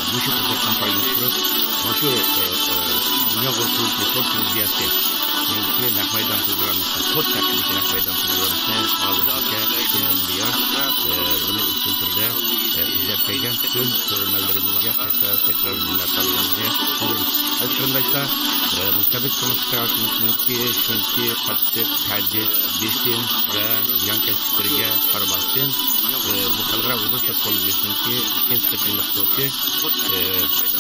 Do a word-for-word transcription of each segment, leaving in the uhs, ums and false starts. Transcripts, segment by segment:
مۇشۇ پۇرسەتتىن پايدىلىنىپ تۇرۇپ، مۇشۇ، ئە، ئە، دۇنيا قۇرۇلتىيى سوت تېلېۋىزىيەسى نەق مەيدان پروگراممىسى، سوت ھەققىدىكى نەق مەيدان پروگراممىسىنى ھازىرغىچە ئىككى كۈندىن بۇيان، ئە، بۇنى ئۈچىنچى تۈردە، ئە، ئىزدەپ كەلگەن پۈتۈن كۆرۈرمەنلىرىمىزگە تەكرار، تەكرار مىننەتدارلىقىمىزنى بىلدۈرىمىز. ئەزىز قېرىنداشلار، ئە، مۇستەبىت كوممۇنىست ھاكىمىيىتىنىڭكى شۇنچە قاتتىق تەھدىت، بېسىم ۋە زىيانكەشلىكلىرىگە قارىماستىن، ئە، بۇ خەلقئارا ئۇيغۇر سوت كوللېگىيىسىنىڭكى ئىككىنچى قېتىملىق سوتى، ئە،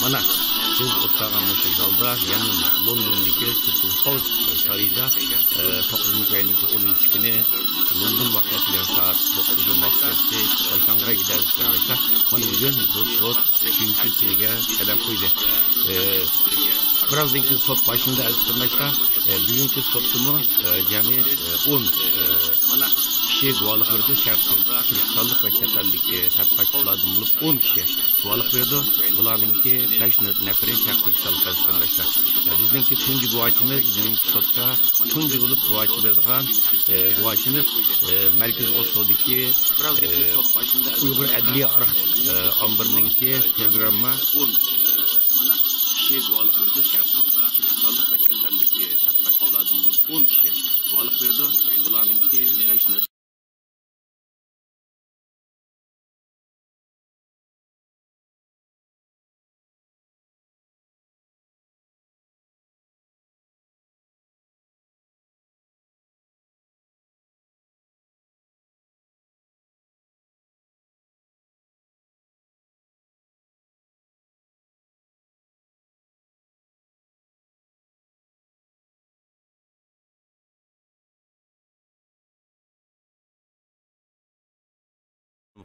مانا، بىز ئولتۇرغان مۇشۇ زالدا، يەنى لوندوندىكى چېرچىل ھاۋس سارىيىدا، ئە، توققۇزىنچى ئاينىڭ ئونىنچى كۈنى لوندون ۋاقتى بىلەن سائەت توققۇزغا مۇۋاپىق باشلانغان ئىدارە ئىشلىرى. مانا بۈگۈن بۇ سوت ئۈچىنچى كۈنىگە قەدەم قويدى. ئە، بىرازدىن كېيىن سوت باشلىنىدۇ، ئەزىز قېرىنداشلار. ئە، بۈگۈنكى سوتتىمۇ، ئە، جەمئىي، ئە، ئون، ئە، كىشى گۇۋاھلىق بېرىدۇ، شەرقىي تۈركىستانلىق ەتقاقاتچىلاردىن بولۇپ ئون كىشى گۇۋاھلىق بېرىدۇ. بۇلارنىڭكى بەش نەپىرى شەرقىي تۈركىستانلىق، ئەزىز قېرىنداشلار. بىزنىڭكى تۇنجى گۇۋاھچىمىز، بۈگۈنكى سوتتا تۇنجى بولۇپ گۇۋاھچى بېرىدىغان، ئە، گۇۋاھچىمىز، ئە، مەركىزىي ئوسلودىكى، ئە، ئۇيغۇر ئەدلىيە ئارخ-، ئە، ئامبىرىنىڭكى پروگرامما. ئون كىشى گۇۋاھلىق بېرىدۇ، شەرقىي تۈركىستانلىق ۋە چەت ئەلدىكى تەتقىقاتچىلاردىن بولۇپ ئون كىشى گۇۋاھلىق بېرىدۇ. بۇلارنىڭكى بەش نەپىرى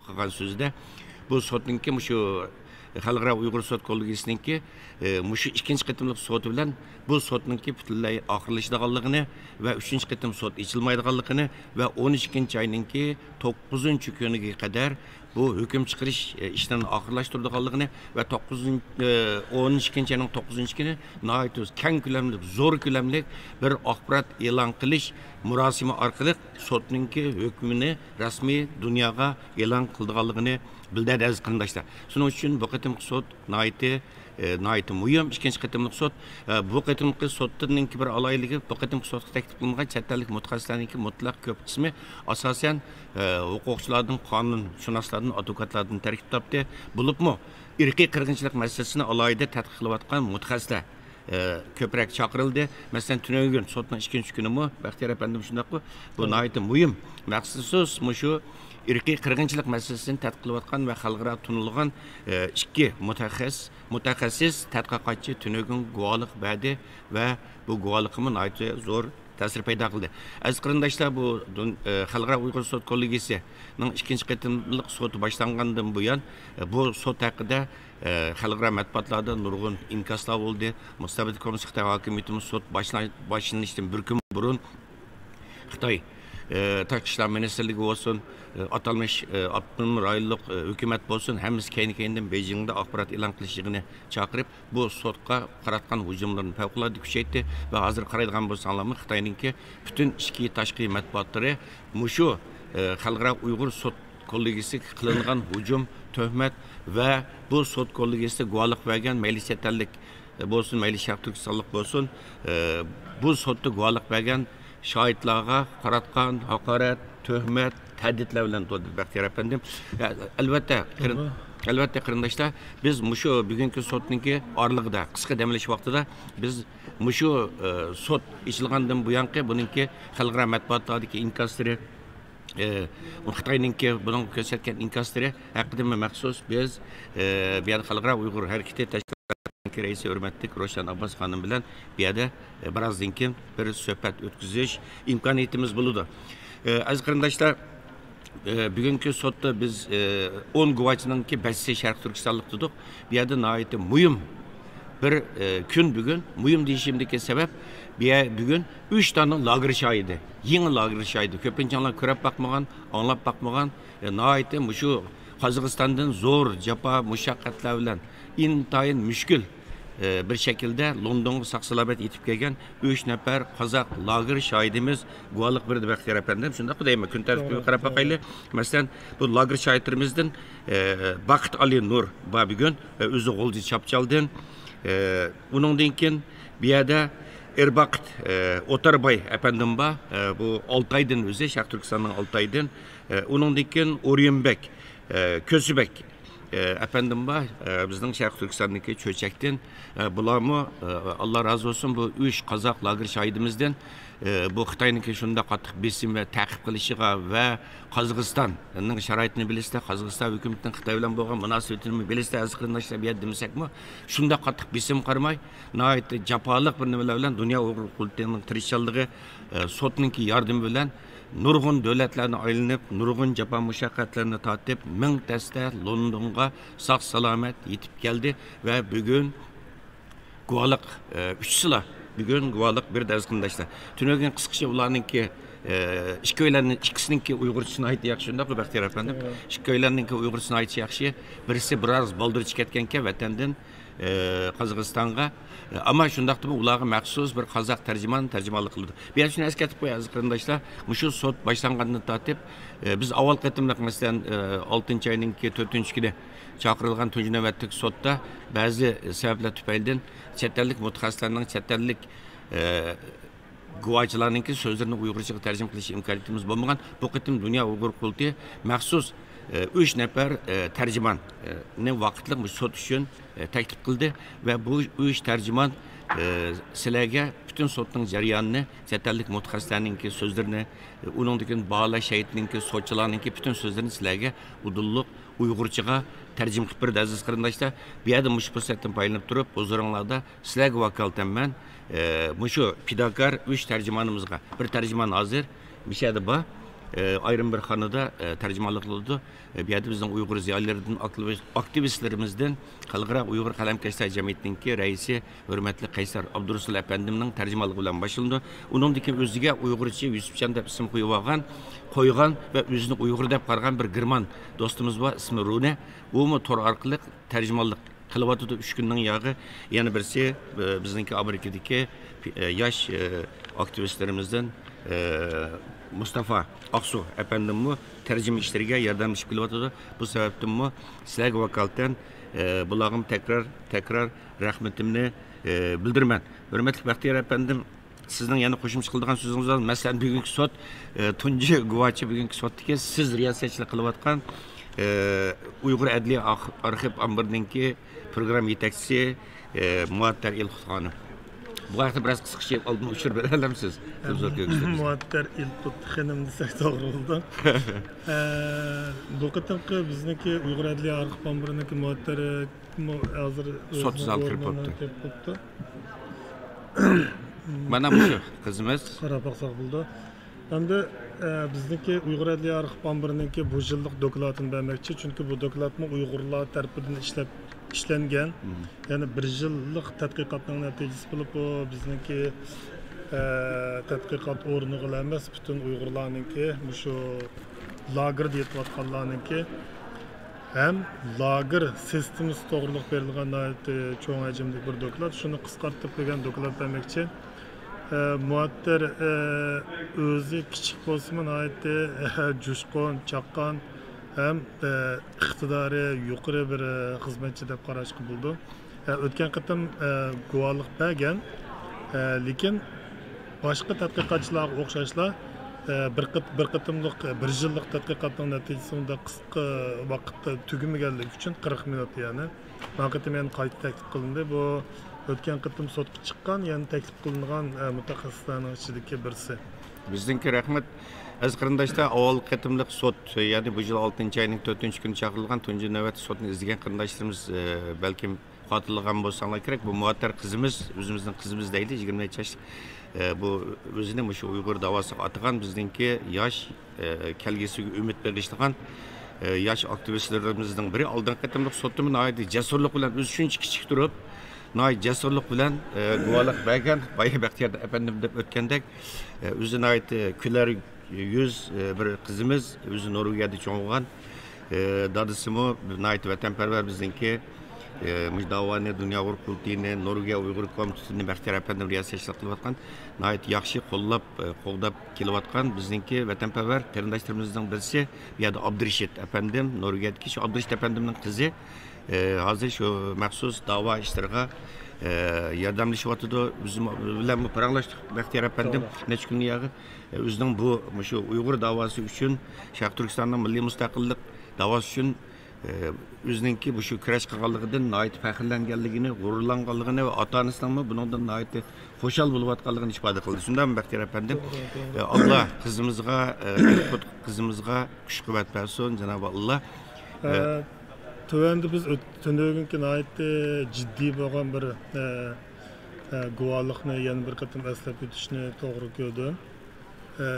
قىلغان سۆزىدە، بۇ سوتنىڭكى، مۇشۇ خەلقئارا ئۇيغۇر سوت كوللېگىيىسىنىڭكى، ئە، مۇشۇ ئىككىنچى قېتىملىق سوتى بىلەن بۇ سوتنىڭكى پۈتۈنلەي ئاخىرلىشىدىغانلىقىنى ۋە ئۈچىنچى قېتىم سوت ئېچىلمايدىغانلىقىنى ۋە ئون ئىككىنچى ئاينىڭكى توققۇزىنچى كۈنىگە قەدەر بۇ ھۆكۈم چىقىرىش، ئە، ئىشلىرىنى ئاخىرلاشتۇرىدىغانلىقىنى ۋە توققۇزىنچى، ئە، ئون ئىككىنچى ئاينىڭ توققۇزىنچى كۈنى ناھايىتى كەڭ كۆلەملىك، زور كۆلەملىك بىر ئاخبارات ئېلان قىلىش مۇراسىمى ئارقىلىق سوتنىڭكى ھۆكمىنى رەسمىي دۇنياغا ئېلان قىلىدىغانلىقىنى بىلدۈردى، ئەزىز قېرىنداشلار. شۇنىڭ ئۈچۈن بۇ قېتىمقى سوت ناھايىتى، ئە، ناھايىتى مۇھىم، ئىككىنچى قېتىملىق سوت. ئە، بۇ قېتىمقى سوتنىڭكى بىر ئالاھىدىلىكى، بۇ قېتىمقى سوتقا تەكلىپ قىلىنغان چەت ئەللىك مۇتەخەسسىسلەرنىڭكى مۇتلەق كۆپ قىسمى ئاساسەن، ئە، ھوقۇقچىلاردىن، قانۇنشۇناسلاردىن، ئادۋوكاتلاردىن تەركىب تاپتى. بولۇپمۇ ئىرقىي قىرغىنچىلىق مەسىلىسىنى ئالاھىدە تەتقىق قىلىۋاتقان مۇتەخەسسىسلەر، ئە، كۆپرەك چاقىرىلدى. مەسىلەن، تۈنۈگۈن سوتنىڭ ئىككىنچى كۈنىمۇ، بەختىيار ئەپەندىم، شۇنداققۇ؟ بۇ ناھايىتى مۇھىم. مەخسۇس مۇشۇ ئىرقىي قىرغىنچىلىق مەسىلىسىنى تەتقىق قىلىۋاتقان ۋە خەلقئارا تونۇلغان، ئە، ئىككى مۇتەخەسسىس، مۇتەخەسسىس تەتقىقاتچى تۈنۈگۈن گۇۋاھلىق بەردى ۋە بۇ گۇۋاھلىقىمۇ ناھايىتى زور تەسىر پەيدا قىلدى. ئەزىز قېرىنداشلار، بۇ دۇن-، ئە، خەلقئارا ئۇيغۇر سوت كوللېگىيىسىنىڭ ئىككىنچى قېتىملىق سوتى باشلانغاندىن بۇيان، ئە، بۇ سوت ھەققىدە، ئە، خەلقئارا مەتبۇئاتلاردا نۇرغۇن ئىنكاسلار بولدى. مۇستەبىت كوممۇنىست خىتاي ھاكىمىيىتىمۇ سوت باشلا-، باشلىنىشتىن بىر كۈن بۇرۇن خىتاي، ئە، تاشقى ئىشلار مىنىستىرلىكى بولسۇن، ئە، ئاتالمىش، ئە، ئاپتونوم رايونلۇق، ئە، ھۆكۈمەت بولسۇن، ھەممىسى كەينى-كەينىدىن بېيجىڭدا ئاخبارات ئېلان قىلىش يىغىنى چاقىرىپ، بۇ سوتقا قاراتقان ھۇجۇملىرىنى پەۋقۇلئاددە كۈچەيتتى ۋە ھازىر قارايدىغان بولساڭلارمۇ، خىتاينىڭكى پۈتۈن ئىچكى، تاشقى مەتبۇئاتلىرى مۇشۇ، ئە، خەلقئارا ئۇيغۇر سوت كوللېگىيىسىگە قىلىنغان ھۇجۇم، تۆھمەت ۋە بۇ سوت كوللېگىيىسىدە گۇۋاھلىق بەرگەن مەيلى چەت ئەللىك بولسۇن، مەيلى شەرقىي تۈركىستانلىق بولسۇن، ئە، بۇ سوتتا گۇۋاھلىق بەرگەن شاھىتلارغا قاراتقان ھاقارەت، تۆھمەت، تەھدىتلەر بىلەن تولدى، بەختىيار ئەپەندىم. ئە، ئەلۋەتتە، قېرىن-، ئەلۋەتتە، قېرىنداشلار، بىز مۇشۇ بۈگۈنكى سوتنىڭكى ئارىلىقىدا، قىسقا دەم ئېلىش ۋاقتىدا بىز مۇشۇ، ئە، سوت ئېچىلغاندىن بۇيانقى بۇنىڭكى خەلقئارا مەتبۇئاتلاردىكى ئىنكاسلىرى، ئە، خىتاينىڭكى بۇنىڭغا كۆرسەتكەن ئىنكاسلىرى ھەققىدىمۇ مەخسۇس بىز، ئە، بۇ يەردە خەلقئارا ئۇيغۇر ھەرىكىتى تەشكىلاتىنىڭكى رەئىسى ھۆرمەتلىك روشەن ئابباس خانىم بىلەن بۇ يەردە، ئە، بىرازدىن كېيىن بىر سۆھبەت ئۆتكۈزۈش ئىمكانىيىتىمىز بولىدۇ. ئە، ئەزىز قېرىنداشلار، ئە، بۈگۈنكى سوتتا بىز، ئە، ئون گۇۋاچىنىڭكى بەشسى شەرقىي تۈركىستانلىق دېدۇق. بۇ يەردە ناھايىتى مۇھىم بىر، ئە، كۈن بۈگۈن. مۇھىم دېيىشىمدىكى سەۋەب، بۇ يە-، بۈگۈن ئۈچ دانە لاگېر شاھىدى، يېڭى لاگېر شاھىدى، كۆپىنچىڭلار كۆرۈپ باقمىغان، ئاڭلاپ باقمىغان، ئە، ناھايىتى مۇشۇ قازاقىستاندىن زور جاپا، مۇشەققەتلەر بىلەن ئىنتايىن مۈشكۈل، ئە، بىر شەكىلدە لوندونغا ساق-سالامەت يېتىپ كەلگەن ئۈچ نەپەر قازاق لاگېر شاھىتىمىز گۇۋاھلىق بەردى، بەختىيار ئەپەندىم. شۇنداققۇ دەيمەن، كۈن تەرتىپىگە قاراپ باقايلى. مەسىلەن، بۇ لاگېر شاھىتلىرىمىزدىن، ئە، باقىت ئالى نۇر بار بۈگۈن، ئە، ئۆزى غۇلجا چاپچالدىن. ئە، ئۇنىڭدىن كېيىن بۇ يەردە ئېرباقىت، ئە، ئوتارباي ئەپەندىم بار. ئە، بۇ ئالتايدىن ئۆزى، شەرقىي تۈركىستاننىڭ ئالتايدىن. ئە، ئۇنىڭدىن كېيىن ئوريۇنبەك، ئە، كۆسىبەك، ئە، ئەپەندىم بار. ئە، بىزنىڭ شەرقىي تۈركىستاندىكى چۆچەكتىن. ئە، بۇلارمۇ، ئە، ئاللا رازى بولسۇن، بۇ ئۈچ قازاق لاگېر شاھىدىمىزدىن. ئە، بۇ خىتاينىڭكى شۇنداق قاتتىق بېسىم ۋە تەقىب قىلىشىغا ۋە قازاقىستاننىڭ شارائىتىنى بىلىسىلەر، قازاقىستان ھۆكۈمىتىنىڭ خىتاي بىلەن بولغان مۇناسىۋىتىنى بىلىسىلەر، ئەزىز قېرىنداشلار، بۇ يەردە دېمىسەكمۇ، شۇنداق قاتتىق بېسىم قارىماي، ناھايىتى جاپالىق بىر نېمىلەر بىلەن دۇنيا ئۇيغۇر قۇرۇلتىيىنىڭ تىرىشچانلىقى، ئە، سوتنىڭكى ياردىمى بىلەن نۇرغۇن دۆلەتلەرنى ئايلىنىپ، نۇرغۇن جاپا مۇشەققەتلەرنى تارتىپ، مىڭ دەستە لوندونغا ساق-سالامەت يېتىپ كەلدى ۋە بۈگۈن گۇۋاھلىق، ئە، ئۈچىسىلا بۈگۈن گۇۋاھلىق بەردى، ئەزىز قېرىنداشلار. تۈنۈگۈن قىسقىچە ئۇلارنىڭكى، ئە، ئىككىيلەننىڭ ئىككىسىنىڭكى ئۇيغۇرچىسى ناھايىتى ياخشى، شۇنداقمۇ، بەختىيار ئەپەندىم؟ ئىككىيلەننىڭكى ئۇيغۇرچىسى ناھايىتى ياخشى. بىرسى بىراز بالدۇر چىقىپ كەتكەنكەن ۋەتەندىن، ئە، قازاقىستانغا. ئە، ئەمما شۇنداقتىمۇ ئۇلارغا مەخسۇس بىر قازاق تەرجىمان تەرجىمانلىق قىلىدۇ. بۇ يەردە شۇنى ئەسكەرتىپ قوياي، ئەزىز قېرىنداشلار، مۇشۇ سوت باشلانغاندىن تارتىپ، ئە، بىز ئاۋۋال قېتىملىق، مەسىلەن، ئە، ئالتىنچى ئاينىڭكى تۆتىنچى كۈنى چاقىرىلغان تۇنجى نۆۋەتلىك سوتتا بەزى سەۋەبلەر تۈپەيلىدىن چەت ئەللىك مۇتەخەسسىسلەرنىڭ، چەت ئەللىك، ئە، گۇۋاچىلارنىڭكى سۆزلىرىنى ئۇيغۇرچىغا تەرجىمە قىلىش ئىمكانىيىتىمىز بولمىغان. بۇ قېتىم دۇنيا ئۇيغۇر قۇرۇلتىيى مەخسۇس، ئە، ئۈچ نەپەر، ئە، تەرجىماننى ۋاقىتلىق مۇشۇ سوت ئۈچۈن، ئە، تەكلىپ قىلدى ۋە بۇ ئۈچ تەرجىمان، ئە، سىلەرگە پۈتۈن سوتنىڭ جەريانىنى، چەت ئەللىك مۇتەخەسسىسلەرنىڭكى سۆزلىرىنى، ئە، ئۇنىڭدىن كېيىن باھالاش ھەيئىتىنىڭكى، سوتچىلارنىڭكى پۈتۈن سۆزلىرىنى سىلەرگە ئۇدۇللۇق ئۇيغۇرچىغا تەرجىمە قىلىپ بېرىدۇ، ئەزىز قېرىنداشلار. بۇ يەردە مۇشۇ پۇرسەتتىن پايدىلىنىپ تۇرۇپ، ھۇزۇرۇڭلاردا سىلەرگە ۋاكالىتەن مەن، ئە، مۇشۇ پىداكار ئۈچ تەرجىمانىمىزغا، بىر تەرجىمان ھازىر مۇشۇ يەردە بار، ئە، ئايرىم بىر خانىدا، ئە، تەرجىمانلىق قىلىدۇ. ئە، بۇ يەردە بىزنىڭ ئۇيغۇر زىيالىيلىرىدىن، ئاكتىۋىس-، ئاكتىۋىستلىرىمىزدىن خەلقئارا ئۇيغۇر قەلەمكەشلەر جەمئىيىتىنىڭكى رەئىسى ھۆرمەتلىك قەيسەر ئابدۇرۇسۇل ئەپەندىمنىڭ تەرجىمانلىقى بىلەن باشلىنىدۇ. ئۇنىڭدىن كېيىن ئۆزىگە ئۇيغۇرچە يۈسۈپجان دەپ ئىسىم قويۇۋالغان، قويغان ۋە ئۆزىنى ئۇيغۇر دەپ قارىغان بىر گېرمان دوستىمىز بار، ئىسمى رۇنە. ئۇمۇ تور ئارقىلىق تەرجىمانلىق قىلىۋاتىدۇ. ئۈچ كۈننىڭ ياغى يەنە بىرسى، ئە، بىزنىڭكى ئامېرىكىدىكى، ئە، ياش، ئە، ئاكتىۋىستلىرىمىزدىن، ئە، مۇستافا ئاقسۇ ئەپەندىممۇ تەرجىمە ئىشلىرىگە ياردەملىشىپ كېلىۋاتىدۇ. بۇ سەۋەبتىنمۇ سىلەرگە ۋاكالىتەن، ئە، بۇلارغىمۇ تەكرار، تەكرار رەھمىتىمنى، ئە، بىلدۈرىمەن. ھۆرمەتلىك بەختىيار ئەپەندىم، سىزنىڭ يەنە قوشۇمچە قىلىدىغان سۆزىڭىز بار؟ مەسىلەن، بۈگۈنكى سوت، ئە، تۇنجى گۇۋاچى بۈگۈنكى سوتتىكى سىز رىياسەتچىلىك قىلىۋاتقان، ئە، ئۇيغۇر ئەدلىيە ئاخ-، ئارخىپ ئامبىرىنىڭكى پروگرامما يېتەكچىسى، ئە، مۇئەتتەر ئېلقۇت خانىم. بۇ ھەقتە بىراز قىسقىچە ئالدىن ئۇچۇر بېرەلەمسىز؟ تېلېۋىزور كۆرگۈچىلىرىمىزگە. مۇئەتتەر ئېلقۇت خېنىم دېسەك توغرا بولىدۇ. ئە، بۇ قېتىمقى بىزنىڭكى ئۇيغۇر ئەدلىيە ئارخىپ ئامبىرىنىڭكى مۇئەتتەر، ئە، مۇ-، ھازىر سوت ئۆزىنىڭ زالى كىرىپ ئورنىنى بوپتۇ. كىرىپ بوپتۇ. مانا مۇشۇ قىزىمىز. قاراپ باقساق بولىدۇ. ئەمدى، ئە، بىزنىڭكى ئۇيغۇر ئەدلىيە ئارخىپ ئامبىرىنىڭكى بۇ يىللىق دوكلاتىنى بەرمەكچى، چۈنكى بۇ دوكلاتمۇ ئۇيغۇرلار تەرىپىدىن ئىشلەپ، ئىشلەنگەن. مم. يەنى بىر يىللىق تەتقىقاتنىڭ نەتىجىسى بولۇپ، بۇ بىزنىڭكى، ئە، تەتقىقات ئورنىغىلا ئەمەس، پۈتۈن ئۇيغۇرلارنىڭكى، مۇشۇ لاگېردا يېتىۋاتقانلارنىڭكى ھەم لاگېر سىستېمىسى توغرىلىق بېرىلغان ناھايىتى چوڭ ھەجىملىك بىر دوكلات. شۇنى قىسقارتىپ بىر دوكلات بەرمەكچى. ئە، مۇئەتتەر، ئە، ئۆزى كىچىك بولسىمۇ ناھايىتى، ئە، جۇشقۇن، چاققان ھەم، ئە، ئىقتىدارى يۇقىرى بىر، ئە، خىزمەتچى دەپ قاراشقا بولىدۇ. ئە، ئۆتكەن قېتىم، ئە، گۇۋاھلىق بەرگەن، ئە، لېكىن باشقا تەتقىقاتچىلارغا ئوخشاشلا، ئە، بىر قېت-، بىر قېتىملىق، بىر يىللىق تەتقىقاتنىڭ نەتىجىسى ئۇنداق قىسقا ۋاقىتتا تۈگىمىگەنلىكى ئۈچۈن، قىرىق مىنۇت يەنى، ما قېتىم يەنە قايتا تەكلىپ قىلىندى. بۇ ئۆتكەن قېتىم سوتقا چىققان، يەنە تەكلىپ قىلىنغان، ئە، مۇتەخەسسىسلەرنىڭ ئىچىدىكى بىرسى. بىزنىڭكى رەھمەت، ئەزىز قېرىنداشلار، ئاۋۋالقى قېتىملىق سوت، يەنى بۇ يىل ئالتىنچى ئاينىڭ تۆتىنچى كۈنى چاقىرىلغان تۇنجى نۆۋەتتە سوتنى ئىزدىگەن قېرىنداشلىرىمىز، ئە، بەلكىم خاتىرىلىغان بولساڭلار كېرەك، بۇ مۇئەتتەر قىزىمىز، ئۆزىمىزنىڭ قىزىمىز دەيلى، يىگىرمە نەچچە ياش، ئە، بۇ ئۆزىنى مۇشۇ ئۇيغۇر داۋاسىغا ئاتىغان بىزنىڭكى ياش، ئە، كەلگۈسىگە ئۈمىد بېغىشلىغان، ئە، ياش ئاكتىۋىستلىرىمىزنىڭ بىرى. ئالدىنقى قېتىملىق سوتتىمۇ ناھايىتى جەسۇرلۇق بىلەن، ئۆزى شۇنچە كىچىك تۇرۇپ، ناھايىتى جەسۇرلۇق بىلەن، ئە، گۇۋاھلىق بەرگەن، بايا بەختىيار ئەپەندىم دەپ ئۆتكەندەك، ئە، ئۆزى ناھايىتى كۈلەر يۈز، ئە، بىر قىزىمىز، ئۆزى نورۋېگىيەدە چوڭ بولغان، ئە، دادىسىمۇ ناھايىتى ۋەتەنپەرۋەر بىزنىڭكى، ئى، مۇشۇ داۋانى دۇنيا ئۇيغۇر قۇرۇلتىيىنى، نورۋېگىيە ئۇيغۇر كومىتېتىنى بەختىيار ئەپەندىم رىياسەتچىلىك قىلىۋاتقان ناھايىتى ياخشى قوللاپ، ئى، قوغداپ كېلىۋاتقان بىزنىڭكى ۋەتەنپەرۋەر قېرىنداشلىرىمىزنىڭ بىرسى، بۇ يەردە ئابدۇرېشىت ئەپەندىم، نورۋېگىيەدىكى شۇ ئابدۇرېشىت ئەپەندىمنىڭ قىزى، ئى، ھازىر شۇ مەخسۇس داۋا ئىشلىرىغا، ئى، ياردەملىشىۋاتىدۇ. بىز بىلەنمۇ پاراڭلاشتۇق بەختىيار ئەپەندىم، توغرا، نەچچە كۈن ياغى. ئى، ئۆزىنىڭ بۇ، مۇشۇ ئۇيغۇر داۋاسى ئۈچۈن، شەرقىي تۈركىستاننىڭ مىللىي مۇستەقىللىق داۋاسى ئۈچۈن، ئى، ئۆزىنىڭكى مۇشۇ كۈرەش قىلغانلىقىدىن ناھايىتى پەخىرلەنگەنلىكىنى، غۇرۇرلانغانلىقىنى ۋە ئاتا-ئانىسىنىڭمۇ بۇنىڭدىن ناھايىتى خۇشال بولۇۋاتقانلىقىنى ئىپادە قىلدى. شۇنداقمۇ بەختىيار ئەپەندىم؟ توغرا، توغرا. ئى، ئاللا قىزىمىزغا، ئى، قىزىمىزغا كۈچ-قۇۋۋەت بەرسۇن، جانابى ئاللا. ئى، ئە، تۆۋەندە بىز ئۆت-، تۈنۈگۈنكى ناھايىتى جىددىي بولغان بىر، ئە، ئە، گۇۋاھلىقنى يەنە بىر قېتىم ئەسلەپ ئۆتۈشنى توغرا كۆردۈم. ئە،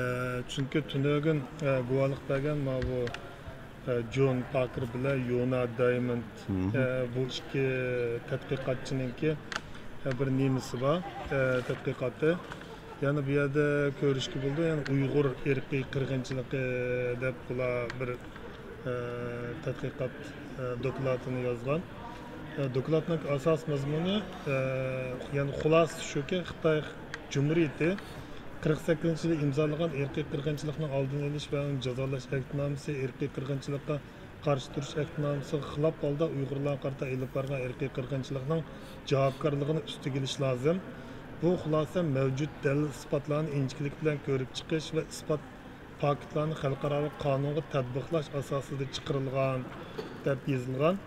چۈنكى تۈنۈگۈن، ئە، گۇۋاھلىق بەرگەن ماۋۇ، ئە، جون پاكېر بىلەن يونا دايموند، مھم، ئە، بۇ ئىككى تەتقىقاتچىنىڭكى، ئە، بىر نېمىسى بار، ئە، تەتقىقاتى. يەنە بۇ يەردە كۆرۈشكە بولىدۇ، يەنى ئۇيغۇر ئىرقىي قىرغىنچىلىقى دەپ بۇلار بىر، ئە، تەتقىقات، ئە، دوكلاتىنى يازغان. ئە، دوكلاتنىڭ ئاساسىي مەزمۇنى، ئە، يەنى خۇلاسىسى شۇكى، خىتاي جۇمھۇرىيىتى قىرىق سەككىزىنچى يىلى ئىمزالىغان ئىرقىي قىرغىنچىلىقنىڭ ئالدىنى ئېلىش ۋە ئۇنى جازالاش ئەھدىنامىسى ئىرقىي قىرغىنچىلىققا قارشى تۇرۇش ئەھدىنامىسىغا خىلاپ ھالدا ئۇيغۇرلارغا قارىتا ئېلىپ بارغان ئىرقىي قىرغىنچىلىقنىڭ جاۋابكارلىقىنى ئۈستىگە ئېلىش لازىم. بۇ خۇلاسە مەۋجۇت دەلىل-ئىسپاتلارنى ئىنچىكىلىك بىلەن كۆرۈپ چىقىش ۋە ئىسپات پاكىتلارنى خەلقئارالىق قانۇنغا تەتبىقلاش ئاساسىدا چىقىرىلغان، دەپ يېزىلغان.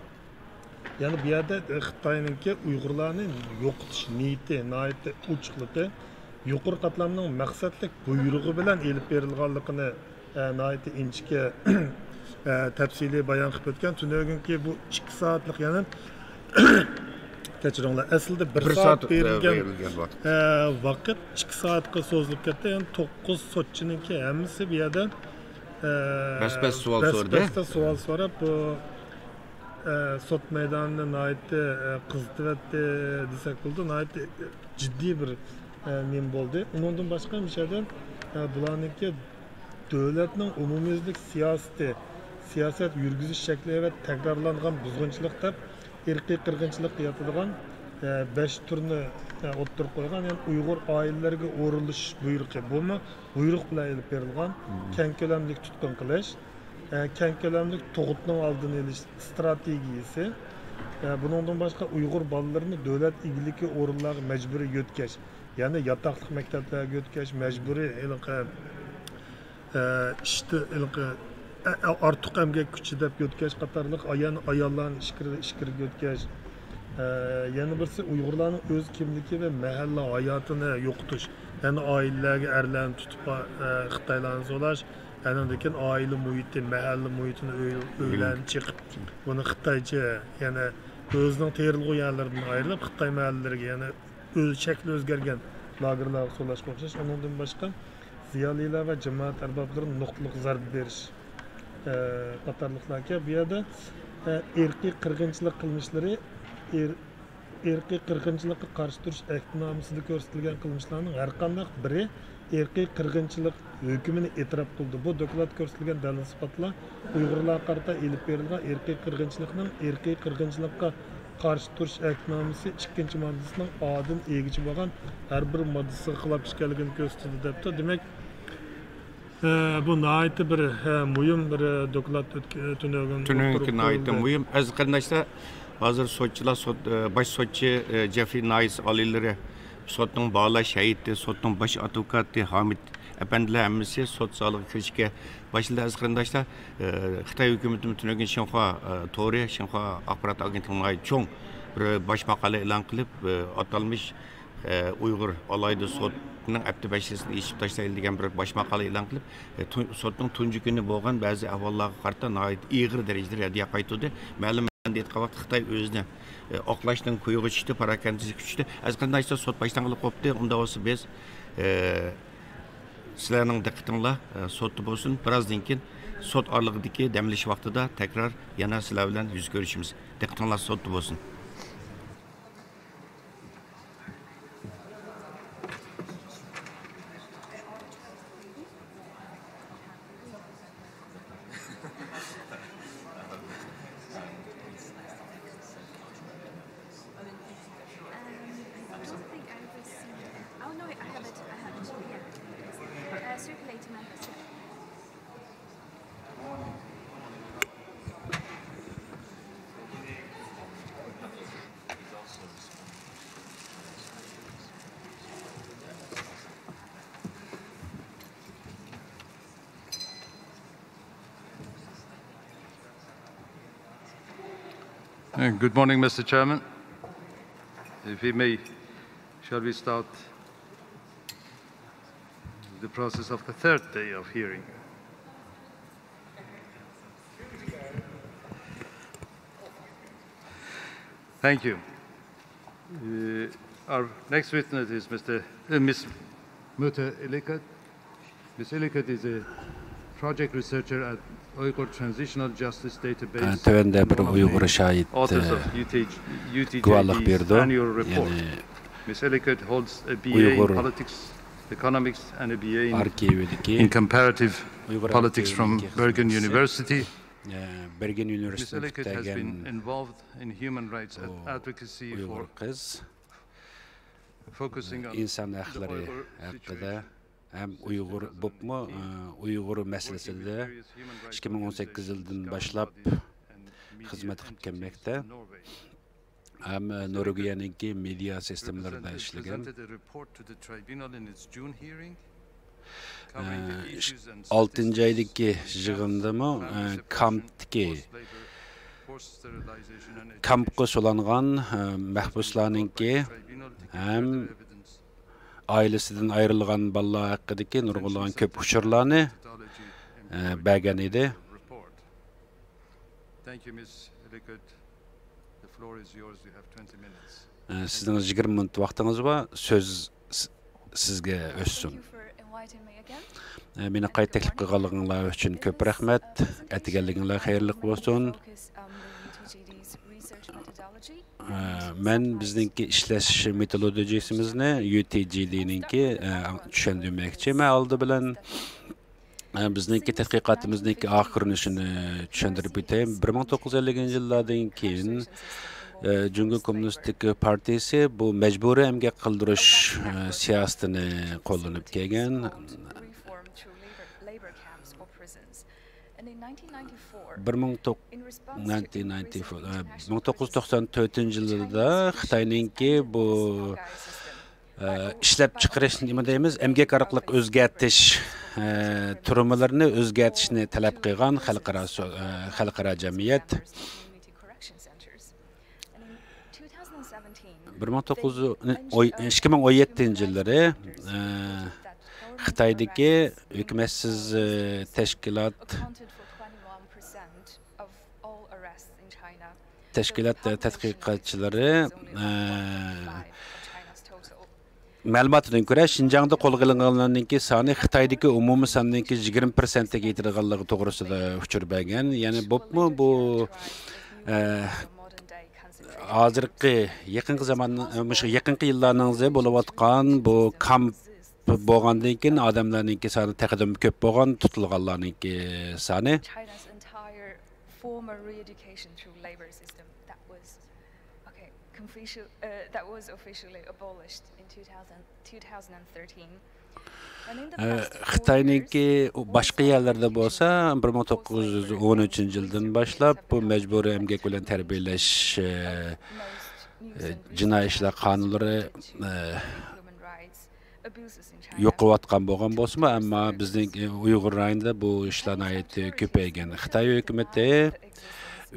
يەنى بۇ يەردە خىتاينىڭكى ئۇيغۇرلارنى يوقىتىش نىيىتى ناھايىتى ئوچۇقلۇقى، يۇقىرى قاتلامنىڭ مەقسەتلىك بۇيرۇقى بىلەن ئېلىپ بېرىلغانلىقىنى، ئە، ناھايىتى ئىنچىكە، ئە، تەپسىلىي بايان قىلىپ ئۆتكەن. تۈنۈگۈنكى بۇ ئىككى سائەتلىك، يەنى، كەچۈرۈڭلار، ئەسلىدە بىر بىر سائەت سائەت، ئە، بېرىلگەن، بېرىلگەن ۋاقىت. ئە، ۋاقىت ئىككى سائەتقا سوزۇلۇپ كەتتى. يەنى توققۇز سوتچىنىڭكى ھەممىسى بۇ يەردە، ئە، بەس-بەستە سوئال سورىدى. بەس-بەستە سوئال سوراپ، بۇ ئە، سوت مەيدانىنى ناھايىتى، ئە، قىزىتىۋەتتى دېسەك بولىدۇ. ناھايىتى جىددىي بىر، ئە، نېمە بولدى. ئۇنىڭدىن باشقا مۇشۇ يەردە، ئە، بۇلارنىڭكى دۆلەتنىڭ ئومۇميۈزلۈك سىياسىتى، سىياسەت يۈرگۈزۈش شەكلى ۋە تەكرارلانغان بۇزغۇنچىلىق دەپ ئىرقىي قىرغىنچىلىققا ياتىدىغان، ئە، بەش تۈرنى، ئە، ئوتتۇرىغا قويغان. يەنى ئۇيغۇر ئائىلىلىرىگە ئورۇنلىشىش بۇيرۇقى، بۇمۇ بۇيرۇق بىلەن ئېلىپ بېرىلغان. مم. كەڭ كۆلەملىك تۇتقۇن قىلىش، ئە، كەڭ كۆلەملىك تۇغۇتنىڭ ئالدىنى ئېلىش ئىستراتېگىيىسى، ئە، بۇنىڭدىن باشقا ئۇيغۇر بالىلىرىنى دۆلەت ئىگىلىكى ئورۇنلارغا مەجبۇرىي يۆتكەش، يەنى ياتاقلىق مەكتەپلەرگە يۆتكەش، مەجبۇرىي ھېلىقى، ئە، ئىشتا ھېلىقى، ئە، ئە، ئارتۇق ئەمگەك كۈچى دەپ يۆتكەش قاتارلىق، ئايان-، ئاياللارنى ئىچكىرى، ئىچكىرىگە يۆتكەش. ئە، يەنە بىرسى ئۇيغۇرلارنىڭ ئۆز كىملىكى ۋە مەھەللە ھاياتىنى يوقىتىش، يەنى ئائىلىلەرگە ئەرلەرنى تۇتۇپ، ئە، خىتايلارنى سولاش، ئەنىڭدىن كېيىن ئائىلە مۇھىتى، مەھەللە مۇھىتىنى ئۆي-، ئۆيلەرنى چېقىپ، بۇنى خىتايچە، يەنى ئۆزىنىڭ تېرىلغۇ يەرلىرىدىن ئايرىلىپ، خىتاي مەھەللىلىرىگە، يەنى ئۆز شەكلى ئۆزگەرگەن لاگېرلارغا سولاشقا ئوخشاش. ئۇنىڭدىن باشقا، زىيالىيلار ۋە جامائەت ئەربابلىرىنى نۇقتىلىق زەربە بېرىش، ئە، قاتارلىقلاركەن. بۇ يەردە، ئە، ئىرقىي قىرغىنچىلىق قىلمىشلىرى، ئىر-، ئىرقىي قىرغىنچىلىققا قارشى تۇرۇش ئەھدىنامىسىدا كۆرسىتىلگەن قىلمىشلارنىڭ ھەرقانداق بىرى ئىرقىي قىرغىنچىلىق ھۆكمىنى ئېتىراپ قىلىدۇ. بۇ دوكلاتتا كۆرسىتىلگەن دەلىل-ئىسپاتلار ئۇيغۇرلارغا قارىتا ئېلىپ بېرىلغان ئىرقىي قىرغىنچىلىقنىڭ ئىرقىي قىرغىنچىلىققا قارشى تۇرۇش ئەھدىنامىسى ئىككىنچى ماددىسىنىڭ ئادىن ئىگىچە بولغان ھەر بىر ماددىسىغا خىلاپ ئىكەنلىكىنى كۆرسىتىدۇ، دەپتۇ. دېمەك، ئە، بۇ ناھايىتى بىر، ئە، مۇھىم بىر، ئە، دوكلات ئۆتك-، تۈنۈگۈن تۈنۈگۈنكى ئوتتۇرىغا ناھايىتى قويۇلدى. مۇھىم. ئەزىز قېرىنداشلار، ھازىر سوتچىلار، سوت، ئە، باش سوتچى، ئە، جېفرى نايس ئالىيلىرى، سوتنىڭ باھالاش ھەيئىتى، سوتنىڭ باش ئادۋوكاتى ھامىت ئەپەندىلەر ھەممىسى سوت زالىغا كىرىشكە باشلىدى. ئەزىز قېرىنداشلار، ئە، خىتاي ھۆكۈمىتىمۇ تۈنۈگۈن شىنخۇا، ئە، تورى، شىنخۇا ئاخبارات ئاگېنتلىقى ناھايىتى چوڭ بىر باش ماقالە ئېلان قىلىپ، ئە، ئاتالمىش ئۇيغۇر ئالاھىدە سوتنىڭ ئەپتى بەشىسىنى ئېچىپ تاشلايلى دېگەن بىر باش ماقالە ئېلان قىلىپ، ئە، تۇ-، سوتنىڭ تۇنجى كۈنى بولغان بەزى ئەھۋاللارغا قارىتا ناھايىتى ئېغىر دەرىجىدە رەددىيە قايتۇردى. مەلۇم ئەيتقان ۋاقىتتا خىتاي ئۆزىنى، ئە، ئاقلاشنىڭ كويىغا چۈشتى، پاراكەندىسىگە چۈشتى. ئەزىز قېرىنداشلار، سوت باشلانغىلى قوپتى. ئۇنداق بولسا بىز، ئە، سىلەرنىڭ دىققىتىڭلار، ئە، سوتتا بولسۇن. بىرازدىن كېيىن سوت ئارىلىقىدىكى دەم ئېلىش ۋاقتىدا تەكرار يەنە سىلەر بىلەن يۈز كۆرۈشىمىز. دىققىتىڭلار سوتتا بولسۇن. Uh, Good morning, Mister Chairman. If we may, shall we start the process of the third day of hearing? Thank you. Uh, Our next witness is Mister uh, Miss Mute Ilikat. Miss Ilikat is a project researcher at Uyghur Transitional Justice Database. تۆۋەندە بىر ئۇيغۇر شاھىت، ئە، گۇۋاھلىق بېرىدۇ. يەنى Miss Ilikat holds a B A in politics, economics and a B A in, ئاركىۋىدىكى in comparative politics from Bergen University. ئە، بېرگېن ئۇنىۋېرسىتېتىدىن پۈتتۈرگەن ئۇيغۇر قىز ئىنسان ھەقلىرى ھەققىدە ھەم ئۇيغۇر بوپمۇ، ئۇيغۇر مەسىلىسىدە ئىككى مىڭ ئون سەككىز يىلىدىن باشلاپ خىزمەت قىلىپ كەلمەكتە. ھەم نورۋېگىيەنىڭكى مېدىيا سىستېمىلىرىدا ئىشلىگەن. ئالتىنچى ئايدىكى يىغىندىمۇ، ئە، كامپتىكى، كامپقا سولانغان، ئە، مەھبۇسلارنىڭكى ھەم ئائىلىسىدىن ئايرىلغان بالىلار ھەققىدىكى نۇرغۇنلىغان كۆپ ئۇچۇرلارنى، ئە، بەرگەن ئىدى. ئە، سىزنىڭ يىگىرمە مىنۇت ۋاقتىڭىز بار. سۆز س-، سىزگە ئۆتسۇن. ئە، مېنى قايتا تەكلىپ قىلغانلىقىڭلار ئۈچۈن كۆپ رەھمەت. ئەتىگەنلىكىڭلار خەيرلىك بولسۇن. ئە، مەن بىزنىڭكى ئىشلەش مېتودولوگىيىسىمىزنى يۇ تى جى دىنىڭكى، ئە، چۈشەندۈرمەكچى. مەن ئالدى بىلەن ئە، بىزنىڭكى تەتقىقاتىمىزنىڭكى ئارقا كۆرۈنۈشىنى چۈشەندۈرۈپ ئۆتەيىن. بىر مىڭ توققۇز يۈز ئەللىكىنچى يىللاردىن كېيىن، ئە، جۇڭگو كوممۇنىستىك پارتىيىسى بۇ مەجبۇرىي ئەمگەك قىلدۇرۇش، ئە، سىياسىتىنى قوللىنىپ كەلگەن. بىر مىڭ توق-، نايىنتىن نايىنتى فور، ئە، مىڭ توققۇز يۈز توقسان تۆتىنچى يىلدا خىتاينىڭكى بۇ ئە، ئىشلەپچىقىرىش، نېمە دەيمىز، ئەمگەك ئارقىلىق ئۆزگەرتىش، ئە، تۈرمىلىرىنى ئۆزگەرتىشنى تەلەپ قىلغان خەلقئارا سو-، ئە، خەلقئارا جەمئىيەت. بىر مىڭ توققۇز يۈز، ئىككى مىڭ ئون يەتتىنچى يىللىرى، ئە، خىتايدىكى ھۆكۈمەتسىز، ئە، تەشكىلات تەشكىلات تەتقىقاتچىلىرى، ئە، مەلۇماتىدىن كۆرە، شىنجاڭدا قولغا ئېلىنغانلارنىڭكى سانى خىتايدىكى ئومۇمىي ساننىڭكى يىگىرمە پىرسەنتىگە يېتىدىغانلىقى توغرىسىدا ئۇچۇر بەرگەن. يەنى بولۇپمۇ بۇ، ئە، ھازىرقى يېقىنقى زامان، مۇشۇ يېقىنقى يىللارنىڭ بولۇۋاتقان بۇ كامپ بولغاندىن كېيىن ئادەملەرنىڭكى سانى تېخىدىنمۇ كۆپ بولغان، تۇتۇلغانلارنىڭكى سانى. Formal re-education through labor system that was, okay, completely, uh, that was officially abolished in two thousand, two thousand and thirteen. And in the past four years, خىتاينىڭكى باشقا يەرلەردە بولسا، بىر مىڭ توققۇز يۈز ئون ئۈچىنچى يىلدىن باشلاپ بۇ مەجبۇرىي ئەمگەك بىلەن تەربىيەلەش، ئە، ئە، جىنايى ئىشلار قانۇنلىرى، ئە، يوقىۋاتقان بولغان بولسىمۇ، ئەمما بىزنىڭ، ئۇيغۇر رايونىدا بۇ ئىشلار ناھايىتى كۆپەيگەن. خىتاي ھۆكۈمىتى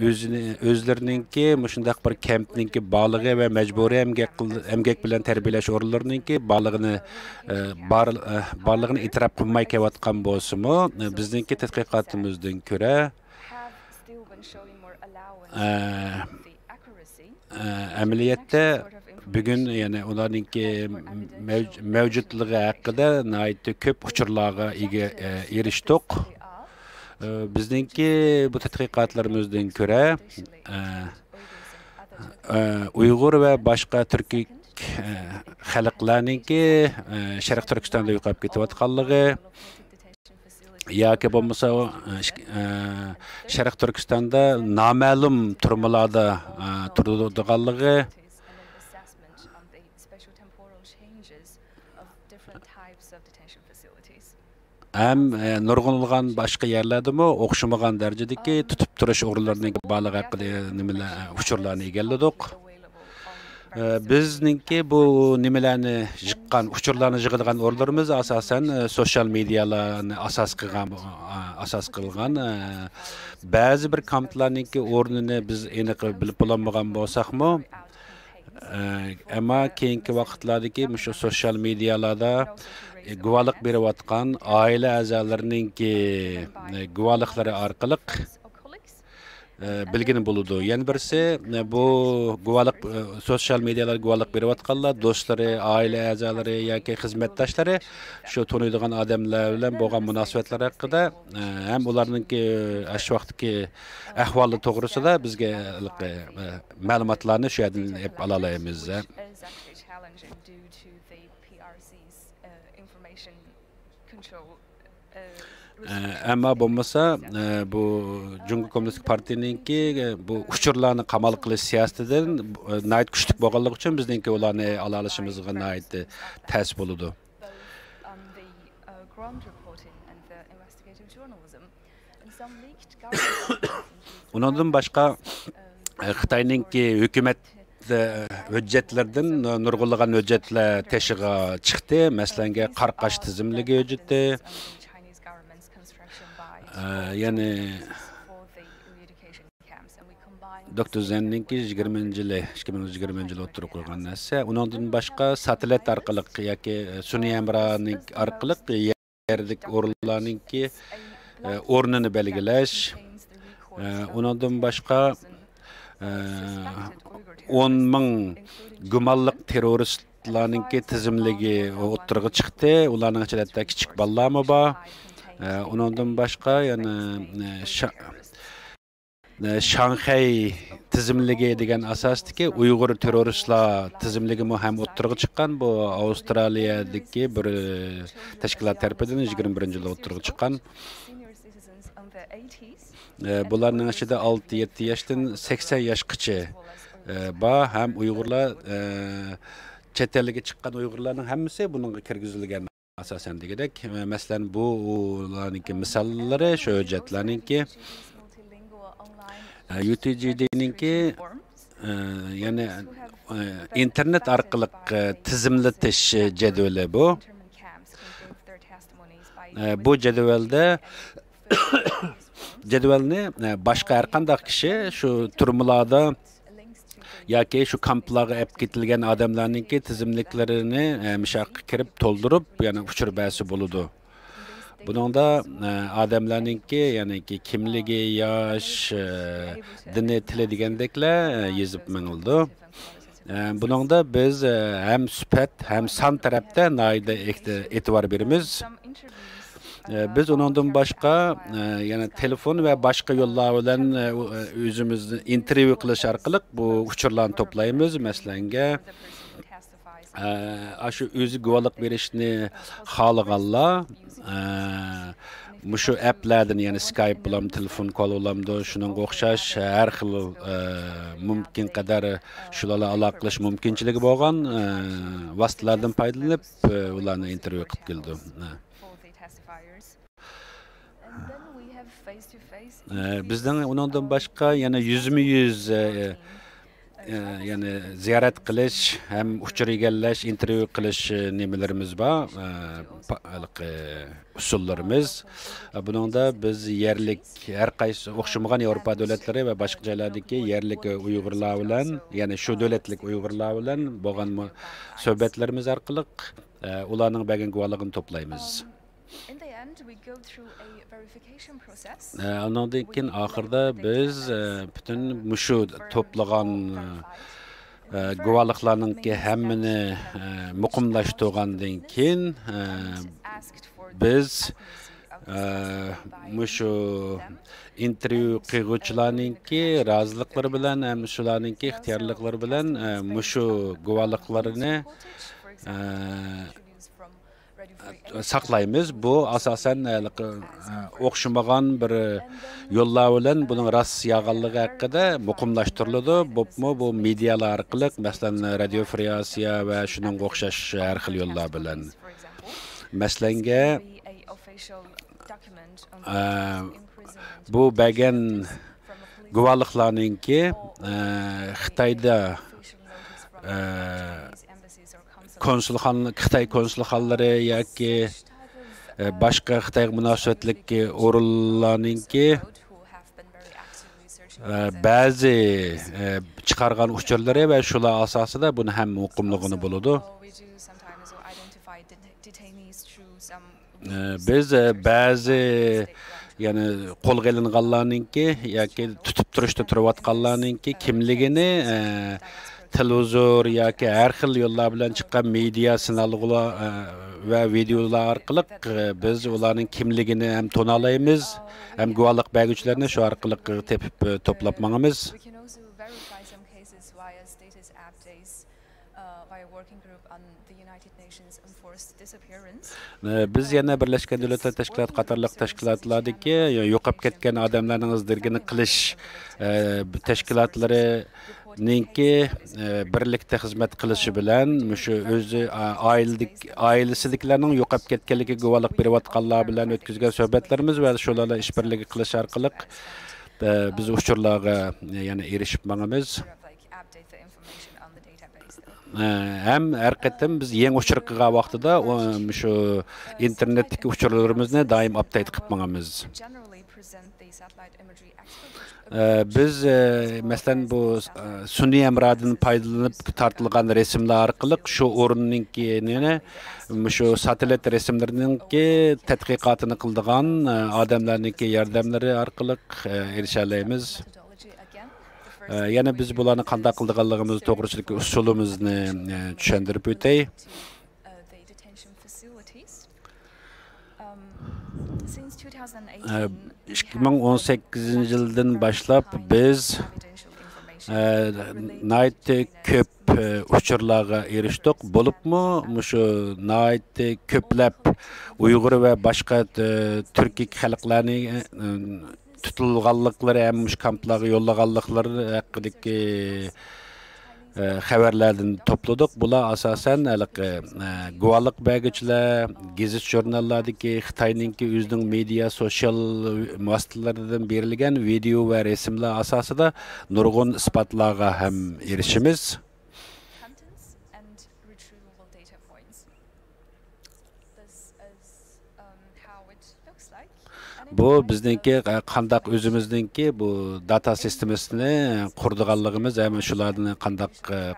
ئۆزىنى، ئۆزلىرىنىڭكى مۇشۇنداق بىر كەمپنىڭكى بارلىقى ۋە مەجبۇرىي ئەمگەك قىل-، ئەمگەك بىلەن تەربىيەلەش ئورۇنلىرىنىڭكى بارلىقىنى، ئە، بار-، ئە، بارلىقىنى ئېتىراپ قىلماي كېلىۋاتقان بولسىمۇ، بىزنىڭكى تەتقىقاتىمىزدىن كۆرە، ئە، ئە، ئەمەلىيەتتە بۈگۈن يەنە ئۇلارنىڭكى مەۋج-، مەۋجۇتلۇقى ھەققىدە ناھايىتى كۆپ ئۇچۇرلارغا ئىگە، ئە، ئېرىشتۇق. ئە، بىزنىڭكى بۇ تەتقىقاتلىرىمىزدىن كۆرە، ئە، ئە، ئۇيغۇر ۋە باشقا تۈركىي، ئە، خەلقلەرنىڭكى، ئە، شەرقىي تۈركىستاندا يوقاپ كېتىۋاتقانلىقى، ياكى بولمىسا، ئە، ئىش-، ئە، شەرقىي تۈركىستاندا نامەلۇم تۈرمىلاردا، ئە، تۇرىدىغانلىقى ھەم، ئە، نۇرغۇنلىغان باشقا يەرلەردىمۇ ئوخشىمىغان دەرىجىدىكى تۇتۇپ تۇرۇش ئورۇنلىرىنىڭ بارلىقى ھەققىدە نېمىلەر، ئۇچۇرلارنى ئىگىلىدۇق. ئە، بىزنىڭكى بۇ نېمىلەرنى يىغقان، ئۇچۇرلارنى يىغىدىغان ئورۇنلىرىمىز ئاساسەن، ئە، سوشيال مېدىيالارنى ئاساس قىلغان، ئە، ئاساس قىلغان. ئە، بەزى بىر كامپلارنىڭكى ئورنىنى بىز ئېنىق بىلىپ بولالمىغان بولساقمۇ، ئە، ئەمما كېيىنكى ۋاقىتلاردىكى مۇشۇ سوشيال مېدىيالاردا، ئە، گۇۋاھلىق بېرىۋاتقان ئائىلە ئەزالىرىنىڭكى، ئە، گۇۋاھلىقلىرى ئارقىلىق ئە، بىلگىلى بولىدۇ. يەنە بىرسى، ئە، بۇ گۇۋاھلىق، ئە، سوشيال مېدىيالاردا گۇۋاھلىق بېرىۋاتقانلار، دوستلىرى، ئائىلە ئەزالىرى ياكى خىزمەتداشلىرى شۇ تونۇيدىغان ئادەملەر بىلەن بولغان مۇناسىۋەتلەر ھەققىدە، ئە، ھەم ئۇلارنىڭكى، ئە، شۇ ۋاقىتتىكى ئەھۋالى توغرىسىدا بىزگە، ئە، مەلۇماتلارنى شۇ يەردىن ئېلىپ ئالالايمىز. ئە، ئەمما بولمىسا، ئە، بۇ جۇڭگو كوممۇنىستىك پارتىيىنىڭكى، ئە، بۇ ئۇچۇرلارنى قامال قىلىش سىياسىتىدىن، ئە، ناھايىتى كۈچلۈك بولغانلىقى ئۈچۈن بىزنىڭكى ئۇلارنى ئالالىشىمىزغا ناھايىتى تەس بولىدۇ. ئۇنىڭدىن باشقا، ئە، خىتاينىڭكى ھۆكۈمەت، ئە، ھۆججەتلىرىدىن نۇرغۇنلىغان ھۆججەتلەر تېشىغا چىقتى. مەسىلەنگە، قارا قاش تىزىملىكى ھۆججىتى. ئە، يەنى دوكتور زەننىڭكى يىگىرمىنچى يىلى، ئىككى مىڭ يىگىرمىنچى يىلى ئوتتۇرىغا قويغان نەرسە. ئۇنىڭدىن باشقا ساتېلىت ئارقىلىق ياكى، ئە، سۈنئىي ھەمراھنىڭ ئارقىلىق يەردىكى ئورۇنلارنىڭكى، ئە، ئورنىنى بەلگىلەش، ئە، ئۇنىڭدىن باشقا، ئە، ئون مىڭ گۇمانلىق تېررورىستلارنىڭكى تىزىملىكى ئوتتۇرىغا چىقتى. ئۇلارنىڭ ئىچىدە ھەتتا كىچىك بالىلارمۇ بار. ئە، ئۇنىڭدىن باشقا يەنە، ئە، شا-، ئە، شاڭخەي تىزىملىكى دېگەن ئاساستىكى ئۇيغۇر تېررورىستلار تىزىملىكىمۇ ھەم ئوتتۇرىغا چىققان. بۇ ئاۋسترالىيەدىكى بىر، ئە، تەشكىلات تەرىپىدىن يىگىرمە بىرىنچى يىلى ئوتتۇرىغا چىققان. ئە، بۇلارنىڭ ئىچىدە ئالتە، يەتتە ياشتىن سەكسەن ياشقىچە، ئە، بار. ھەم ئۇيغۇرلار، ئە، چەت ئەلگە چىققان ئۇيغۇرلارنىڭ ھەممىسى بۇنىڭغا كىرگۈزۈلگەن. ئاساسەن دېگۈدەك، مەسىلەن، بۇ ئۇلارنىڭكى مىساللىرى، شۇ ھۆججەتلەرنىڭكى، ئە، يۇ تى جى دىنىڭكى، ئە، يەنى، ئە، ئىنتېرنېت ئارقىلىق، ئە، تىزىملىتىش جەدۋىلى بۇ. ئە، بۇ جەدۋەلدە، جەدۋەلنى، ئە، باشقا ھەر قانداق كىشى شۇ تۈرمىلاردا ياكى شۇ كامپلارغا ئەپ كېتىلگەن ئادەملەرنىڭكى تىزىملىكلىرىنى، ئە، مۇشۇ ياققا كىرىپ تولدۇرۇپ، يەنە ئۇچۇر بەرسە بولىدۇ. بۇنىڭدا، ئە، ئادەملەرنىڭكى، يەنىكى كىملىكى، ياش، ئە، دىنى، تىلى دېگەندەكلەر، ئە، يېزىپ مېڭىلىدۇ. ئە، بۇنىڭدا بىز، ئە، ھەم سۈپەت، ھەم سان تەرەپتە ناھايىتى ئېتىبار بېرىمىز. ئە، بىز ئۇنىڭدىن باشقا، ئە، يەنە تېلېفون ۋە باشقا يوللار بىلەن، ئە، ئۆزىمىزنى ئىنتېرۋيۇ قىلىش ئارقىلىق بۇ ئۇچۇرلارنى توپلايمىز. مەسىلەنگە، ئە، ئاشۇ ئۆزى گۇۋاھلىق بېرىشنى خالىغانلار، ئە، مۇشۇ ئەپلەردىن، يەنى سكايپ بولامدۇ، تېلېفون كول بولامدۇ، شۇنىڭغا ئوخشاش ھەر خىل، ئە، مۇمكىن قەدەر شۇلارلا ئالاقە قىلىش مۇمكىنچىلىكى بولغان، ئە، ۋاسىتىلەردىن پايدىلىنىپ، ئە، ئۇلارنى ئىنتېرۋيۇ قىلىپ كېلىدۇ. ئە، بىزنىڭ ئۇنىڭدىن باشقا يەنە يۈزمۇ يۈز، ئە، ئە، يەنى زىيارەت قىلىش ھەم ئۇچۇر ئىگىلەش، ئىنتېرۋيۇ قىلىش، ئە، نېمىلىرىمىز بار، ئە، پا-، ھېلىقى ئۇسۇللىرىمىز. ئە، بۇنىڭدا بىز يەرلىك، ھەر قايسى ئوخشىمىغان ياۋروپا دۆلەتلىرى ۋە باشقا جايلاردىكى يەرلىك ئۇيغۇرلار بىلەن، يەنى شۇ دۆلەتلىك ئۇيغۇرلار بىلەن بولغان مۇ-، سۆھبەتلىرىمىز ئارقىلىق، ئە، ئۇلارنىڭ بەرگەن گۇۋاھلىقىنى توپلايمىز. ئە، ئۇنىڭدىن كېيىن ئاخىرىدا بىز، ئە، پۈتۈن مۇشۇ توپلىغان، ئە، گۇۋاھلىقلارنىڭكى ھەممىنى، ئە، مۇقىملاشتۇرغاندىن كېيىن، ئە، بىز، ئە، مۇشۇ ئىنتېرۋيۇ قىلغۇچىلارنىڭكى رازىلىقلىرى بىلەن ھەم شۇلارنىڭكى ئىختىيارلىقلىرى بىلەن، ئە، مۇشۇ گۇۋاھلىقلارنى، ئە، ساقلايمىز. بۇ ئاساسەن، ئە، ئوخشىمىغان بىر يوللار بىلەن بۇنىڭ راست يالغانلىقى ھەققىدە مۇقىملاشتۇرۇلىدۇ. بولۇپمۇ بۇ مېدىيالار ئارقىلىق، مەسىلەن، رادىيو فرىياسىيە ۋە شۇنىڭغا ئوخشاش ھەر خىل يوللار بىلەن. مەسىلەنگە، ئە، بۇ بەرگەن گۇۋاھلىقلارنىڭكى، ئە، خىتايدا ئە، كونسۇلخان، خىتاي كونسۇلخانلىرى ياكى، ئە، باشقا خىتايغا مۇناسىۋەتلىك ئورۇنلارنىڭكى، ئە، بەزى، ئە، چىقارغان ئۇچۇرلىرى ۋە شۇلار ئاساسىدا بۇنى ھەم ئۇقۇملىغىلى بولىدۇ. ئە، بىز، ئە، بەزى، يەنى قولغا ئېلىنغانلارنىڭكى ياكى تۇتۇپ تۇرۇشتا تۇرۇۋاتقانلارنىڭكى كىملىكىنى، ئە، تېلېۋىزور ياكى ھەر خىل يوللار بىلەن چىققان مېدىيا سىنالغۇلار، ئە، ۋە ۋىدېئولار ئارقىلىق، ئە، بىز ئۇلارنىڭ كىملىكىنى ھەم تونۇۋالايمىز، ھەم گۇۋاھلىق بەرگۈچىلەرنى شۇ ئارقىلىق تېپىپ، ئە، توپلاپ ماڭىمىز. بىز يەنە بىرلەشكەن دۆلەتلەر تەشكىلاتى قاتارلىق تەشكىلاتلاردىكى يوقاپ كەتكەن ئادەملەرنىڭ ئىز-دېرىكىنى قىلىش، ئە، تەشكىلاتلىرىنىڭكى، ئە، بىرلىكتە خىزمەت قىلىشى بىلەن، مۇشۇ ئۆزى، ئا-، ئائىلىدىكى، ئائىلىسىدىكىلەرنىڭ يوقاپ كەتكەنلىكىگە گۇۋاھلىق بېرىۋاتقانلار بىلەن ئۆتكۈزگەن سۆھبەتلىرىمىز ۋە شۇلارلا ئىشبىرلىكى قىلىش ئارقىلىق، ئە، بىز ئۇچۇرلارغا يەنە ئېرىشىپ ماڭىمىز. ئە، ھەم ھەر قېتىم بىز يېڭى ئۇچۇر قىلغان ۋاقتىدا، ئۇ، شۇ ئىنتېرنېتتىكى ئۇچۇرلىرىمىزنى دائىم ئاپدېيت قىلىپ ماڭىمىز. ئە، بىز، ئە، مەسىلەن، بۇ، ئە، سۈنئىي ھەمراھدىن پايدىلىنىپ تارتىلغان رەسىملەر ئارقىلىق شۇ ئورۇننىڭكىنى، مۇشۇ ساتېلىت رەسىملىرىنىڭكى تەتقىقاتىنى قىلىدىغان، ئە، ئادەملەرنىڭكى ياردەملىرى ئارقىلىق، ئە، ئېرىشەلەيمىز. ئە، يەنە بىز بۇلارنى قانداق قىلىدىغانلىقىمىز توغرىسىدىكى ئۇسۇلىمىزنى، ئە، چۈشەندۈرۈپ ئۆتەي. ئە، ئىككى مىڭ ئون سەككىزىنچى يىلدىن باشلاپ بىز، ئە، ناھايىتى كۆپ، ئە، ئۇچۇرلارغا ئېرىشتۇق. بولۇپمۇ مۇشۇ ناھايىتى كۆپلەپ ئۇيغۇر ۋە باشقا، ئە، تۈركىي خەلقلەرنى، ئە، تۇتۇلغانلىقلىرى ھەم مۇشۇ كامپلارغا يوللىغانلىقلىرى ھەققىدىكى، ئە، خەۋەرلەردىن توپلىدۇق. بۇلار ئاساسەن ھېلىقى، ئە، گۇۋاھلىق بەرگۈچىلەر، گېزىت-ژۇرناللاردىكى خىتاينىڭكى ئۆزىنىڭ مېدىيا، سوشيال ۋاسىتىلىرىدىن بېرىلگەن ۋىدېئو ۋە رەسىملەر ئاساسىدا نۇرغۇن ئىسپاتلارغا ھەم ئېرىشىمىز. بۇ بىزنىڭكى، ئە، قانداق ئۆزىمىزنىڭكى بۇ داتا سىستېمىسىنى قۇرىدىغانلىقىمىز ھەم شۇلارنى قانداق، ئە،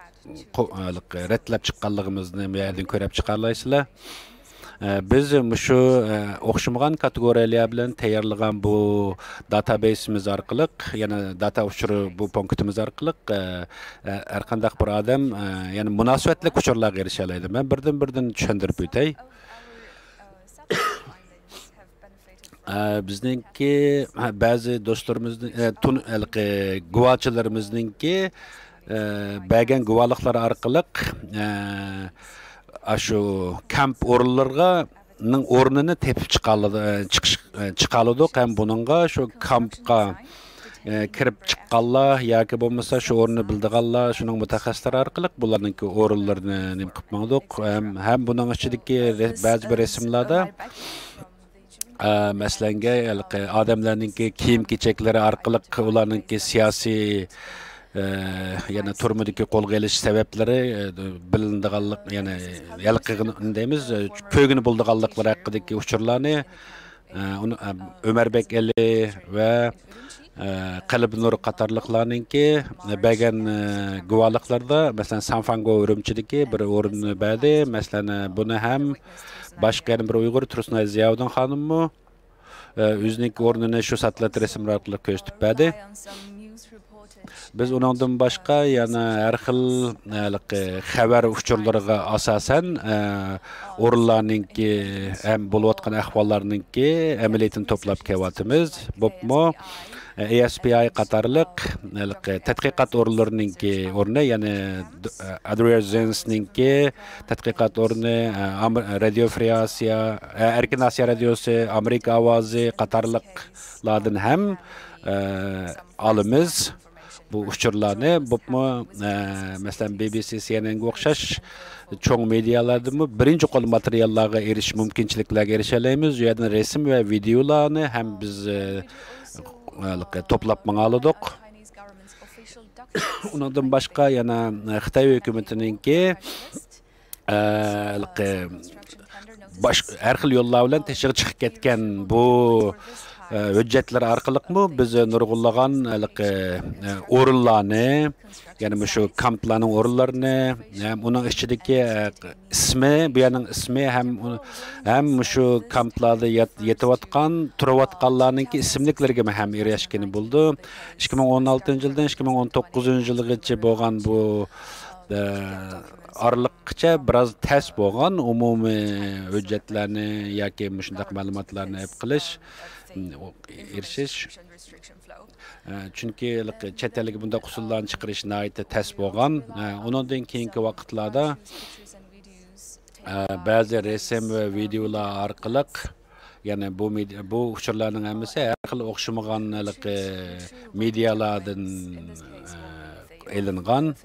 قو-، ئە، رەتلەپ چىققانلىقىمىزنى بۇ يەردىن كۆرۈپ چىقالايسىلەر. ئە، بىز مۇشۇ، ئە، ئوخشىمىغان كاتېگورىيەلەر بىلەن تەييارلىغان بۇ داتابېيسىمىز ئارقىلىق، يەنى داتا ئۇچۇرى بۇ پونكىتىمىز ئارقىلىق، ئە، ئە، ھەر قانداق بىر ئادەم، ئە، يەنى مۇناسىۋەتلىك ئۇچۇرلارغا ئېرىشەلەيدۇ. مەن بىردىن-بىردىن چۈشەندۈرۈپ ئۆتەي. ئە، بىزنىڭكى، ھە، بەزى دوستلىرىمىزنىڭ، ئە، تون-، ھېلىقى گۇۋاچىلىرىمىزنىڭكى، ئە، بەرگەن گۇۋاھلىقلىرى ئارقىلىق، ئە، ئاشۇ كامپ ئورۇنلىرىغا، نىڭ ئورنىنى تېپىپ چىقالىدۇ، ئە، چىقىش، ئە، چىقالىدۇق ھەم بۇنىڭغا شۇ كامپقا، ئە، كىرىپ چىققانلار ياكى بولمىسا شۇ ئورۇننى بىلىدىغانلار، شۇنىڭ مۇتەخەسسىسلىرى ئارقىلىق بۇلارنىڭكى ئورۇنلىرىنى نېمە قىلىپ ماڭدۇق. ھەم، ھەم بۇنىڭ ئىچىدىكى رەس-، بەزى بىر رەسىملەردە، ئە، مەسىلەنگە، ھېلىقى ئادەملەرنىڭكى كىيىم-كېچەكلىرى ئارقىلىق ئۇلارنىڭكى سىياسىي، ئە، يەنە تۈرمىدىكى قولغا ئېلىش سەۋەبلىرى، ئە، بىلىنىدىغانلىق، يەنى ھېلىقى دەيمىز، ئە، كۆرگىلى بولىدىغانلىقلىرى ھەققىدىكى ئۇچۇرلارنى، ئە، ئۇنى، ئە، ئۆمەربەك ئەلى ۋە، ئە، قەلبىنۇر قاتارلىقلارنىڭكى بەرگەن، ئە، گۇۋاھلىقلىرىدا، مەسىلەن، سانفاڭگو ئۈرۈمچىدىكى بىر ئورۇننى بەردى. مەسىلەن، ئە، بۇنى ھەم باشقا يەنە بىر ئۇيغۇر تۇرسۇنئاي زىياۋۇدۇن خانىممۇ، ئە، ئۆزىنىڭكى ئورنىنى شۇ ساتېلىت رەسىملىرى ئارقىلىق كۆرسىتىپ بەردى. بىز ئۇنىڭدىن باشقا يەنە ھەر خىل، ھېلىقى خەۋەر ئۇچۇرلىرىغا ئاساسەن، ئە، ئورۇنلارنىڭكى ھەم بولۇۋاتقان ئەھۋاللارنىڭكى ئەمەلىيىتىنى توپلاپ كېلىۋاتىمىز. بولۇپمۇ، ئە، ئەي ئەس پىي ئاي قاتارلىق ھېلىقى تەتقىقات ئورۇنلىرىنىڭكى ئورنى، يەنى، ئە، ئادرىيا زېنسنىڭكى تەتقىقات ئورنى، ئە، ئام-، رادىيو فرېي ئاسىيا، ئە، ئەركىن ئاسىيا رادىيوسى، ئامېرىكا ئاۋازى قاتارلىقلاردىن ھەم، ئە، ئالىمىز بۇ ئۇچۇرلارنى. بولۇپمۇ، ئە، مەسىلەن، بى بى سى، سى ئېن ئېنگە ئوخشاش چوڭ مېدىيالاردىنمۇ بىرىنچى قول ماتېرىياللارغا ئېرىشىش مۇمكىنچىلىكلەرگە ئېرىشەلەيمىز. ئۇ يەردىن رەسىم ۋە ۋىدېئولارنى ھەم بىز، ئە، توپلاپ ماڭالىدۇق. ئۇنىڭدىن باشقا يەنە خىتاي ھۆكۈمىتىنىڭكى، ئە، ھېلىقى باش-، ھەر خىل يوللار بىلەن تېشىغا چىقىپ كەتكەن بۇ، ئە، ھۆججەتلەر ئارقىلىقمۇ بىز نۇرغۇنلىغان ھېلىقى، ئە، ئورۇنلارنى، يەنى مۇشۇ كامپلارنىڭ ئورۇنلىرىنى، ھەم ئۇنىڭ ئىچىدىكى، ئە، ئىسمى، بۇ يەرنىڭ ئىسمى ھەم ئۇ-، ھەم مۇشۇ كامپلاردا يات-، يېتىۋاتقان، تۇرۇۋاتقانلارنىڭكى ئىسىملىكلىرىگىمۇ ھەم ئېرىشكىلى بولىدۇ. ئىككى مىڭ ئون ئالتىنچى يىلدىن ئىككى مىڭ ئون توققۇزىنچى يىلغىچە بولغان بۇ، ئە، ئارىلىققىچە بىراز تەس بولغان ئومۇمىي ھۆججەتلەرنى ياكى مۇشۇنداق مەلۇماتلارنى ئېلىپ قېلىش، ئېرىشىش. ئە، چۈنكى چەت ئەلگە بۇنداق ئۇسۇللارنى چىقىرىش ناھايىتى تەس بولغان. ئە، ئۇنىڭدىن كېيىنكى ۋاقىتلاردا، ئە، بەزى رەسىم ۋە ۋىدېئولار ئارقىلىق، يەنى بۇ مېدىا، بۇ ئۇچۇرلارنىڭ ھەممىسى ھەر خىل ئوخشىمىغان ھېلىقى مېدىيالاردىن، ئە، ئېلىنغان.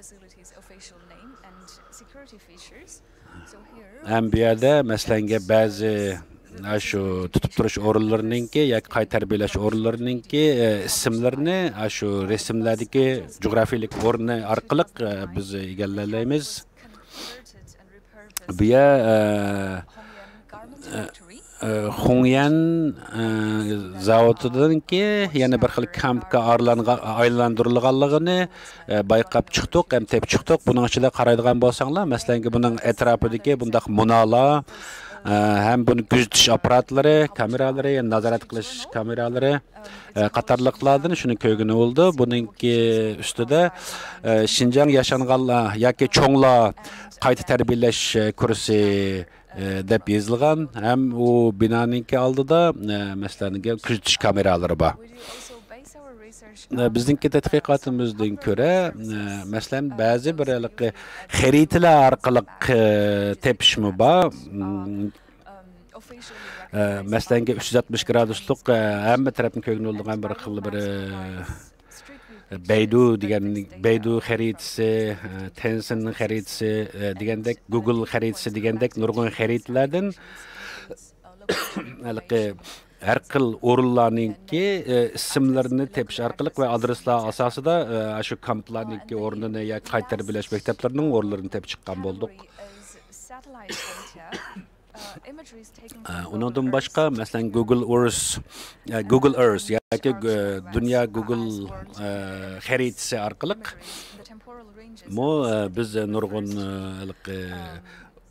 ھەم بۇ يەردە، مەسىلەنگە، بەزى، ئە، شۇ تۇتۇپ تۇرۇش ئورۇنلىرىنىڭكى ياكى قايتا تەربىيەلەش ئورۇنلىرىنىڭكى، ئە، ئىسىملىرىنى، ئە، شۇ رەسىملەردىكى جۇغراپىيەلىك ئورنى ئارقىلىق، ئە، بىز ئىگىلەيلەيمىز. بۇ يەر، ئە، ئە، ئە، خۇڭيەن، ئە، زاۋۇتىدىنكى يەنە بىر خىل كامپقا ئارىلانغا-، ئايلاندۇرۇلغانلىقىنى، ئە، بايقاپ چىقتۇق ھەم تېپىپ چىقتۇق. بۇنىڭ ئىچىدە قارايدىغان بولساڭلار، مەسىلەنكى، بۇنىڭ ئەتراپىدىكى بۇنداق مۇنارلار، ئە، ھەم بۇنى كۆزىتىش ئاپپاراتلىرى، كامېرالىرى، يەنى نازارەت قىلىش كامېرالىرى، ئە، قاتارلىقلاردىن شۇنى كۆرگىلى بولىدۇ. بۇنىڭكى ئۈستىدە، ئە، شىنجاڭ ياشانغانلار ياكى چوڭلار قايتا تەربىيەلەش، ئە، كۇرسى، ئە، دەپ يېزىلغان ھەم ئۇ بىنانىڭكى ئالدىدا، ئە، مەسىلەن، كۆزىتىش كامېرالىرى بار. ئە، بىزنىڭكى تەتقىقاتىمىزدىن كۆرە، ئە، مەسىلەن، بەزى بىر ھېلىقى خەرىتىلەر ئارقىلىق، ئە، تېپىشمۇ بار. ئە، مەسىلەنكى، ئۈچ يۈز ئاتمىش گرادۇسلۇق، ئە، ھەممە تەرەپنى كۆرگىلى بولىدىغان بىر خىل بىر، ئە، بەيدۇ دېگەن، بەيدۇ خەرىتىسى، ئە، تېنسېننىڭ خەرىتىسى، ئە، دېگەندەك، گۇگل خەرىتىسى دېگەندەك نۇرغۇن خەرىتىلەردىن ھېلىقى ھەر خىل ئورۇنلارنىڭكى، ئە، ئىسىملىرىنى تېپىش ئارقىلىق ۋە ئادرېسلار ئاساسىدا، ئە، شۇ كامپلارنىڭكى ئورنىنى ياكى قايتا تەربىيەلەش مەكتەپلىرىنىڭ ئورۇنلىرىنى تېپىپ چىققان بولدۇق. ئە، ئۇنىڭدىن باشقا، مەسىلەن، گۇگل ئۇرس، ئە، گۇگل ئەرس ياكى، ئە، دۇنيا گۇگل، ئە، خەرىتىسى ئارقىلىق مۇ، ئە، بىز نۇرغۇن، ئە، ھېلىقى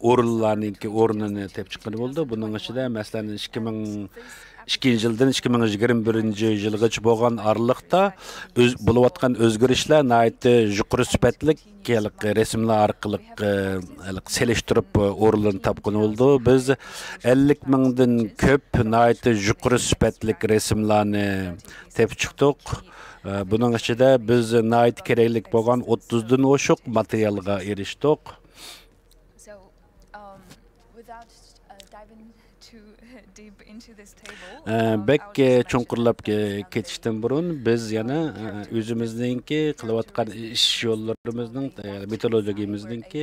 ئورۇنلارنىڭكى ئورنىنى تېپىپ چىققىلى بولىدۇ. بۇنىڭ ئىچىدە، مەسىلەن، ئىككى مىڭ ئىككىنچى يىلدىن ئىككى مىڭ يىگىرمە بىرىنچى يىلغىچە بولغان ئارىلىقتا ئۆز-، بولۇۋاتقان ئۆزگىرىشلەر ناھايىتى يۇقىرى سۈپەتلىك ھېلىقى رەسىملەر ئارقىلىق، ئە، ھېلىقى سېلىشتۇرۇپ، ئە، ئورۇنلىرىنى تاپقىلى بولىدۇ. بىز ئەللىك مىڭدىن كۆپ ناھايىتى يۇقىرى سۈپەتلىك رەسىملەرنى تېپىپ چىقتۇق. ئە، بۇنىڭ ئىچىدە بىز ناھايىتى كېرەكلىك بولغان ئوتتۇزدىن ئوشۇق ماتېرىيالغا ئېرىشتۇق. ئە، بەك، ئە، چوڭقۇرلاپ كېتىشتىن بۇرۇن، بىز يەنە، ئە، ئۆزىمىزنىڭكى قىلىۋاتقان ئىش يوللىرىمىزنىڭ، ئە، مېتودولوگىيىمىزنىڭكى،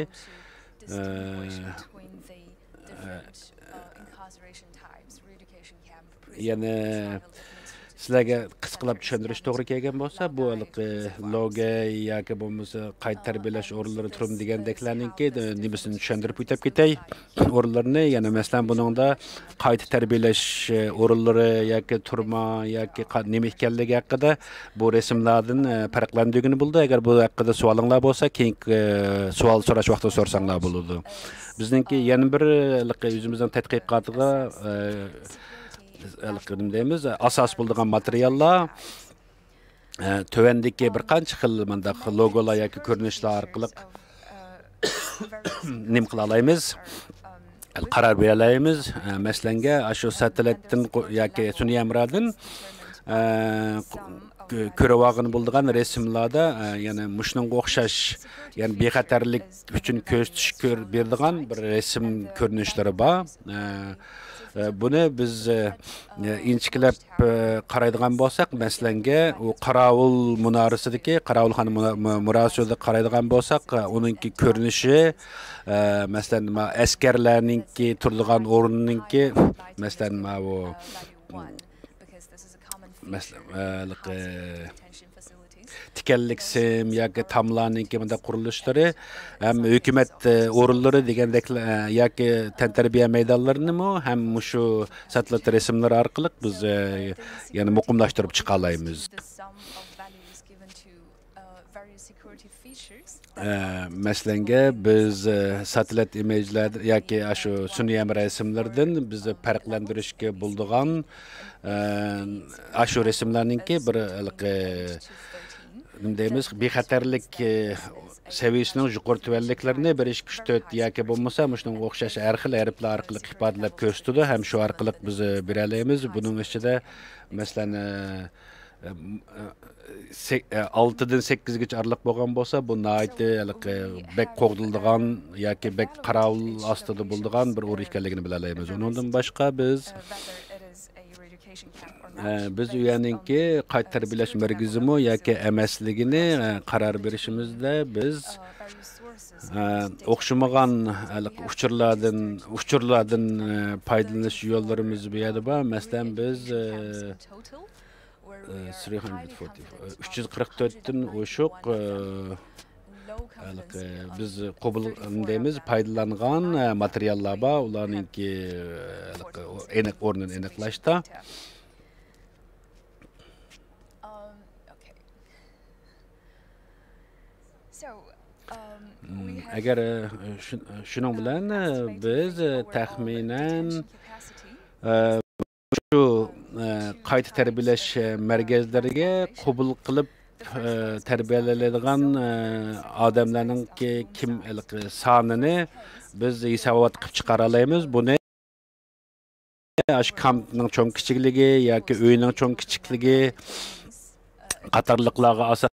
ئە، ئە، يەنە سىلەرگە قىسقىلاپ چۈشەندۈرۈش توغرا كەلگەن بولسا، بۇ ھېلىقى لوگەي ياكى بولمىسا قايتا تەربىيەلەش ئورۇنلىرى، تۈرمە دېگەندەكلەرنىڭكى، ئە، نېمىسىنى چۈشەندۈرۈپ ئۆتۈپ كېتەي. ئورۇنلىرىنى، يەنى مەسىلەن، بۇنىڭدا قايتا تەربىيەلەش، ئە، ئورۇنلىرى ياكى تۈرمە ياكى قا-، نېمە ئىكەنلىكى ھەققىدە بۇ رەسىملاردىن، ئە، پەرقلەندۈرگىلى بولىدۇ. ئەگەر بۇ ھەققىدە سوئالىڭلار بولسا، كېيىنكى، ئە، سوئال سوراش ۋاقتىدا سورىساڭلار بولىدۇ. بىزنىڭكى يەنە بىر ھېلىقى ئۆزىمىزنىڭ تەتقىقاتىغا، ئە، ھېلىقى نېمە دەيمىز، ئاساس بولىدىغان ماتېرىياللار، ئە، تۆۋەندىكى بىر قانچە خىل مۇنداق لوگولار ياكى كۆرۈنۈشلەر ئارقىلىق نېمە قىلالايمىز؟ قارار بېرەلەيمىز. ئە، مەسىلەنگە، ئاشۇ ساتېلىتتىن قو-، ياكى سۈنئىي ھەمراھدىن، ئە، قو-، كۆ-، كۆرۈۋالغىلى بولىدىغان رەسىملەردە، ئە، يەنە مۇشۇنىڭغا ئوخشاش، يەنى بىخەتەرلىك ئۈچۈن كۆزىتىش كۆر-، بېرىدىغان بىر رەسىم كۆرۈنۈشلىرى بار. ئە، ئە، بۇنى بىز، ئە، ئىنچىكىلەپ، ئە، قارايدىغان بولساق، مەسىلەنگە، ئۇ قاراۋۇل مۇنارىسىدىكى، قاراۋۇلخانا مۇنا-، مۇ-، مۇنارىسىدا قارايدىغان بولساق، ئە، ئۇنىڭكى كۆرۈنۈشى، ئە، مەسىلەن، ما ئەسكەرلەرنىڭكى تۇرىدىغان ئورنىنىڭكى، مەسىلەن، ماۋۇ، مەسىلەن، ھېلىقى تىكەنلىك سىم ياكى تاملارنىڭكى مۇنداق قۇرۇلۇشلىرى ھەم ھۆكۈمەت، ئە، ئورۇنلىرى دېگەندەك، ئە، ياكى تەنتەربىيە مەيدانلىرىنىمۇ ھەم مۇشۇ ساتېلىت رەسىملىرى ئارقىلىق بىز، ئە، يەنە مۇقىملاشتۇرۇپ چىقالايمىز. ئە، مەسىلەنگە، بىز، ئە، ساتېلىت ئىمېجلەر ياكى ئاشۇ سۈنئىي ھەمراھ رەسىملىرىدىن بىز پەرقلەندۈرۈشكە بولىدىغان، ئە، ئاشۇ رەسىملەرنىڭكى بىر ھېلىقى، نېمە دەيمىز، بىخەتەرلىك، ئە، سەۋىيەسىنىڭ يۇقىرى تۆۋەنلىكلىرىنى بىر، ئىككى، ئۈچ، تۆت ياكى بولمىسا مۇشۇنىڭغا ئوخشاش ھەر خىل ھەرپلەر ئارقىلىق ئىپادىلەپ كۆرسىتىدۇ ھەم شۇ ئارقىلىق بىز، ئە، بېرەلەيمىز. بۇنىڭ ئىچىدە، مەسىلەن، ئە، ئە، ئە، سەك-، ئە، ئالتىدىن سەككىزگىچە ئارىلىق بولغان بولسا، بۇ ناھايىتى ھېلىقى بەك قوغدىلىدىغان ياكى بەك قاراۋۇل ئاستىدا بولىدىغان بىر ئورۇن ئىكەنلىكىنى بىلەلەيمىز. ئۇنىڭدىن باشقا بىز، ئە، بىز ئۇ يەرنىڭكى قايتا تەربىيەلەش مەركىزىمۇ ياكى ئەمەسلىكىنى، ئە، قارار بېرىشىمىزدە بىز، ئە، ئوخشىمىغان ھېلىقى ئۇچۇرلاردىن، ئۇچۇرلاردىن، ئە، پايدىلىنىش يوللىرىمىز بۇ يەردە بار. مەسىلەن، بىز، ئە، ئە، ئۈچ يۈز قىرىق تۆتتىن ئوشۇق، ئە، ھېلىقى بىز قوبۇل دەيمىز، پايدىلانغان، ئە، ماتېرىياللار بار. ئۇلارنىڭكى، ئە، ھېلىقى ئېنىق ئورنىنى ئېنىقلاشتا. ئەگەر، ئە، شۇ-، شۇنىڭ بىلەن، ئە، بىز، ئە، تەخمىنەن، ئە، شۇ، ئە، قايتا تەربىيەلەش، ئە، مەركەزلىرىگە قوبۇل قىلىپ، ئە، تەربىيەلەيدىغان، ئە، ئادەملەرنىڭكى كىم، ھېلىقى سانىنى بىز ھېسابات قىلىپ چىقارالايمىز. بۇنى ئاشۇ كامپنىڭ چوڭ كىچىكلىكى ياكى ئۆينىڭ چوڭ كىچىكلىكى قاتارلىقلارغا ئاساسەن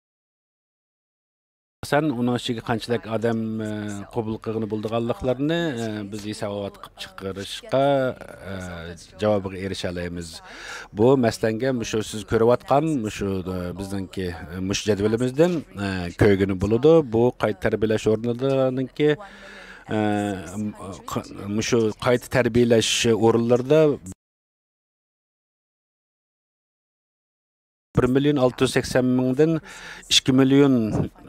ئۇنىڭ ئىچىگە قانچىلىك ئادەم، ئە، قوبۇل قىلغىلى بولىدىغانلىقلىرىنى، ئە، بىز ھېسابات قىلىپ چىقىرىشقا، ئە، جاۋابىغا ئېرىشەلەيمىز. بۇ مەسىلەنگە مۇشۇ سىز كۆرۈۋاتقان مۇشۇ، ئە، بىزنىڭكى، ئە، مۇشۇ جەدۋىلىمىزدىن، ئە، كۆرگىلى بولىدۇ. بۇ قايتا تەربىيەلەش ئورنىدىكى، ئە، م-، ق-، مۇشۇ قايتا تەربىيەلەش ئورۇنلىرىدا بىر مىليون ئالتە يۈز سەكسەن مىڭدىن ئىككى مىليون،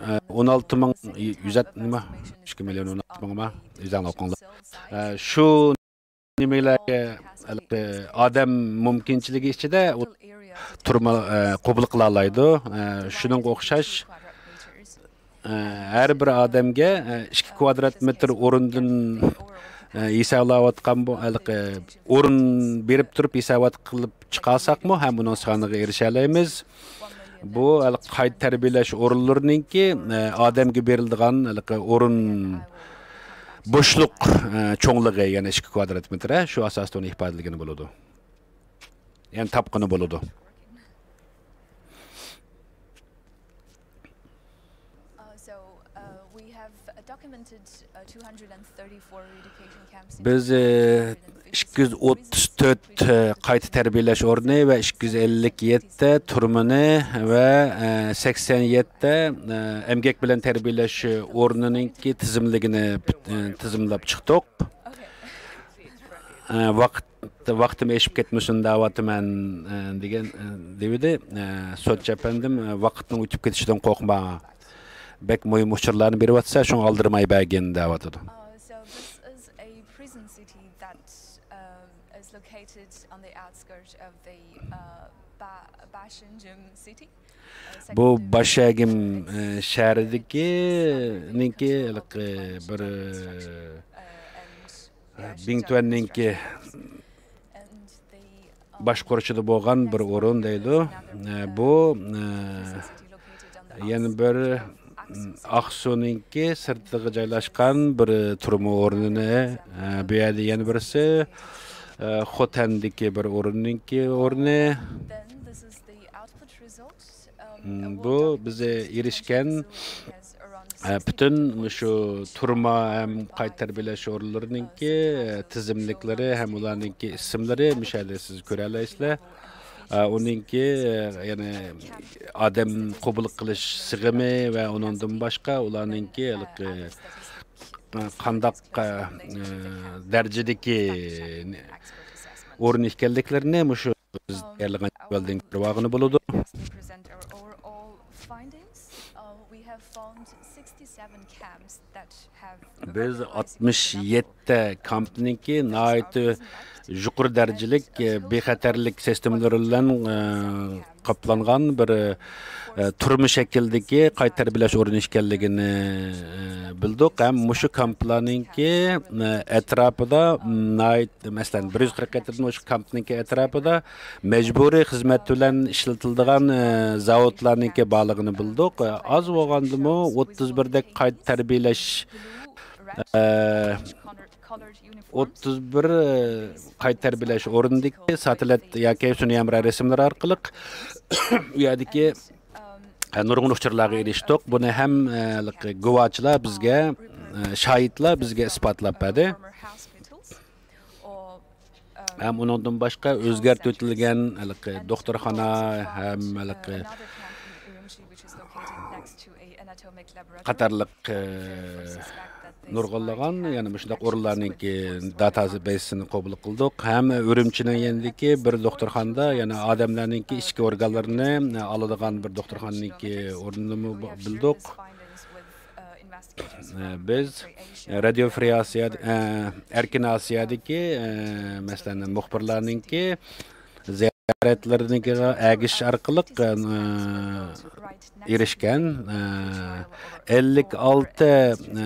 ئە، ئون ئالتە مىڭ يۈز، نېمە؟ ئىككى مىليون ئون ئالتە مىڭ ما؟ ئۆزۈڭلار ئوقۇڭلار. ئە، شۇ نېمىلەرگە، ھېلىقى ئادەم مۇمكىنچىلىكى ئىچىدە ئۇ تۈرمە، ئە، قوبۇل قىلالايدۇ. ئە، شۇنىڭغا ئوخشاش، ئە، ھەر بىر ئادەمگە، ئە، ئىككى كۋادرات مېتىر ئورۇندىن، ئە، ھېسابلاۋاتقان بۇ، ھېلىقى ئورۇن بېرىپ تۇرۇپ ھېسابات قىلىپ چىقارساقمۇ ھەم ئۇنىڭ سانىغا ئېرىشەلەيمىز. بۇ ھېلىقى قايتا تەربىيەلەش ئورۇنلىرىنىڭكى، ئە، ئادەمگە بېرىلىدىغان ھېلىقى ئورۇن بوشلۇق، ئە، چوڭلۇقى، يەنى ئىككى كۋادرات مېتىر، شۇ ئاساستا ئۇنى ئىپادىلىگىلى بولىدۇ. يەنى تاپقىلى بولىدۇ. بىز، ئە، ئىككى يۈز ئوتتۇز تۆت، ئە، قايتا تەربىيەلەش ئورنى ۋە ئىككى يۈز ئەللىك يەتتە تۈرمىنى ۋە، ئە، سەكسەن يەتتە، ئە، ئەمگەك بىلەن تەربىيەلەش ئورنىنىڭكى تىزىملىكىنى، ئە، تىزىملاپ چىقتۇق. ئە، ۋاقىت، ۋاقتىم ئېشىپ كەتمىسۇن دەۋاتىمەن، ئە، دېگەن، ئە، دېۋىدى. ئە، سوتچى ئەپەندىم، ئە، ۋاقىتنىڭ ئۆتۈپ كېتىشىدىن قورقما. بەك مۇھىم ئۇچۇرلارنى بېرىۋاتىسەن، شۇڭا ئالدىرىماي بەرگىن دەۋاتىدۇ. بۇ باشەگىم، ئە، شەھىرىدىكى، نىڭكى، ھېلىقى بىر، ئە، بىڭتۈەننىڭكى باشقۇرۇشىدا بولغان بىر ئورۇن دەيدۇ. ئە، بۇ، ئە، يەنە بىر، م، ئاقسۇنىڭكى سىرتىغا جايلاشقان بىر تۈرمە ئورنىنى، ئە، بۇ يەردە يەنە بىرسى، ئە، خوتەندىكى بىر ئورۇننىڭكى ئورنى. م، بۇ بىز ئېرىشكەن، ئە، پۈتۈن مۇشۇ تۈرمە ھەم قايتا تەربىيەلەش ئورۇنلىرىنىڭكى، ئە، تىزىملىكلىرى ھەم ئۇلارنىڭكى ئىسىملىرى مۇشۇ يەردە سىز كۆرەلەيسىلەر. ئە، ئۇنىڭكى، ئە، يەنى ئادەم قوبۇل قىلىش سىغىمى ۋە ئۇنىڭدىن باشقا ئۇلارنىڭكى ھېلىقى، ئە، قانداق، ئە، ئە، دەرىجىدىكى ئورۇن ئىكەنلىكلىرىنى مۇشۇ بىز تەييارلىغان جەدۋەلدىن كۆرۈۋالغىلى بولىدۇ. Present our overall findings. Uh, we have found sixty-seven camps that have بىز ئاتمىش يەتتە كامپنىڭكى ناھايىتى يۇقىرى دەرىجىلىك، ئە، بىخەتەرلىك سىستېمىلىرى بىلەن، ئە، قاپلانغان بىر، ئە، تۈرمە شەكلىدىكى قايتا تەربىيەلەش ئورنى ئىكەنلىكىنى، ئە، بىلدۇق. ھەم مۇشۇ كامپلارنىڭكى، ئە، ئەتراپىدا ناھايىتى، مەسىلەن، بىر يۈز قىرىق يەتتە مۇشۇ كامپنىڭكى ئەتراپىدا مەجبۇرىي خىزمەت بىلەن ئىشلىتىلىدىغان، ئە، زاۋۇتلارنىڭكى بارلىقىنى بىلدۇق. ئە، ئاز بولغاندىمۇ ئوتتۇز بىردەك قايتا تەربىيەلەش، ئە، ئوتتۇز بىر، ئە، قايتا تەربىيەلەش ئورنىدىكى ساتېلىت ياكى سۈنئىي ھەمراھ رەسىملىرى ئارقىلىق ئۇ يەردىكى، ئە، نۇرغۇن ئۇچۇرلارغا ئېرىشتۇق. بۇنى ھەم، ئە، ھېلىقى گۇۋاچىلار بىزگە، ئە، شاھىتلار بىزگە ئىسپاتلاپ بەردى. ھەم ئۇنىڭدىن باشقا ئۆزگەرتىۋېتىلگەن ھېلىقى دوختۇرخانا ھەم ھېلىقى قاتارلىق، ئە، نۇرغۇنلىغان، يەنە مۇشۇنداق ئورۇنلارنىڭكى داتابەيسىنى قوبۇل قىلدۇق. ھەم ئۈرۈمچىنىڭ يېنىدىكى بىر دوختۇرخانىدا يەنە ئادەملەرنىڭكى ئىچكى ئورگانلىرىنى ئالىدىغان بىر دوختۇرخانىنىڭكى ئورنىنىمۇ بىلدۇق. ئە، بىز رادىيو فرى ئاسىيا، ئە، ئەركىن ئاسىيادىكى، ئە، مەسىلەن، مۇخبىرلارنىڭكى زىيارەتلىرىنىڭكىگە ئەگىشىش ئارقىلىق، ئە، ئېرىشكەن، ئە، ئەللىك ئالتە، ئە،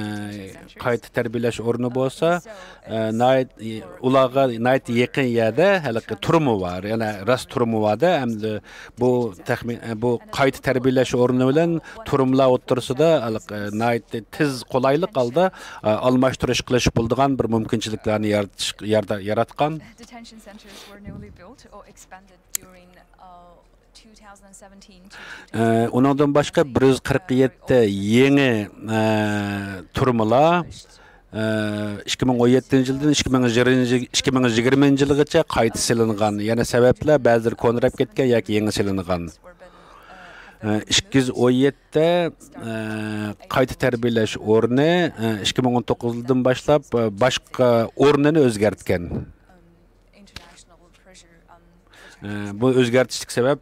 قايتا تەربىيەلەش ئورنى بولسا، ئە، ناھايىتى، ئۇلارغا ناھايىتى يېقىن يەردە ھېلىقى تۈرمە بار، يەنە راست تۈرمە بار-دە، ئەمدى بۇ تەخمىن، بۇ قايتا تەربىيەلەش ئورنى بىلەن تۈرمىلەر ئوتتۇرىسىدا ھېلىقى ناھايىتى تېز، قولايلىق ھالدا، ئە، ئالماشتۇرۇش قىلىش بولىدىغان بىر مۇمكىنچىلىكلەرنى يارىتىش، يارىتا-، ياراتقان. Detention centers were newly built or expanded during, uh, two thousand seventeen to ئە، ئۇنىڭدىن باشقا بىر يۈز قىرىق يەتتە يېڭى، ئە، تۈرمىلەر، ئە، ئىككى مىڭ ئون يەتتىنچى يىلدىن ئىككى مىڭ يىگىرمىنچى، ئىككى مىڭ يىگىرمىنچى يىلغىچە قايتا سېلىنغان. يەنە سەۋەبلەر بەزىلىرى كونىراپ كەتكەن ياكى يېڭى سېلىنغان. ئە، ئىككى يۈز ئون يەتتە، ئە، قايتا تەربىيەلەش ئورنى، ئە، ئىككى مىڭ ئون توققۇزىنچى يىلدىن باشلاپ، ئە، باشقا ئورنىنى ئۆزگەرتكەن. ئە، بۇ ئۆزگەرتىشلىك سەۋەب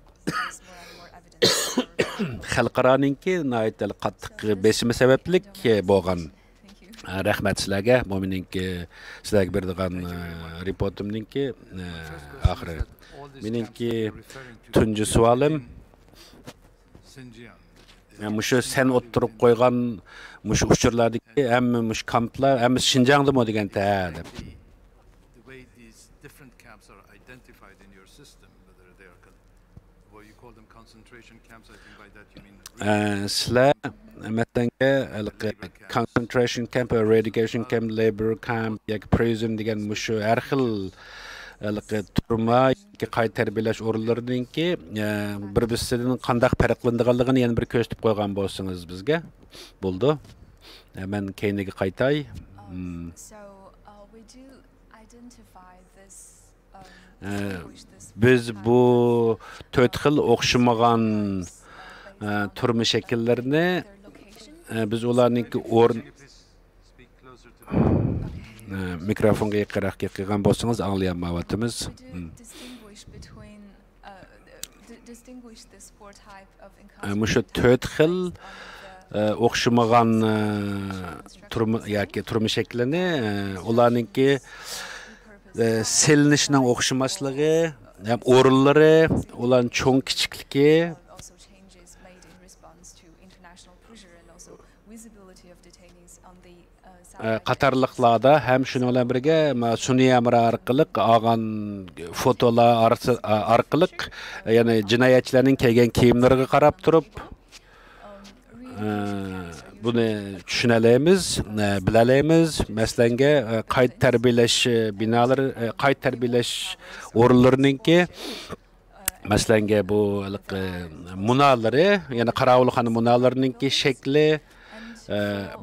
خەلقئارانىڭكى ناھايىتى قاتتىق بېسىمى سەۋەبلىك بولغان. ئە، رەھمەت سىلەرگە. بۇ مېنىڭكى سىلەرگە بېرىدىغان، ئە، رېپورتۇمنىڭكى، ئە، ئاخىرى. مېنىڭكى تۇنجى سوئالىم، ئە، مۇشۇ سەن ئوتتۇرىغا قويغان مۇشۇ ئۇچۇرلاردىكى ھەممە مۇشۇ كامپلار ھەممىسى شىنجاڭدىمۇ دېگەنتە، ھە، دەپ. The way these different camps are identified in your system, whether they are con-, well, you call them concentration camps, I think by that you mean ئە، سىلەر، مەسىلەن، ھېلىقى concentration camp، re-education camp، labor camp ياكى prison دېگەن مۇشۇ ھەر خىل ھېلىقى تۈرمە ياكى قايتا تەربىيەلەش ئورۇنلىرىنىڭكى، ئە، بىر-بىرسىدىن قانداق پەرقلىنىدىغانلىقىنى يەنە بىر كۆرسىتىپ قويغان بولسىڭىز بىزگە بولىدۇ. ئە، مەن كەينىگە قايتاي. مم. ئە، بىز بۇ تۆت خىل ئوخشىمىغان، ئە، تۈرمە شەكىللىرىنى، ئە، بىز ئۇلارنىڭكى ئورن-، ئە، مىكروفونغا يېقىنراق گەپ قىلغان بولسىڭىز ئاڭلىيالمايۋاتىمىز. مم. ئە، مۇشۇ تۆت خىل، ئە، ئوخشىمىغان، ئە، تۈرمە ياكى تۈرمە شەكلىنى، ئە، ئۇلارنىڭكى، ئە، سېلىنىشنىڭ ئوخشىماسلىقى، ھەم ئورۇنلىرى، ئۇلارنىڭ چوڭ كىچىكلىكى، ئە، قاتارلىقلاردا ھەم شۇنىڭ بىلەن بىرگە، ما، سۈنئىي ھەمراھ ئارقىلىق ئالغان فوتولار ئارىسى-، ئارقىلىق، يەنى جىنايەتچىلەرنىڭ كىيگەن كىيىملىرىگە قاراپ تۇرۇپ، ئە، بۇنى چۈشىنەلەيمىز، ئە، بىلەلەيمىز. مەسىلەنگە، ئە، قايتا تەربىيەلەش، ئە، بىنالىرى، ئە، قايتا تەربىيەلەش ئورۇنلىرىنىڭكى، مەسىلەنگە، بۇ ھېلىقى مۇنارلىرى، يەنى قاراۋۇلخانا مۇنارلىرىنىڭكى شەكلى، ئە،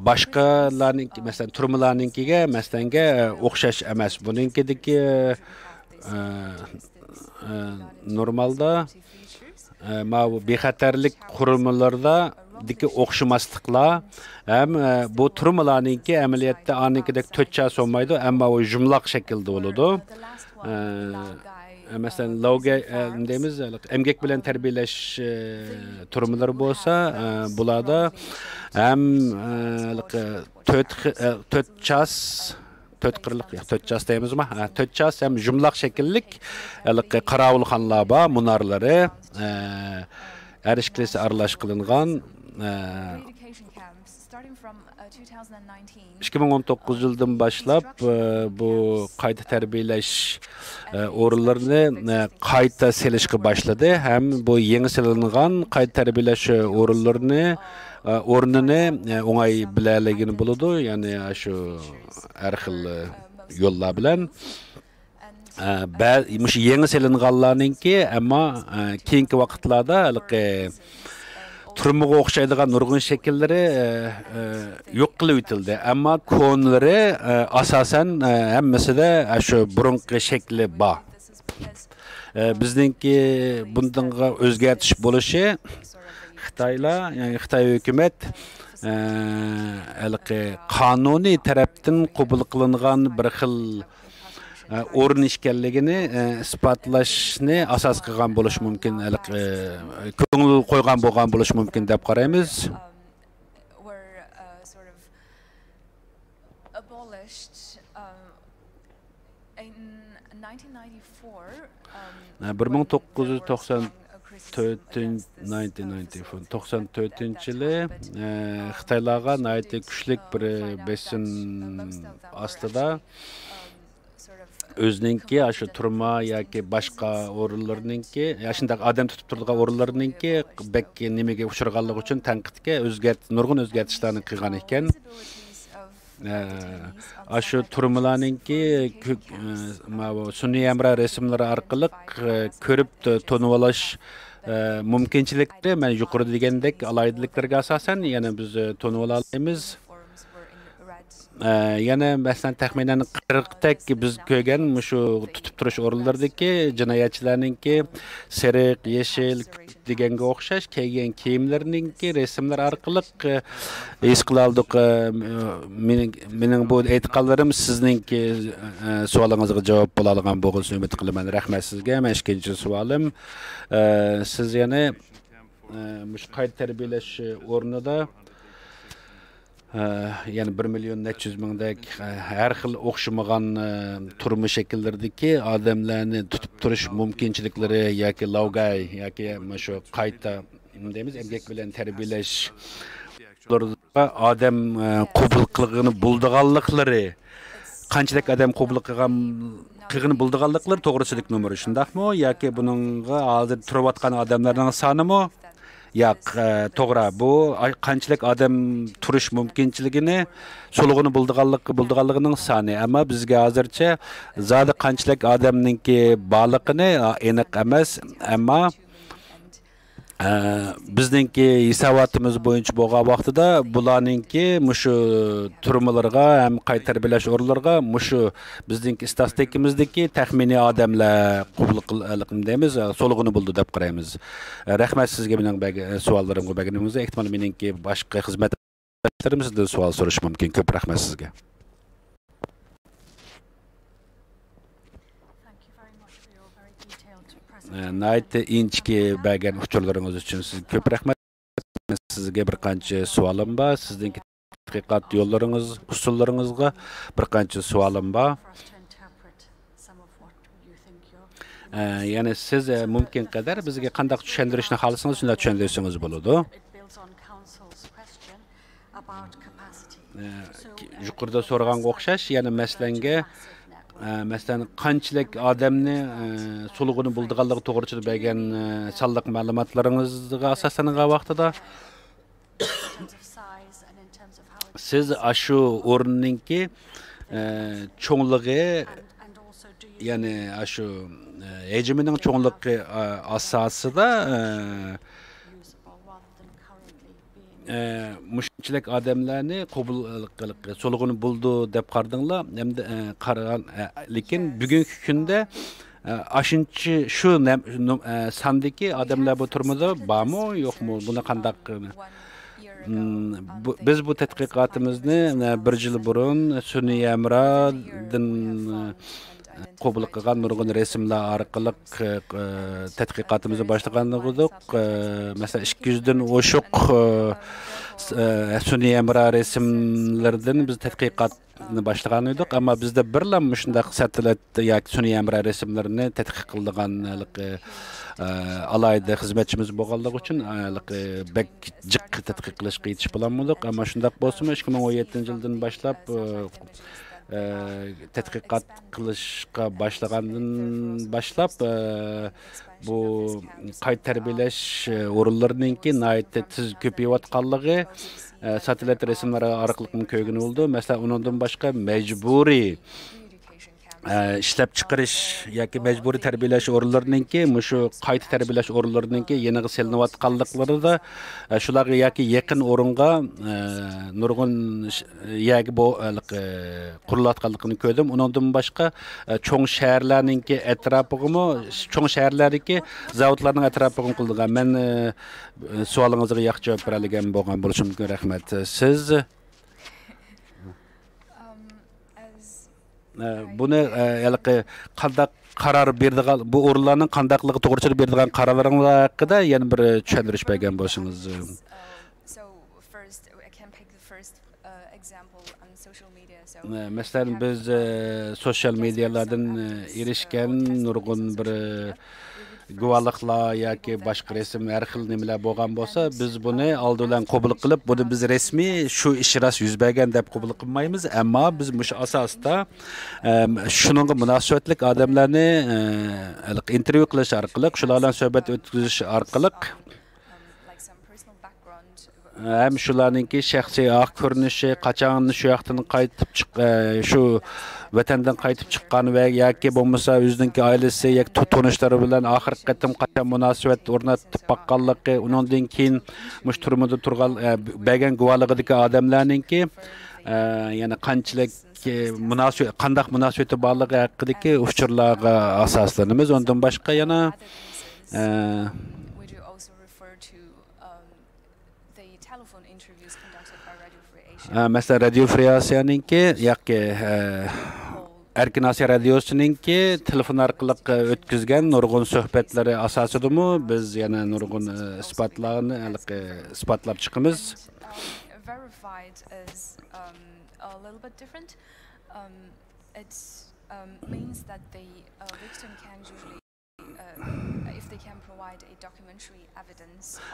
باشقىلارنىڭكى، مەسىلەن، تۈرمىلەرنىڭكىگە، مەسىلەنگە، ئە، ئوخشاش ئەمەس. بۇنىڭكىدىكى، ئە، ئە، نورمالدا، ئە، ماۋۇ بىخەتەرلىك قۇرۇلمىلىرىدىكى ئوخشىماسلىقلار ھەم، ئە، بۇ تۈرمىلەرنىڭكى ئەمەلىيەتتە ئانىڭكىدەك تۆت چاسا بولمايدۇ، ئەمما ئۇ يۇمىلاق شەكىلدە بولىدۇ. ئە، مەسىلەن، لاۋگەي، ئە، دەيمىز، ئەمگەك بىلەن تەربىيەلەش، ئە، تۈرمىلىرى بولسا، ئە، بۇلاردا ھەم، ئە، تۆت خى-، ئە، تۆت چاس، تۆت قىرلىق، ياق، تۆت چاس دەيمىزما؟ ھە، تۆت چاس ھەم يۇمىلاق شەكىللىك، ھېلىقى قاراۋۇلخانىلار بار، مۇنارلىرى، ئە، ھەر ئىككىلىسى ئارىلاش قىلىنغان، ئە، ئىككى مىڭ ئون توققۇز يىلدىن باشلاپ، ئە، بۇ قايتا تەربىيەلەش، ئە، ئورۇنلىرىنى، ئە، قايتا سېلىشقا باشلىدى ھەم بۇ يېڭى سېلىنغان قايتا تەربىيەلەش ئورۇنلىرىنى، ئە، ئورنىنى، ئە، ئوڭاي بىلەلىگىلى بولىدۇ. يەنى شۇ ھەر خىل يوللار بىلەن. ئە، بە-، مۇشۇ يېڭى سېلىنغانلارنىڭكى، ئەمما، ئە، كېيىنكى ۋاقىتلاردا ھېلىقى تۈرمىگە ئوخشايدىغان نۇرغۇن شەكىللىرى، ئە، ئە، يوق قىلىۋېتىلدى. ئەمما كونىلىرى، ئە، ئاساسەن، ئە، ھەممىسىدە، ئە، شۇ بۇرۇنقى شەكلى بار. ئە، بىزنىڭكى بۇندىڭغا ئۆزگەرتىش بولۇشى خىتايلار، يەنى خىتاي ھۆكۈمەت، ئە، ھېلىقى قانۇنىي تەرەپتىن قوبۇل قىلىنغان بىر خىل، ئە، ئورۇن ئىكەنلىكىنى، ئە، ئىسپاتلاشنى ئاساس قىلغان بولۇشى مۇمكىن، ھېلىقى، ئە، كۆڭۈل قويغان بولغان بولۇشى مۇمكىن دەپ قارايمىز. بىر مىڭ توققۇز يۈز توقسان تۆتىنچى، نايىنتىن نايىنتى فور، توقسان تۆتىنچى يىلى، ئە، خىتايلارغا ناھايىتى كۈچلۈك بىر بېسىم ئاستىدا ئۆزىنىڭكى ئاشۇ تۈرمە ياكى باشقا ئورۇنلىرىنىڭكى، يا شۇنداق ئادەم تۇتۇپ تۇرىدىغان ئورۇنلىرىنىڭكى بەك نېمىگە ئۇچرىغانلىقى ئۈچۈن تەنقىدكە ئۆزگەرت-، نۇرغۇن ئۆزگەرتىشلەرنى قىلغان ئىكەن. ئە، ئاشۇ تۈرمىلەرنىڭكى كۆك-، ئە، ماۋۇ سۈنئىي ھەمراھ رەسىملىرى ئارقىلىق، ئە، كۆرۈپ تونۇۋالاش، ئە، مۇمكىنچىلىكلىرى مەن يۇقىرىدا دېگەندەك ئالاھىدىلىكلەرگە ئاساسەن يەنە بىز، ئە، تونۇۋالالايمىز. ئە، يەنە مەسىلەن، تەخمىنەن قىرىقتەك بىز كۆرگەن مۇشۇ تۇتۇپ تۇرۇش ئورۇنلىرىدىكى جىنايەتچىلەرنىڭكى سېرىق، يېشىل، كۆك دېگەنگە ئوخشاش كىيگەن كىيىملىرىنىڭكى رەسىملىرى ئارقىلىق، ئە، ھېس قىلالدۇق. ئە، مېنىڭ، مېنىڭ بۇ ئېيتقانلىرىم سىزنىڭكى، ئە، سوئالىڭىزغا جاۋاب بولالىغان بولغۇسىنى ئۈمىد قىلىمەن. رەھمەت سىزگە. مەن ئىككىنچى سوئالىم، ئە، سىز يەنە، ئە، مۇشۇ قايتا تەربىيەلەش ئورنىدا ئە، يەنە بىر مىليون نەچچە يۈز مىڭدەك، ئە، ھەر خىل ئوخشىمىغان، ئە، تۈرمە شەكىللىرىدىكى ئادەملەرنى تۇتۇپ تۇرۇش مۇمكىنچىلىكلىرى ياكى لاۋگاي ياكى مۇشۇ قايتا، دەيمىز، ئەمگەك بىلەن تەربىيەلەش ئادەم، ئە، قوبۇل قىلغىلى بولىدىغانلىقلىرى، قانچىلىك ئادەم قوبۇل قىلغان، قىلغىلى بولىدىغانلىقلىرى توغرىسىدىكى نومۇر شۇنداقمۇ؟ ياكى بۇنىڭغا ھازىر تۇرۇۋاتقان ئادەملەرنىڭ سانىمۇ؟ ياق، ئە، توغرا. بۇ ئاي-، قانچىلىك ئادەم تۇرۇش مۇمكىنچىلىكىنى، سولىغىنى بولىدىغانلىق-، بولىدىغانلىقىنىڭ سانى. ئەمما بىزگە ھازىرچە زادى قانچىلىك ئادەمنىڭكى بارلىقىنى، ئا، ئېنىق ئەمەس. ئەمما، ئە، بىزنىڭكى ھېساباتىمىز بويىچە بولغان ۋاقتىدا بۇلارنىڭكى مۇشۇ تۈرمىلىرىغا ھەم قايتا تەربىيەلەش ئورۇنلىرىغا مۇشۇ بىزنىڭكى ئىستاتىستىكىمىزدىكى تەخمىنىي ئادەملەر قوبۇل قىل-، دەيمىز، سولىغىنى بولىدۇ دەپ قارايمىز. رەھمەت سىزگە مېنىڭ بەگ-، سوئاللىرىمغا بەرگىنىڭىزگە. ئېھتىمال مېنىڭكى باشقا خىزمەتداشلىرىم سىزدىن سوئال سورىشى مۇمكىن. كۆپ رەھمەت سىزگە. ئە، ناھايىتى ئىنچىكە بەرگەن ئۇچۇرلىرىڭىز ئۈچۈن سىزگە كۆپ رەھمەت. سىزگە بىر قانچە سوئالىم بار. سىزنىڭكى تەتقىقات يوللىرىڭىز، ئۇسۇللىرىڭىزغا بىر قانچە سوئالىم بار. ئە، يەنى سىز، ئە، مۇمكىن قەدەر بىزگە قانداق چۈشەندۈرۈشنى خالىسىڭىز، شۇنداق چۈشەندۈرسىڭىز بولىدۇ. ئە، يۇقىرىدا سورىغانغا ئوخشاش، يەنە مەسىلەنگە، ئە، مەسىلەن، قانچىلىك ئادەمنى، ئە، سولىغىنى بولىدىغانلىقى توغرىسىدا بەرگەن، ئە، سانلىق مەلۇماتلىرىڭىزغا ئاساسلانغان ۋاقتىدا، سىز ئاشۇ ئورۇننىڭكى، ئە، چوڭلۇقى، يەنى ئاشۇ، ئە، ھەجمىنىڭ چوڭلۇقى، ئە، ئاساسىدا، ئە، ئە، مۇشۇنچىلىك ئادەملەرنى قوبۇل قىلىق-، سولىغىلى بولىدۇ دەپ قارىدىڭلار. ھەمدە، ئە، قارىغان، ئە، لېكىن بۈگۈنكى كۈندە، ئە، ئاشۇنچە شۇ نەم-، نۇم-، ئە، ساندىكى ئادەملەر بۇ تۈرمىدە بارمۇ، يوقمۇ؟ بۇنى قانداق، ئىم، بۇ، بىز بۇ تەتقىقاتىمىزنى، ئە، بىر يىل بۇرۇن سۈنئىي ھەمراھدىن، ئە، قوبۇل قىلغان نۇرغۇن رەسىملەر ئارقىلىق، ئە، تەتقىقاتىمىزنى باشلىغان ئىدۇق. ئە، مەسىلەن، ئىككى يۈزدىن ئوشۇق، ئە، س-، ئە، سۈنئىي ھەمراھ رەسىملىرىدىن بىز تەتقىقاتنى باشلىغان ئىدۇق. ئەمما بىزدە بىرلا مۇشۇنداق ساتېلىت ياكى سۈنئىي ھەمراھ رەسىملىرىنى تەتقىق قىلىدىغان ھېلىقى، ئە، ئالاھىدە خىزمەتچىمىز بولغانلىقى ئۈچۈن، ئە، ھېلىقى بەك جىق تەتقىق قىلىشقا يېتىشىپ بولالمىدۇق. ئەمما شۇنداق بولسىمۇ، ئىككى مىڭ ئون يەتتىنچى يىلدىن باشلاپ، ئە، ئە، تەتقىقات قىلىشقا باشلىغاندىن باشلاپ، ئە، بۇ قايتا تەربىيەلەش، ئە، ئورۇنلىرىنىڭكى ناھايىتى تېز كۆپىيىۋاتقانلىقى، ئە، ساتېلىت رەسىملىرى ئارقىلىقمۇ كۆرگىلى بولىدۇ. مەسىلەن، ئۇنىڭدىن باشقا مەجبۇرىي، ئە، ئىشلەپچىقىرىش ياكى مەجبۇرىي تەربىيەلەش ئورۇنلىرىنىڭكى، مۇشۇ قايتا تەربىيەلەش ئورۇنلىرىنىڭكى يېنىغا سېلىنىۋاتقانلىقلىرىدا، ئە، شۇلارغا ياكى يېقىن ئورۇنغا، ئە، نۇرغۇن ش-، يەرگە بۇ، ھېلىقى، قۇرۇلۇۋاتقانلىقىنى كۆردۈم. ئۇنىڭدىن باشقا، ئە، چوڭ شەھەرلەرنىڭكى ئەتراپىغىمۇ، چوڭ شەھەرلەردىكى زاۋۇتلارنىڭ ئەتراپىغىمۇ قىلىدىغان. مەن، ئە، سوئالىڭىزغا ياخشى جاۋاب بېرەلىگەن بولغان بولۇشۇم مۇمكىن. رەھمەت. سىز؟ ئە، بۇنى، ئە، ھېلىقى قانداق قارار بېرىدىغان، بۇ ئورۇنلارنىڭ قانداقلىقى توغرىسىدا بېرىدىغان قارارلىرىڭلار ھەققىدە يەنە بىر چۈشەندۈرۈش بەرگەن بولسىڭىز. ئە، مەسىلەن، بىز، ئە، سوشيال مېدىيالاردىن، ئە، ئېرىشكەن نۇرغۇن بىر، ئە، گۇۋاھلىقلار ياكى باشقا رەسىم، ھەر خىل نېمىلەر بولغان بولسا، بىز بۇنى ئالدى بىلەن قوبۇل قىلىپ، بۇنى بىز رەسمىي شۇ ئىش راست يۈز بەرگەن دەپ قوبۇل قىلمايمىز. ئەمما بىز مۇشۇ ئاساستا، ئەم، شۇنىڭغا مۇناسىۋەتلىك ئادەملەرنى، ئە، ھېلىقى ئىنتېرۋيۇ قىلىش ئارقىلىق، شۇلار بىلەن سۆھبەت ئۆتكۈزۈش ئارقىلىق، ھەم شۇلارنىڭكى شەخسىي ئاق كۆرۈنۈشى، قاچان شۇ ياقتىن قايتىپ چىق-، ئە، شۇ ۋەتەندىن قايتىپ چىققان ۋە ياكى بولمىسا ئۆزىنىڭكى ئائىلىسى ياكى تو-، تونۇشلىرى بىلەن ئاخىرقى قېتىم قاچان مۇناسىۋەت ئورناتتۇق باققانلىقى، ئۇنىڭدىن كېيىن مۇشۇ تۈرمىدە تۇرغان، ئە، بەرگەن گۇۋاھلىقىدىكى ئادەملەرنىڭكى، ئە، يەنە قانچىلىك، ئە، مۇناسىۋەت، قانداق مۇناسىۋىتى بارلىقى ھەققىدىكى ئۇچۇرلارغا ئاساسلىنىمىز. ئۇنىڭدىن باشقا يەنە، ئە، ئە، مەسىلەن، رادىيو فرىي ئاسىيانىڭكى ياكى، ئە، ئەركىن ئاسىيا رادىيوسىنىڭكى تېلېفون ئارقىلىق، ئە، ئۆتكۈزگەن نۇرغۇن سۆھبەتلىرى ئاساسىدىمۇ بىز يەنە نۇرغۇن، ئە، ئىسپاتلارنى، ھېلىقى، ئىسپاتلاپ چىقىمىز.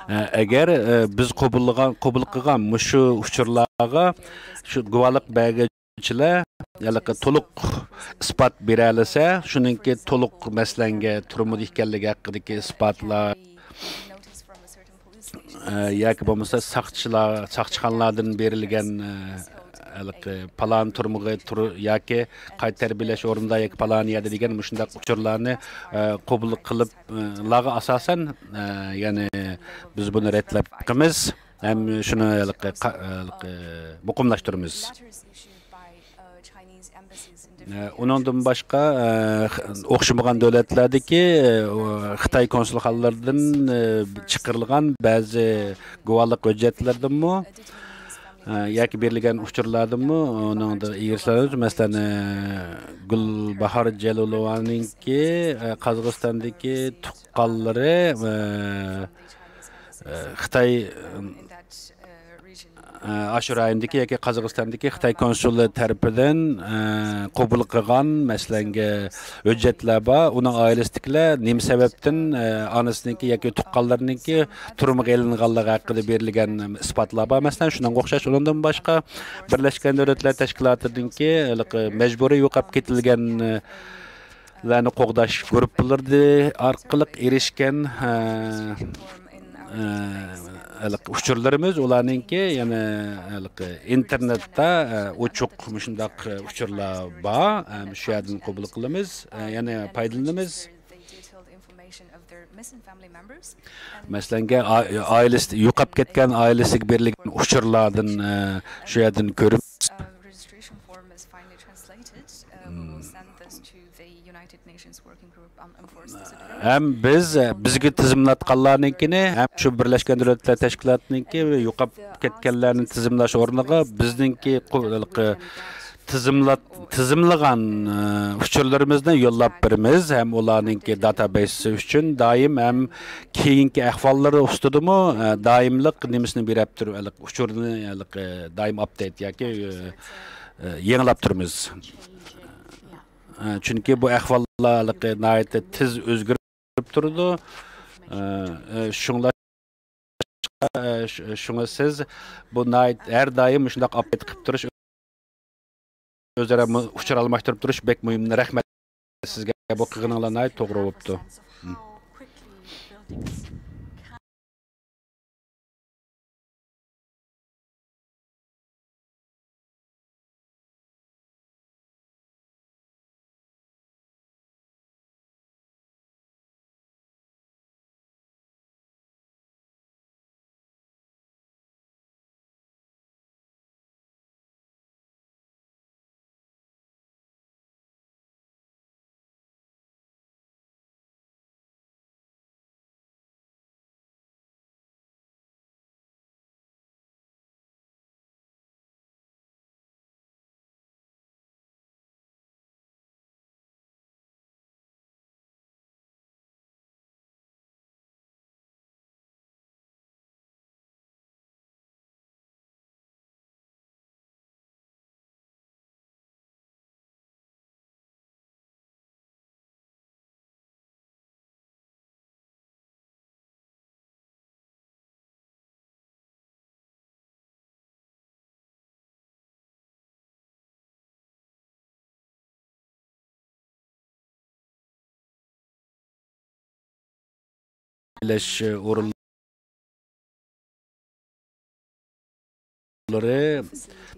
ئە، ئەگەر، ئە، بىز قوبۇللىغان، قوبۇل قىلغان مۇشۇ ئۇچۇرلارغا شۇ گۇۋاھلىق بەرگۈچىلەر ھېلىقى تولۇق ئىسپات بېرەلىسە، شۇنىڭكى تولۇق، مەسىلەنگە، تۈرمىدە ئىكەنلىكى ھەققىدىكى ئىسپاتلار، ئە، ياكى بولمىسا ساقچىلار، ساقچىخانىلاردىن بېرىلگەن، ئە، ھېلىقى پالان تۈرمىگە تۇر-، ياكى قايتا تەربىيەلەش ئورنىدا ياكى پالان يەردە دېگەن مۇشۇنداق ئۇچۇرلارنى، ئە، قوبۇل قىلىپ، ئە، لارغا ئاساسەن، ئە، يەنى بىز بۇنى رەتلەپ چىقىمىز ھەم شۇنى ھېلىقى قا-، ھېلىقى مۇقىملاشتۇرىمىز. ئە، ئۇنىڭدىن باشقا، ئە، خ-، ئوخشىمىغان دۆلەتلەردىكى، ئە، خىتاي كونسۇلخانىلىرىدىن، ئە، چىقىرىلغان بەزى گۇۋاھلىق ھۆججەتلىرىدىنمۇ، ئە، ياكى بېرىلگەن ئۇچۇرلاردىنمۇ ئۇنىڭدا ئېرىشىلىدۇ. مەسىلەن، ئە، گۈلباھار جەلىلوۋانىڭكى، ئە، قازاقىستاندىكى تۇغقانلىرى، ئە، ئە، خىتاي، ئە، ئاشۇ رايوندىكى ياكى قازاقىستاندىكى خىتاي كونسۇلى تەرىپىدىن، ئە، قوبۇل قىلغان، مەسىلەنگە، ھۆججەتلەر بار. ئۇنىڭ ئائىلىسىدىكىلەر نېمە سەۋەبتىن، ئە، ئانىسىنىڭكى ياكى تۇغقانلىرىنىڭكى تۈرمىگە ئېلىنغانلىقى ھەققىدە بېرىلگەن ئىسپاتلار بار. مەسىلەن، شۇنىڭغا ئوخشاش، ئۇنىڭدىن باشقا، بىرلەشكەن دۆلەتلەر تەشكىلاتىنىڭكى ھېلىقى مەجبۇرىي يوقاپ كېتىلگەن، ئە، لەرنى قوغداش گۇرۇپپىلىرى ئارقىلىق ئېرىشكەن، ئە، ئە، ھېلىقى ئۇچۇرلىرىمىز، ئۇلارنىڭكى يەنە ھېلىقى ئىنتېرنېتتا، ئە، ئوچۇق مۇشۇنداق ئۇچۇرلار بار. ئە، شۇ يەردىن قوبۇل قىلىمىز، ئە، يەنە پايدىلىنىمىز. مەسىلەنگە، ئا-، ئائىلىسى، يوقاپ كەتكەن ئائىلىسىگە بېرىلگەن ئۇچۇرلاردىن، ئە، شۇ يەردىن كۆرۈپ، ھەم بىز، بىزگە تىزىملاتقانلارنىڭكىنى، ھەم شۇ بىرلەشكەن دۆلەتلەر تەشكىلاتىنىڭكى يوقاپ كەتكەنلەرنى تىزىملاش ئورنىغا بىزنىڭكى قو-، تىزىملات-، تىزىملىغان، ئە، ئۇچۇرلىرىمىزنى يوللاپ بېرىمىز، ھەم ئۇلارنىڭكى داتابېيسى ئۈچۈن دائىم ھەم كېيىنكى ئەھۋاللىرى ئۈستىدىمۇ، ئە، دائىملىق نېمىسىنى بېرىپ تۇرۇپ، ھېلىقى ئۇچۇرنى ھېلىقى دائىم ئاپدېيت ياكى، ئە، ئە، يېڭىلاپ تۇرىمىز. ئە، چۈنكى بۇ ئەھۋاللار ھېلىقى ناھايىتى تېز ئۆزگىرىپ تۇرىدۇ. ئە، ئە، شۇڭلاشقا، ئە، ش-، شۇڭا سىز بۇ ناھايىتى ھەر دائىم مۇشۇنداق ئاپدېيت قىلىپ تۇرۇش، ئۆزئارا مۇ-، ئۇچۇر ئالماشتۇرۇپ تۇرۇش بەك مۇھىم. رەھمەت سىزگە، بۇ قىلغىنىڭلار ناھايىتى توغرا بوپتۇ. ئورۇنلىرى،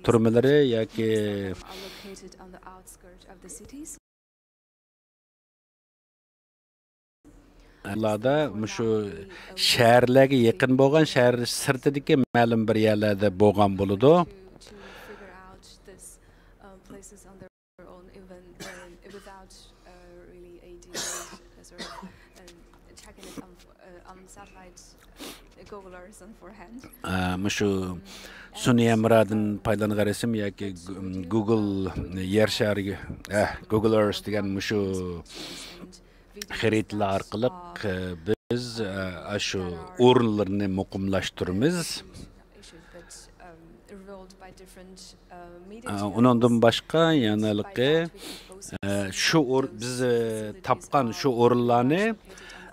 تۈرمىلىرى ياكى ئۇلاردا مۇشۇ شەھەرلەرگە يېقىن بولغان، شەھەر سىرتىدىكى مەلۇم بىر يەرلەردە بولغان بولىدۇ. ئە، مۇشۇ سۈنئىي ھەمراھدىن پايدىلانغان رەسىم ياكى گۇ-، گۇگل يەر شارى، ئە، گۇگل ئېرس دېگەن مۇشۇ خەرىتىلەر ئارقىلىق، ئە، بىز، ئە، ئاشۇ ئورۇنلىرىنى مۇقىملاشتۇرىمىز. ئە، ئۇنىڭدىن باشقا يەنە ھېلىقى، ئە، شۇ ئور-، بىز، ئە، تاپقان شۇ ئورۇنلارنى،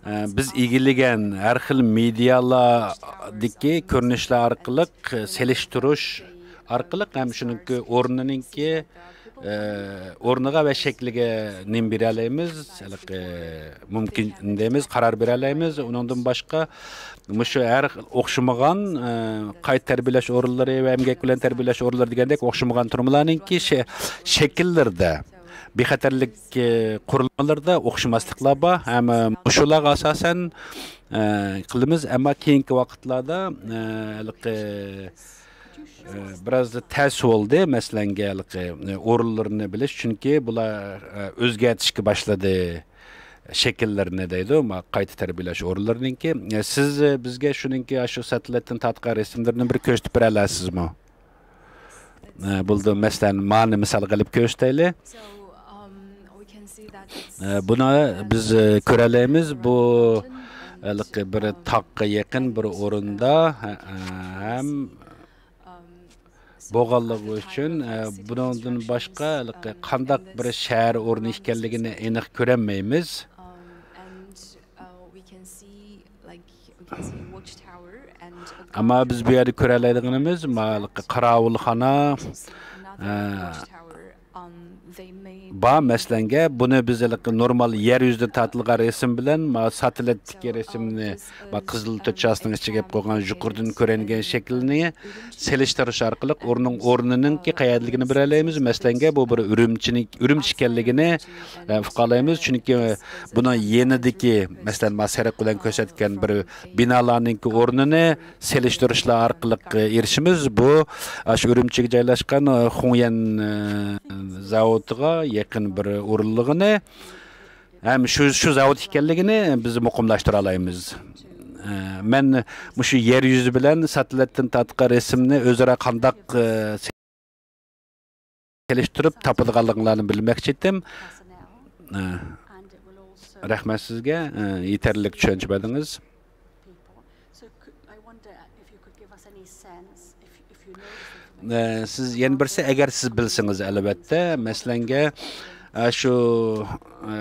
ئە، بىز ئىگىلىگەن ھەر خىل مېدىيالاردىكى كۆرۈنۈشلەر ئارقىلىق، ئە، سېلىشتۇرۇش ئارقىلىق ھەم شۇنىڭكى ئورنىنىڭكى، ئە، ئورنىغا ۋە شەكلىگە نېمە بېرەلەيمىز، ھېلىقى مۇمكىن دەيمىز، قارار بېرەلەيمىز. ئۇنىڭدىن باشقا مۇشۇ ھەر خىل ئوخشىمىغان، ئە، قايتا تەربىيەلەش ئورۇنلىرى ۋە ئەمگەك بىلەن تەربىيەلەش ئورۇنلىرى دېگەندەك ئوخشىمىغان تۈرمىلەرنىڭكى شە-، شەكىللىرىدە، بىخەتەرلىك، ئە، قۇرۇلمىلىرىدا ئوخشىماسلىقلار بار. ھەم، ئە، مۇشۇلارغا ئاساسەن، ئە، قىلىمىز. ئەمما كېيىنكى ۋاقىتلاردا، ئە، ھېلىقى، ئە، بىراز تەس بولدى. مەسىلەنگە، ھېلىقى، ئە، ئورۇنلىرىنى بىلىش، چۈنكى بۇلار، ئە، ئۆزگەرتىشكە باشلىدى. شەكىللىرىنى دەيدۇ، ما-، قايتا تەربىيەلەش ئورۇنلىرىنىڭكى. سىز بىزگە شۇنىڭكى ئاشۇ ساتېلىتتىن تارتقان رەسىملىرىنى بىر كۆرسىتىپ بېرەلەيسىزمۇ؟ بولدى، مەسىلەن، مانى مىسال قىلىپ كۆرسىتەيلى. بۇنى بىز كۆرەلەيمىز، بۇ ھېلىقى بىر تاغقا يېقىن بىر ئورۇندا ھەم بولغانلىقى ئۈچۈن، ئە، بۇنىڭدىن باشقا ھېلىقى قانداق بىر شەھەر ئورنى ئىكەنلىكىنى ئېنىق كۆرەلمەيمىز. ئەمما بىز بۇ يەردە كۆرەلەيدىغىنىمىز، ما ھېلىقى قاراۋۇلخانا، ئە، بار. مەسىلەنگە، بۇنى بىز ھېلىقى نورمال يەر يۈزىدە تارتىلغان رەسىم بىلەن، ما ساتېلىتتىكى رەسىمنى، ما قىزىل توچاسىنىڭ ئىچىگە ئېلىپ قويغان يۇقىرىدىن كۆرۈنگەن شەكىلنى سېلىشتۇرۇش ئارقىلىق ئورنىڭ، ئورنىنىڭكى قەيەردىلىكىنى بىلەلەيمىز. مەسىلەنگە، بۇ بىر ئۈرۈمچىنىڭ، ئۈرۈمچى ئىكەنلىكىنى، ئە، ئۇقالايمىز. چۈنكى بۇنىڭ يېنىدىكى، مەسىلەن، ما سېرىق بىلەن كۆرسەتكەن بىر بىنالارنىڭكى ئورنىنى سېلىشتۇرۇشلار ئارقىلىق ئېرىشىمىز. بۇ ئاشۇ ئۈرۈمچىگە جايلاشقان خۇڭيەن زاۋۇتىغا يېقىن بىر ئورۇنلۇقىنى ھەم شۇ، شۇ زاۋۇت ئىكەنلىكىنى بىز مۇقىملاشتۇرالايمىز. مەن مۇشۇ يەر يۈزى بىلەن ساتېلىتتىن تارتقان رەسىمنى ئۆزئارا قانداق سېلىشتۇرۇپ تاپىدىغانلىقىڭلارنى بىلمەكچى ئىدىم. ئە، رەھمەت سىزگە، ئە، يېتەرلىك چۈشەنچە بەردىڭىز. ئە، سىز يەنە بىرسى، ئەگەر سىز بىلسىڭىز، ئەلۋەتتە، مەسىلەنگە، ئە، شۇ، ئە،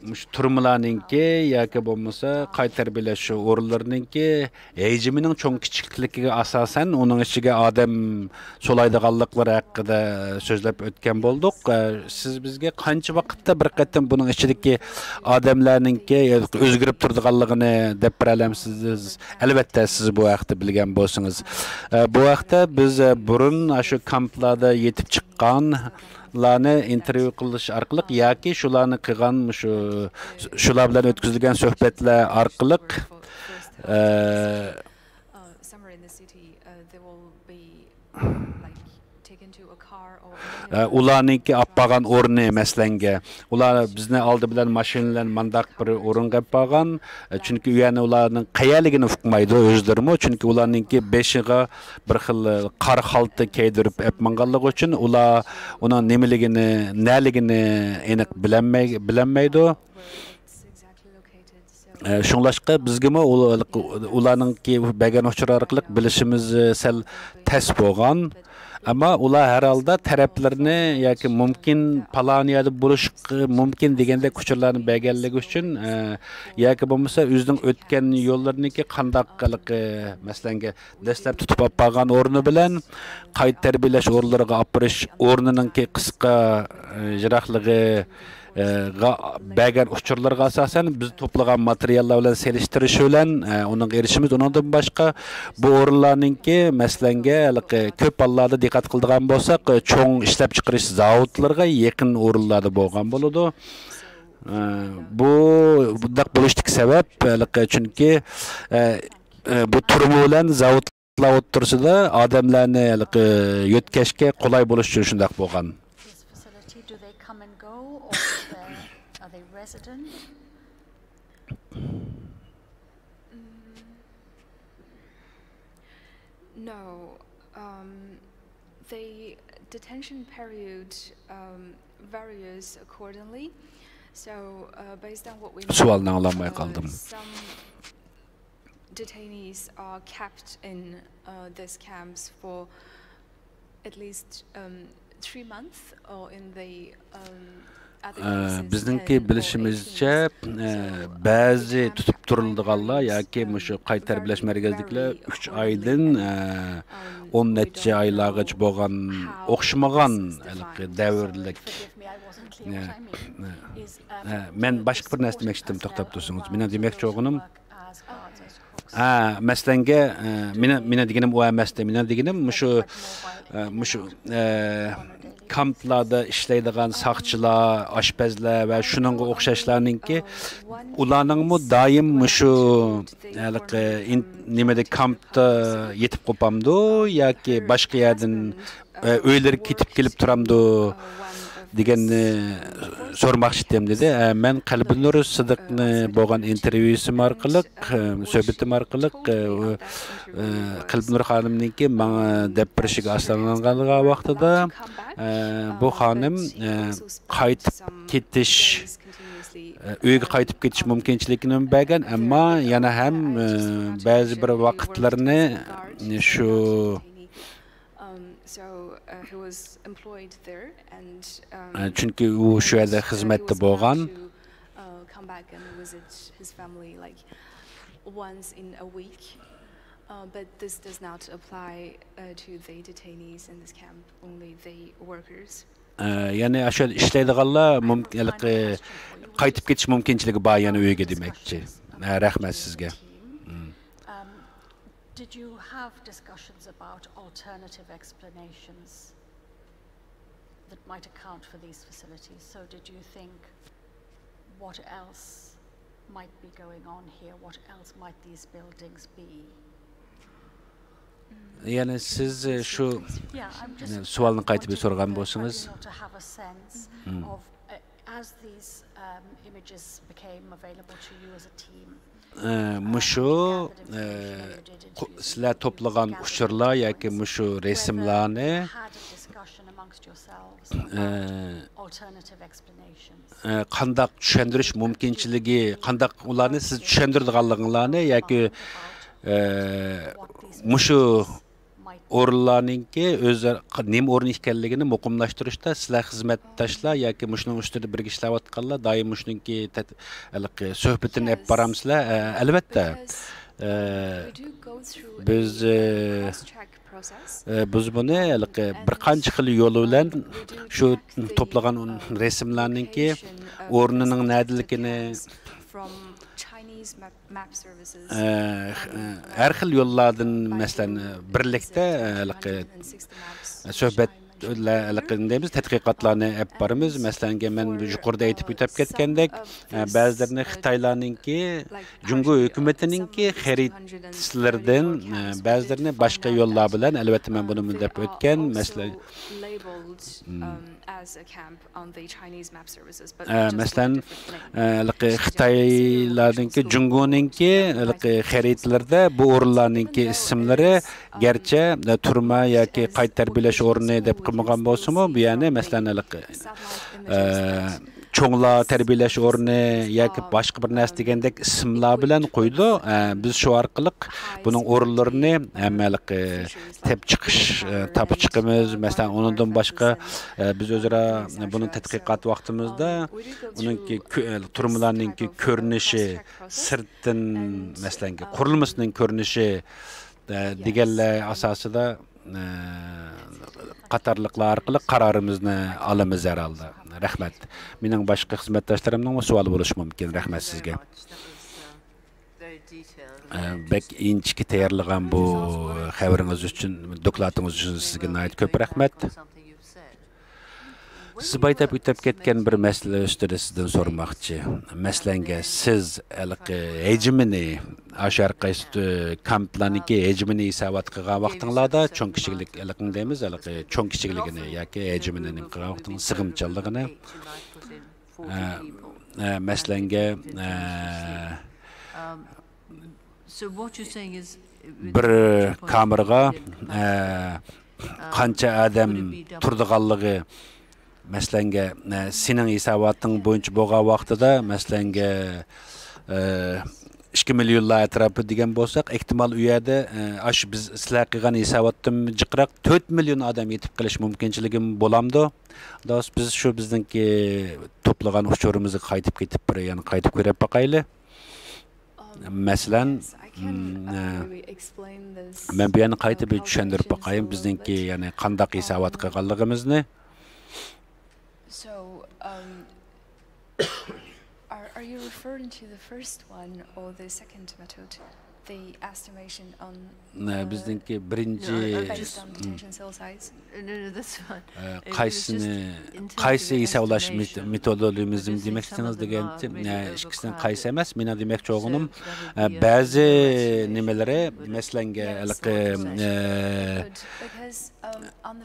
مۇشۇ تۈرمىلەرنىڭكى ياكى بولمىسا قايتا تەربىيەلەش شۇ ئورۇنلىرىنىڭكى ھەجمىنىڭ چوڭ كىچىكلىكىگە ئاساسەن، ئۇنىڭ ئىچىگە ئادەم سولايدىغانلىقلىرى ھەققىدە سۆزلەپ ئۆتكەن بولدۇق. ئە، سىز بىزگە قانچە ۋاقىتتا بىر قېتىم بۇنىڭ ئىچىدىكى ئادەملەرنىڭكى ئۆزگىرىپ تۇرىدىغانلىقىنى دەپ بېرەلەمسىز؟ ئەلۋەتتە، سىز بۇ ھەقتە بىلگەن بولسىڭىز. ئە، بۇ ھەقتە بىز، ئە، بۇرۇن ئاشۇ كامپلاردا يېتىپ چىققانلارنى ئىنتېرۋيۇ قىلىش ئارقىلىق ياكى شۇلارنى قىلغان مۇشۇ، شۇلار بىلەن ئۆتكۈزۈلگەن سۆھبەتلەر ئارقىلىق، ئە، ئە، ئۇلارنىڭكى ئاپ بارغان ئورنى، مەسىلەنگە، ئۇلار بىزنى ئالدى بىلەن ماشىنا بىلەن مانداق بىر ئورۇنغا ئاپ بارغان. ئە، چۈنكى ئۇ يەرنى ئۇلارنىڭ قەيەرلىكىنى ئۇقمايدۇ ئۆزلىرىمۇ. چۈنكى ئۇلارنىڭكى بېشىغا بىر خىل قارا خالتا كىيدۈرۈپ ئەپ ماڭغانلىقى ئۈچۈن ئۇلار ئۇنىڭ نېمىلىكىنى، نەلىكىنى ئېنىق بىلەلمەي-، بىلەلمەيدۇ. ئە، شۇڭلاشقا بىزگىمۇ ئۇ-، ئۇلارنىڭكى بەرگەن ئۇچۇر ئارقىلىق بىلىشىمىز، ئە، سەل تەس بولغان. ئەمما ئۇلار ھەر ھالدا تەرەپلىرىنى ياكى مۇمكىن پالان يەردە بولۇشقا مۇمكىن دېگەندەك ئۇچۇرلارنى بەرگەنلىكى ئۈچۈن، ئە، ياكى بولمىسا ئۆزىنىڭ ئۆتكەن يوللىرىنىڭكى قانداق، ھېلىقى، مەسىلەنگە، دەسلەپ تۇتۇپ ئاپ بارغان ئورنى بىلەن قايتا تەربىيەلەش ئورۇنلىرىغا ئاپىرىش ئورنىنىڭكى قىسقا، ئە، يىراقلىقى، ئە، غا-، بەرگەن ئۇچۇرلىرىغا ئاساسەن بىز توپلىغان ماتېرىياللار بىلەن سېلىشتۇرۇش بىلەن، ئە، ئۇنىڭغا ئېرىشىمىز. ئۇنىڭدىن باشقا بۇ ئورۇنلارنىڭكى، مەسىلەنگە، ھېلىقى كۆپ ھاللاردا دىققەت قىلىدىغان بولساق، ئە، چوڭ ئىشلەپچىقىرىش زاۋۇتلىرىغا يېقىن ئورۇنلاردا بولغان بولىدۇ. ئە، بۇ بۇنداق بولۇشتىكى سەۋەب، ھېلىقى، چۈنكى، ئە، ئە، بۇ تۈرمە بىلەن زاۋۇت ئوتتۇرىسىدا ئادەملەرنى ھېلىقى يۆتكەشكە قولاي بولۇش ئۈچۈن شۇنداق بولغان. This facility, do they come and go, or is there, are they resident? Mm, no. Um, the detention period, um, varies accordingly. So, uh, based on what we know, سوئالنى ئاڭلىماي uh, قالدىم. Some detainees are kept in, uh, these camps for at least, um, three months, or in the, um, other ئە، cases بىزنىڭكى ten or بىلىشىمىزچە، eighteen months. ئە، So, بەزى تۇتۇپ تۇرۇلىدىغانلار ياكى مۇشۇ قايتا تەربىيەلەش مەركىزىدىكىلەر ئۈچ ئايدىن، ئە، ئون نەچچە ئايلارغىچە بولغان ئوخشىمىغان ھېلىقى دەۋرلىك. ئە، ئە، ئە، مەن باشقا بىر نەرسە دېمەكچىدىم، توختاپ تۇرسىڭىز. مېنىڭ دېمەكچى بولغىنىم، ھە، مەسىلەنگە، ئە، مېنىڭ، مېنىڭ دېگىنىم ئۇ ئەمەستى. مېنىڭ دېگىنىم مۇشۇ، ئە، مۇشۇ، ئە، كامپلاردا ئىشلەيدىغان ساقچىلار، ئاشپەزلەر ۋە شۇنىڭغا ئوخشاشلارنىڭكى ئۇلارنىڭمۇ دائىم مۇشۇ ھېلىقى ئىن-، نېمىدە، كامپتا يېتىپ قوپامدۇ ياكى باشقا يەردىن، ئە، ئۆيلىرىگە كېتىپ كېلىپ تۇرامدۇ دېگەننى سورىماقچى ئىدىم، دېدى. ئە، مەن قەلبىنۇر سىدىقنى بولغان ئىنتېرۋيۇسىم ئارقىلىق، ئە، سۆھبىتىم ئارقىلىق، ئە، ئۇ، ئە، قەلبىنۇر خانىمنىڭكى ماڭا دەپ بېرىشىگە ئاساسلانغان ۋاقتىدا، ئە، بۇ خانىم، ئە، قايتىپ كېتىش، ئە، ئۆيگە قايتىپ كېتىش مۇمكىنچىلىكىنى بەرگەن، ئەمما يەنە ھەم، ئە، بەزى بىر ۋاقىتلىرىنى شۇ، Um, so, uh, he was employed there and, um, ئە، چۈنكى ئۇ شۇ يەردە خىزمەتتە بولغان. He was allowed to, uh, come back and visit his family, like, once in a week. Uh, but this does not apply, uh, to the detainees in this camp, only the workers. ئە، يەنى ئاشۇ يەردە ئىشلەيدىغانلار مۇمكىن، ھېلىقى قايتىپ كېتىش مۇمكىنچىلىكى بار يەنە ئۆيگە دېمەكچى. ئە، رەھمەت سىزگە. مم. Um, did you have discussions about alternative explanations that might account for these facilities? So did you think, what else might be going on here? What else might these buildings be? يەنى سىز، ئە، شۇ، ئە، سوئالنى قايتا بىر سورىغان بولسىڭىز. مم. ئە، مۇشۇ، ئە، قو-، سىلەر توپلىغان ئۇچۇرلار ياكى مۇشۇ رەسىملەرنى، ئە، ئە، قانداق چۈشەندۈرۈش مۇمكىنچىلىكى، قانداق ئۇلارنى سىز چۈشەندۈرىدىغانلىقىڭلارنى ياكى، ئە، مۇشۇ ئورۇنلارنىڭكى ئۆزى نېمە ئورۇن ئىكەنلىكىنى مۇقىملاشتۇرۇشتا سىلەر خىزمەتداشلار ياكى مۇشۇنىڭ ئۈستىدە بىرگە ئىشلەۋاتقانلار دائىم مۇشۇنىڭكى تەت-، ھېلىقى سۆھبىتىنى ئېلىپ بارامسىلەر؟ ئە، ئەلۋەتتە. ئە، بىز، ئە، ئە، بىز بۇنى ھېلىقى بىر قانچە خىل يول بىلەن شۇ توپلىغان رەسىملەرنىڭكى ئورنىنىڭ نەدىلىكىنى، ئە، ئە، ھەر خىل يوللاردىن، مەسىلەن، بىرلىكتە، ئە، ھېلىقى سۆھبەت ھېلىقى دەيمىز، تەتقىقاتلارنى ئېلىپ بارىمىز. مەسىلەنگە، مەن يۇقىرىدا ئېيتىپ ئۆتۈپ كەتكەندەك، ئە، بەزىلىرىنى خىتايلارنىڭكى، جۇڭگو ھۆكۈمىتىنىڭكى خەرىتىلىرىدىن، ئە، بەزىلىرىنى باشقا يوللار بىلەن، ئەلۋەتتە، مەن بۇنى دەپ ئۆتكەن، مەسىلەن، ئە، مەسىلەن، ئە، ھېلىقى خىتايلارنىڭكى، جۇڭگونىڭكى ھېلىقى خەرىتىلىرىدە بۇ ئورۇنلارنىڭكى ئىسىملىرى گەرچە، ئە، تۈرمە ياكى قايتا تەربىيەلەش ئورنى دەپ قىلمىغان بولسىمۇ، بۇ يەرنى، مەسىلەن، ھېلىقى، ئە، چوڭلار تەربىيەلەش ئورنى ياكى باشقا بىر نەرسە دېگەندەك ئىسىملار بىلەن قويىدۇ. ئە، بىز شۇ ئارقىلىق بۇنىڭ ئورۇنلىرىنى ھەممە ھېلىقى تېپىپ چىقىش، ئە، تاپىپ چىقىمىز. مەسىلەن، ئۇنىڭدىن باشقا، ئە، بىز ئۆزئارا بۇنىڭ تەتقىقات ۋاقتىمىزدا ئۇنىڭكى كۆ-، ئە، تۈرمىلەرنىڭكى كۆرۈنۈشى، سىرتتىن، مەسىلەن، قۇرۇلمىسىنىڭ كۆرۈنۈشى، ئە، دېگەنلەر ئاساسىدا، ئە، قاتارلىقلار ئارقىلىق قارارىمىزنى ئالىمىز ھەرھالدا. رەھمەت. مېنىڭ باشقا خىزمەتداشلىرىمنىڭمۇ سوئالى بولۇشى مۇمكىن. رەھمەت سىزگە. ئە، بەك ئىنچىكە تەييارلىغان بۇ خەۋىرىڭىز ئۈچۈن، دوكلاتىڭىز ئۈچۈن سىزگە ناھايىتى كۆپ رەھمەت. سىز بايا ئۆتۈپ كەتكەن بىر مەسىلە ئۈستىدە سىزدىن سورىماقچى. مەسىلەنگە، سىز ھېلىقى ھېجىمىنى، ئاشۇ ھەر قايسى تۈ-، كامپلارنىڭكى ھېجىمىنى ھېسابات قىلغان ۋاقتىڭلاردا، چوڭ كىچىكلىك، ھېلىقىنى دەيمىز، ھېلىقى چوڭ كىچىكلىكىنى ياكى ھېجىمىنى نېمە قىلغان ۋاقتىڭ-، سىغىمچانلىقىنى، ئە، ئە، مەسىلەنگە، ئە، بىر كامېرغا، ئە، قانچە ئادەم تۇرىدىغانلىقى، مەسىلەنگە، ئە، سېنىڭ ھېساباتىڭ بويىچە بولغان ۋاقتىدا، مەسىلەنگە، ئە، ئىككى مىليونلار ئەتراپى دېگەن بولساق، ئېھتىمال ئۇ يەردە، ئە، ئاشۇ بىز سىلەر قىلغان ھېساباتتىن جىقراق تۆت مىليون ئادەم يېتىپ قېلىش مۇمكىنچىلىكىمۇ بولامدۇ؟ دوست، بىز شۇ بىزنىڭكى توپلىغان ئۇچۇرىمىزغا قايتىپ كېتىپ، بىر يەنە قايتىپ كۆرۈپ باقايلى. مەسىلەن، م، ئە، مەن بۇ يەرنى قايتا بىر چۈشەندۈرۈپ باقايىن، بىزنىڭكى، يەنى، قانداق ھېسابات قىلغانلىقىمىزنى. So, um, are, are you referring to the first one or the second method? The estimation on, ئە، uh, بىزنىڭكى بىرىنچى، no, I, I just, م، detention cell size. ئە، قايسىنى، قايسى ھېسابلاش مېت-، مېتودولوگىيىمىزنى دېمەكچىسىڭىز دېگەنچە، ئە، ئىككىسىنىڭ قايسى ئەمەس، مېنىڭ دېمەكچى بولغىنىم، ئە، بەزى نېمىلىرى، مەسىلەنگە، ھېلىقى، ئە،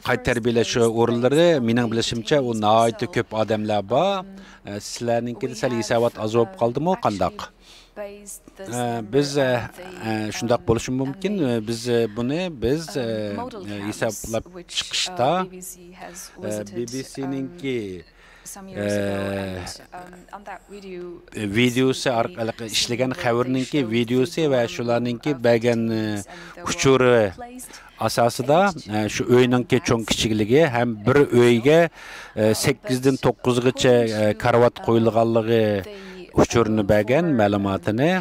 قايتا تەربىيەلەش ئورۇنلىرى، مېنىڭ بىلىشىمچە، ئۇ ناھايىتى كۆپ ئادەملەر بار. ئە، سىلەرنىڭكىدە سەل ھېسابات ئاز بولۇپ قالدىمۇ، قانداق؟ ئە، بىز، ئە، ئە، شۇنداق بولۇشى مۇمكىن. ئە، بىز، ئە، بۇنى بىز، ئە، ئە، ھېسابلاپ چىقىشتا، ئە، بى بى سىنىڭكى، ئە، ۋىدېوسى ئارقىلىق ئىشلىگەن خەۋىرىنىڭكى ۋىدېوسى ۋە شۇلارنىڭكى بەرگەن، ئە، ئۇچۇرى ئاساسىدا، ئە، شۇ ئۆينىڭكى چوڭ كىچىكلىكى ھەم بىر ئۆيگە، ئە، سەككىزدىن توققۇزغىچە، ئە، كارىۋات قويۇلغانلىقى ئۇچۇرىنى بەرگەن مەلۇماتىنى.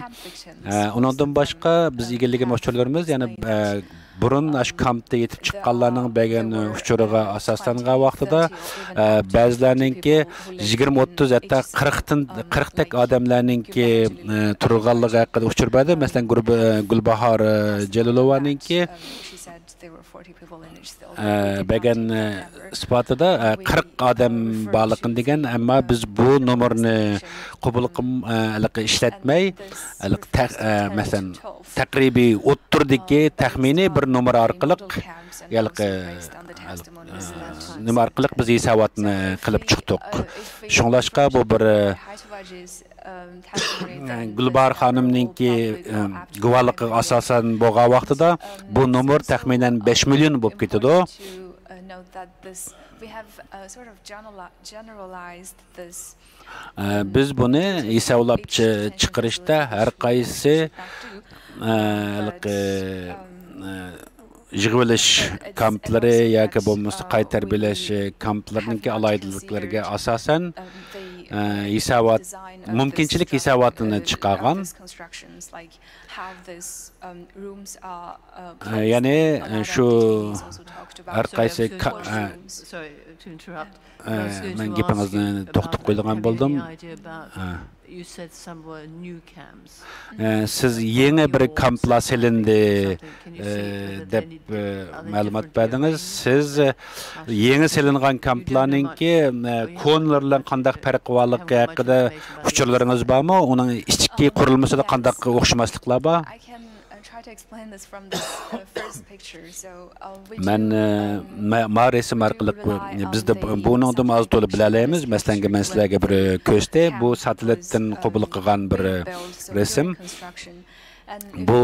ئە، ئۇنىڭدىن باشقا بىز ئىگىلىگەن ئۇچۇرلىرىمىز يەنە، ئە، بۇرۇن ئاشۇ كامپتا يېتىپ چىققانلارنىڭ بەرگەن ئۇچۇرىغا ئاساسلانغان ۋاقتىدا، ئە، بەزىلەرنىڭكى يىگىرمە، ئوتتۇز، ھەتتا قىرىقتىن، قىرىقتەك ئادەملەرنىڭكى، ئە، تۇرغانلىقى ھەققىدە ئۇچۇر بەردى. مەسىلەن، گۇرب-، ئە، گۈلباھار، ئە، جېلىلوۋانىڭكى، ئە، بەرگەن، ئە، ئىسپاتىدا، ئە، قىرىق ئادەم بارلىقىنى دېگەن، ئەمما بىز بۇ نومۇرنى قوبۇل قىلم-، ئە، ھېلىقى ئىشلەتمەي، ھېلىقى تەق-، ئە، مەسىلەن، تەقرىبىي ئوتتۇرىدىكى تەخمىنىي بىر نومۇر ئارقىلىق، ھېلىقى، ئە، نېمە ئارقىلىق بىز ھېساباتنى قىلىپ چىقتۇق. شۇڭلاشقا بۇ بىر، ئە، گۈلباھار خانىمنىڭكى، ئە، گۇۋاھلىقىغا ئاساسەن بولغان ۋاقتىدا بۇ نومۇر تەخمىنەن بەش مىليون بولۇپ كېتىدۇ. We have uh, sort of generali- generalized this. ئە، بىز بۇنى ھېسابلاپ چى- چىقىرىشتا ھەر قايسى، ئە، ھېلىقى، ئە، يىغىۋېلىش كامپلىرى ياكى بولمىسا قايتا تەربىيەلەش كامپلىرىنىڭكى ئالاھىدىلىكلىرىگە ئاساسەن، ئە، ھېسابات، مۇمكىنچىلىك ھېساباتىنى چىقارغان. ئە، يەنى، ئە، شۇ ھەر قايسى كا- ئە، ئە، مەن گېپىڭىزنى توختىتىپ قويىدىغان بولدۇم. ئە. ئە، سىز يېڭى بىر كامپلار سېلىندى، ئە، دەپ، ئە، مەلۇمات بەردىڭىز. سىز، ئە، يېڭى سېلىنغان كامپلارنىڭكى، ئە، كونىلار بىلەن قانداق پەرقى بارلىقى ھەققىدە ئۇچۇرلىرىڭىز بارمۇ؟ ئۇنىڭ ئىچكى قۇرۇلمىسىدا قانداق ئوخشىماسلىقلار بار؟ مەن، ئە، ما- ما رەسىم ئارقىلىق بۇ- بىز دە بۇ- بۇنىڭدىن ئاز تولا بىلەلەيمىز. مەسىلەنگە، مەن سىلەرگە بىر كۆرسىتەي. بۇ ساتېلىتتىن قوبۇل قىلغان بىر رەسىم. بۇ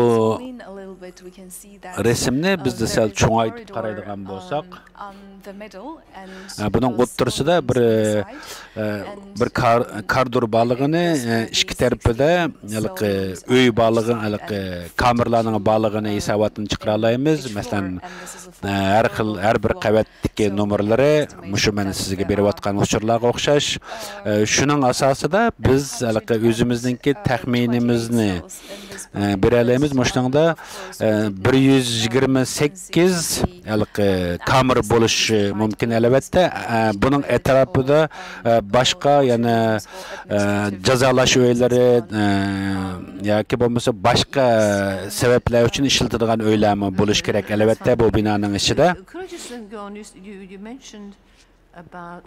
رەسىمنى بىز دە سەل چوڭايتىپ قارايدىغان بولساق، ئە، بۇنىڭ ئوتتۇرىسىدا بىر، ئە، بىر كار- كاردۇر بارلىقىنى، ئە، ئىككى تەرىپىدە ھېلىقى ئۆي بارلىقى، ھېلىقى كامېرلارنىڭ بارلىقىنى ھېساباتتىن چىقىرىلايمىز. مەسىلەن، ئە، ھەر خىل، ھەر بىر قەۋەتتىكى نومۇرلىرى مۇشۇ مەن سىزگە بېرىۋاتقان ئۇچۇرلارغا ئوخشاش. ئە، شۇنىڭ ئاساسىدا بىز ھېلىقى ئۆزىمىزنىڭكى تەخمىنىمىزنى، ئە، بېرەلەيمىز. مۇشۇنىڭدا، ئە، بىر يۈز يىگىرمە سەككىز ھېلىقى كامېر بولۇشى مۇمكىن، ئەلۋەتتە. ئە، بۇنىڭ ئەتراپىدا، ئە، باشقا يەنە، ئە، جازالاش ئۆيلىرى، ئە، ياكى بولمىسا باشقا سەۋەبلەر ئۈچۈن ئىشلىتىدىغان ئۆيلەرمۇ بولۇشى كېرەك، ئەلۋەتتە، بۇ بىنانىڭ ئىچىدە. Could I just then go on? You, you, you mentioned about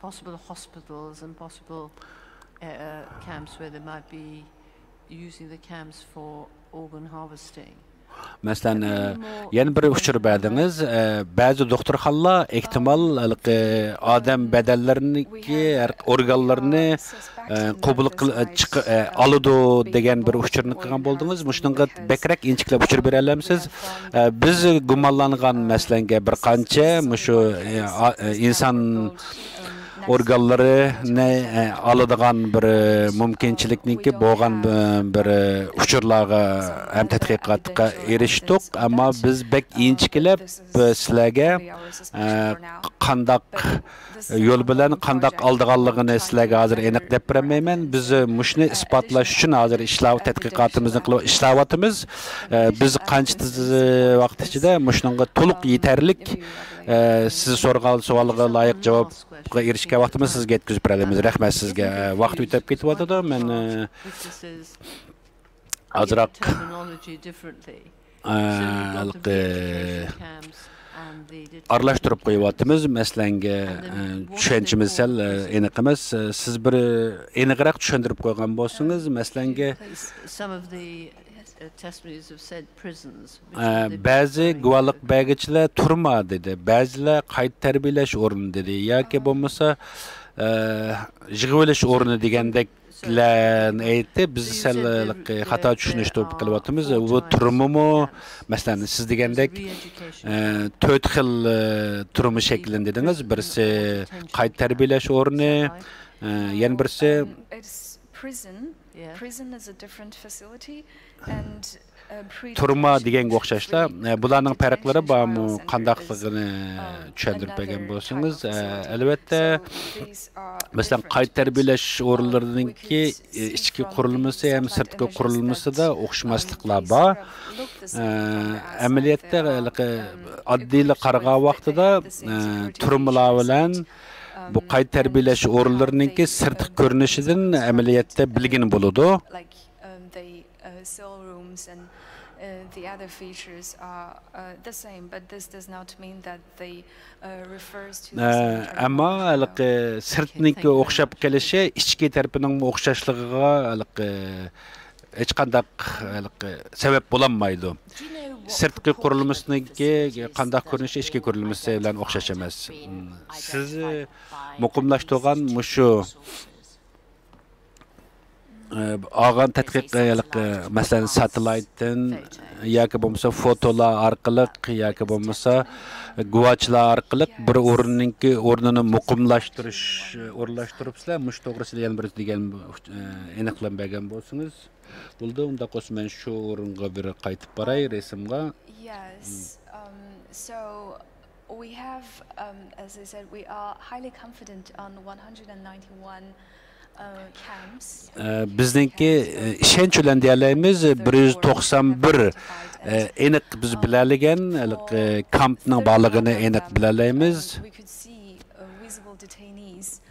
possible hospitals and possible uh, uh, camps where they might be using the camps for organ harvesting. مەسىلەن، ئە، يەنە بىر ئۇچۇر بەردىڭىز. ئە، بەزى دوختۇرخانىلار ئېھتىمال ھېلىقى ئادەم بەدەنلىرىنىڭكى ھەر ئورگانلىرىنى، ئە، قوبۇل قىل- ئە، چىق- ئە، ئالىدۇ دېگەن بىر ئۇچۇرنى قىلغان بولدىڭىز. مۇشۇنىڭغا بەكرەك ئىنچىكىلەپ ئۇچۇر بېرەلەمسىز؟ ئە، بىز گۇمانلانغان، مەسىلەنگە، بىر قانچە مۇشۇ، ئە، ئا- ئە، ئىنسان ئورگانلىرىنى، ئە، ئالىدىغان بىر، ئە، مۇمكىنچىلىكنىڭكى بولغان بىر، بىر، ئە، ئۇچۇرلارغا ھەم تەتقىقاتقا ئېرىشتۇق. ئەمما بىز بەك ئىنچىكىلەپ، ئە، سىلەرگە، ئە، قانداق يول بىلەن قانداق ئالىدىغانلىقىنى سىلەرگە ھازىر ئېنىق دەپ بېرەلمەيمەن. بىز مۇشۇنى ئىسپاتلاش ئۈچۈن ھازىر ئىشلەپ، تەتقىقاتىمىزنى قىلىپ ئىشلەۋاتىمىز. ئە، بىز قانچە تېز ۋاقىت ئىچىدە مۇشۇنىڭغا تولۇق يېتەرلىك، ئە، سىز سورىغان سوئالغا لايىق جاۋابقا ئېرىشكەن ۋاقتىمىز سىزگە يەتكۈزۈپ بېرەلەيمىز. رەھمەت سىزگە. ۋاقىت ئۆتۈپ كېتىۋاتىدۇ. مەن، ئە، ئازراق، ئە، ھېلىقى ئارىلاشتۇرۇپ قويۇۋاتىمىز. مەسىلەنگە، ئە، چۈشەنچىمىز سەل، ئە، ئېنىق ئەمەس. ئە، سىز بىر ئېنىقراق چۈشەندۈرۈپ قويغان بولسىڭىز، مەسىلەنگە، ئە، بەزى گۇۋاھلىق بەرگۈچىلەر تۈرمە دېدى، بەزىلەر قايتا تەربىيەلەش ئورنى دېدى ياكى بولمىسا، ئە، يىغىۋېلىش ئورنى دېگەندەك لەرنى ئېيتتى. بىز سەل خاتا چۈشىنىش تۇرۇپ قېلىۋاتىمىز. بۇ تۈرمىمۇ، مەسىلەن، سىز دېگەندەك، ئە، تۆت خىل، ئە، تۈرمە شەكلىنى دېدىڭىز. بىرسى قايتا تەربىيەلەش ئورنى، ئە، يەنە بىرسى تۈرمە دېگەنگە ئوخشاشلا، ئە، بۇلارنىڭ پەرقلىرى بارمۇ؟ قانداقلىقىنى چۈشەندۈرۈپ بەرگەن بولسىڭىز. ئە، ئەلۋەتتە، مەسىلەن، قايتا تەربىيەلەش ئورۇنلىرىنىڭكى، ئە، ئىچكى قۇرۇلمىسى ھەم سىرتقى قۇرۇلمىسىدا ئوخشىماسلىقلار بار. ئە، ئەمەلىيەتتە، ھېلىقى ئاددىيلا قارىغان ۋاقتىدا، ئە، تۈرمىلەر بىلەن بۇ قايتا تەربىيەلەش ئورۇنلىرىنىڭكى سىرتقى كۆرۈنۈشىدىن ئەمەلىيەتتە بىلگىلى بولىدۇ. ئە، ئەمما ھېلىقى سىرتنىڭكى ئوخشاپ قېلىشى ئىچكى تەرىپىنىڭمۇ ئوخشاشلىقىغا ھېلىقى ھېچقانداق ھېلىقى سەۋەب بولالمايدۇ. سىرتقى قۇرۇلمىسىنىڭكى قانداق كۆرۈنۈشى ئىچكى قۇرۇلمىسى بىلەن ئوخشاش ئەمەس. سىز مۇقىملاشتۇرغان مۇشۇ ئالغان تەتقىق، مەسىلەن، ساتېلايتتىن ياكى بولمىسا فوتولار ئارقىلىق ياكى بولمىسا گۇۋاچلار ئارقىلىق بىر ئورۇننىڭكى ئورنىنى مۇقىملاشتۇرۇش، ئورۇنلاشتۇرۇپسىلەر. مۇشۇ توغرىسىدا يەنە بىر دېگەن ئېنىقلام بەرگەن بولسىڭىز بولدى. ئۇنداق بولسا مەن شۇ ئورۇنغا بىر قايتىپ باراي، رەسىمگە. Yes. Um, so we have, um, as I said, we are highly confident on one hundred ninety-one, uh, camps. ئە، بىزنىڭكى، ئە، ئىشەنچ بىلەن دېيەلەيمىز، بىر يۈز توقسان بىر، ئە، ئېنىق بىز بىلەلىگەن، ئە، كامپنىڭ بارلىقىنى ئېنىق بىلەلەيمىز.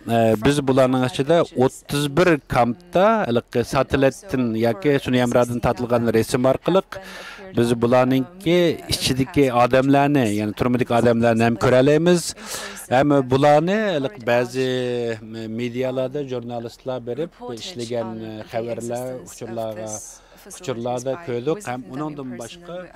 ئە، بىز بۇلارنىڭ ئىچىدە ئوتتۇز بىر كامپتا ھېلىقى ساتېلايتتىن ياكى سۈنئىي ھەمراھدىن تارتىلغان رەسىم ئارقىلىق بىز بۇلارنىڭكى ئىچىدىكى ئادەملەرنى، يەنى تۈرمىدىكى ئادەملەرنى ھەم كۆرەلەيمىز. ھەم بۇلارنى ھېلىقى بەزى مېدىيالاردا ژۇرنالىستلار بېرىپ ئىشلىگەن خەۋەرلەر، ئۇچۇرلارغا ئۇچۇرلاردا كۆردۇق ھەم ئۇنىڭدىن باشقا، ئە،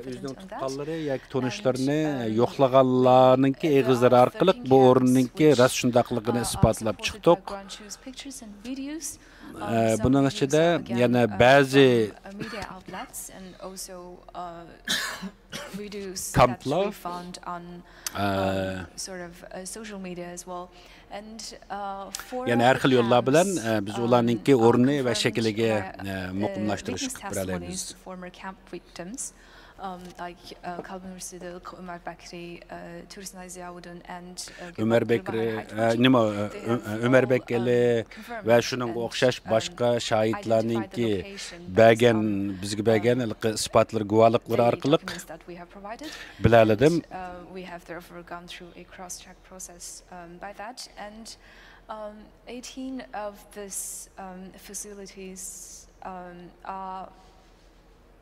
ئۆزىنىڭ تۇغقانلىرى ياكى تونۇشلىرىنى يوقلىغانلارنىڭكى ئېغىزلىرى ئارقىلىق بۇ ئورۇننىڭكى راست شۇنداقلىقىنى ئىسپاتلاپ چىقتۇق. ئە، بۇنىڭ ئىچىدە يەنە بەزى كامپلار، ئە، يەنە ھەر خىل يوللار بىلەن، ئە، بىز ئۇلارنىڭكى ئورنى ۋە شەكلىگە، ئە، مۇقىملاشتۇرۇش قىلىپ بېرەلەيمىز. ئۆمەر بەكرى، ئە، نېمە، ئۆ-، ئۆ-، ئۆمەر بەكرى ۋە شۇنىڭغا ئوخشاش باشقا شاھىتلارنىڭكى بەرگەن، بىزگە بەرگەن ھېلىقى ئىسپاتلىرى، گۇۋاھلىقلىرى ئارقىلىق بىلەلىدىم.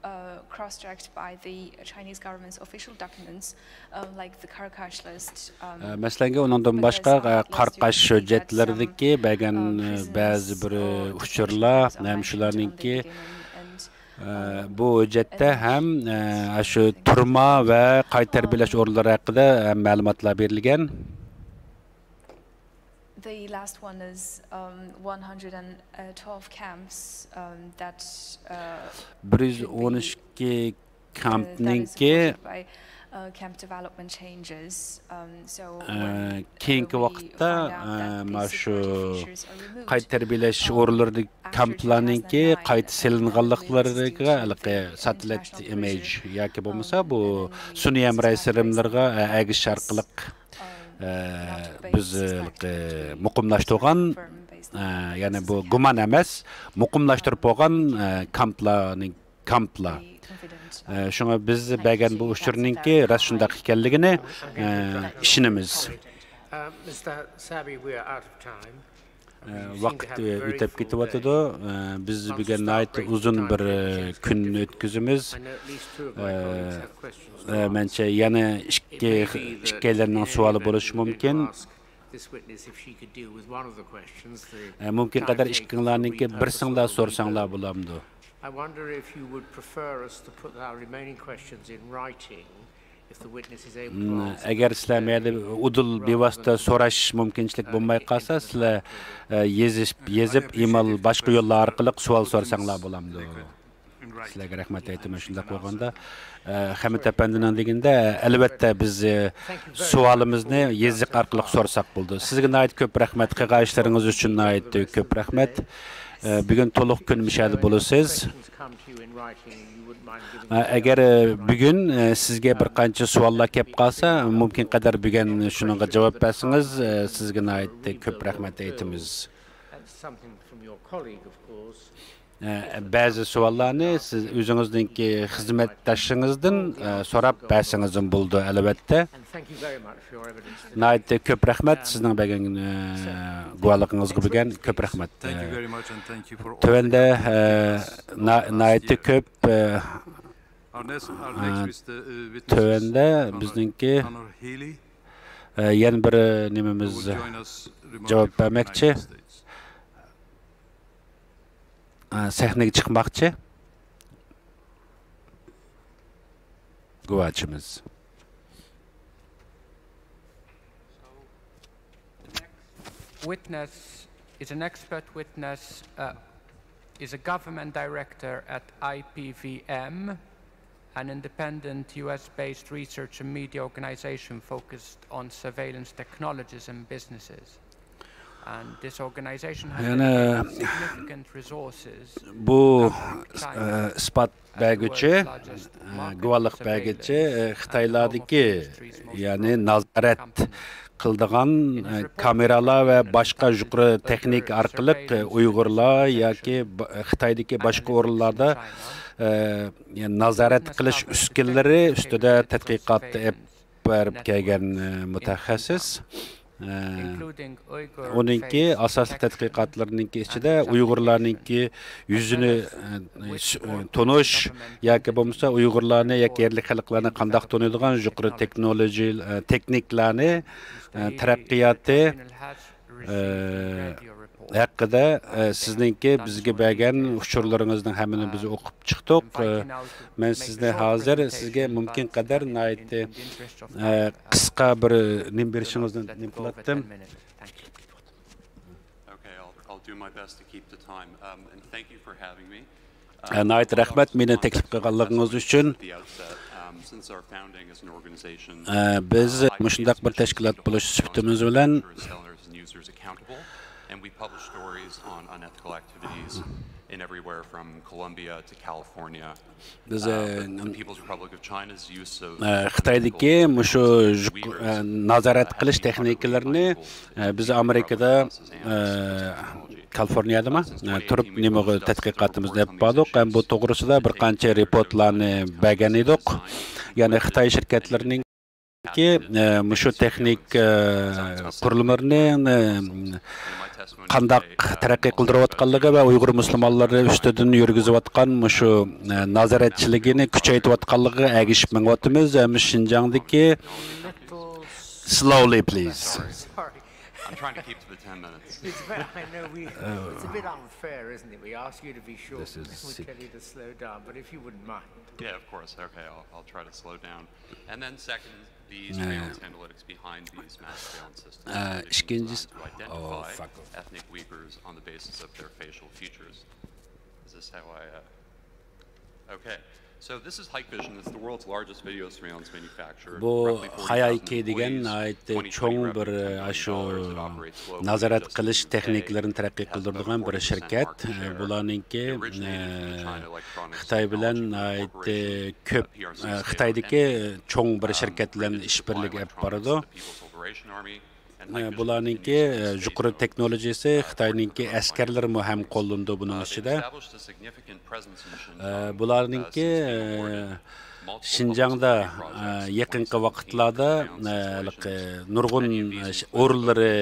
ئە، مەسىلەنگە، ئۇنىڭدىن باشقا، ئە، قاراقاش ھۆججەتلىرىدىكى بەرگەن، ئە، بەزى بىر ئۇچۇرلار ھەم شۇلارنىڭكى، ئە، بۇ ھۆججەتتە ھەم، ئە، شۇ تۈرمە ۋە قايتا تەربىيەلەش ئورۇنلىرى ھەققىدە، ئە، مەلۇماتلار بېرىلگەن. The last one is, um, one hundred and twelve camps, um, that, uh, بىر يۈز ئون ئىككى كامپنىڭكى، ئە، كېيىنكى ۋاقىتتا، ئە، مانا شۇ قايتا تەربىيەلەش ئورۇنلىرىدىكى كامپلارنىڭكى قايتا سېلىنغانلىقلىرىغا ھېلىقى ساتېلايت ئىمېج ياكى بولمىسا بۇ سۈنئىي ھەمراھ سېرېملىرىغا، ئە، ئەگىشىش ئارقىلىق ئە، بىز، ئە، مۇقىملاشتۇرغان، ئە، يەنى بۇ گۇمان ئەمەس، مۇقىملاشتۇرۇپ بولغان، ئە، كامپلارنىڭ، كامپلار. ئە، شۇڭا بىز بەرگەن بۇ ئۇچۇرنىڭكى راست شۇنداق ئىكەنلىكىنى، ئە، ئىشىنىمىز. ئە، ۋاقىت، ئە، ئۆتۈپ كېتىۋاتىدۇ. ئە، بىز بۈگۈن ناھايىتى ئۇزۇن بىر، ئە، كۈننى ئۆتكۈزىمىز. ئە، ئە، مەنچە يەنە ئىككى، ئىككىيلەننىڭ سوئالى بولۇشى مۇمكىن. ئە، مۇمكىن قەدەر ئىككىڭلارنىڭكى بىرسىڭلار سورىساڭلار بولامدۇ؟ ئەگەر سىلەر مەيەردە ئۇدۇل بىۋاسىتە سوراش مۇمكىنچىلىك بولماي قالسا، سىلەر، ئە، يېزىپ، يېزىپ، ئىمېل، باشقا يوللار ئارقىلىق سوئال سورىساڭلار بولامدۇ؟ سىلەرگە رەھمەت ئېيتىمەن. شۇنداق بولغاندا، ئە، خەمىت ئەپەندىنىڭ دېگىنىدە، ئەلۋەتتە، بىز، ئە، سوئالىمىزنى يېزىق ئارقىلىق سورىساق بولىدۇ. سىزگە ناھايىتى كۆپ رەھمەت، قىلغان ئىشلىرىڭىز ئۈچۈن ناھايىتى كۆپ رەھمەت. ئە، بۈگۈن تولۇق كۈن مۇشۇ يەردە بولىسىز. ئە، ئەگەر، ئە، بۈگۈن، ئە، سىزگە بىر قانچە سوئاللار كەپ قالسا، مۇمكىن قەدەر بۈگۈن شۇنىڭغا جاۋاب بەرسىڭىز، ئە، سىزگە ناھايىتى كۆپ رەھمەت ئېيتىمىز. ئە، بەزى سوئاللارنى سىز ئۆزىڭىزنىڭكى خىزمەتداشىڭىزدىن، ئە، سوراپ بەرسىڭىزمۇ بولىدۇ، ئەلۋەتتە. ناھايىتى كۆپ رەھمەت سىزنىڭ بەرگەن، ئە، گۇۋاھلىقىڭىزغا بۈگۈن. كۆپ رەھمەت. تۆۋەندە، ئە، نا-، ناھايىتى كۆپ، ئە، ئە، تۆۋەندە بىزنىڭكى، ئە، يەنە بىر نېمىمىز جاۋاب بەرمەكچى. ئە، سەھنىگە چىقماقچى گۇۋاچىمىز. Witness is an expert witness, uh, is a government director at I P V M, an independent U S-based research and media organization focused on surveillance technologies and businesses. And this organization has dedicated significant resources بۇ، ئىسپات بەرگۈچى، گۇۋاھلىق بەرگۈچى، خىتايلاردىكى، يەنى نازارەت قىلىدىغان، كامېرالار ۋە باشقا يۇقىرى تېخنىكا ئارقىلىق، ئۇيغۇرلار ياكى خىتايدىكى باشقا ئورۇنلاردا نازارەت قىلىش ئۈسكۈنىلىرى ئۈستىدە تەتقىقات ئېلىپ بېرىپ كەلگەن مۇتەخەسسىس. ئۇنىڭكى ئاساسلىق تەتقىقاتلىرىنىڭكى ئىچىدە ئۇيغۇرلارنىڭكى يۈزىنى تونۇش ياكى بولمىسا ئۇيغۇرلارنى ياكى يەرلىك خەلقلەرنى قانداق تونۇيدىغان يۇقىرى تېخنولوگىيە، تېخنىكىلارنى، تەرەققىياتى ھەققىدە، سىزنىڭكى بىزگە بەرگەن ئۇچۇرلىرىڭىزنىڭ ھەممىنى بىز ئوقۇپ چىقتۇق. مەن سىزنى ھازىر سىزگە مۇمكىن قەدەر ناھايىتى قىسقا بىر نېمە بېرىشىڭىزنى نېمە قىلاتتىم. Okay, I'll, I'll do my best to keep the time. Um, and thank you for having me. ناھايىتى رەھمەت مېنى تەكلىپ قىلغانلىقىڭىز ئۈچۈن. بىز مۇشۇنداق بىر تەشكىلات بولۇش سۈپىتىمىز بىلەن، بىز خىتايدىكى مۇشۇ نازارەت قىلىش تېخنىكىلىرىنى، بىز ئامېرىكىدا، كالىفورنىيەدىمۇ، تۇرۇپ نېمىغا تەتقىقاتىمىزنى ئېلىپ باردۇق ھەم بۇ توغرىسىدا بىر قانچە رېپورتلارنى بەرگەن ئىدۇق. يەنى خىتاي شىركەتلىرىنىڭكى مۇشۇ تېخنىك قۇرۇلمىلىرىنى قانداق تەرەققىي قىلدۇرۇۋاتقانلىقى ۋە ئۇيغۇر مۇسۇلمانلىرى ئۈستىدىن يۈرگۈزۈۋاتقان مۇشۇ نازارەتچىلىكىنى كۈچەيتىۋاتقانلىقىغا ئەگىشىپ مېڭىۋاتىمىز. ھەم شىنجاڭدىكى، slowly please. I'm trying to keep to the ten minutes. It's a bit, I know we, it's a bit unfair, isn't it? We ask you to be short and then we tell you to slow down, but if you wouldn't mind. Yeah, of course. Okay, I'll, I'll try to slow down. And then second, the surveillance analytics behind these mass surveillance systems have been designed to identify ethnic Uyghurs on the basis of their facial features. Is this how I, uh, Okay. So this is Hikvision. It's the world's largest video surveillance manufacturer. بۇ ھايايكى دېگەن ناھايىتى چوڭ بىر، ئاشۇ نازارەت قىلىش تېخنىكىلىرىنى تەرەققىي قىلدۇرىدىغان بىر شىركەت. بۇلارنىڭكى، خىتاي بىلەن ناھايىتى كۆپ، خىتايدىكى چوڭ بىر شىركەت بىلەن ئىشبىرلىكى ئېلىپ بارىدۇ. بۇلارنىڭكى يۇقىرى تېخنولوگىيىسى، خىتاينىڭكى ئەسكەرلىرىمۇ ھەم قوللىنىدۇ بۇنىڭ ئىچىدە. بۇلارنىڭكى شىنجاڭدا يېقىنقى ۋاقىتلاردا ھېلىقى نۇرغۇن ئورۇنلىرى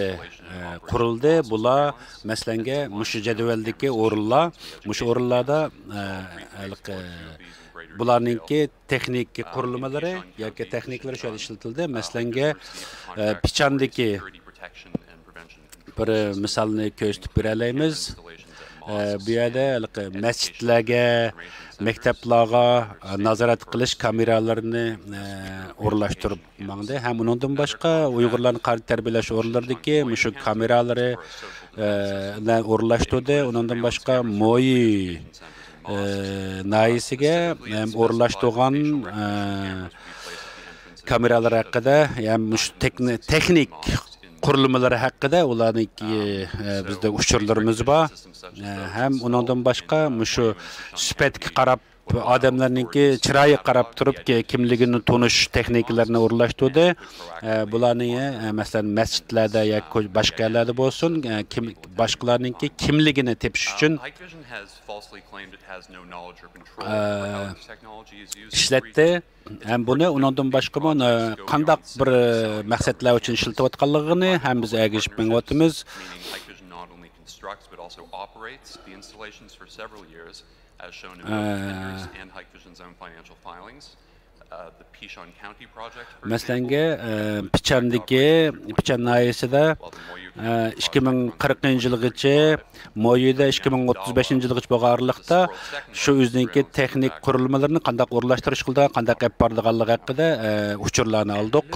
قۇرۇلدى. بۇلار، مەسىلەنگە، مۇشۇ جەدۋەلدىكى ئورۇنلار، مۇشۇ ئورۇنلاردا ھېلىقى بۇلارنىڭكى تېخنىكا قۇرۇلمىلىرى ياكى تېخنىكىلىرى شۇ يەردە ئىشلىتىلدى. مەسىلەنگە، پىچاندىكى بىر مىسالنى كۆرسىتىپ بېرەلەيمىز. بۇ يەردە ھېلىقى مەسچىتلەرگە، مەكتەپلەرگە نازارەت قىلىش كامېرالىرىنى ئورۇنلاشتۇرۇپ ماڭدى. ھەم ئۇنىڭدىن باشقا ئۇيغۇرلارنى قانۇن تەربىيەلەش ئورۇنلىرىدىكى مۇشۇ كامېرالىرى ئورۇنلاشتۇردى. ئۇنىڭدىن باشقا مويى ناھىيەسىگە ھەم ئورۇنلاشتۇرغان كامېرالار ھەققىدە، ھەم مۇشۇ تېخنىك قۇرۇلمىلىرى ھەققىدە ئۇلارنىڭكى بىزدە ئۇچۇرلىرىمىز بار. ھەم ئۇنىڭدىن باشقا مۇشۇ سۈپەتكە قاراپ، ئادەملەرنىڭكى چىرايىغا قاراپ تۇرۇپ كىملىكىنى تونۇش تېخنىكىلىرىنى ئورۇنلاشتۇردى. بۇلارنى، مەسىلەن، مەسچىتلەردە ياكى باشقا يەرلەردە بولسۇن، كىم، باشقىلارنىڭكى كىملىكىنى تېپىش ئۈچۈن ئىشلەتتى. ھەم بۇنى ئۇنىڭدىن باشقىمۇ، قانداق بىر مەقسەتلەر ئۈچۈن ئىشلىتىۋاتقانلىقىنى ھەم بىز ئەگىشىپ مېڭىۋاتىمىز. مەسىلەنگە، پىچاندىكى، پىچان ناھىيەسىدە، ئىككى مىڭ قىرىقىنچى يىلغىچە، مويۈدە ئىككى مىڭ ئوتتۇز بەشىنچى يىلغىچە بولغان ئارىلىقتا شۇ ئۆزىنىڭكى تېخنىك قۇرۇلمىلىرىنى قانداق ئورۇنلاشتۇرۇش قىلىدىغان، قانداق ئېلىپ بارىدىغانلىقى ھەققىدە ئۇچۇرلارنى ئالدۇق.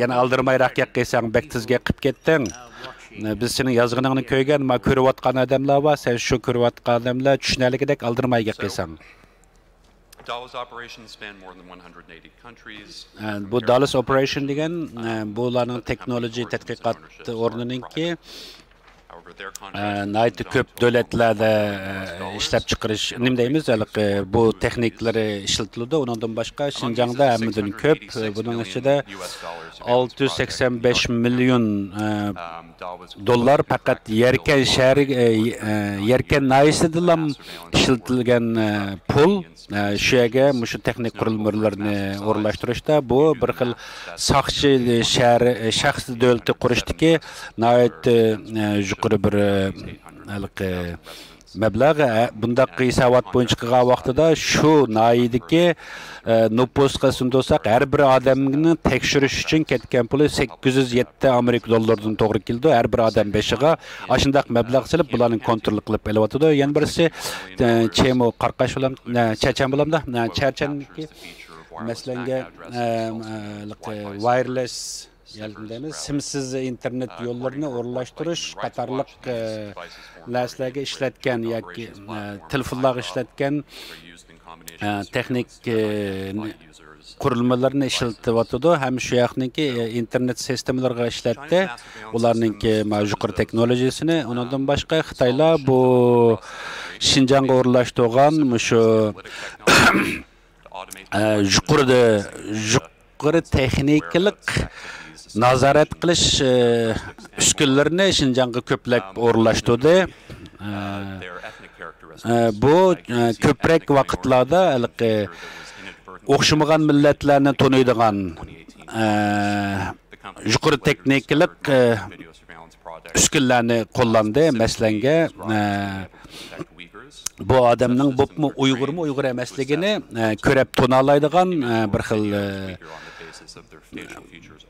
يەنە ئالدىرىمايراق گەپ قىلساڭ، بەك تېز گەپ قىلىپ كەتتىڭ. بىز سېنىڭ يازغىنىڭنى كۆرگەن، ما كۆرۈۋاتقان ئادەملەر بار، سەن شۇ كۆرۈۋاتقان ئادەملەر چۈشىنەلىكىدەك ئالدىرىماي گەپ قىلساڭ. بۇ داللاس ئوپېراتسىيە دېگەن، بۇلارنىڭ تېخنولوگىيە تەتقىقات ئورنىنىڭكى، ناھايىتى كۆپ دۆلەتلەردە ئىشلەپچىقىرىش، نېمە دەيمىز، ھېلىقى بۇ تېخنىكىلىرى ئىشلىتىلىدۇ. ئۇنىڭدىن باشقا شىنجاڭدا ھەممىدىن كۆپ، بۇنىڭ ئىچىدە ئالتە يۈز سەكسەن بەش مىليون دوللار پەقەت يەركەن شەھىرى، يەركەن ناھىيەسىدىلا ئىشلىتىلگەن پۇل. شۇ يەرگە مۇشۇ تېخنىك قۇرۇلمىلىرىنى ئورۇنلاشتۇرۇشتا بۇ بىر خىل ساقچى شەھىرى، شەخس دۆلىتى قۇرۇشتىكى ناھايىتى يۇقىرى بىر ھېلىقى مەبلەغ. بۇنداق ھېسابات بويىچە قىلغان ۋاقتىدا شۇ ناھىيەدىكى نوپۇسقا ئېسىمدە بولساق، ھەر بىر ئادەمنىڭ تەكشۈرۈش ئۈچۈن كەتكەن پۇلى سەككىز يۈز يەتتە ئامېرىكا دوللىرىدىن توغرا كېلىدۇ. ھەر بىر ئادەم بېشىغا ئاشۇنداق مەبلەغ سېلىپ، بۇلارنى كونترول قىلىپ ئېلىۋاتىدۇ. يەنە بىرسى، ئە، چېمو قارقاش بولام-، ئە، چەچەن بولامدا، ئە، چەچەننىڭكى، مەسىلەنگە، ئە، ئە، ۋايرلېس، يەنى دەيمىز، سىمسىز ئىنتېرنېت يوللىرىنى ئورۇنلاشتۇرۇش قاتارلىق، ئە، نەرسىلەرگە ئىشلەتكەن ياكى، ئە، تېلېفونلارغا ئىشلەتكەن، ئە، تېخنىك، ئە، قۇرۇلمىلىرىنى ئىشلىتىۋاتىدۇ ھەم شۇ ياقنىڭكى ئىنتېرنېت سىستېمىلىرىغا ئىشلەتتى. ئۇلارنىڭكى ما يۇقىرى تېخنولوگىيىسىنى، ئۇنىڭدىن باشقا خىتايلار بۇ شىنجاڭغا ئورۇنلاشتۇرغان مۇشۇ، ئە، يۇقىرىدا، يۇقىرى تېخنىكىلىق نازارەت قىلىش، ئە، ئۈسكۈنىلىرىنى شىنجاڭغا كۆپلەپ ئورۇنلاشتۇردى. ئە، ئە، بۇ، ئە، كۆپرەك ۋاقىتلاردا ھېلىقى ئوخشىمىغان مىللەتلەرنى تونۇيدىغان، ئە، يۇقىرى تېخنىكىلىق، ئە، ئۈسكۈنىلەرنى قوللاندى. مەسىلەنگە، ئە، بۇ ئادەمنىڭ بولۇپمۇ ئۇيغۇرمۇ ئۇيغۇر ئەمەسلىكىنى، ئە، كۆرۈپ تونۇالايدىغان، ئە، بىر خىل، ئە،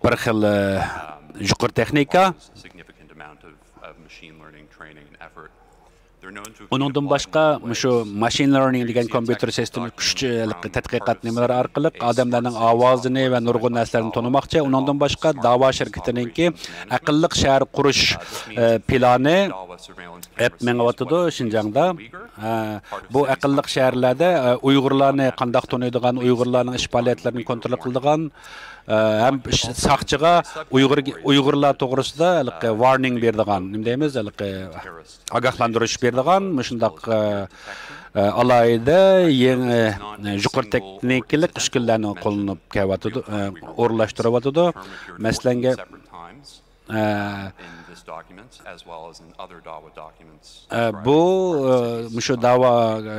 بىر خىل، ئە، يۇقىرى تېخنىكا. ئۇنىڭدىن باشقا، مۇشۇ ماشىن لېرنىڭ دېگەن كومپيۇتېر سىستېما كۈچ تەتقىقات نېمىلىرى ئارقىلىق ئادەملەرنىڭ ئاۋازىنى ۋە نۇرغۇن نەرسىلەرنى تونۇماقچى. ئۇنىڭدىن باشقا، داۋا شىركىتىنىڭكى ئەقىللىق شەھەر قۇرۇش، ئە، پىلانى ئېپ مېڭىۋاتىدۇ شىنجاڭدا. ئە، بۇ ئەقىللىق شەھەرلەردە، ئە، ئۇيغۇرلارنى قانداق تونۇيدىغان، ئۇيغۇرلارنىڭ ئىش پائالىيەتلىرىنى كونترول قىلىدىغان، ئە، ھەم ش-، ساقچىغا ئۇيغۇر، ئۇيغۇرلار توغرىسىدا ھېلىقى ۋارنىڭ بېرىدىغان، نېمە دەيمىز، ھېلىقى ئاگاھلاندۇرۇش بېرىدىغان مۇشۇنداق، ئە، ئە، ئالاھىدە يېڭى، ئە، يۇقىرى تېخنىكىلىق ئۈسكۈنىلەرنى قوللىنىپ كېلىۋاتىدۇ، ئە، ئورۇنلاشتۇرۇۋاتىدۇ. مەسىلەنگە، ئە، ئە، بۇ، ئە، مۇشۇ داۋا، ئە،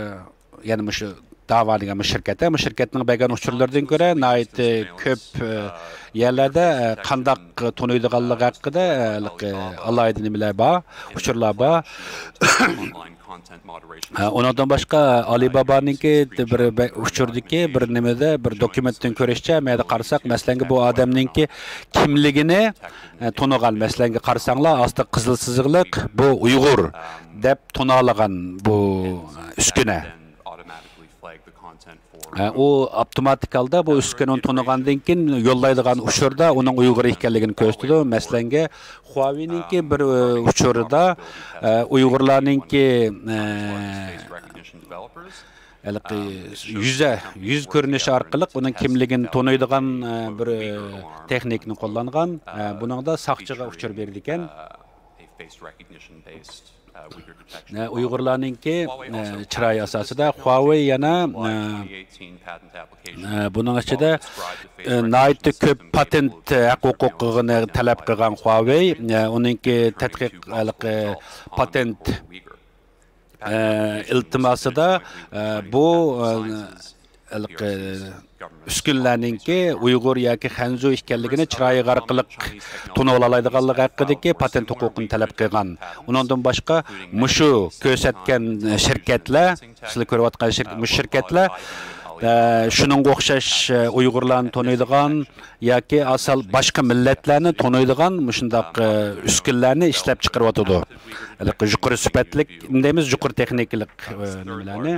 يەنە مۇشۇ داۋا دېگەن مۇشۇ شىركەت، مۇشۇ شىركەتنىڭ بەرگەن ئۇچۇرلىرىدىن كۆرە، ناھايىتى كۆپ، ئە، يەرلەردە، ئە، قانداق تونۇيدىغانلىقى ھەققىدە، ئە، ئالاھىدە نېمىلەر بار، ئۇچۇرلار بار. ئە، ئۇنىڭدىن باشقا، ئالىبابانىڭكى بىر بە-، ئۇچۇردىكى بىر نېمىدە، بىر دوكۇمېنتتىن كۆرۈشچە، مەيدە قارىساق، مەسىلەنگە، بۇ ئادەمنىڭكى كىملىكىنى، ئە، تونۇغان. مەسىلەنگە، قارىساڭلار، ئاستى قىزىل سىزىقلىق، بۇ ئۇيغۇر دەپ تونۇلغان بۇ ئۈسكۈنە. ئە، ئۇ ئاپتوماتىك ھالدا بۇ ئۈسكۈنىنى تونۇغاندىن كېيىن يوللايدىغان ئۇچۇردا ئۇنىڭ ئۇيغۇر ئىكەنلىكىنى كۆرسىتىدۇ. مەسىلەنگە، خۇاۋېينىڭكى بىر، ئە، ئۇچۇرىدا، ئە، ئۇيغۇرلارنىڭكى، ئە، ھېلىقى يۈزە، يۈز كۆرۈنۈشى ئارقىلىق ئۇنىڭ كىملىكىنى تونۇيدىغان، ئە، بىر، ئە، تېخنىكىنى قوللانغان. ئە، بۇنىڭدا ساقچىغا ئۇچۇر بېرىدىكەن. ئە، ئۇيغۇرلارنىڭكى، ئە، چىرايى ئاساسىدا خۇاۋېي يەنە، ئە، ئە، بۇنىڭ ئىچىدە، ئە، ناھايىتى كۆپ پاتېنت ھەق ھوقۇقىنى تەلەپ قىلغان خۇاۋېي، ئە، ئۇنىڭكى تەتقىق، ھېلىقى پاتېنت، ئە، ئىلتىماسىدا، ئە، بۇ، ئە، ھېلىقى ئۈسكۈنىلەرنىڭكى ئۇيغۇر ياكى خەنزۇ ئىكەنلىكىنى چىرايى ئارقىلىق تونۇۋالالايدىغانلىقى ھەققىدىكى پاتېنت ھوقۇقىنى تەلەپ قىلغان. ئۇنىڭدىن باشقا، مۇشۇ كۆرسەتكەن شىركەتلەر، سىلەر كۆرۈۋاتقان شىر-، مۇشۇ شىركەتلەر، ئە، شۇنىڭغا ئوخشاش، ئە، ئۇيغۇرلارنى تونۇيدىغان ياكى ئاسان باشقا مىللەتلەرنى تونۇيدىغان مۇشۇنداق، ئە، ئۈسكۈنىلەرنى ئىشلەپ چىقىرىۋاتىدۇ. ھېلىقى يۇقىرى سۈپەتلىك، دەيمىز، يۇقىرى تېخنىكىلىق، ئە، نېمىلەرنى.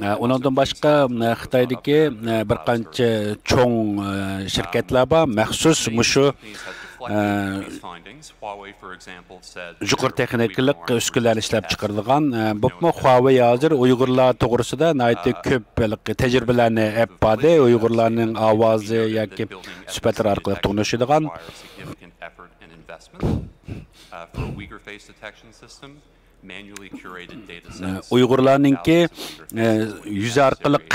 ئە، ئۇنىڭدىن باشقا، ئە، خىتايدىكى، ئە، بىر قانچە چوڭ، ئە، شىركەتلەر بار، مەخسۇس مۇشۇ، ئە، يۇقىرى تېخنىكىلىق ئۈسكۈنىلەرنى ئىشلەپچىقىرىدىغان، ئە، بولۇپمۇ خۇاۋېي ھازىر ئۇيغۇرلار توغرىسىدا ناھايىتى كۆپ ھېلىقى تەجرىبىلەرنى ئېلىپ باردى. ئۇيغۇرلارنىڭ ئاۋازى ياكى سۈپەتلىرى ئارقىلىق تونۇشىدىغان. ئۇيغۇرلارنىڭكى، ئە، يۈزى ئارقىلىق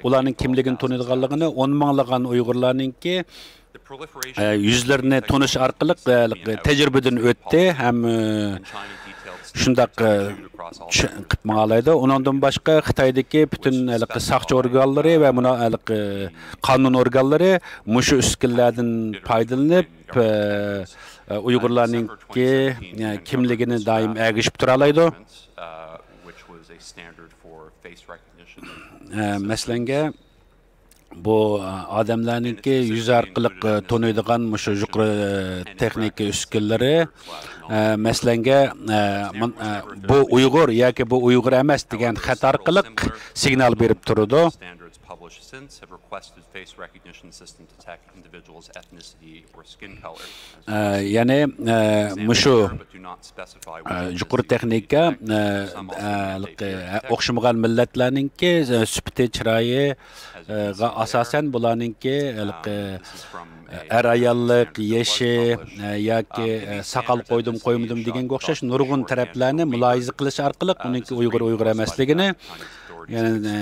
ئۇلارنىڭ كىملىكىنى تونۇيدىغانلىقىنى، ئون مىڭلىغان ئۇيغۇرلارنىڭكى، ئە، يۈزلىرىنى تونۇش ئارقىلىق، ئە، تەجرىبىدىن ئۆتتى ھەم، ئە، شۇنداق، ئە، چۈ-، قىلىپ ماڭالايدۇ. ئۇنىڭدىن باشقا خىتايدىكى پۈتۈن ھېلىقى ساقچى ئورگانلىرى ۋە مۇنا-، ھېلىقى قانۇن ئورگانلىرى مۇشۇ ئۈسكۈنىلەردىن پايدىلىنىپ، ئە، ئە، ئۇيغۇرلارنىڭكى، ئە، كىملىكىنى دائىم ئەگىشىپ تۇرالايدۇ. ئە، مەسىلەنگە، بۇ، ئە، ئادەملەرنىڭكى يۈزى ئارقىلىق، ئە، تونۇيدىغان مۇشۇ يۇقىرى، ئە، تېخنىكا ئۈسكۈنىلىرى، ئە، مەسىلەنگە، ئە، مۇن-، ئە، بۇ ئۇيغۇر ياكى بۇ ئۇيغۇر ئەمەس دېگەن خەت ئارقىلىق سىگنال بېرىپ تۇرىدۇ. ئە، يەنى، ئە، مۇشۇ، ئە، يۇقىرى تېخنىكا، ئە، ئە، ھېلىقى، ئە، ئوخشىمىغان مىللەتلەرنىڭكى، ئە، سۈپىتى، چىرايىغا ئاساسەن بۇلارنىڭكى، ھېلىقى، ئە، ئەر-ئاياللىق، يېشى، ئە، ياكى، ئە، ساقال قويدۇم، قويمىدىم دېگەنگە ئوخشاش نۇرغۇن تەرەپلەرنى مۇلاھىزە قىلىش ئارقىلىق ئۇنىڭكى ئۇيغۇر، ئۇيغۇر ئەمەسلىكىنى، يەنى، ئە،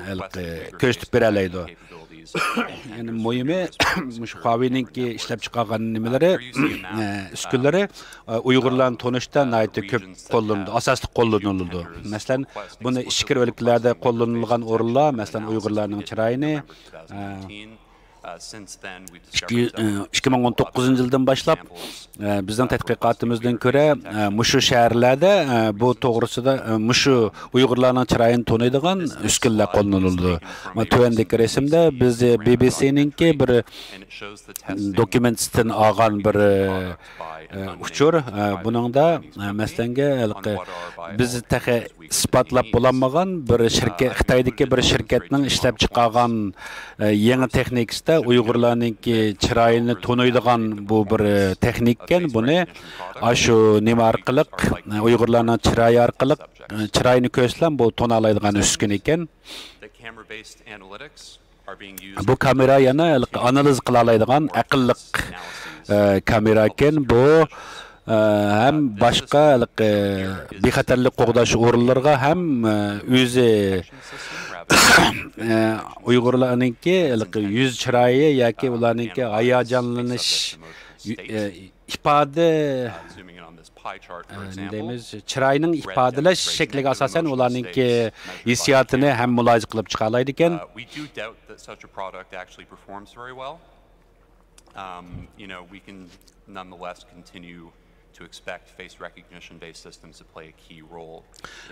ھېلىقى كۆرسىتىپ بېرەلەيدۇ. يەنى مۇھىمى، مۇشۇ خۇاۋېينىڭكى ئىشلەپچىقارغان نېمىلىرى، ئە، ئۈسكۈنىلىرى، ئە، ئۇيغۇرلارنى تونۇشتا ناھايىتى كۆپ قوللىنىدۇ، ئاساسلىق قوللىنىلىدۇ. مەسىلەن، بۇنى ئىچكىرى ئۆلكىلەردە قوللىنىلغان ئورۇنلار، مەسىلەن، ئۇيغۇرلارنىڭ چىرايىنى، ئە، ئىككى، ئە، ئىككى مىڭ ئون توققۇزىنچى يىلدىن باشلاپ، ئە، بىزنىڭ تەتقىقاتىمىزدىن كۆرە، ئە، مۇشۇ شەھەرلەردە، ئە، بۇ توغرىسىدا، ئە، مۇشۇ ئۇيغۇرلارنىڭ چىرايىنى تونۇيدىغان ئۈسكۈنىلەر قوللىنىلىدۇ. مانا تۆۋەندىكى رەسىمدە بىز، ئە، بى بى سىنىڭكى بىر دوكۇمېنتىستىن ئالغان بىر، ئە، ئۇچۇر. ئە، بۇنىڭدا، ئە، مەسىلەنگە، ھېلىقى بىز تېخى ئىسپاتلاپ بولالمىغان بىر شىركەت، خىتايدىكى بىر شىركەتنىڭ ئىشلەپچىقارغان، ئە، يېڭى تېخنىكىسىدا ئۇيغۇرلارنىڭكى چىرايىنى تونۇيدىغان بۇ بىر، ئە، تېخنىكىكەن. بۇنى ئاشۇ نېمە ئارقىلىق، ئە، ئۇيغۇرلارنىڭ چىرايى ئارقىلىق، ئە، چىرايىنى كۆرسىلەم، بۇ تونالايدىغان ئۈسكۈنە ئىكەن. بۇ كامېرا يەنە ھېلىقى ئانالىز قىلالايدىغان ئەقىللىق، ئە، كامېرا ئىكەن. بۇ، ئە، ھەم باشقا ھېلىقى بىخەتەرلىك قوغداش ئورۇنلىرىغا ھەم، ئە، ئۆزى، ئە، ئۇيغۇرلارنىڭكى ھېلىقى يۈز چىرايى ياكى ئۇلارنىڭكى ھاياجانلىنىش، ئە، ئىپادە، ئە، نېمە دەيمىز، چىراينىڭ ئىپادىلەش شەكلىگە ئاساسەن ئۇلارنىڭكى ھېسسىياتىنى ھەم مۇلاھىزە قىلىپ چىقالايدىكەن.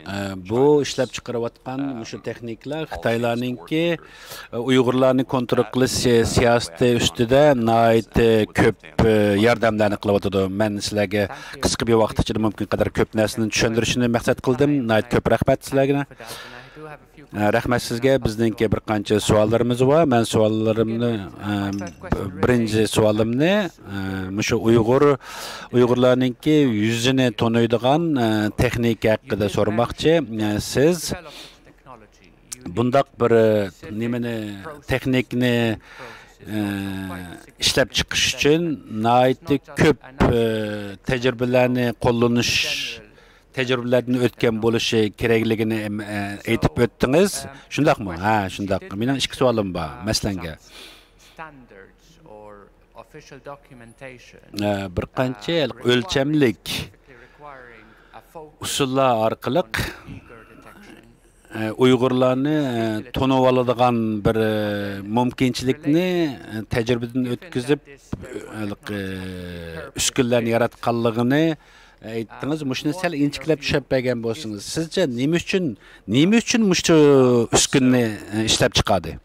ئە، بۇ ئىشلەپ چىقىرىۋاتقان مۇشۇ تېخنىكىلار خىتايلارنىڭكى، ئە، ئۇيغۇرلارنى كونترول قىلىش سىياسىتى ئۈستىدە ناھايىتى كۆپ، ئە، ياردەملەرنى قىلىۋاتىدۇ. مەن سىلەرگە قىسقا بىر ۋاقىت ئىچىدە مۇمكىن قەدەر كۆپ نەرسىنى چۈشەندۈرۈشنى مەقسەت قىلدىم. ناھايىتى كۆپ رەھمەت سىلەرگە. ئە، رەھمەت سىزگە. بىزنىڭكى بىر قانچە سوئاللىرىمىز بار. مەن سوئاللىرىمنى، ئە، ب-، بىرىنچى سوئالىمنى، ئە، مۇشۇ ئۇيغۇر، ئۇيغۇرلارنىڭكى يۈزىنى تونۇيدىغان، ئە، تېخنىكا ھەققىدە سورىماقچى. ئە، سىز بۇنداق بىر، ئە، نېمىنى، تېخنىكىنى، ئە، ئىشلەپ چىقىش ئۈچۈن ناھايىتى كۆپ، ئە، تەجرىبىلەرنى قوللىنىش، تەجرىبىلەردىن ئۆتكەن بولۇشى كېرەكلىكىنى، ئە، ئېيتىپ ئۆتتىڭىز. شۇنداقمۇ؟ ھە، شۇنداق. مېنىڭ ئىككى سوئالىم بار، مەسىلەنگە. ئە، بىر قانچە ئۆلچەملىك ئۇسۇللار ئارقىلىق، ئە، ئۇيغۇرلارنى، ئە، تونۇۋالىدىغان بىر، ئە، مۇمكىنچىلىكنى، ئە، تەجرىبىدىن ئۆتكۈزۈپ، ئە، ھېلىقى ئۈسكۈنىلەرنى ياراتقانلىقىنى ئېيتتىڭىز. مۇشۇنى سەل ئىنچىكىلەپ چۈشەپ بەرگەن بولسىڭىز، سىزچە نېمە ئۈچۈن، نېمە ئۈچۈن مۇشۇ ئۈسكۈنىنى، ئە، ئىشلەپ چىقاردى؟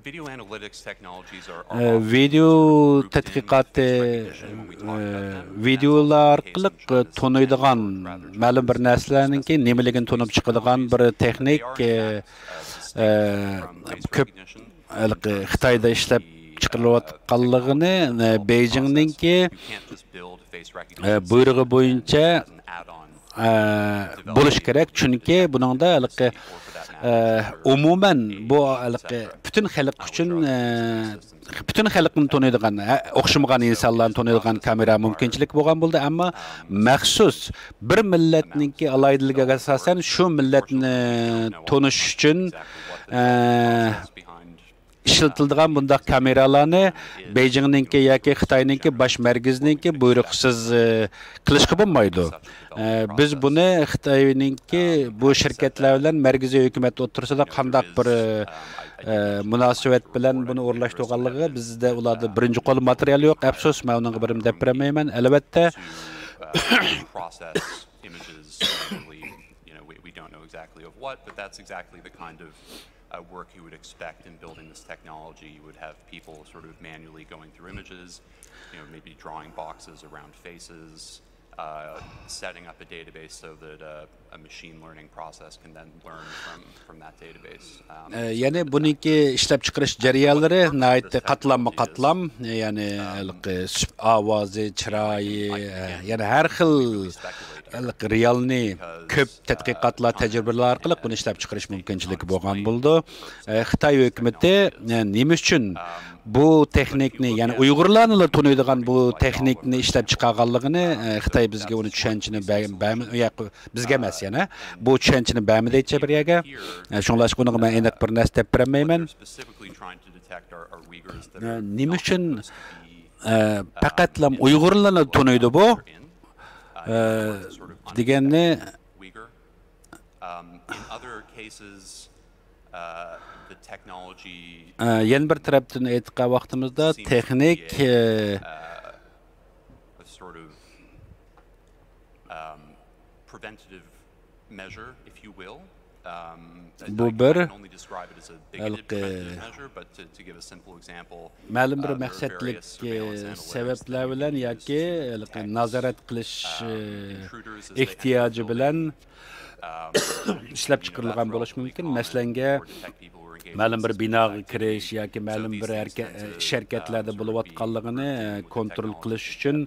ئە، ۋىدېئو تەتقىقاتى، ئە، ۋىدېئولار ئارقىلىق، ئە، تونۇيدىغان مەلۇم بىر نەرسىلەرنىڭكى نېمىلىكىنى تونۇپ چىقىدىغان بىر تېخنىك، ئە، ئە، كۆپ ھېلىقى خىتايدا ئىشلەپ چىقىرىلىۋاتقانلىقىنى، ئە، بېيجىڭنىڭكى، ئە، بۇيرۇقى بويىچە، ئە، بولۇش كېرەك. چۈنكى بۇنىڭدا ھېلىقى، ئە، ئومۇمەن بۇ ھېلىقى پۈتۈن خەلق ئۈچۈن، ئە، پۈتۈن خەلقنى تونۇيدىغان، ھە، ئوخشىمىغان ئىنسانلارنى تونۇيدىغان كامېرا مۇمكىنچىلىك بولغان بولدى، ئەمما مەخسۇس بىر مىللەتنىڭكى ئالاھىدىلىكىگە ئاساسەن شۇ مىللەتنى تونۇش ئۈچۈن، ئە، ئىشلىتىلىدىغان بۇنداق كامېرالارنى بېيجىڭنىڭكى ياكى خىتاينىڭكى باش مەركىزىنىڭكى بۇيرۇقىسىز، ئە، قىلىشقا بولمايدۇ. ئە، بىز بۇنى خىتاينىڭكى بۇ شىركەتلەر بىلەن مەركىزىي ھۆكۈمەت ئوتتۇرىسىدا قانداق بىر، ئە، مۇناسىۋەت بىلەن بۇنى ئورۇنلاشتۇرغانلىقىغا بىزدە ئۇلاردا بىرىنچى قول ماتېرىيال يوق. ئەپسۇس، مەن ئۇنىڭغا بىرىمۇ دەپ بېرەلمەيمەن. ئەلۋەتتە، uh, work you would expect in building this technology. You would have people sort of manually going through images, you know, maybe drawing boxes around faces, uh, setting up a database so that uh, a machine learning process can then learn from, from that database. Um, ئە، يەنى بۇنىڭكى ئىشلەپچىقىرىش جەريانلىرى ناھايىتى قاتلاممۇ قاتلام، يەنى ھېلىقى سۈپ-، ئاۋازى، چىرايى، ئە، يەنى ھەر خىل ھېلىقى رېئالنى كۆپ تەتقىقاتلار، تەجرىبىلەر ئارقىلىق بۇنى ئىشلەپچىقىرىش مۇمكىنچىلىكى بولغان بولىدۇ. ئە، خىتاي ھۆكۈمىتى، ئە، نېمە ئۈچۈن بۇ تېخنىكنى، يەنى ئۇيغۇرلارنىلا تونۇيدىغان بۇ تېخنىكنى ئىشلەپ چىقارغانلىقىنى، ئە، خىتاي بىزگە ئۇنى چۈشەنچىنى بەر-، بەرمە-، ياق، بىزگە ئەمەس يەنە. بۇ چۈشەنچىنى بەرمىدى ھېچ بىر يەرگە. ئە، شۇڭلاشقا ئۇنىڭغا مەن ئېنىق بىر نەرسە دەپ بېرەلمەيمەن. ئە، نېمە ئۈچۈن، ئە، پەقەتلا ئۇيغۇرلارنى تونۇيدۇ بۇ؟ ئە، دېگەننى Um, in other cases, uh, the technology ئە، يەنە بىر تەرەپتىن ئېيتقان ۋاقتىمىزدا seems to تېخنىك، be a, ئە، uh, a sort of um, preventative measure, if you will. Um, بۇ I, بىر I can only describe it as a bigoted ھېلىقى preventative measure, but to, to give a simple example, مەلۇم بىر uh, there are مەقسەتلىك، various surveillance ئە، analytics سەۋەبلەر that you بىلەن can use ياكى to ھېلىقى detect, نازارەت قىلىش، um, ئە، intruders as they enter ئېھتىياجى the بىلەن building. Um, ئىشلەپ چىقىرىلغان بولۇشى مۇمكىن. مەسىلەنگە، مەلۇم بىر بىناغا كىرىش ياكى مەلۇم بىر ھەرىكە-، ئىش ھەرىكەتلەردە بولۇۋاتقانلىقىنى، ئە، كونترول قىلىش ئۈچۈن،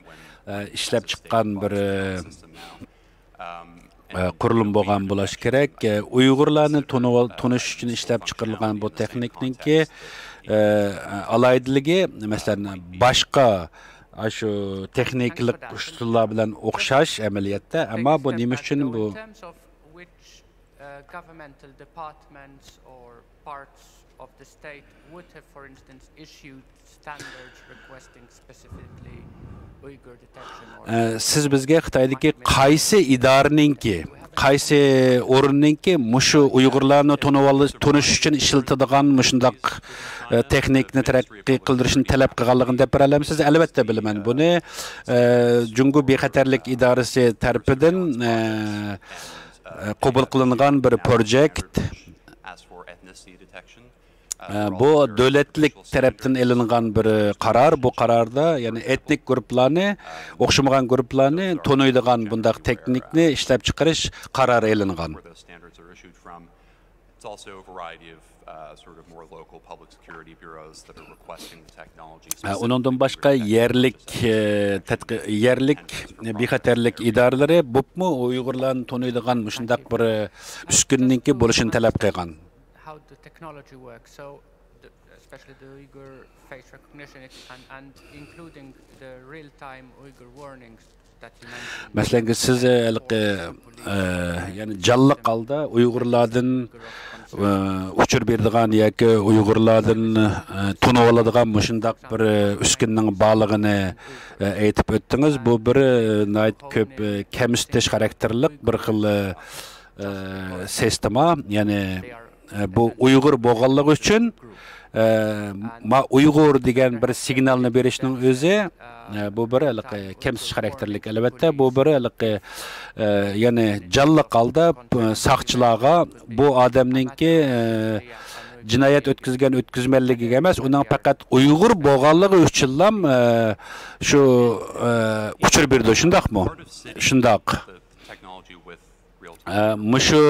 ئە، ئىشلەپ چىققان بىر، ئە، ئە، قۇرۇلما بولغان بولۇشى كېرەك. ئە، ئۇيغۇرلارنى تونۇۋال-، تونۇش ئۈچۈن ئىشلەپ چىقىرىلغان بۇ تېخنىكنىڭكى، ئە، ئالاھىدىلىكى، مەسىلەن، باشقا ئاشۇ تېخنىكىلىق ئۇسۇللار بىلەن ئوخشاش ئەمەلىيەتتە، ئەمما بۇ نېمە ئۈچۈن بۇ؟ Uh, governmental departments or parts of the state would have, for instance, issued standards requesting specifically Uyghur detection or ئە، سىز بىزگە خىتايدىكى قايسى ئىدارىنىڭكى، قايسى ئورۇننىڭكى مۇشۇ ئۇيغۇرلارنى تونۇۋال-، تونۇش ئۈچۈن ئىشلىتىدىغان مۇشۇنداق، ئە، تېخنىكنى تەرەققىي قىلدۇرۇشنى تەلەپ قىلغانلىقىنى دەپ بېرەلەمسىز؟ ئەلۋەتتە بىلىمەن بۇنى. ئە، جۇڭگو بىخەتەرلىك ئىدارىسى تەرىپىدىن، ئە، ئە، قوبۇل قىلىنغان بىر پروجېكت. ئە، بۇ دۆلەتلىك تەرەپتىن ئېلىنغان بىر قارار. بۇ قاراردا، يەنى ئېتنىك گۇرۇپپىلارنى، ئوخشىمىغان گۇرۇپپىلارنى تونۇيدىغان بۇنداق تېخنىكنى ئىشلەپ چىقىرىش قارارى ئېلىنغان. It's also a variety of uh, sort of more local public security bureaus that are requesting the technology. ئە، ئۇنىڭدىن باشقا يەرلىك، ئە، تەتقى-، يەرلىك بىخەتەرلىك ئىدارىلىرى بولۇپمۇ ئۇيغۇرلارنى تونۇيدىغان مۇشۇنداق بىر، ئە، ئۈسكۈنىنىڭكى بولۇشىنى تەلەپ قىلغان. How the technology works. So, the, especially the Uyghur face recognition it, and, and including the real-time Uyghur warnings that you mentioned. مەسىلەن، سىز ھېلىقى، ئە، يەنى جانلىق ھالدا ئۇيغۇرلاردىن، ئە، ئۇچۇر بېرىدىغان ياكى ئۇيغۇرلاردىن، ئە، تونۇۋالىدىغان مۇشۇنداق بىر، ئە، ئۈسكۈنىنىڭ بارلىقىنى، ئە، ئېيتىپ ئۆتتىڭىز. بۇ بىر، ئە، ناھايىتى كۆپ، ئە، كەمسىتىش خاراكتېرلىق بىر خىل، ئە، ئە، سىستېما. يەنى ئە، بۇ ئۇيغۇر بولغانلىقى ئۈچۈن، ئە، ما ئۇيغۇر دېگەن بىر سىگنالنى بېرىشنىڭ ئۆزى، ئە، بۇ بىر ھېلىقى كەمسىتىش خاراكتېرلىك. ئەلۋەتتە، بۇ بىر ھېلىقى، ئە، يەنى جانلىق ھالدا، ئە، ساقچىلارغا بۇ ئادەمنىڭكى، ئە، جىنايەت ئۆتكۈزگەن ئۆتكۈزمەنلىكىگە ئەمەس، ئۇنىڭ پەقەت ئۇيغۇر بولغانلىقى ئۈچۈنلام، ئە، شۇ، ئە، ئۇچۇر بېرىدۇ، شۇنداقمۇ؟ شۇنداق. ئە، مۇشۇ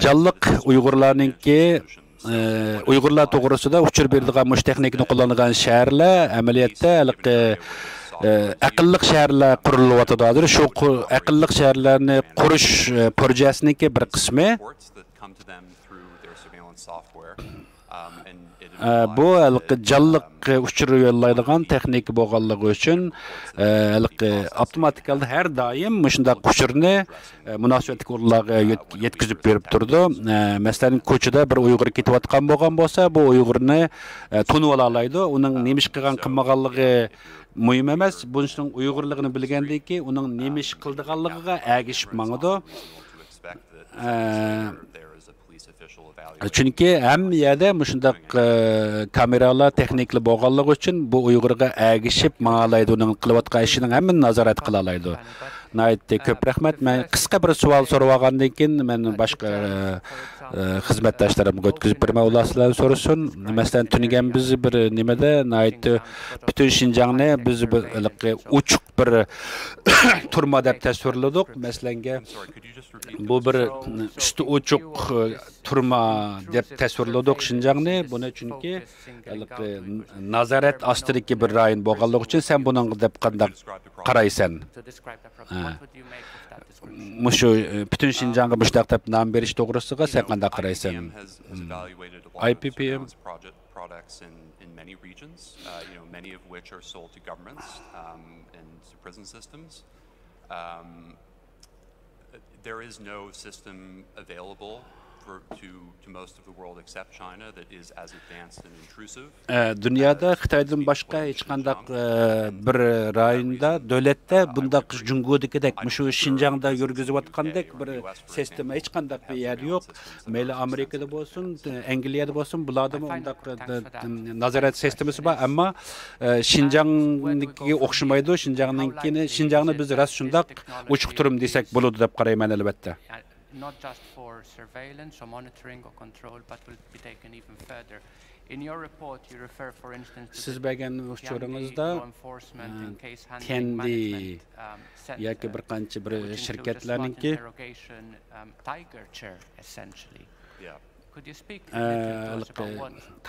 جانلىق ئۇيغۇرلارنىڭكى، ئە، ئۇيغۇرلار توغرىسىدا ئۇچۇر بېرىدىغان مۇشۇ تېخنىكىنى قوللانغان شەھەرلەر ئەمەلىيەتتە ھېلىقى، ئە، ئەقىللىق شەھەرلەر قۇرۇلۇۋاتىدۇ ھازىر. شۇ قۇ-، ئەقىللىق شەھەرلەرنى قۇرۇش، ئە، پروژەسىنىڭكى بىر قىسمى. ئە، بۇ ھېلىقى جانلىق ئۇچۇر يوللايدىغان تېخنىكا بولغانلىقى ئۈچۈن، ئە، ھېلىقى ئاپتوماتىك ھالدا ھەر دائىم مۇشۇنداق ئۇچۇرنى، ئە، مۇناسىۋەتلىك ئورۇنلارغا يۆت-، يەتكۈزۈپ بېرىپ تۇرىدۇ. ئە، مەسىلەن، كوچىدا بىر ئۇيغۇر كېتىۋاتقان بولغان بولسا، بۇ ئۇيغۇرنى، ئە، تونۇۋالالايدۇ. ئۇنىڭ نېمە ئىش قىلغان، قىلمىغانلىقى مۇھىم ئەمەس. بۇنىڭ ئۇيغۇرلۇقىنى بىلگەندىن كېيىن، ئۇنىڭ نېمە ئىش قىلىدىغانلىقىغا ئەگىشىپ ماڭىدۇ. ئە، چۈنكى ھەممە يەردە مۇشۇنداق، ئە، كامېرالار، تېخنىكىلار بولغانلىقى ئۈچۈن بۇ ئۇيغۇرغا ئەگىشىپ ماڭالايدۇ، ئۇنىڭ قىلىۋاتقان ئىشىنىڭ ھەممىنى نازارەت قىلالايدۇ. ناھايىتى كۆپ رەھمەت. مەن قىسقا بىر سوئال سوراپ ئالغاندىن كېيىن، مەن باشقا، ئە، ئە، خىزمەتداشلىرىمغا ئۆتكۈزۈپ بېرىمەن، ئۇلار سىلەرنى سورىسۇن. مەسىلەن، تۈنۈگۈن بىز بىر نېمىدە ناھايىتى پۈتۈن شىنجاڭنى بىز بىر ھېلىقى ئوچۇق بىر تۈرمە دەپ تەسۋىرلىدۇق. مەسىلەنگە، بۇ بىر ئۈستى ئوچۇق، ئە، تۈرمە دەپ تەسۋىرلىدۇق شىنجاڭنى. بۇنى چۈنكى ھېلىقى نازارەت ئاستىدىكى بىر رايون بولغانلىقى ئۈچۈن سەن بۇنىڭغا دەپ قانداق قارايسەن؟ ھە. مۇشۇ، ئە، پۈتۈن شىنجاڭغا مۇشۇنداق دەپ نام بېرىش توغرىسىغا سەن قانداق قارايسەن؟ ئاي پى پى ئېم. Products in, in many regions, uh, you know, many of which are sold to governments, um, and to prison systems. Um, there is no system available for, to, to most of the world except China that is as advanced and intrusive. ئە، دۇنيادا خىتايدىن باشقا ھېچقانداق، ئە، بىر رايوندا، دۆلەتتە بۇنداق جۇڭگودىكىدەك، مۇشۇ شىنجاڭدا يۈرگۈزۈۋاتقاندەك بىر سىستېما ھېچقانداق بىر يەردە يوق. مەيلى ئامېرىكىدا بولسۇن، ئەنگلىيەدە بولسۇن، بۇلاردىمۇ ئۇنداق، ئە، نازارەت سىستېمىسى بار، ئەمما، ئە، شىنجاڭنىڭكىگە ئوخشىمايدۇ. شىنجاڭنىڭكىنى، شىنجاڭنى بىز راست شۇنداق ئوچۇق تۈرمە دېسەك بولىدۇ دەپ قارايمەن، ئەلۋەتتە. Not just for surveillance or monitoring or control, but will be taken even further. In your report, you refer, for instance, to سىز بەرگەن ئۇچۇرىڭىزدا، ئە، تيەندى ياكى بىر قانچە بىر شىركەتلەرنىڭكى، ئە،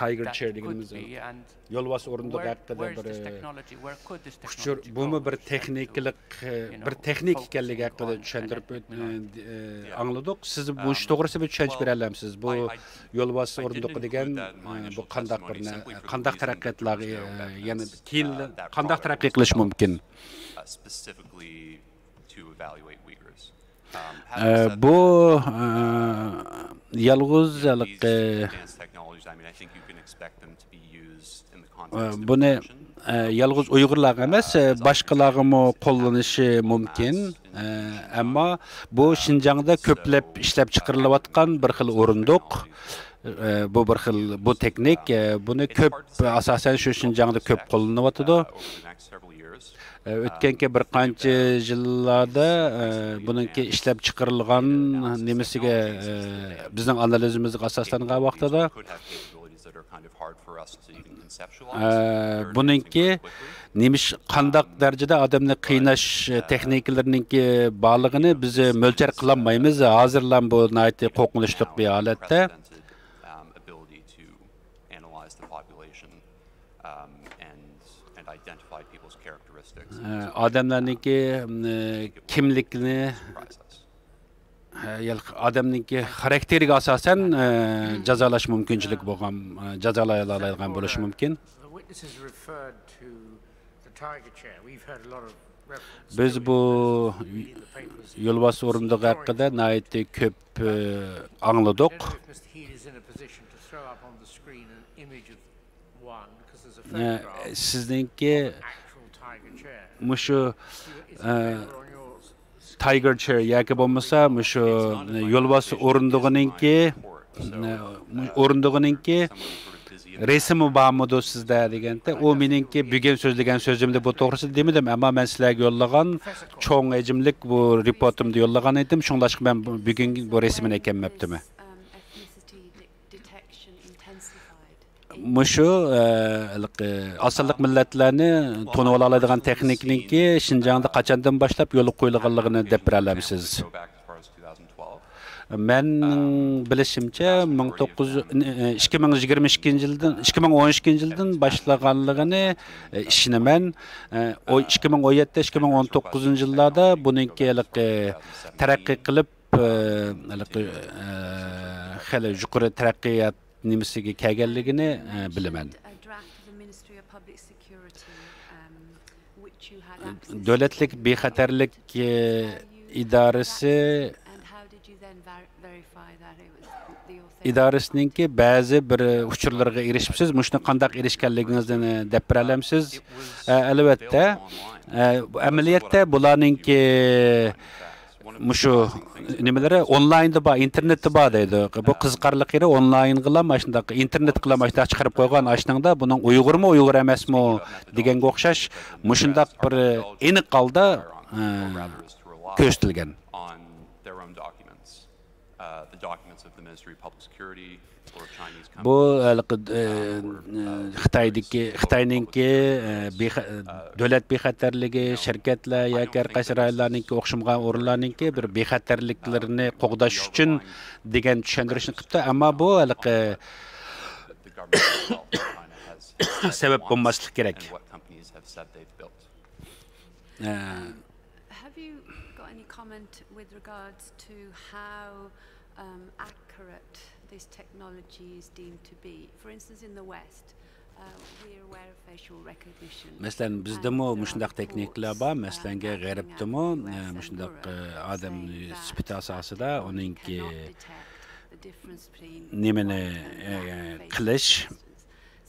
تايگېر چېير دېگىنىمىز يولۋاس ئورۇندۇقى ھەققىدە بىر ئۇچۇر، بۇمۇ بىر تېخنىكىلىق، بىر تېخنىك ئىكەنلىكى ھەققىدە چۈشەندۈرۈپ ئۆت-، ئاڭلىدۇق. سىز مۇشۇ توغرىسىدا بىر چۈشەنچە بېرەلەمسىز؟ بۇ يولۋاس ئورۇندۇقى دېگەن، بۇ قانداق بىر نە-، قانداق تەرەققىياتلارغا، يەنە كېيىن قانداق تەرەققىي قىلىشى مۇمكىن؟ ئە، بۇ، ئە، يالغۇز ھېلىقى، ئە، بۇنى، ئە، يالغۇز ئۇيغۇرلارغا ئەمەس، ئە، باشقىلارغىمۇ قوللىنىشى مۇمكىن. ئە، ئەمما بۇ شىنجاڭدا كۆپلەپ ئىشلەپچىقىرىلىۋاتقان بىر خىل ئورۇندۇق. ئە، بۇ بىر خىل، بۇ تېخنىك، ئە، بۇنى كۆپ، ئاساسەن شۇ شىنجاڭدا كۆپ قوللىنىۋاتىدۇ. ئە، ئۆتكەنكى بىر قانچە يىللاردا، ئە، بۇنىڭكى ئىشلەپچىقىرىلغان نېمىسىگە، ئە، بىزنىڭ ئانالىزىمىزغا ئاساسلانغان ۋاقتىدا، ئە، بۇنىڭكى نېمىش-، قانداق دەرىجىدە ئادەمنى قىيناش تېخنىكىلىرىنىڭكى بارلىقىنى بىز مۆلچەر قىلالمايمىز. ھازىرلا بۇ ناھايىتى قورقۇنچلۇق بىر ھالەتتە. ئە، ئادەملەرنىڭكى، ئە، كىملىكىنى، ئە، يا-، ئادەمنىڭكى خاراكتېرىگە ئاساسەن، ئە، جازالاش مۇمكىنچىلىكى بولغان، ئە، جازالايالالايدىغان بولۇشى مۇمكىن. بىز بۇ يولۋاس ئورۇندۇقى ھەققىدە ناھايىتى كۆپ، ئە، ئاڭلىدۇق. ئە، سىزنىڭكى مۇشۇ، ئە، تايگېر چېير ياكى بولمىسا مۇشۇ، ئە، يولۋاس ئورۇندۇقىنىڭكى، ئە، ئورۇندۇقىنىڭكى رەسىمى بارمىدۇ سىزدە دېگەندە، ئۇ مېنىڭكى بۈگۈن سۆزلىگەن سۆزۈمدە بۇ توغرىسىدا دېمىدىم، ئەمما مەن سىلەرگە يوللىغان چوڭ ھەجىملىك بۇ رېپورتۇمدا يوللىغان ئىدىم، شۇڭلاشقا مەن بۈگۈن بۇ رەسىمىنى ئەكەلمەپتىمەن. مۇشۇ، ئە، ھېلىقى ئاز سانلىق مىللەتلەرنى تونۇۋالالايدىغان تېخنىكىنىڭكى شىنجاڭدا قاچاندىن باشلاپ يولغا قويۇلغانلىغىنى دەپ بېرەلەمسىز؟ مەن بىلىشىمچە، مىڭ توققۇز يۈز، ئىككى مىڭ يىگىرمە ئىككىنچى يىلدىن، ئىككى مىڭ ئون ئىككىنچى يىلدىن باشلىغانلىقىنى، ئە، ئىشىنىمەن. ئە، ئۇ ئىككى مىڭ ئون يەتتە، ئىككى مىڭ ئون توققۇزىنچى يىللاردا بۇنىڭكى ھېلىقى تەرەققىي قىلىپ، ئە، ھېلىقى، ئە، خېلى يۇقىرى تەرەققىيات نېمىسىگە كەلگەنلىكىنى، ئە، بىلىمەن. دۆلەتلىك بىخەتەرلىك، ئە، ئىدارىسى ئىدارىسىنىڭكى بەزى بىر ئۇچۇرلىرىغا ئېرىشىپسىز. مۇشۇنى قانداق ئېرىشكەنلىكىڭىزنى دەپ بېرەلەمسىز؟ ئە، ئەلۋەتتە. ئە، ئەمەلىيەتتە بۇلارنىڭكى مۇشۇ نېمىلىرى ئونلايندا بار، ئىنتېرنېتتا بار دەيدۇ. بۇ قىزىقارلىق يېرى، ئونلاينغىلا مانا شۇنداق، ئىنتېرنېتقىلا مانا شۇنداق چىقىرىپ قويغان ئاشنىڭدا بۇنىڭ ئۇيغۇرمۇ، ئۇيغۇر ئەمەسمۇ دېگەنگە ئوخشاش مۇشۇنداق بىر ئېنىق ھالدا، ئە، كۆرسىتىلگەن. بۇ ھېلىقى، ئە، خىتايدىكى، خىتاينىڭكى، ئە، بىخە-، دۆلەت بىخەتەرلىكى، شىركەتلەر ياكى ھەر قايسى رايونلارنىڭكى ئوخشىمىغان ئورۇنلارنىڭكى بىر بىخەتەرلىكلىرىنى قوغداش ئۈچۈن دېگەن چۈشەندۈرۈشنى قىپتۇ. ئەمما بۇ ھېلىقى سەۋەب بولماسلىقى كېرەك. ئە، Have you got any comment with regards to how, um, accurate this technology is deemed to be? For instance, in the West, uh, we're aware of facial recognition. مەسىلەن، بىزدىمۇ مۇشۇنداق تېخنىكىلار بار. مەسىلەنگە، غەربتىمۇ، ئە، مۇشۇنداق، ئە، ئادەم سۈپىتى ئاساسىدا ئۇنىڭكى نېمىنى، ئە، قىلىش،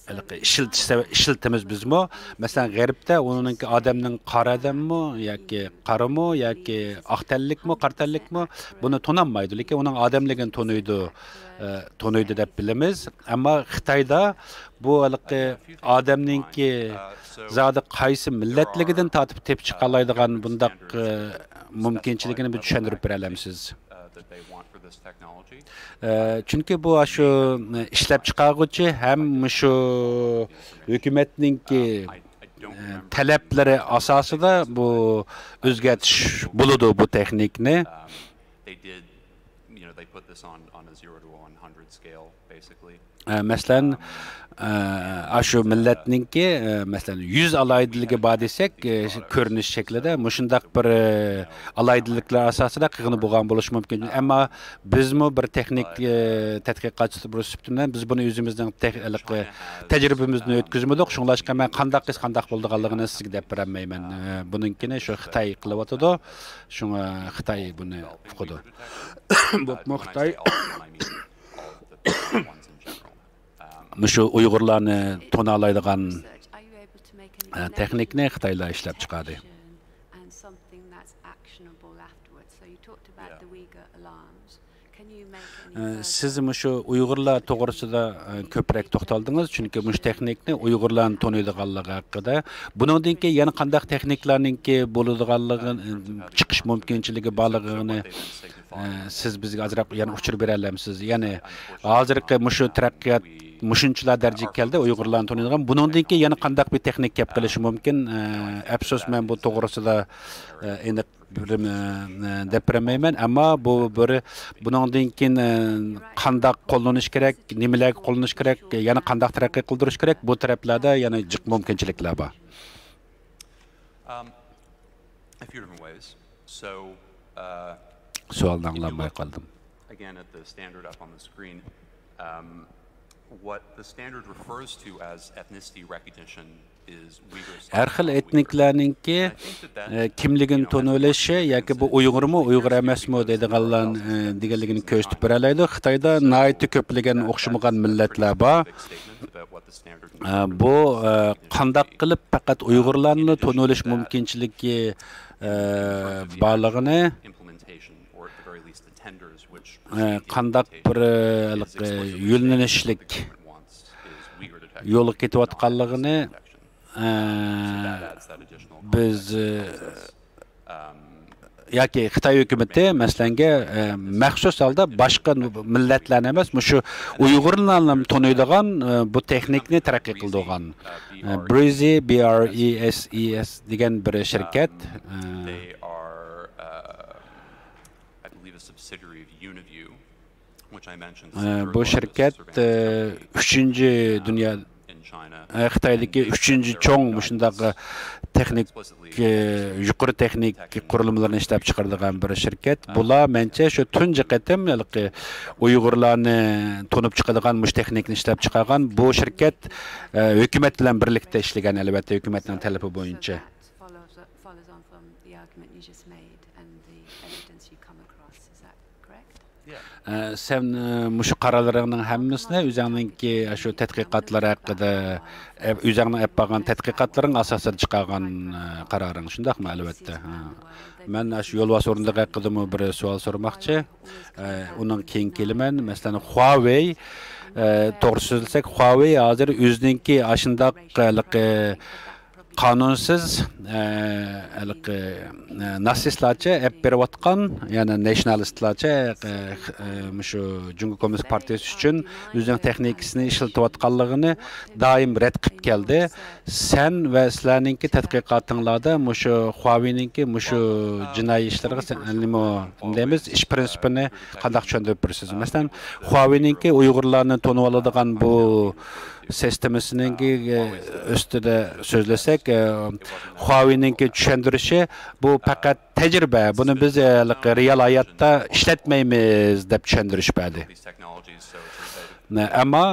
ھېلىقى ئىشلىتىش سەۋە-، ئىشلىتىمىز بىزمۇ. مەسىلەن، غەربتە ئۇنىڭكى ئادەمنىڭ قارا ئادەممۇ ياكى قارىمۇ ياكى ئاق تەنلىكمۇ، قارا تەنلىكمۇ، بۇنى تونالمايدۇ، لېكىن ئۇنىڭ ئادەملىكىنى تونۇيدۇ، ئە، تونۇيدۇ دەپ بىلىمىز. ئەمما خىتايدا بۇ ھېلىقى ئادەمنىڭكى زادى قايسى مىللەتلىكىدىن تارتىپ تېپىپ چىقالايدىغان بۇنداق، ئە، مۇمكىنچىلىكىنى بىر چۈشەندۈرۈپ بېرەلەمسىز؟ ئە، چۈنكى بۇ ئاشۇ ئىشلەپچىقارغۇچى ھەم مۇشۇ ھۆكۈمەتنىڭكى، ئە، تەلەپلىرى ئاساسىدا بۇ ئۆزگەرتىش بولىدۇ بۇ تېخنىكنى. ئە، مەسىلەن، ئە، ئاشۇ مىللەتنىڭكى، ئە، مەسىلەن، يۈز ئالاھىدىلىكى بار دېسەك، ئە، كۆرۈنۈش شەكلىدە مۇشۇنداق بىر، ئە، ئالاھىدىلىكلەر ئاساسىدا قىلغىنى بولغان بولۇشى مۇمكىن. ئەمما بىزمۇ بىر تېخنىك، ئە، تەتقىقاتچىسى بىر سۈپىتىمدىن بىز بۇنى ئۆزىمىزنىڭ تېخ-، ھېلىقى تەجرىبىمىزدىن ئۆتكۈزمىدۇق. شۇڭلاشقا مەن قانداق قىلسا قانداق بولىدىغانلىقىنى سىزگە دەپ بېرەلمەيمەن. ئە، بۇنىڭكىنى شۇ خىتاي قىلىۋاتىدۇ. شۇڭا خىتاي بۇنى ئۇقىدۇ. بولۇپمۇ خىتاي مۇشۇ ئۇيغۇرلارنى تونالايدىغان، ئە، تېخنىكنى خىتايلار ئىشلەپ چىقاردى. ئە، سىز مۇشۇ ئۇيغۇرلار توغرىسىدا، ئە، كۆپرەك توختالدىڭىز، چۈنكى مۇشۇ تېخنىكنى ئۇيغۇرلارنى تونۇيدىغانلىقى ھەققىدە. بۇنىڭدىن كېيىن يەنە قانداق تېخنىكلارنىڭكى بولىدىغانلىقى، ئە، چىقىش مۇمكىنچىلىكى بارلىقىنى، ئە، سىز بىزگە ئازراق يەنە ئۇچۇر بېرەلەمسىز؟ يەنى ھازىرقى مۇشۇ تەرەققىيات مۇشۇنچىلا دەرىجىگە كەلدى، ئۇيغۇرلارنى تونۇيدىغان. بۇنىڭدىن كېيىن يەنە قانداق بىر تېخنىك كەپ قېلىشى مۇمكىن؟ ئە، ئەپسۇس، مەن بۇ توغرىسىدا، ئە، ئېنىق بىر، ئە، دەپ بېرەلمەيمەن. ئەمما بۇ بىر، بۇنىڭدىن كېيىن، ئە، قانداق قوللىنىش كېرەك، نېمىلەرگە قوللىنىش كېرەك، يەنە قانداق تەرەققىي قىلدۇرۇش كېرەك، بۇ تەرەپلەردە يەنە جىق مۇمكىنچىلىكلەر بار. Um, a few different ways. So, uh, سوئالنى ئاڭلالماي قالدىم. Again, at the standard up on the screen, um, what the standard refers to as ethnicity recognition is Uyghur ھەر خىل ئېتنىكلارنىڭكى، ئە، كىملىكىنى تونۇۋېلىشى ياكى بۇ ئۇيغۇرمۇ، ئۇيغۇر ئەمەسمۇ دەيدىغانلار، ئە، دېگەنلىكىنى كۆرسىتىپ بېرەلەيدۇ. خىتايدا ناھايىتى كۆپلىگەن ئوخشىمىغان مىللەتلەر بار. ئە، بۇ، ئە، قانداق قىلىپ پەقەت ئۇيغۇرلارنىلا تونۇۋېلىش مۇمكىنچىلىكى، ئە، بارلىقىنى، ئە، قانداق بىر، ئە، ھېلىقى يۆنىلىشلىك يولغا كېتىۋاتقانلىقىنى، ئە، بىز، ئە، ياكى خىتاي ھۆكۈمىتى، مەسىلەنگە، ئە، مەخسۇس ھالدا باشقا مىللەتلەرنى ئەمەس، مۇشۇ ئۇيغۇرلارنى تونۇيدىغان، ئە، بۇ تېخنىكنى تەرەققىي قىلدۇرغان، ئە، برېزى، بى ئار ئى ئېس ئى ئېس دېگەن بىر شىركەت. ئە، ئە، بۇ شىركەت، ئە، ئۈچىنچى دۇنيا، ئە، خىتايدىكى ئۈچىنچى چوڭ مۇشۇنداق، ئە، تېخنىك، ئە، يۇقىرى تېخنىك قۇرۇلمىلىرىنى ئىشلەپ چىقىرىدىغان بىر شىركەت. بۇلار مەنچە شۇ تۇنجى قېتىم ھېلىقى ئۇيغۇرلارنى تونۇپ چىقىدىغان مۇشۇ تېخنىكنى ئىشلەپ چىقارغان. بۇ شىركەت، ئە، ھۆكۈمەت بىلەن بىرلىكتە ئىشلىگەن، ئەلۋەتتە، ھۆكۈمەتنىڭ تەلىپى بويىچە. ئە، سەن، ئە، مۇشۇ قارارلىرىڭنىڭ ھەممىسىنى ئۆزۈڭنىڭكى شۇ تەتقىقاتلار ھەققىدە، ئە، ئۆزۈڭنىڭ ئېلىپ بارغان تەتقىقاتلىرىڭ ئاساسىدا چىقارغان، ئە، قارارىڭ، شۇنداقمۇ؟ ئەلۋەتتە. ھە. مەن شۇ يولۋاس ئورۇندۇق ھەققىدىمۇ بىر سوئال سورىماقچى. ئە، ئۇنىڭ كېيىن كېلىمەن. مەسىلەن، خۇاۋېي، ئە، توغرىسى سۆزلىسەك، خۇاۋېي ھازىر ئۆزىنىڭكى ئاشۇنداق ھېلىقى قانۇنسىز، ئە، ھېلىقى، ئە، ناتسىستلارچە ئەپ بېرىۋاتقان، يەنى ناتسىيونالىستلارچە، ئە، ئە، مۇشۇ جۇڭگو كوممۇنىست پارتىيىسى ئۈچۈن ئۆزىنىڭ تېخنىكىسىنى ئىشلىتىۋاتقانلىقىنى دائىم رەت قىلىپ كەلدى. سەن ۋە سىلەرنىڭكى تەتقىقاتىڭلاردا مۇشۇ خۇاۋېينىڭكى مۇشۇ جىنايى ئىشلىرىغا سەن نېمە دەيمىز، ئىش پىرىنسىپىنى قانداق چۈشەندۈرۈپ بېرىسىز؟ مەسىلەن، خۇاۋېينىڭكى ئۇيغۇرلارنى تونۇۋالىدىغان بۇ سىستېمىسىنىڭكى، ئە، ئۈستىدە سۆزلىسەك، ئە، خۇاۋېينىڭكى چۈشەندۈرۈشى، بۇ پەقەت تەجرىبە، بۇنى بىز، ئە، رېئال ھاياتتا ئىشلەتمەيمىز، دەپ چۈشەندۈرۈش بەردى. ئەمما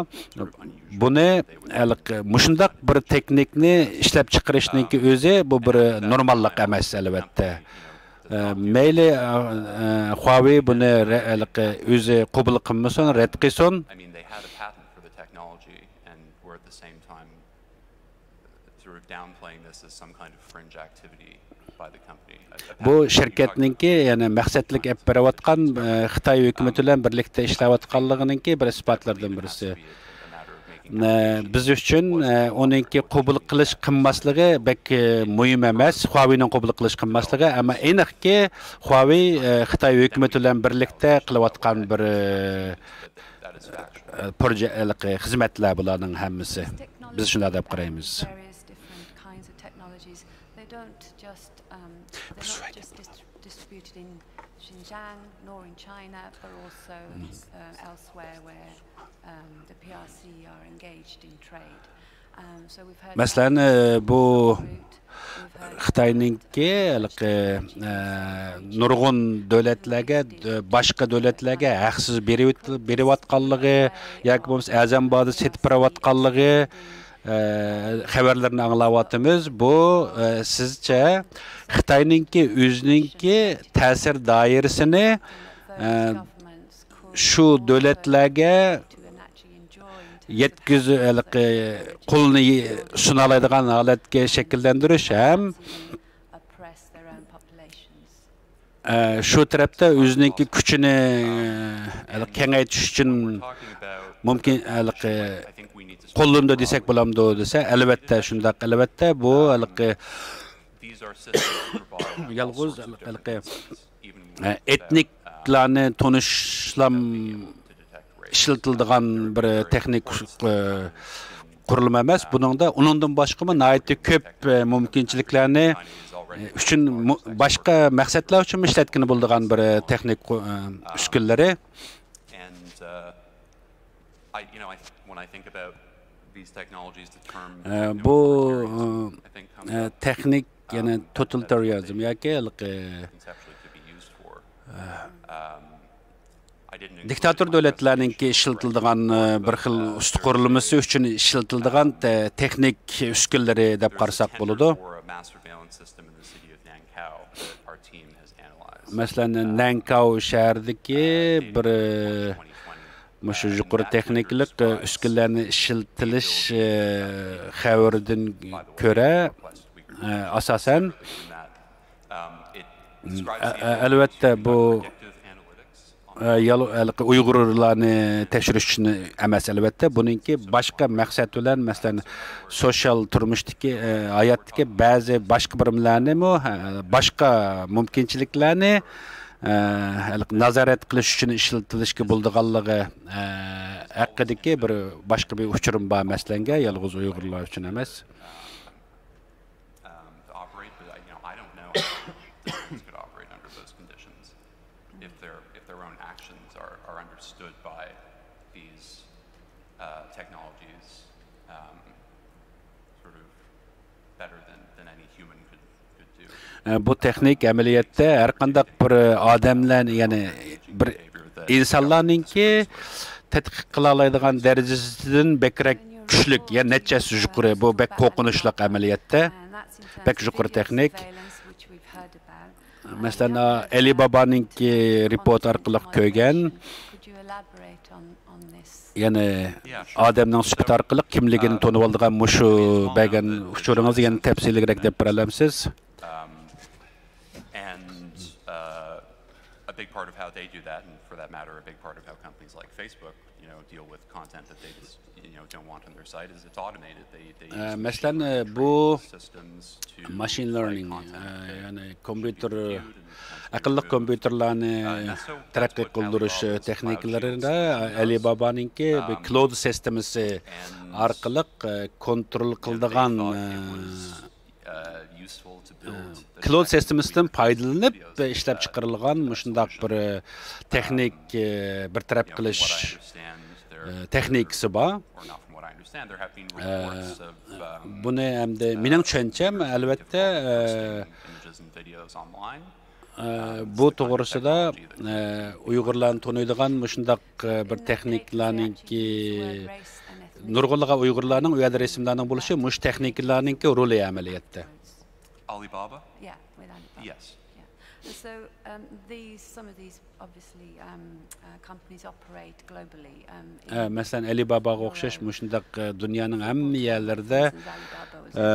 بۇنى، ھېلىقى، مۇشۇنداق بىر تېخنىكنى ئىشلەپ چىقىرىشنىڭكى ئۆزى، بۇ بىر نورماللىق ئەمەس، ئەلۋەتتە. ئە، مەيلى، ئە، ئە، خۇاۋېي بۇنى رە-، ھېلىقى، ئۆزى قوبۇل قىلمىسۇن، رەت قىلسۇن. بۇ شىركەتنىڭكى، يەنى مەقسەتلىك ئېلىپ بېرىۋاتقان، ئە، خىتاي ھۆكۈمىتى بىلەن بىرلىكتە ئىشلەۋاتقانلىقىنىڭكى بىر ئىسپاتلىرىدىن بىرسى. ئە، بىز ئۈچۈن، ئە، ئۇنىڭكى قوبۇل قىلىش قىلماسلىقى بەك، ئە، مۇھىم ئەمەس، خۇاۋېينىڭ قوبۇل قىلىش قىلماسلىقى، ئەمما ئېنىقكى، خۇاۋېي، ئە، خىتاي ھۆكۈمىتى بىلەن بىرلىكتە قىلىۋاتقان بىر، ئە، ئە، پروژە-، ھېلىقى خىزمەتلەر بۇلارنىڭ ھەممىسى. بىز شۇنداق دەپ قارايمىز. Various different kinds of technologies. They don't just, um, they're not just dis-, distributed in Xinjiang nor in China, but also, uh, elsewhere where, um, the P R C are engaged in trade. Um, so we've heard about مەسىلەن، ئە، بۇ Fruit. We've heard خىتاينىڭكى ھېلىقى، ئە، نۇرغۇن دۆلەتلەرگە، ئە، باشقا دۆلەتلەرگە ھەقسىز بېرىۋېت-، بېرىۋاتقانلىقى ياكى بولمىسا ئەرزان باھادا سېتىپ بېرىۋاتقانلىقى، ئە، خەۋەرلىرىنى ئاڭلاۋاتىمىز. بۇ، ئە، سىزچە خىتاينىڭكى ئۆزىنىڭكى تەسىر دائىرىسىنى، ئە، شۇ دۆلەتلەرگە يەتكۈز-، ھېلىقى قولىنى سۇنالايدىغان ھالەتكە شەكىللەندۈرۈش ھەم، ئە، شۇ تەرەپتە ئۆزىنىڭكى كۈچىنى، ئە، كېڭەيتىش ئۈچۈن مۇمكىن، ھېلىقى قوللىنىدۇ دېسەك بولامدۇ دېسە، ئەلۋەتتە شۇنداق، ئەلۋەتتە بۇ ھېلىقى يالغۇز ھېلىقى ئېتنىكلارنى تونۇشلام ئىشلىتىلىدىغان بىر تېخنىك، ئە، قۇرۇلما ئەمەس. بۇنىڭدا ئۇنىڭدىن باشقىمۇ ناھايىتى كۆپ، ئە، مۇمكىنچىلىكلەرنى، ئە، ئۈچۈن مۇ-، باشقا مەقسەتلەر ئۈچۈنمۇ ئىشلەتكىلى بولىدىغان بىر تېخنىك، ئە، ئۈسكۈنىلىرى. ئە، بۇ، ئە، تېخنىك، يەنى توتالىتارىيەنىزم ياكى ھېلىقى، ئە، دىكتاتور دۆلەتلەرنىڭكى ئىشلىتىلىدىغان، ئە، بىر خىل ئۈستى قۇرۇلمىسى ئۈچۈن ئىشلىتىلىدىغان تە-، تېخنىك ئۈسكۈنىلىرى دەپ قارىساق بولىدۇ. مەسىلەن، نەنكاۋ شەھىرىدىكى بىر، ئە، مۇشۇ يۇقىرى تېخنىكىلىق، ئە، ئۈسكۈنىلەرنى ئىشلىتىلىش، ئە، خەۋىرىدىن كۆرە، ئە، ئاساسەن، ئە، ئە، ئەلۋەتتە بۇ ئە، يال-، ھېلىقى ئۇيغۇرلارنى تەكشۈرۈش ئۈچۈن ئەمەس، ئەلۋەتتە. بۇنىڭكى باشقا مەقسەت بىلەن، مەسىلەن، سوشال تۇرمۇشتىكى، ئە، ھاياتتىكى بەزى باشقا بىرىملەرنىمۇ، ھە، باشقا مۇمكىنچىلىكلەرنى، ئە، ھېلىقى نازارەت قىلىش ئۈچۈن ئىشلىتىلىشكە بولىدىغانلىقى، ئە، ھەققىدىكى بىر باشقا بىر ئۇچۇرۇم بار، مەسىلەنگە، يالغۇز ئۇيغۇرلار ئۈچۈن ئەمەس. Um, to operate, but I, you know, I don't know how companies could operate under those conditions if their if their own actions are, are understood by these uh, technologies um, sort of better than, than any human could, could do. ئە، بۇ تېخنىك ئەمەلىيەتتە ھەر قانداق بىر ئادەملەرنى، يەنى بىر ئىنسانلارنىڭكى تەتقىق قىلالايدىغان دەرىجىسىدىن بەكرەك كۈچلۈك، يەنى نەچچە ھەسسە يۇقىرى. بۇ بەك قورقۇنچلۇق ئەمەلىيەتتە. بەك يۇقىرى تېخنىك. مەسىلەن، ئالىبابانىڭكى رېپورت ئارقىلىق كۆرگەن، يەنى ئادەمنىڭ سۈپىتى ئارقىلىق كىملىكىنى تونۇۋالىدىغان مۇشۇ بەرگەن ئۇچۇرىڭىزنى يەنە تەپسىلىيرەك دەپ بېرەلەمسىز؟ And uh, a big part of how they do that, and for that matter, a big part of how companies like Facebook, you know, deal with content that they just, you know, don't want on their site, is it's automated. They, they use مەسىلەن، machine بۇ learning systems to ماشىن flag لېرنىڭ، content that يەنى should be كومپيۇتېر، reviewed and potentially ئەقىللىق removed. كومپيۇتېرلارنى Uh, and so that's تەرەققىي what قىلدۇرۇش Alibaba's تېخنىكىلىرىدا cloud-native solution does. ئەلىبابانىڭكى بىر Um, كلاود سىستېمىسى and ئارقىلىق ئە، كونترول you know, they قىلىدىغان thought ئە، it was uh, useful to build this كلاود technical سىستېمىسىدىن leadership پايدىلىنىپ videos, ئىشلەپ uh, چىقىرىلغان uh, مۇشۇنداق solution. بىر ئە، تېخنىك ئە، بىر تەرەپ You know, from قىلىش what I understand, ئە، there, تېخنىكىسى بار. or not from what I understand, there have been reports of um, بۇنى ئەمدى مېنىڭ چۈشەنچەم، ئەلۋەتتە، ئە، images and videos online. ئە، بۇ توغرىسىدا ئە، ئۇيغۇرلارنى تونۇيدىغان مۇشۇنداق ئە، بىر تېخنىكلارنىڭكى، نۇرغۇنلىغان ئۇيغۇرلارنىڭ ئۇ يەردە رەسىملەرنىڭ بولۇشى مۇشۇ تېخنىكلارنىڭكى رولى ئەمەلىيەتتە. Alibaba? Yeah, with Alibaba. Yes. Yeah. And so um, these, some of these, obviously, um, uh, companies operate globally. Um, ئە، in مەسىلەن، ئەلىباباغا ئوخشاش مۇشۇنداق ئە، دۇنيانىڭ ھەممە يەرلىرىدە ئە،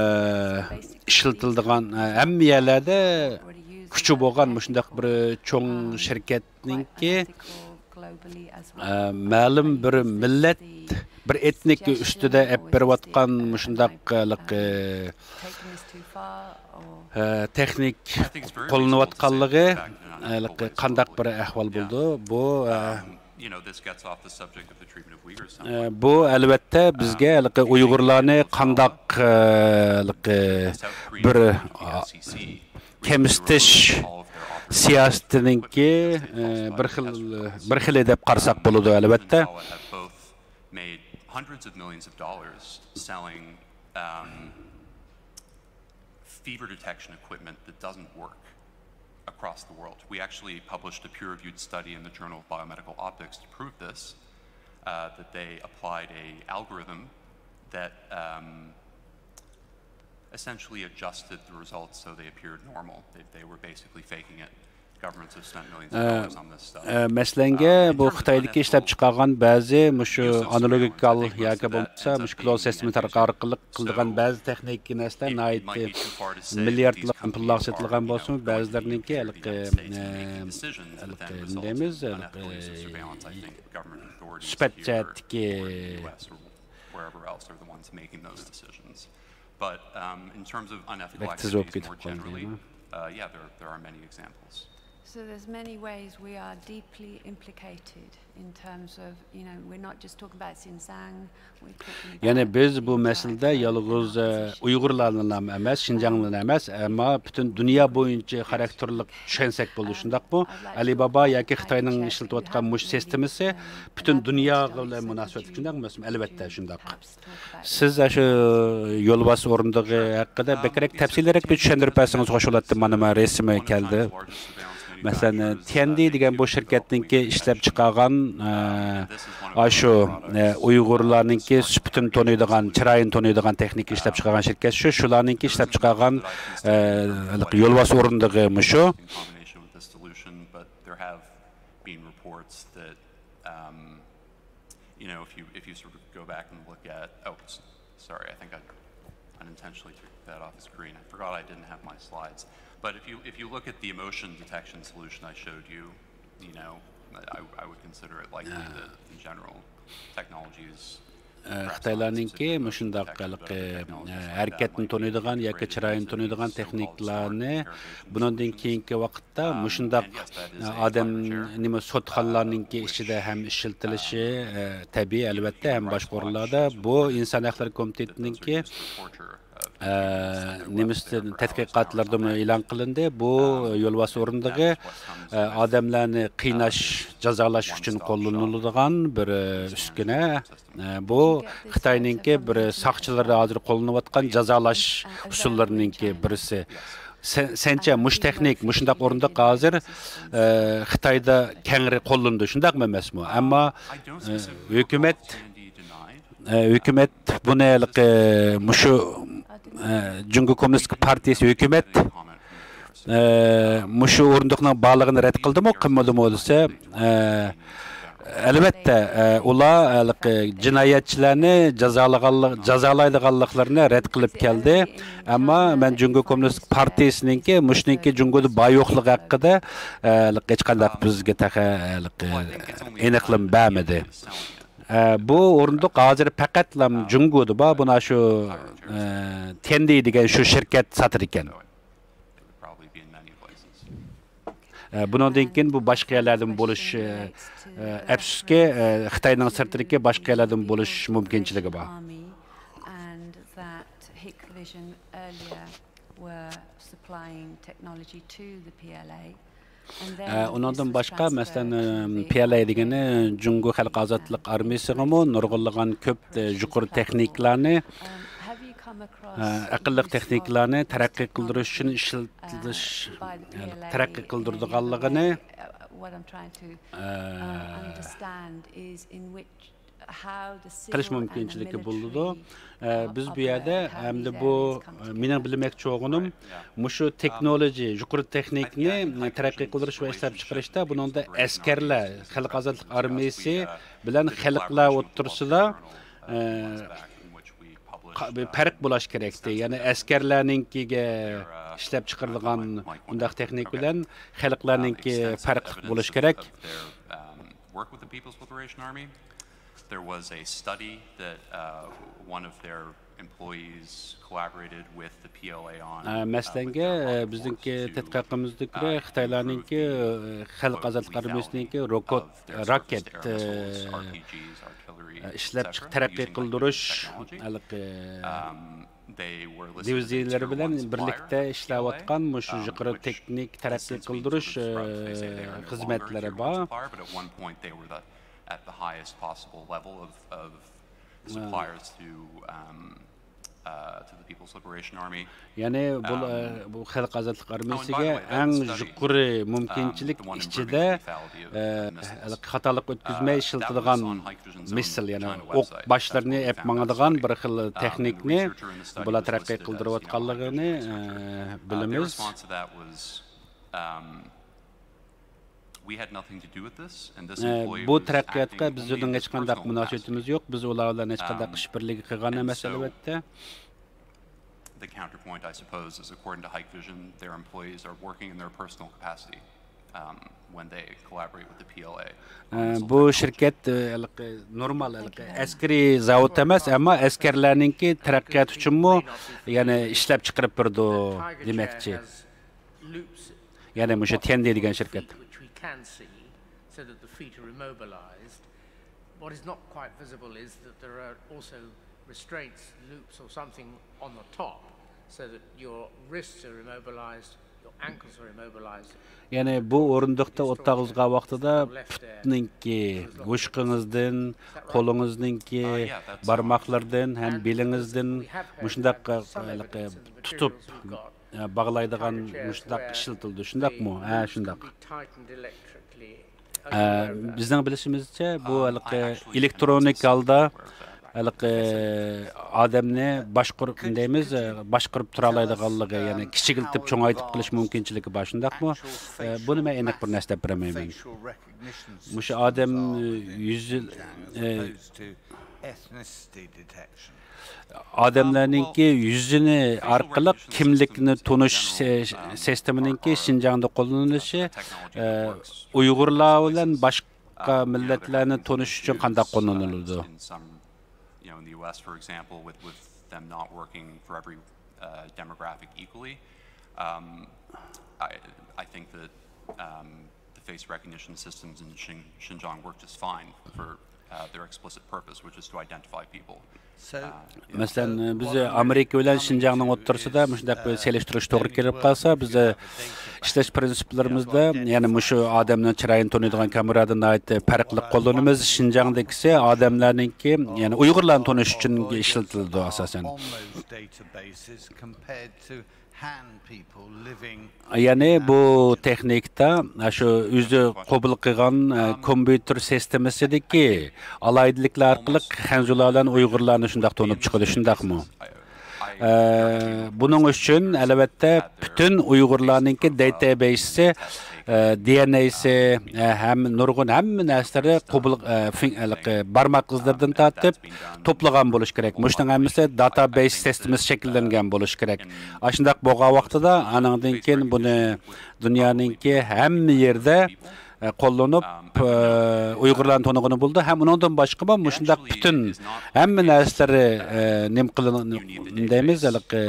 ئىشلىتىلىدىغان، ئە، ھەممە يەرلەردە كۈچى بولغان مۇشۇنداق بىر چوڭ شىركەتنىڭكى ئە، مەلۇم بىر مىللەت، بىر ئېتنىك ئۈستىدە ئەپ بېرىۋاتقان مۇشۇنداق ھېلىقى ئە، تېخنىك قوللىنىۋاتقانلىقى ھېلىقى قانداق بىر ئەھۋال بولىدۇ؟ بۇ ئە، You know, this gets off the subject of the treatment of Uyghurs ئە، somewhat. بۇ ئەلۋەتتە بىزگە ھېلىقى ئۇيغۇرلارنى قانداق ئە، ھېلىقى بىر ئە، كەمسىتىش سىياسىتىنىڭكى ئە، بىر خىل بىر خىلى دەپ قارىساق بولىدۇ، ئەلۋەتتە. Have both made hundreds of millions of dollars selling um, fever detection equipment that doesn't work across the world. We actually published a peer-reviewed study in the Journal of Biomedical Optics to prove this, uh, that they applied a algorithm that um, essentially adjusted the results so they appeared normal. They, they were basically faking it. Governments have spent millions of dollars on this stuff. ئە، مەسىلەنگە، بۇ خىتايدىكى ئىشلەپ چىقارغان بەزى مۇشۇ ئانالوگىكال ياكى بولمىسا مۇشۇ كلاود سىستېما ئارقىلىق قىلىدىغان بەزى تېخنىكىكى نەرسىلەر ناھايىتى مىلياردلىغان پۇللارغا سېتىلغان بولسىمۇ، بەزىلىرىنىڭكى ھېلىقى ئە، ھېلىقى نېمە دەيمىز، ھېلىقى سۈپەت جەھەتتىكى Wherever else are the ones making those decisions. But um, in terms of unethical بەك تېز بولۇپ activities more كېتىپ قالدى. generally, uh, yeah, there, there are many examples. So there's many ways we are deeply implicated in terms of, you know, we're not just talking about Xinjiang, we're talking about يەنى بىز بۇ the entire مەسىلىدە يالغۇز ئە، globalization. ئۇيغۇرلارنىلا ئەمەس، شىنجاڭلىلا ئەمەس، ئەمما پۈتۈن دۇنيا بويىچە خاراكتېرلىق چۈشەنسەك بولىدۇ، شۇنداقمۇ؟ ئەلىبابا ياكى خىتاينىڭ ئىشلىتىۋاتقان مۇشۇ سىستېمىسى پۈتۈن دۇنيا بىلەن مۇناسىۋەتلىك، شۇنداقمۇ؟ ئەلۋەتتە شۇنداق. سىز ئاشۇ يولۋاس ئورۇندۇقى ھەققىدە بەكرەك تەپسىلىيرەك بىر چۈشەندۈرۈپ بەرسىڭىز خوش بولاتتى. مانا، مانا رەسىمى كەلدى. مەسىلەن، تيەندى دېگەن بۇ شىركەتنىڭكى ئىشلەپ چىقارغان، ئە، ئاشۇ ئە، ئۇيغۇرلارنىڭكى سۈپىتىنى تونۇيدىغان، چىرايىنى تونۇيدىغان تېخنىكا ئىشلەپ چىقارغان شىركەت شۇ. شۇلارنىڭكى ئىشلەپ چىقارغان ئە، يولۋاس ئورۇندۇقى مۇشۇ. In combination with this solution, but there have been reports that, um, you know, if you if you sort of go back and look at, oh, s- sorry, I think I unintentionally took that off the screen. I forgot I didn't have my slides. But if you if you look at the emotion detection solution I showed you, you know, I, I would consider it likely that in general, technologies ئە، خىتايلارنىڭكى مۇشۇنداق ھېلىقى، ئە، ھەرىكەتنى تونۇيدىغان ياكى چىرايىنى تونۇيدىغان تېخنىكلارنى بۇنىڭدىن كېيىنكى ۋاقىتتا مۇشۇنداق، ئە، ئادەم، نېمە، سوتخانىلارنىڭكى ئىچىدە ھەم ئىشلىتىلىشى، ئە، تەبىئىي، ئەلۋەتتە، ھەم باشقا ئورۇنلاردا بۇ ئىنسان ھەقلىرى كومىتېتىنىڭكى، ئە، نېمىسىدىن، تەتقىقاتلىرىدىمۇ ئېلان قىلىندى. بۇ يولۋاس ئورۇندىقى، ئە، ئادەملەرنى قىيناش، جازالاش ئۈچۈن قوللىنىلىدىغان بىر، ئە، ئۈسكۈنە. ئە، بۇ خىتاينىڭكى بىر ساقچىلىرى ھازىر قوللىنىۋاتقان جازالاش ئۇسۇللىرىنىڭكى بىرسى. سەن، سەنچە مۇشۇ تېخنىك، مۇشۇنداق ئورۇندۇق ھازىر، ئە، خىتايدا كەڭرى قوللىنىدۇ، شۇنداقمۇ ئەمەسمۇ؟ ئەمما، ئە، ھۆكۈمەت، ئە، ھۆكۈمەت بۇنى ھېلىقى مۇشۇ، ئە، جۇڭگو كوممۇنىستىك پارتىيىسى ھۆكۈمەت، ئە، مۇشۇ ئورۇندۇقنىڭ بارلىقىنى رەت قىلدىمۇ، قىلمىدىمۇ دېسە، ئە، ئەلۋەتتە، ئە، ئۇلار ھېلىقى جىنايەتچىلەرنى جازالىغانلىق-، جازالايدىغانلىقلىرىنى رەت قىلىپ كەلدى. ئەمما مەن جۇڭگو كوممۇنىستىك پارتىيىسىنىڭكى مۇشۇنىڭكى جۇڭگودا بار يوقلۇقى ھەققىدە، ئە، ھېلىقى ھېچقانداق بىزگە تېخى، ئە، ھېلىقى ئېنىقلىما بەرمىدى. ئە، بۇ ئورۇندۇق ھازىر پەقەتلا جۇڭگودا بار، بۇنا شۇ، ئە، تيەندې دېگەن شۇ شىركەت ساتىدىكەن. ئە، بۇنىڭدىن كېيىن بۇ باشقا يەرلەردىمۇ بولۇش، ئە، ئە، ئەپسۇسكى، ئە، خىتاينىڭ سىرتىدىكى باشقا يەرلەردىمۇ بولۇش مۇمكىنچىلىكى بار. And that Hikvision earlier were supplying technology to the P L A. ئە، ئۇنىڭدىن باشقا، مەسىلەن، ئە، پى ئەل ئەي دېگىنى جۇڭگو خەلق ئازادلىق ئارمىيىسىغىمۇ نۇرغۇنلىغان كۆپ، ئە، يۇقىرى تېخنىكىلارنى، ئە، ئەقىللىق تېخنىكىلارنى تەرەققىي قىلدۇرۇش ئۈچۈن ئىشلىتىلىش، ئە، تەرەققىي قىلدۇرىدىغانلىقىنى، ئە، قىلىش مۇمكىنچىلىكى بولىدۇ. ئە، بىز بۇ يەردە ئەمدى بۇ، ئە، مېنىڭ بىلمەكچى بولغىنىم، مۇشۇ تېخنولوگىيە، يۇقىرى تېخنىكىنى تەرەققىي قىلدۇرۇش ۋە ئىشلەپچىقىرىشتا بۇنىڭدا ئەسكەرلەر، خەلق ئازادلىق ئارمىيىسى بىلەن خەلقلەر ئوتتۇرىسىدا، ئە، قا-، بىر پەرق بولۇش كېرەكتى. يەنى ئەسكەرلەرنىڭكىگە ئىشلەپچىقىرىدىغان ئۇنداق تېخنىك بىلەن خەلقلەرنىڭكى پەرقلىق بولۇش كېرەك. There was a study that, uh, one of their employees collaborated with the P L A on, ئە، uh, مەسىلەنگە، ئە، بىزنىڭكى تەتقىقاتىمىزدا كۆرە، خىتايلارنىڭكى، ئە، خەلق ئازادلىق ئارمىيىسىنىڭكى روكوت، راكېت، ئە، ئىشلەپ چىق-، تەرەققىي قىلدۇرۇش ھېلىقى دىۋىزىيىلىرى بىلەن بىرلىكتە ئىشلەۋاتقان مۇشۇ يۇقىرى تېخنىك تەرەققىي قىلدۇرۇش، ئە، خىزمەتلىرى بار. At the highest possible level of, of suppliers to, um, uh, to the People's Liberation Army. يەنى بۇ، ئە، بۇ خەلق ئازادلىق ئارمىيىسىگە ئەڭ يۇقىرى مۇمكىنچىلىك ئىچىدە، ئە، خاتالىق ئۆتكۈزمەي ئىشلىتىدىغان مىسسىل، يەنى ئوق باشلىرىنى ئېلىپ ماڭىدىغان بىر خىل تېخنىكنى بۇلار تەرەققىي قىلدۇرۇۋاتقانلىقىنى، ئە، بىلىمىز. ئە، بۇ تەرەققىياتقا بىزنىڭ ھېچقانداق مۇناسىۋىتىمىز يوق. بىز ئۇلار بىلەن ھېچقانداق ئىش بىرلىكى قىلغان ئەمەس، ئەلۋەتتە. The counterpoint, I suppose, is according to Hikvision, their employees are working in their personal capacity, um, when they collaborate with the P L A. ئە، بۇ شىركەت، ئە، ھېلىقى نورمال، ھېلىقى ئەسكىرىي زاۋۇت ئەمەس، ئەمما ئەسكەرلەرنىڭكى تەرەققىيات ئۈچۈنمۇ، يەنى ئىشلەپ چىقىرىپ بېرىدۇ دېمەكچى. يەنى مۇشۇ تيەندې دېگەن شىركەت. What is not quite visible is that there are also restraints, loops or something on the top, so that your wrists are immobilized, your ankles are immobilized. يەنى بۇ ئورۇندۇقتا ئولتۇرغۇزغان ۋاقتىدا پۇتنىڭكى، ھوشقىڭىزدىن، قولىڭىزنىڭكى بارماقلىرىدىن ھەم بېلىڭىزدىن مۇشۇنداق، ھېلىقى تۇتۇپ، ئە، باغلايدىغان مۇشۇنداق ئىشلىتىلىدۇ، شۇنداقمۇ؟ ھە، شۇنداق. ئە، بىزنىڭ بىلىشىمىزچە، بۇ ھېلىقى ئېلېكترونىك ھالدا ھېلىقى ئادەمنى باشقۇرۇپ، دەيمىز، ئە، باشقۇرۇپ تۇرالايدىغانلىقى، يەنى كىچىكلىتىپ، چوڭايتىپ قىلىش مۇمكىنچىلىكى بار، شۇنداقمۇ؟ ئە، بۇنى مەن ئېنىق بىر نەرسە دەپ بېرەلمەيمەن. مۇشۇ ئادەم يۈز يىل، ئە، ethnicity detection. ئادەملەرنىڭكى يۈزىنى ئارقىلىق كىملىكنى تونۇش سىستېمىنىڭكى شىنجاڭدا قوللىنىلىشى ئۇيغۇرلار بىلەن باشقا مىللەتلەرنى تونۇش ئۈچۈن قانداق قوللىنىلىدۇ؟ You know, in the U S, for example, with, with them not working for every uh, demographic equally, um, I, I think that um, the face recognition systems in Xin, Xinjiang work just fine for uh, their explicit purpose, which is to identify people. مەسىلەن، بىز ئامېرىكا بىلەن شىنجاڭنىڭ ئوتتۇرىسىدا مۇشۇنداق بىر سېلىشتۇرۇش توغرا كېلىپ قالسا، بىز ئىشلەش پرىنسىپلىرىمىزدا يەنە مۇشۇ ئادەمنىڭ چىرايىنى تونۇيدىغان كامېرادىن ناھايىتى پەرقلىق قوللىنىمىز. شىنجاڭدىكىسى ئادەملەرنىڭكى، يەنى ئۇيغۇرلارنى تونۇش ئۈچۈن ئىشلىتىلىدۇ ئاساسەن. يەنى بۇ تېخنىكىدا شۇ ئۆزى قوبۇل قىلغان كومپيۇتېر سىستېمىسىدىكى ئالاھىدىلىكلەر ئارقىلىق خەنزۇلار بىلەن ئۇيغۇرلارنى شۇنداق تونۇپ چىقىدۇ، شۇنداقمۇ؟ بۇنىڭ ئۈچۈن ئەلۋەتتە پۈتۈن ئۇيغۇرلارنىڭكى داتابەيسى، دىئېنئېيسى، ھەم نۇرغۇن ھەممە نەرسىلىرى قوبۇل، بارماق ئىزلىرىدىن تارتىپ توپلىغان بولۇش كېرەك. مۇشۇنىڭ ھەممىسى داتابەيس سىستېمىسى شەكىللەنگەن بولۇش كېرەك. ئاشۇنداق بولغان ۋاقتىدا ئانىڭدىن كېيىن بۇنى دۇنيانىڭكى ھەممە يېرىدە قوللىنىپ، ئۇيغۇرلارنى تونۇغىلى بولىدۇ. ھەم ئۇنىڭدىن باشقىمۇ مۇشۇنداق پۈتۈن ھەممە نەرسىلىرى نېمە قىلىن دەيمىز، ھېلىقى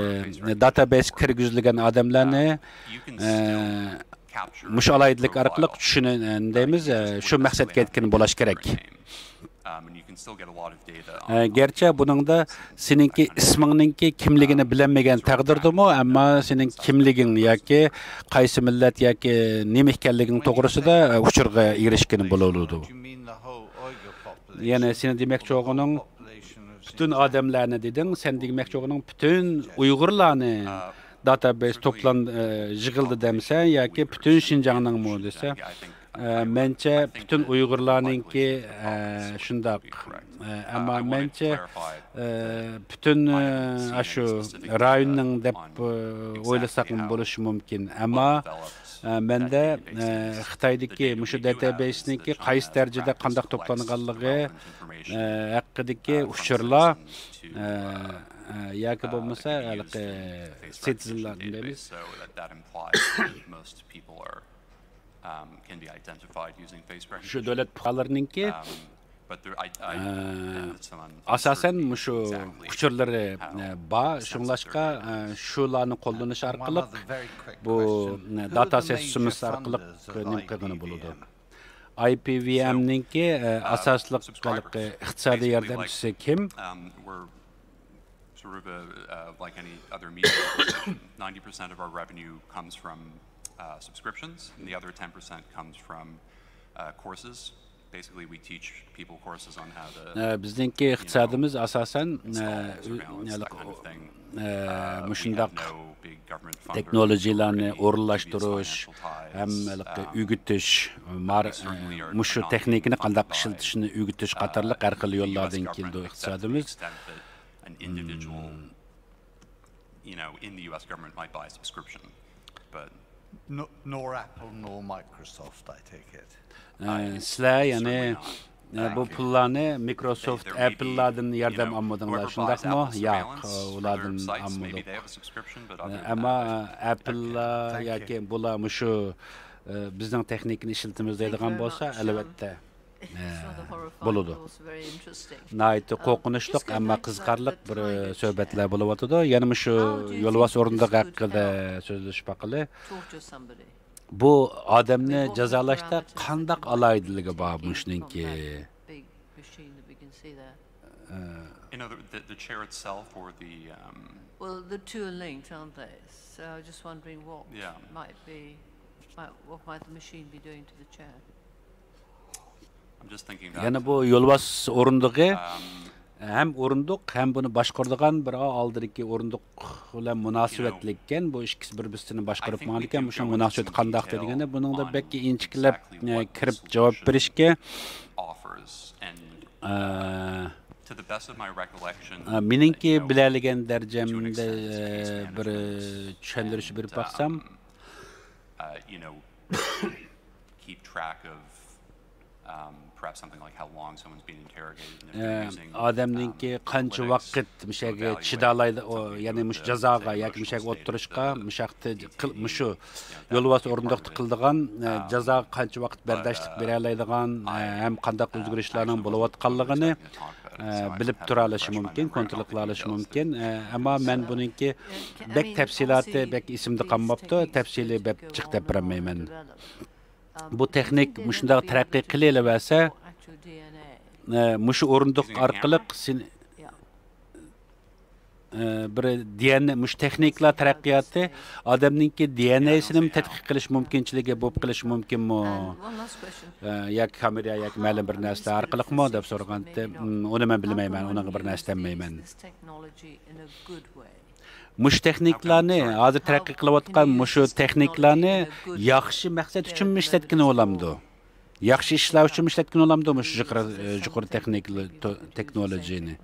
داتابەيسكە كىرگۈزۈلگەن ئادەملەرنى مۇشۇ ئالاھىدىلىك ئارقىلىق چۈشىنە دەيمىز، شۇ مەقسەتكە يەتكىلى بولۇش كېرەك. گەرچە بۇنىڭدا سېنىڭكى ئىسمىڭنىڭكى كىملىكىنى بىلەلمىگەن تەقدىردىمۇ، ئەمما سېنىڭ كىملىكىڭ ياكى قايسى مىللەت ياكى نېمە ئىكەنلىكىڭ توغرىسىدا ئۇچۇرغا ئېرىشكىلى بولىدۇ. يەنى سېنىڭ دېمەكچى بولغىنىڭ پۈتۈن ئادەملەرنى دېدىڭ، سەن دېمەكچى بولغىنىڭ پۈتۈن ئۇيغۇرلارنى داتابەيس توپلان، يىغىلدى دەمسەن ياكى پۈتۈن شىنجاڭنىڭمۇ دېسە، مەنچە پۈتۈن ئۇيغۇرلارنىڭكى شۇنداق. ئەمما مەنچە پۈتۈن ئاشۇ رايوننىڭ دەپ ئويلىساقمۇ بولۇشى مۇمكىن. ئەمما مەندە خىتايدىكى مۇشۇ داتابەيسنىڭكى قايسى دەرىجىدە قانداق توپلانغانلىقى ھەققىدىكى ئۇچۇرلار ياكى بولمىسا ھېلىقى سىتىزېنلار دەيمىز. شۇ دۆلەت پۇقرالىرىنىڭكى ئاساسەن مۇشۇ ئۇچۇرلىرى بار. شۇڭلاشقا شۇلارنى قوللىنىش ئارقىلىق بۇ داتا سىستېمىسى ئارقىلىق نېمە قىلغىلى بولىدۇ. ئاي پى ۋى ئېمنىڭكى ئاساسلىق ئىقتىسادىي ياردەمچىسى كىم؟ Sort of a, uh, like any other media organization, ninety percent of our revenue comes from uh, subscriptions, and the other ten percent comes from uh, courses. Basically, we teach people courses on how to. بىزنىڭكى ئىقتىسادىمىز ئاساسەن مۇشۇنداق تېخنولوگىيىلارنى ئورۇنلاشتۇرۇش ھەم ئۆگىتىش، مۇشۇ تېخنىكىنى قانداق ئىشلىتىشنى ئۆگىتىش قاتارلىق ھەر خىل يوللاردىن كېلىدۇ ئىقتىسادىمىز. An individual, you know, in the U S government might buy a subscription, but No, nor Apple nor Microsoft, I take it. سىلەر يەنى بۇ پۇللارنى مىكروسوفت، ئەپپللاردىن ياردەم ئالمىدىڭلار، شۇنداقمۇ؟ ياق، ئۇلاردىن ئالمىدۇق. ئەمما ئەپپللار ياكى بۇلار مۇشۇ بىزنىڭ تېخنىكىنى ئىشلىتىمىز دەيدىغان بولسا، ئەلۋەتتە بولىدۇ. ناھايىتى قورقۇنچلۇق، ئەمما قىزىقارلىق بىر سۆھبەتلەر بولۇۋاتىدۇ. يەنە مۇشۇ يولۋاس ئورۇندۇق ھەققىدە سۆزلىشىپ باقىلى. بۇ ئادەمنى جازالاشتا قانداق ئالاھىدىلىكى بار مۇشۇنىڭكى؟ You know, the, the, the chair itself or the. Um, Well, the two are linked, aren't they? So I was just wondering what Yeah. might be, might, what might the machine be doing to the chair? I'm just thinking that. يەنە بۇ يولۋاس ئورۇندۇقى Um, ھەم ئورۇندۇق، ھەم بۇنى باشقۇرىدىغان بىر ئالدىدىكى ئورۇندۇق بىلەن مۇناسىۋەتلىككەن. بۇ ئىككىسى بىر-بىرسىنى باشقۇرۇپ ماڭىدىكەن. مۇشۇ مۇناسىۋىتى قانداق دېگەندە، بۇنىڭدا بەك ئىنچىكىلەپ كىرىپ جاۋاب بېرىشكە offers and ئە، to the best of my recollection, ئە، مېنىڭكى بىلەلىگەن دەرىجەمدە، ئە، بىر چۈشەندۈرۈش بېرىپ باقسام، uh, you know, keep track of ئادەمنىڭكى قانچە ۋاقىت مۇشۇ يەرگە چىدالايدۇ، يەنى مۇشۇ جازاغا ياكى مۇشۇ يەرگە ئولتۇرۇشقا، مۇشۇ يەردە مۇشۇ يولۋاس ئورۇندۇقتا قىلىدىغان جازاغا قانچە ۋاقىت بەرداشلىق بېرەلەيدىغان ھەم قانداق ئۆزگىرىشلەرنىڭ بولۇۋاتقانلىقىنى بىلىپ تۇرالىشى مۇمكىن، كونترول قىلالىشى مۇمكىن. ئەمما مەن بۇنىڭكى بەك تەپسىلاتى بەك ئېسىمدە قالماپتۇ، تەپسىلىي بەك جىق دەپ بېرەلمەيمەن. بۇ تېخنىك مۇشۇنداق تەرەققىي قىلىۋەرسە، مۇشۇ ئورۇندۇق ئارقىلىق سېنى بىر دى ئېن ئېي، مۇشۇ تېخنىكىلار تەرەققىياتى ئادەمنىڭكى دى ئېن ئېيسىنىمۇ تەتقىق قىلىش مۇمكىنچىلىكى بولۇپ قېلىشى مۇمكىنمۇ؟ ياكى كامېرا ياكى مەلۇم بىر نەرسىلەر ئارقىلىقمۇ دەپ سورىغانتى. ئۇنى مەن بىلمەيمەن، ئۇنىڭغا بىر نەرسە دېمەيمەن. مۇشۇ تېخنىكىلارنى، ھازىر تەرەققىي قىلىۋاتقان مۇشۇ تېخنىكىلارنى ياخشى مەقسەت ئۈچۈنمۇ ئىشلەتكىلى بولامدۇ؟ ياخشى ئىشلار ئۈچۈنمۇ ئىشلەتكىلى بولامدۇ مۇشۇ يۇقىرى، يۇقىرى تېخنىكىلار، تېخنولوجىنى؟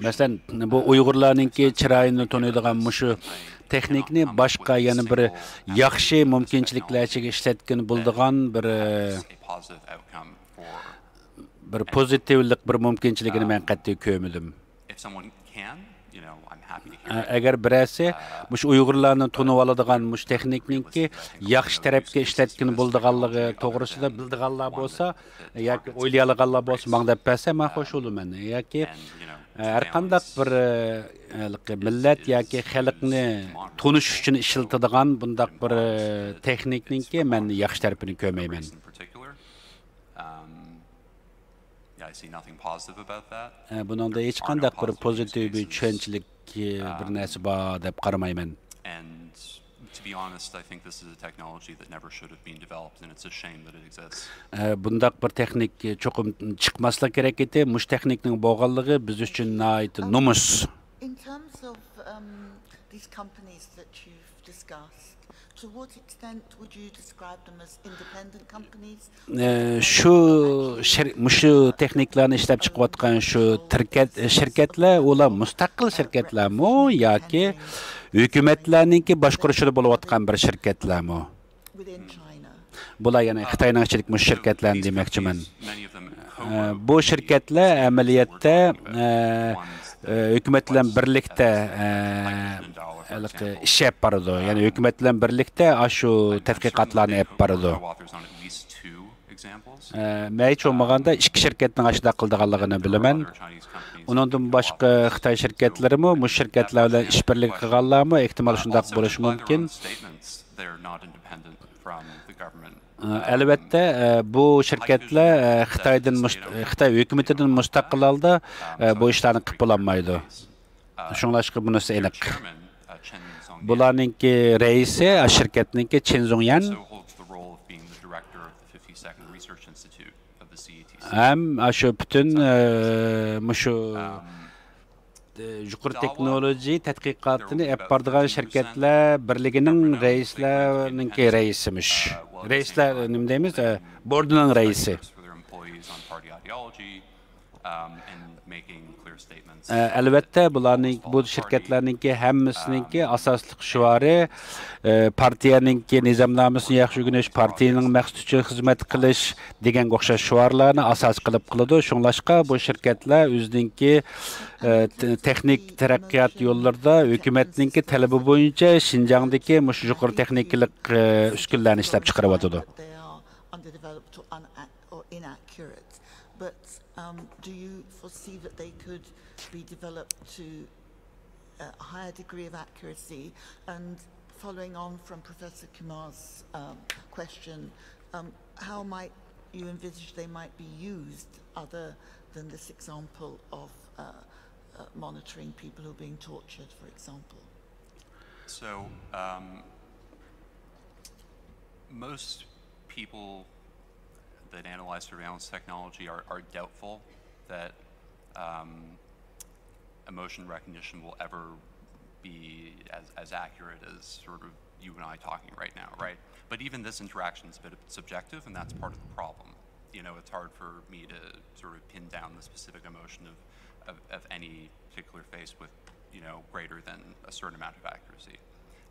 مەسىلەن، بۇ ئۇيغۇرلارنىڭكى چىرايىنى تونۇيدىغان مۇشۇ تېخنىكنى باشقا يەنە بىر ياخشى مۇمكىنچىلىكلەر ئىچىگە ئىشلەتكىلى بولىدىغان بىر، بىر پوزىتىۋلىق بىر مۇمكىنچىلىكىنى مەن قەتئىي كۆرمىدىم. ئەگەر بىرەرسى مۇشۇ ئۇيغۇرلارنى تونۇۋالىدىغان مۇشۇ تېخنىكنىڭكى ياخشى تەرەپكە ئىشلەتكىلى بولىدىغانلىقى توغرىسىدا بىلىدىغانلار بولسا ياكى ئويلىيالىغانلار بولسا، ماڭا دەپ بەرسە، مەن خوش بولىمەن. ياكى ھەر قانداق بىر، ھېلىقى مىللەت ياكى خەلقنى تونۇش ئۈچۈن ئىشلىتىدىغان بۇنداق بىر تېخنىكنىڭكى مەن ياخشى تەرىپىنى كۆرمەيمەن. بۇنىڭدا ھېچقانداق بىر پوزىتىۋ چۈشەنچىلىك بىر نەرسە بار دەپ قارىمايمەن. بۇنداق بىر تېخنىك چوقۇم چىقماسلىق كېرەك ئىدى. مۇشۇ تېخنىكنىڭ بولغانلىقى بىز ئۈچۈن ناھايىتى نومۇس. In terms of, um, these companies that you've discussed, to what extent would you describe them as independent companies? ئە، شۇ شىر-، مۇشۇ تېخنىكلارنى ئىشلەپ چىقىۋاتقان شۇ تىركەت-، شىركەتلەر، ئۇلار مۇستەقىل شىركەتلەرمۇ ياكى ھۆكۈمەتلەرنىڭكى باشقۇرۇشىدا بولۇۋاتقان بىر شىركەتلەرمۇ؟ بۇلار يەنى خىتاينىڭ ئىچىدىكى مۇشۇ شىركەتلەرنى دېمەكچىمەن. ئە، بۇ شىركەتلەر ئەمەلىيەتتە، ئە، ئە، ھۆكۈمەت بىلەن بىرلىكتە، ئە، ھېلىقى ئىش ئېلىپ بارىدۇ. يەنى ھۆكۈمەت بىلەن بىرلىكتە ئاشۇ تەتقىقاتلارنى ئېلىپ بارىدۇ. ئە، مەن ھېچ بولمىغاندا ئىككى شىركەتنىڭ ئاشۇنداق قىلىدىغانلىقىنى بىلىمەن. ئۇنىڭدىن باشقا خىتاي شىركەتلىرىمۇ، مۇشۇ شىركەتلەر بىلەن ئىشبىرلىك قىلغانلارمۇ ئېھتىمال شۇنداق بولۇشى مۇمكىن. ئە، ئەلۋەتتە، ئە، بۇ شىركەتلەر، ئە، خىتايدىن مۇست-، خىتاي ھۆكۈمىتىدىن مۇستەقىل ھالدا، ئە، بۇ ئىشلارنى قىلىپ بولالمايدۇ. شۇڭلاشقا بۇنىسى ئېنىق. بۇلارنىڭكى رەئىسى، ئە، شىركەتنىڭكى چېن زۇڭيەن. ھەم ئاشۇ پۈتۈن، ئە، مۇشۇ، ئە، يۇقىرى تېخنولوگىيە تەتقىقاتىنى ئېلىپ بارىدىغان شىركەتلەر بىرلىكىنىڭ رەئىسلەرنىڭكى رەئىسىمىش. رەئىسلەر نېمە دەيمىز؟ ئە، بوردىنىڭ رەئىسى. ئە، ئەلۋەتتە، بۇلارنىڭ، بۇ شىركەتلەرنىڭكى ھەممىسىنىڭكى ئاساسلىق شوئارى، ئە، پارتىيەنىڭكى نىزامنامىسىنى ياخشى ئۆگىنىش، پارتىيەنىڭ مەقسىتى ئۈچۈن خىزمەت قىلىش دېگەنگە ئوخشاش شوئارلارنى ئاساس قىلىپ قىلىدۇ. شۇڭلاشقا بۇ شىركەتلەر ئۆزىنىڭكى، ئە، ت-، تېخنىك تەرەققىيات يوللىرىدا ھۆكۈمەتنىڭكى تەلىپى بويىچە شىنجاڭدىكى مۇشۇ يۇقىرى تېخنىكىلىق، ئە، ئۈسكۈنىلەرنى ئىشلەپ چىقىرىۋاتىدۇ. They are underdeveloped or un-, or inaccurate. But, um, do you foresee that they could be developed to a higher degree of accuracy? And following on from Professor Kumar's, um, question, um, how might you envisage they might be used other than this example of, uh, uh, monitoring people who are being tortured, for example? So, um, most people that analyze surveillance technology are, are doubtful that, um, emotion recognition will ever be as, as accurate as sort of you and I talking right now, right? But even this interaction is a bit subjective, and that's part of the problem. You know, it's hard for me to sort of pin down the specific emotion of, of, of any particular face with, you know, greater than a certain amount of accuracy.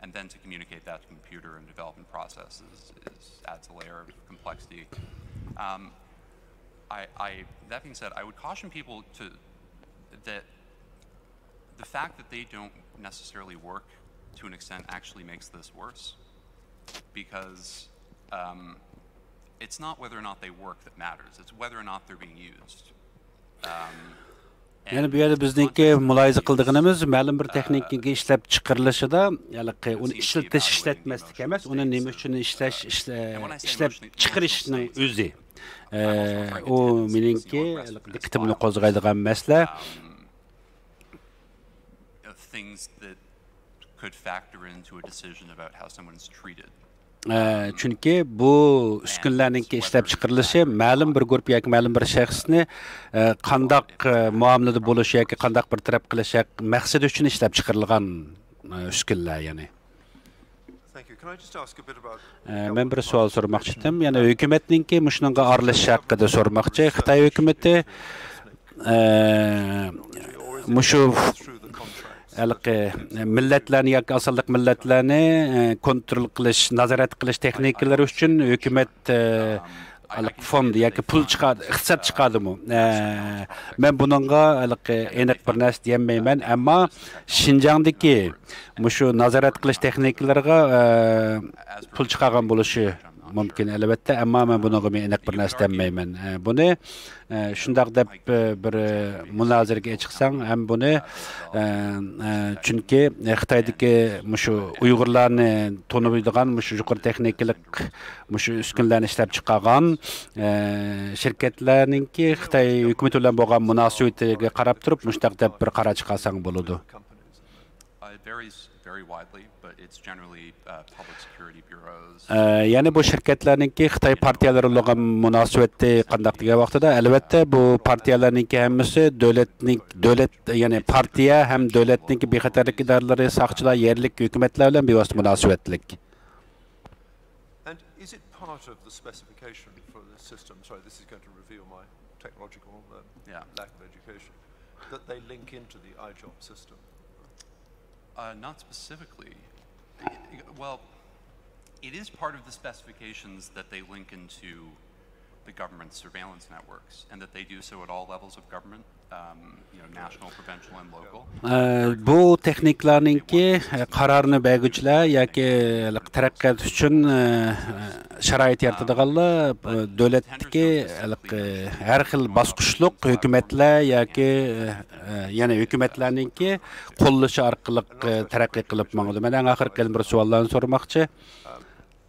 and then to communicate that to computer and development processes is, adds a layer of complexity. Um, I, I, that being said, I would caution people to that the fact that they don't necessarily work to an extent actually makes this worse, because um, it's not whether or not they work that matters, it's whether or not they're being used. Um, يەنى بۇ يەردە بىزنىڭكى مۇلاھىزە قىلىدىغىنىمىز مەلۇم بىر تېخنىكىنىڭ ئىشلەپ چىقىرىلىشىدا ھېلىقى ئۇنى ئىشلىتىش ئىشلەتمەسلىك ئەمەس، ئۇنى نېمە ئۈچۈن ئىشلەش ئىشلە- ئىشلەپ چىقىرىشنىڭ ئۆزى. ئە، ئۇ مېنىڭكى ھېلىقى دىققىتىمنى قوزغايدىغان مەسىلە. Things that could factor into a decision about how someone's treated. ئە، چۈنكى بۇ ئۈسكۈنىلەرنىڭكى ئىشلەپ چىقىرىلىشى مەلۇم بىر گۇرۇپپا ياكى مەلۇم بىر شەخسنى ئە، قانداق ئە، مۇئامىلىدە بولۇش ياكى قانداق بىر تەرەپ قىلىش ھەق- مەقسىتى ئۈچۈن ئىشلەپ چىقىرىلغان ئە، ئۈسكۈنىلەر يەنى. Thank you. Can I just ask a bit about ئە، مەن بىر سوئال سورىماقچى ئىدىم. يەنە ھۆكۈمەتنىڭكى مۇشۇنىڭغا ئارىلىشىش ھەققىدە سورىماقچى. خىتاي ھۆكۈمىتى ئە، مۇشۇ ھېلىقى مىللەتلەرنى ياكى ئاز سانلىق مىللەتلەرنى ئە، كونترول قىلىش، نازارەت قىلىش تېخنىكىلىرى ئۈچۈن ھۆكۈمەت ئە، ھېلىقى فوند ياكى پۇل چىقار، ئىقتىساد چىقاردىمۇ؟ ئە، مەن بۇنىڭغا ھېلىقى ئېنىق بىر نەرسە دېيەلمەيمەن، ئەمما شىنجاڭدىكى مۇشۇ نازارەت قىلىش تېخنىكىلىرىغا ئە، پۇل چىقارغان بولۇشى مۇمكىن، ئەلۋەتتە، ئەمما مەن بۇنىڭغا ئېنىق بىر نەرسە دېيەلمەيمەن. ئە، بۇنى ئە، شۇنداق دەپ ئە، بىر ئە، مۇنازىرىگە چىقساڭ ھەم بۇنى ئە، ئە، چۈنكى خىتايدىكى مۇشۇ ئۇيغۇرلارنى تونۇيدىغان مۇشۇ يۇقىرى تېخنىكىلىق مۇشۇ ئۈسكۈنىلەرنى ئىشلەپ چىقارغان ئە، شىركەتلەرنىڭكى خىتاي ھۆكۈمىتى بىلەن بولغان مۇناسىۋىتىگە قاراپ تۇرۇپ مۇشۇنداق دەپ بىر قارار چىقارساڭ بولىدۇ. Uh, it varies very widely, but it's generally uh, public security bureaus. ئە، يەنى بۇ شىركەتلەرنىڭكى خىتاي پارتىيەلىرى بولغان مۇناسىۋىتى قانداق دېگەن ۋاقتىدا، ئەلۋەتتە، بۇ پارتىيەلەرنىڭكى ھەممىسى دۆلەتنىڭ، دۆلەت، يەنى پارتىيە ھەم دۆلەتنىڭكى بىخەتەرلىك ئىدارىلىرى، ساقچىلار، يەرلىك ھۆكۈمەتلەر بىلەن بىۋاسىتە مۇناسىۋەتلىك. And is it part of the specification for this system? Sorry, this is going to reveal my technological uh, Yeah. lack of education. That they link into the iJob system. Uh, not specifically. Well, it is part of the specifications that they link into the government's surveillance networks, and that they do so at all levels of government, um, you know, national, provincial, and local. ئە، بۇ تېخنىكلارنىڭكى ئە، قارارنى بەرگۈچىلەر ياكى تەرەققىيات ئۈچۈن ئە، شارائىت يارىتىدىغانلار ئە، دۆلەتتىكى ھېلىقى ھەر خىل باسقۇچلۇق ھۆكۈمەتلەر ياكى ئە، يەنە ھۆكۈمەتلەرنىڭكى قوللىشى ئارقىلىق ئە، تەرەققىي قىلىپ ماڭىدۇ. مەن ئەڭ ئاخىرقى يەنە بىر سوئاللارنى سورىماقچى.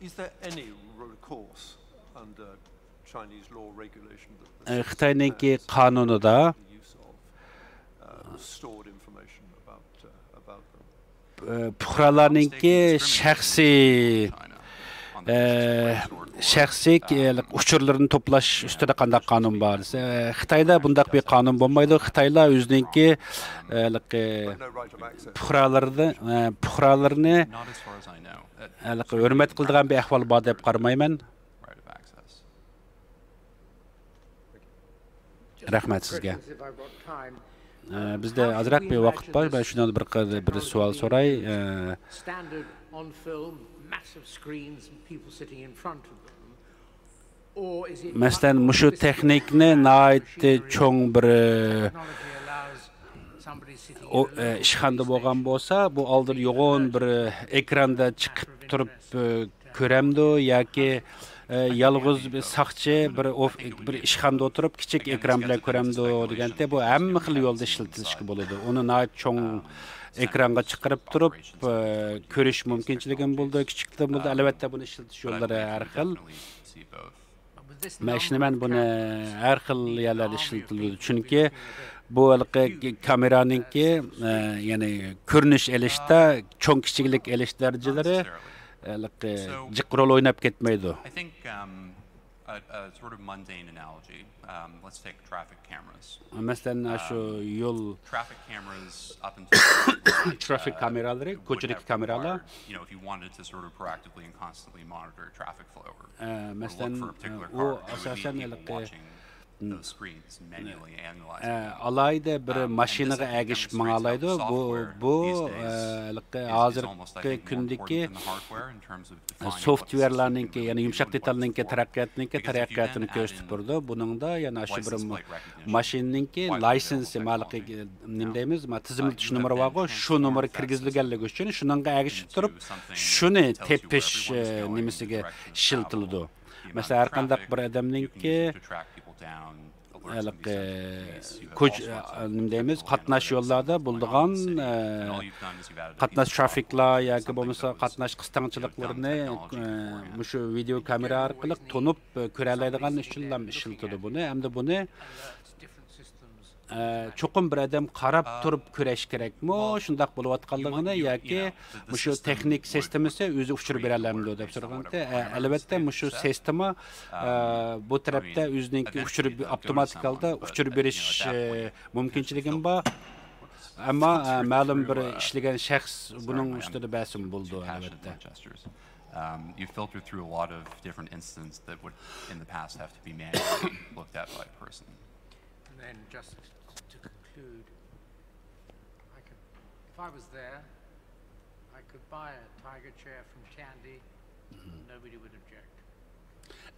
Is there any recourse under Chinese law regulation that ئە، خىتاينىڭكى قانۇنىدا the use of uh, stored information about uh, about them? ئە، پۇقرالارنىڭكى شەخسىي ئە، شەخسىي ئۇچۇرلىرىنى توپلاش ئۈستىدە قانداق قانۇن بار دېسە، خىتايدا بۇنداق بىر قانۇن بولمايدۇ. خىتايلار ئۆزىنىڭكى ئە، ھېلىقى No right of access. پۇقرالىرىنى ئە، پۇقرالىرىنى Not as far as I know. Uh, ھېلىقى ھۆرمەت قىلىدىغان بىر ئەھۋال بار دەپ قارىمايمەن. Right of access. رەھمەت سىزگە. If I've got time. ئە، بىزدە ئازراق بىر ۋاقىت بار. مەن شۇنىڭدا بىر قىز بىر سوئال سوراي. ئە، Standard on film, massive screens and people sitting in front of them. Or is it مەسىلەن، مۇشۇ تېخنىكنى ناھايىتى چوڭ بىر ئە، technology allows somebody sitting ئو- ئە، ئىشخانىدا بولغان بولسا، بۇ ئالدىدا يوغان بىر ئە، ئېكراندا چىقىپ تۇرۇپ ئە، كۆرەمدۇ ياكى ئە، يالغۇز بىر ساقچى بىر ئوف- بىر ئىشخانىدا ئولتۇرۇپ كىچىك ئېكران بىلەن كۆرەمدۇ دېگەندە، بۇ ھەممە خىل يولدا ئىشلىتىلىشكە بولىدۇ. ئۇنى ناھايىتى چوڭ ئېكرانغا چىقىرىپ تۇرۇپ ئە، كۆرۈش مۇمكىنچىلىكىمۇ بولىدۇ. كىچىكلىكتىن بولىدۇ. ئەلۋەتتە، بۇنى ئىشلىتىش يوللىرى ھەر خىل. مەن ئىشىنىمەن، بۇنى ھەر خىل يەرلەردە ئىشلىتىلىدۇ. چۈنكى بۇ ھېلىقى كامېرانىڭكى ئە، يەنى كۆرۈنۈش ئېلىشتا چوڭ كىچىكلىك ئېلىش دەرىجىلىرى ھېلىقى جىق رول ئويناپ كەتمەيدۇ. I think um, a, a sort of mundane analogy. Um, let's take traffic cameras. مەسىلەن، شۇ يول Traffic cameras up until ترافىك كامېرالىرى، كوچىدىكى كامېرالار. You know, if you wanted to sort of proactively and constantly monitor traffic flow or, ئە، or look مەسىلەن، for a particular ئۇ car, you would ئاساسەن need people ھېلىقى watching. ئالاھىدە بىر ماشىنىغا ئەگىشىپ ماڭالايدۇ. بۇ بۇ ھېلىقى ھازىرقى كۈندىكى سوفتۋېرلارنىڭكى، يەنى يۇمشاق دېتالنىڭكى تەرەققىياتىنىڭكى تەرەققىياتىنى كۆرسىتىپ بېرىدۇ. بۇنىڭدا يەنە شۇ بىر ماشىنىنىڭكى لايسېنسى، مالىقى، نېمە دەيمىز، تىزىملىتىش نومۇرى بارغۇ، شۇ نومۇر كىرگۈزۈلگەنلىكى ئۈچۈن شۇنىڭغا ئەگىشىپ تۇرۇپ شۇنى تېپىش نېمىسىگە ئىشلىتىلىدۇ. مەسىلەن، ھەر قانداق بىر ئادەمنىڭكى ھېلىقى كوچ نېمە دەيمىز، قاتناش يوللاردا بولىدىغان قاتناش ترافىكلار ياكى بولمىسا قاتناش قىستاڭچىلىقلىرىنى مۇشۇ ۋىدېو كامېرا ئارقىلىق تونۇپ كۆرەلەيدىغان ئۈچۈنلا ئىشلىتىدۇ بۇنى. ھەمدە بۇنى ئە، چوقۇم بىر ئادەم قاراپ تۇرۇپ كۆرۈش كېرەكمۇ شۇنداق بولۇۋاتقانلىقىنى ياكى مۇشۇ تېخنىك سىستېمىسى ئۆزى ئۇچۇر بېرەلەمدۇ دەپ سورىغانتى. ئە، ئەلۋەتتە، مۇشۇ سىستېما، ئە، بۇ تەرەپتە ئۆزىنىڭكى ئۇچۇر، ئاپتوماتىك ھالدا ئۇچۇر بېرىش، ئە، مۇمكىنچىلىكىمۇ بار. ئەمما، ئە، مەلۇم بىر ئىشلىگەن شەخس بۇنىڭ ئۈستىدە بەرسىمۇ بولىدۇ، ئەلۋەتتە. Um, you filter through a lot of different incidents that would, in the past, have to be manually looked at by a person. And then just to conclude, I could, if I was there, I could buy a Tiger chair from Tandy. Nobody would object.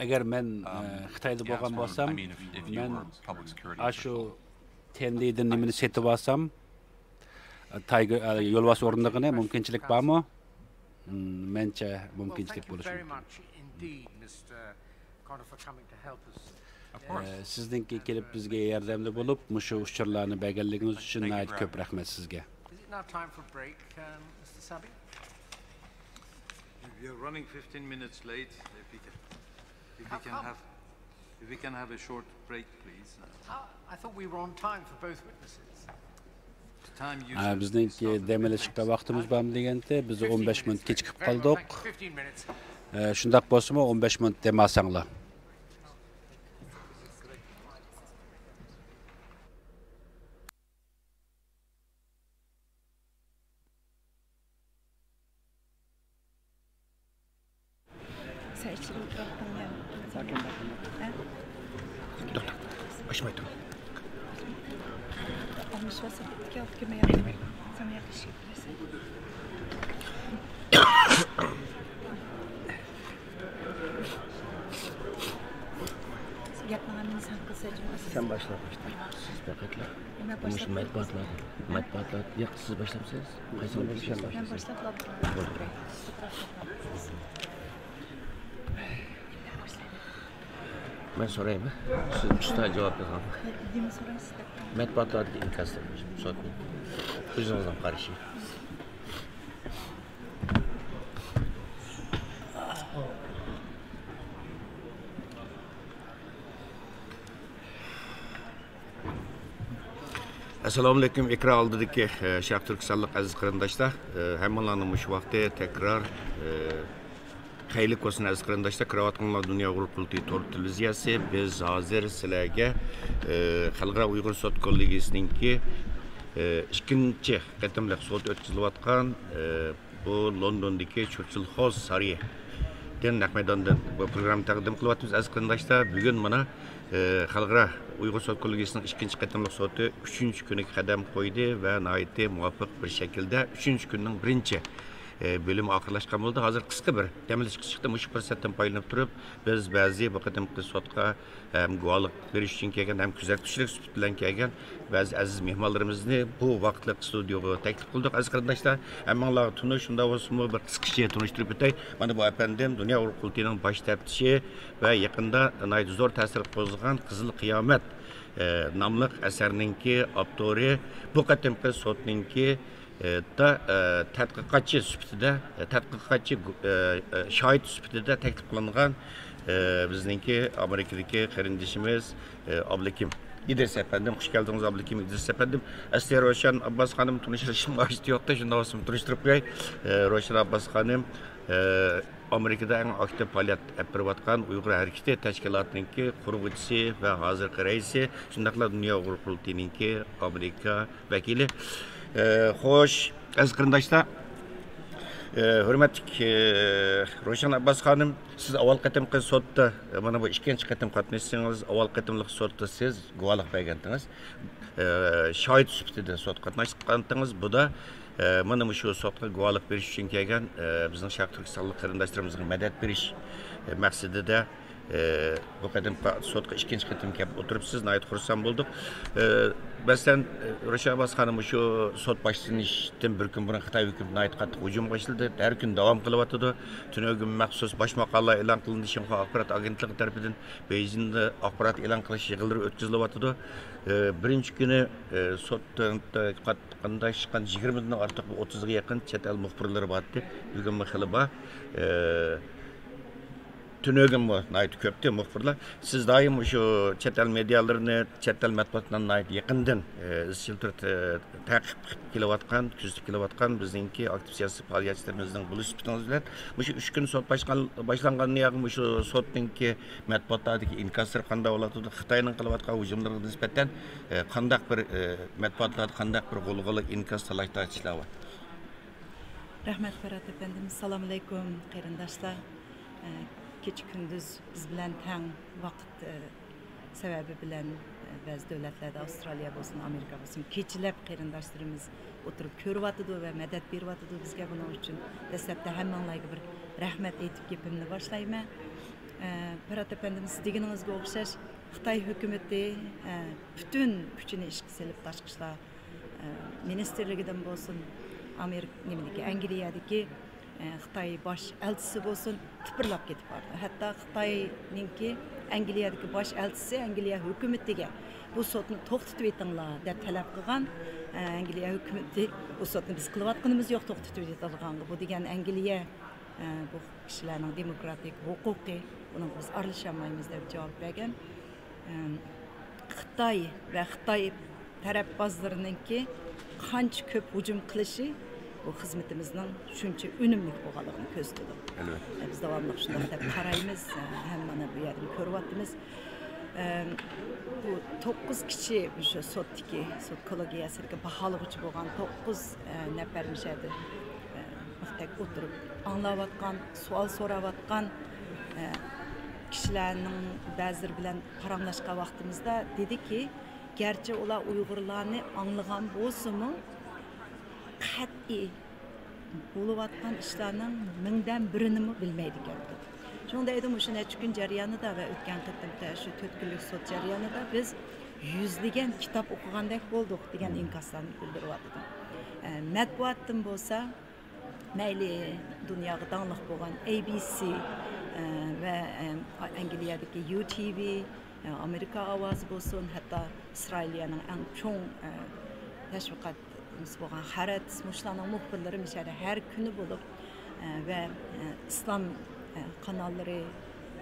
ئەگەر مەن، ئە، خىتايدا بولغان بولسام، مەن ئاشۇ تەندىدىن نېمىنى سېتىپ ئالسام، تايگېر، ئە، يولۋاس ئورۇندۇقىنى مۇمكىنچىلىك بارمۇ؟ مم، مەنچە مۇمكىنچىلىك بولۇشى مۇمكىن. ئە، سىزنىڭكى كېلىپ بىزگە ياردەمدە بولۇپ، مۇشۇ ئۇچۇرلارنى بەرگەنلىكىڭىز ئۈچۈن ناھايىتى كۆپ رەھمەت سىزگە. Is it now time for a break, um, Mister Sabi? We are running fifteen minutes late. If we can, if we can have, if we can have a short break, please. Uh, I thought we were on time for both witnesses. ئە، بىزنىڭكى دەم ئېلىشقا ۋاقتىمىز بارمۇ دېگەنتى، بىز ئون بەش مىنۇت كېچىكىپ قالدۇق. ئە، شۇنداق بولسىمۇ ئون بەش مىنۇت دەم ئالساڭلار. سەن ئىچىگە ئولتۇرۇۋاتقىنىڭ يا؟ توختاپ، توختاپ. ئاچماي تۇر. ئالمىشىۋالسا بىتتىكى ئالدى كۆرمەي ياتىمەن. سەن ياخشى ئىشىك بىلەسەن. گەپنىڭ ھەممىنى سەن قىلسا جۇمۇ. سەن باشلا، باشلا. سىز پەقەتلا مۇشۇ مەتبۇئاتلار، مەتبۇئاتلار، ياق، سىز باشلامسىز؟ قايسى بىر باشلامسىز؟ مەن باشلاپ بولدۇم. مەن سورايمەن. سىز ئۇستا جاۋاب بېرىڭ. نېمە سورايسىز دەپ؟ مەتبۇئاتلاردىكى ئىنكاسلار، سوتنى. ئۆزىڭىزنىڭ قارىشى. ئەسسالامۇئەلەيكۇم، ئېكران ئالدىدىكى، ئە، شەرقىي تۈركىستانلىق ئەزىز قېرىنداشلار، ئە، ھەممىڭلارنى مۇشۇ ۋاقتى تەكرار، ئە، خەيرلىك بولسۇن، ئەزىز قېرىنداشلار. كۆرۈۋاتقىنىڭلار دۇنيا ئۇيغۇر قۇرۇلتىيى تور تېلېۋىزىيەسى. بىز ھازىر سىلەرگە، ئە، خەلقئارا ئۇيغۇر سوت كوللېگىيىسىنىڭكى، ئە، ئىككىنچى قېتىملىق سوت ئۆتكۈزۈلۈۋاتقان، ئە، بۇ لوندوندىكى چۇرچىل خول سارىيىدىن، نەق مەيداندىن بۇ پروگرامما تەقدىم قىلىۋاتىمىز، ئەزىز قېرىنداشلار. بۈگۈن مانا، ئە، خەلقئارا ئۇيغۇر سوت كوللېگىيىسىنىڭ ئىككىنچى قېتىملىق سوتى ئۈچىنچى كۈنىگە قەدەم قويدى ۋە ناھايىتى مۇۋاپىق بىر شەكىلدە ئۈچىنچى كۈننىڭ بىرىنچى، ئە، بۆلۈمى ئاخىرلاشقان بولدى. ھازىر قىسقا بىر دەم ئېلىشقا چىقتى. مۇشۇ پۇرسەتتىن پايدىلىنىپ تۇرۇپ، بىز بەزى بۇ قېتىمقى سوتقا ھەم گۇۋاھلىق بېرىش ئۈچۈن كەلگەن ھەم كۆزەتكۈچىلىك سۈپىتى بىلەن كەلگەن بەزى ئەزىز مېھمانلىرىمىزنى بۇ ۋاقىتلىق ستۇدىيوغا تەكلىپ قىلدۇق. ئەزىز قېرىنداشلار، ھەممىڭلارغا تونۇش، شۇنداق بولسىمۇ بىر قىسقىچە تونۇشتۇرۇپ ئۆتەي. مانا بۇ ئەپەندىم دۇنيا ئۇيغۇر قۇرۇلتىيىنىڭ باش تەپتىشى ۋە يېقىندا ناھايىتى زور تەسىر قوزغىغان قىزىل قىيامەت، ئە، ناملىق ئەسەرنىڭكى ئاپتورى، بۇ قېتىمقى سوتنىڭكى ئە، دا، ئە، تەتقىقاتچى سۈپىتىدە، ئە، تەتقىقاتچى، ئە، ئە، شاھىت سۈپىتىدە تەكلىپ قىلىنغان، ئە، بىزنىڭكى ئامېرىكىدىكى قېرىندىشىمىز، ئە، ئابلىكىم ئىدرىس ئەپەندىم. خۇش كەلدىڭىز، ئابلىكىم ئىدرىس ئەپەندىم. ئەسلى روشەن ئابباس خانىم تونۇشلىشىم ھاجىتى يوقتى، شۇنداق بولسىمۇ تونۇشتۇرۇپ قوياي. ئە، روشەن ئابباس خانىم، ئە، ئامېرىكىدا ئەڭ ئاكتىپ پائالىيەت ئېلىپ بېرىۋاتقان ئۇيغۇر ھەرىكىتى تەشكىلاتىنىڭكى قۇرغۇچىسى ۋە ھازىرقى رەئىسى، شۇنداقلا دۇنيا ئۇيغۇر قۇرۇلتىيىنىڭكى ئامېرىكا ۋەكىلى. ئە، خوش، ئەزىز قېرىنداشلار، ئە، ھۆرمەتلىك، ئە، روشەن ئابباس خانىم، سىز ئاۋۋال قېتىمقى سوتتا، ئە، مانا بۇ ئىككىنچى قېتىم قاتنىشىسىڭىز، ئاۋۋال قېتىملىق سوتتا سىز گۇۋاھلىق بەرگەنتىڭىز. ئە، شاھىت سۈپىتىدە سوتقا قاتناشقانتىڭىز. بۇدا، ئە، مانا مۇشۇ سوتقا گۇۋاھلىق بېرىش ئۈچۈن كەلگەن، ئە، بىزنىڭ شەرقىي تۈركىستانلىق قېرىنداشلىرىمىزغا مەدەت بېرىش، ئە، مەقسىتىدە، ئە، بۇ قېتىم سوتقا ئىككىنچى قېتىم كەپ ئولتۇرۇپسىز، ناھايىتى خۇرسەن بولدۇق. ئە، مەسىلەن، ئە، روشەن ئابباس خانىم، مۇشۇ سوت باشلىنىشتىن بىر كۈن بۇرۇن خىتاي ھۆكۈمىتى ناھايىتى قاتتىق ھۇجۇمغا ئىشلىدى. ھەر كۈنى داۋام قىلىۋاتىدۇ. تۈنۈگۈن مەخسۇس باش ماقالىلەر ئېلان قىلىندى. شىنخۇا ئاخبارات ئاگېنتلىقى تەرىپىدىن بېيجىڭدا ئاخبارات ئېلان قىلىش يىغىنلىرى ئۆتكۈزۈلۈۋاتىدۇ. ئە، بىرىنچى كۈنى، ئە، سوت قات-، قاتناشقان يىگىرمىدىن ئارتۇق، بىر ئوتتۇزغا يېقىن چەت ئەل مۇخبىرلىرى بارتتى. بۈگۈنمۇ خېلى بار. ئە، تۈنۈگۈنمۇ ناھايىتى كۆپتى مۇخبىرلار. سىز دائىم مۇشۇ چەت ئەل مېدىيالىرىنى، چەت ئەل مەتبۇئاتلىرىنى ناھايىتى يېقىندىن، ئە، ئىزچىل تۈردە، ئە، تەقىب قىلىپ كېلىۋاتقان، كۆزىتىپ كېلىۋاتقان بىزنىڭكى ئاكتىپ سىياسىي پائالىيەتچىلىرىمىزنىڭ بولۇش سۈپىتىڭىز بىلەن، مۇشۇ ئۈچ كۈن سوت باشلان-، باشلانغاندىن ياقى مۇشۇ سوتنىڭكى مەتبۇئاتلاردىكى ئىنكاسلىرى قانداق بولۇۋاتىدۇ؟ خىتاينىڭ قىلىۋاتقان ھۇجۇملىرىغا نىسبەتەن، ئە، قانداق بىر، ئە، مەتبۇئاتلاردا قانداق بىر غۇلغۇلا، ئىنكاس، تالاش-تارتىشلار بار؟ رەھمەت، فەرھات ئەپەندىم. ئەسسالامۇئەلەيكۇم، قېرىنداشلار. ئە، كېچە-كۈندۈز بىز بىلەن تەڭ ۋاقىت، ئە، سەۋەبى بىلەن، ئە، بەزى دۆلەتلەردە، ئاۋسترالىيە بولسۇن، ئامېرىكا بولسۇن، كېچىلەپ قېرىنداشلىرىمىز ئولتۇرۇپ كۆرۈۋاتىدۇ ۋە مەدەت بېرىۋاتىدۇ بىزگە. بۇنىڭ ئۈچۈن دەسلەپتە ھەممىڭلارغا بىر رەھمەت ئېيتىپ گېپىمنى باشلايمەن. ئە، پىرات ئەپەندىم، سىز دېگىنىڭىزگە ئوخشاش، خىتاي ھۆكۈمىتى، ئە، پۈتۈن كۈچىنى ئىشقا سېلىپ، تاشقى ئىشلار، ئە، مىنىستىرلىكىدىن بولسۇن، ئامېرىكا، نېمىدىكى، ئەنگلىيەدىكى، ئە، خىتاي باش ئەلچىسى بولسۇن، تىپىرلاپ كېتىپ بارىدۇ. ھەتتا خىتاينىڭكى ئەنگلىيەدىكى باش ئەلچىسى ئەنگلىيە ھۆكۈمىتىگە، بۇ سوتنى توختىتىۋېتىڭلار، دەپ تەلەپ قىلغان. ئە، ئەنگلىيە ھۆكۈمىتى، بۇ سوتنى بىز قىلىۋاتقىنىمىز يوق، توختىتىۋېتىلغانغا، بۇ دېگەن ئەنگلىيە، ئە، بۇ كىشىلەرنىڭ دېموكراتىك ھوقۇقى، بۇنىڭغا بىز ئارىلىشالمايمىز، دەپ جاۋاب بەرگەن. ئەم، خىتاي ۋە خىتاي تەرەپبازلىرىنىڭكى قانچە كۆپ ھۇجۇم قىلىشى بۇ خىزمىتىمىزنىڭ شۇنچە ئۈنۈملۈك بولغانلىقىنى كۆرسىتىدۇ. ئەلۋەتتە. ئە، بىز داۋاملىق شۇنداق دەپ قارايمىز. ئە، ھەم مانا بۇ يەردىن كۆرۈۋاتىمىز. ئەم، بۇ توققۇز كىشى مۇشۇ سوتتىكى، سوت كوللېگىيەسىدىكى باھالىغۇچى بولغان توققۇز، ئە، نەپەر مۇشۇ يەردە، ئە، مىختەك ئولتۇرۇپ ئاڭلاۋاتقان، سوئال سوراۋاتقان، ئە، كىشىلەرنىڭ بەزىلىرى بىلەن پاراڭلاشقان ۋاقتىمىزدا دېدىكى، گەرچە ئۇلار ئۇيغۇرلارنى ئاڭلىغان بولسىمۇ، قەتئىي بولۇۋاتقان ئىشلارنىڭ مىڭدىن بىرىنىمۇ بىلمەيدىكەن. شۇنىڭ دەيدۇ، مۇشۇ نەچچە كۈن جەريانىدا ۋە ئۆتكەن قېتىمقى شۇ تۆت كۈنلۈك سوت جەريانىدا بىز يۈزلىگەن كىتاب ئوقۇغاندەك بولدۇق، دېگەن ئىنكاسلارنى بىلدۈرۈۋاتىدۇ. ئە، مەتبۇئاتتىن بولسا، مەيلى دۇنياغا داڭلىق بولغان ئەي بى سى، ئە، ۋە، ئە، ئەنگلىيەدىكى يۇ تى ۋى، ئە، ئامېرىكا ئاۋازى بولسۇن، ھەتتا ئىسرائىلىيەنىڭ ئەڭ چوڭ، ئە، تەشۋىقات نېمىسى بولغان ھارەتس، مۇشۇلارنىڭ مۇخبىرلىرى مۇشۇ يەردە ھەر كۈنى بولۇپ، ئە، ۋە، ئە، ئىسلام، ئە، قاناللىرى،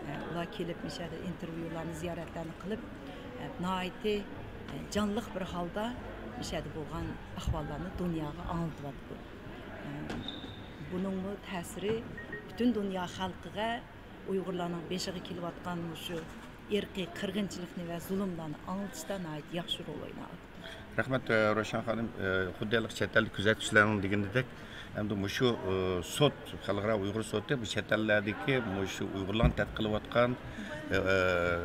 ئە، ئۇلار كېلىپ مۇشۇ يەردە ئىنتېرۋيۇلارنى، زىيارەتلەرنى قىلىپ، ئە، ناھايىتى، ئە، جانلىق بىر ھالدا مۇشۇ يەردە بولغان ئەھۋاللارنى دۇنياغا ئاڭلىتىۋاتىدۇ. ئە، بۇنىڭمۇ تەسىرى پۈتۈن دۇنيا خەلقىگە ئۇيغۇرلارنىڭ بېشىغا كېلىۋاتقان مۇشۇ ئىرقىي قىرغىنچىلىقنى ۋە زۇلۇملارنى ئاڭلىتىشتا ناھايىتى ياخشى رول ئويناۋاتىدۇ. رەھمەت، ئە، روشەن خانىم. ئە، خۇددى ھېلىقى چەت ئەلدىكى كۆزەتكۈچىلەرنىڭ دېگىنىدەك، ئەمدى مۇشۇ، ئە، سوت، خەلقئارا ئۇيغۇر سوتى بۇ چەت ئەللەردىكى مۇشۇ ئۇيغۇرلارنى تەتقىق قىلىۋاتقان، ئە، ئە،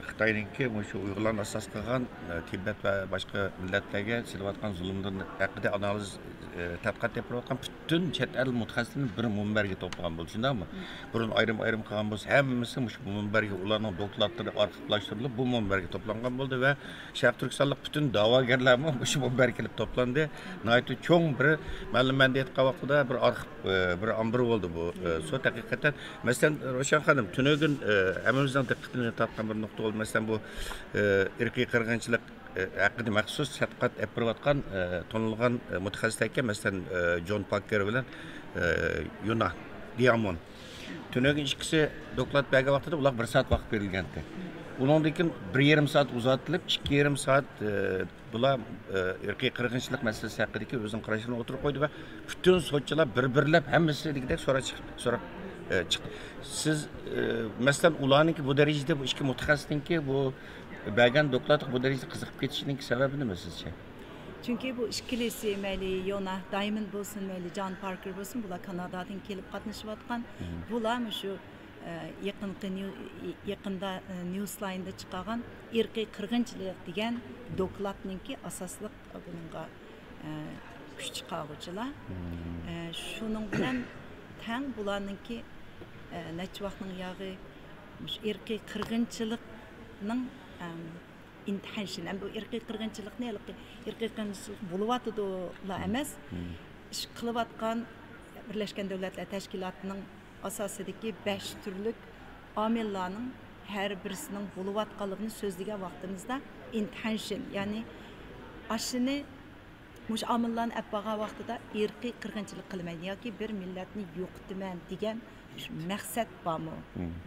خىتاينىڭكى مۇشۇ ئۇيغۇرلارنى ئاساس قىلغان، ئە، تىبەت ۋە باشقا مىللەتلەرگە سېلىۋاتقان زۇلۇملىرى ھەققىدە ئانالىز، ئە، تەتقىقات ئېلىپ بارىۋاتقان پۈتۈن چەت ئەل مۇتەخەسسىسلىرىنى بىر مۇنبەرگە توپلىغان بولدى، شۇنداقمۇ؟ بۇرۇن ئايرىم-ئايرىم قىلغان بولسا، ھەممىسى مۇشۇ مۇنبەرگە، ئۇلارنىڭ دوكلاتلىرى ئارخىپلاشتۇرۇلۇپ، بۇ مۇنبەرگە توپلانغان بولدى ۋە شەرقىي تۈركىستانلىق پۈتۈن دەۋاگەرلەرمۇ مۇشۇ مۇنبەرگە كېلىپ توپلاندى. ناھايىتى چوڭ بىر، مەلۇم مەنىدە ئېيتقان ۋاقتىدا بىر ئارخىپ، ئە، بىر ئامبىر بولدى بۇ، ئە، سوت ھەقىقەتەن. مەسىلەن، روشەن خانىم، تۈنۈگۈن، ئە، ھەممىمىزنىڭ دىققىتىنى تارتقان بىر نۇقتا بولدى. مەسىلەن، بۇ، ئە، ئىرقىي قىرغىنچىلىق ئە، ھەققىدە مەخسۇس تەتقىقات ئېلىپ بېرىۋاتقان، ئە، تونۇلغان، ئە، مۇتەخەسسىسلەركەن، مەسىلەن، ئە، جون پاككېر بىلەن، ئە، يۇنا دىيامون. تۈنۈگۈن ئىككىسى دوكلات بەرگەن ۋاقتىدا ئۇلارغا بىر سائەت ۋاقىت بېرىلگەنتى. ئۇنىڭدىن كېيىن بىر يېرىم سائەت ئۇزارتىلىپ، ئىككى يېرىم سائەت، ئە، بۇلار، ئە، ئىرقىي قىرغىنچىلىق مەسىلىسى ھەققىدىكى ئۆزىنىڭ قاراشلىرىنى ئوتتۇرىغا قويدى ۋە پۈتۈن سوتچىلار بىر-بىرلەپ ھەممىسى دېگۈدەك سوراق چىقىپ، سوراپ، ئە، چىقتى. سىز، ئە، مەسىلەن، ئۇلارنىڭكى بۇ دەرىجىدە بۇ ئىككى مۇتەخەسسىسنىڭكى بۇ بەرگەن دوكلاتقا بۇ دەرىجىدە قىزىقىپ كېتىشىنىڭ سەۋەبى نېمە سىزچە؟ چۈنكى بۇ ئىككىلىسى، مەيلى يونا دايموند بولسۇن، مەيلى جان پاركېر بولسۇن، بۇلار كانادادىن كېلىپ قاتنىشىۋاتقان. بۇلار مۇشۇ، ئە، يېقىنقى نيۇ-، يېقىندا، ئە، نيۇسلايندا چىقارغان ئىرقىي قىرغىنچىلىق دېگەن دوكلاتنىڭكى ئاساسلىق بۇنىڭغا، ئە، كۈچ چىقارغۇچىلار. ئە، شۇنىڭ بىلەن تەڭ بۇلارنىڭكى، ئە، نەچچە ۋاقىتنىڭ ياغى مۇشۇ ئىرقىي قىرغىنچىلىقنىڭ، ئەم، ئىنتىھەنشىن، ئەمدى بۇ ئىرقىي قىرغىنچىلىقنى ھېلىقى ئىرقىي قىرغىنچىلىق بولۇۋاتىدۇلا ئەمەس، ئىش قىلىۋاتقان بىرلەشكەن دۆلەتلەر تەشكىلاتىنىڭ ئاساسىدىكى بەش تۈرلۈك ئامىللارنىڭ ھەر بىرسىنىڭ بولۇۋاتقانلىقىنى سۆزلىگەن ۋاقتىمىزدا، ئىنتىھەنشىن، يەنى ئاشۇنى، مۇشۇ ئامىللارنى ئەپ بارغان ۋاقتىدا ئىرقىي قىرغىنچىلىق قىلىمەن ياكى بىر مىللەتنى يوقىتىمەن دېگەن مەقسەت بارمۇ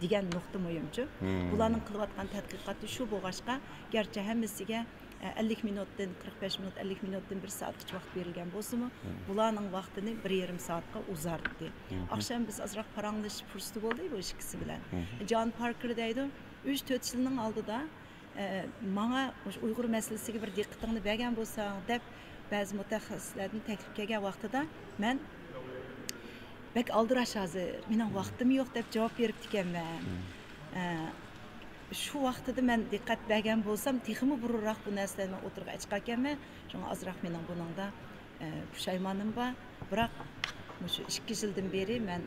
دېگەن نۇقتا مۇھىمچۇ. بۇلارنىڭ قىلىۋاتقان تەتقىقاتى شۇ بولغاچقا، گەرچە ھەممىسىگە، ئە، ئەللىك مىنۇتتىن، قىرىق بەش مىنۇت، ئەللىك مىنۇتتىن بىر سائەتكىچە ۋاقىت بېرىلگەن بولسىمۇ، بۇلارنىڭ ۋاقتىنى بىر يېرىم سائەتقا ئۇزارتتى. ئاخشام بىز ئازراق پاراڭلىشىش پۇرسىتى بولدى بۇ ئىككىسى بىلەن. جان پاركېر دەيدۇ، ئۈچ تۆت يىلنىڭ ئالدىدا، ئە، ماڭا مۇشۇ ئۇيغۇر مەسىلىسىگە بىر دىققىتىڭنى بەرگەن بولساڭ دەپ، بەزى مۇتەخەسسىسلەردىن تەكلىپ كەلگەن ۋاقتىدا، مەن بەك ئالدىراش ھازىر، مېنىڭ ۋاقتىم يوق دەپ جاۋاب بېرىپتىكەنمەن. ئە، شۇ ۋاقتىدا مەن دىققەت بەرگەن بولسام، تېخىمۇ بۇرۇنراق بۇ نەرسىلەرنى ئوتتۇرىغا چىقاركەنمەن. شۇڭا ئازراق مېنىڭ بۇنىڭدا، ئە، پۇشايمانىم بار. بىراق مۇشۇ ئىككى يىلدىن بېرى مەن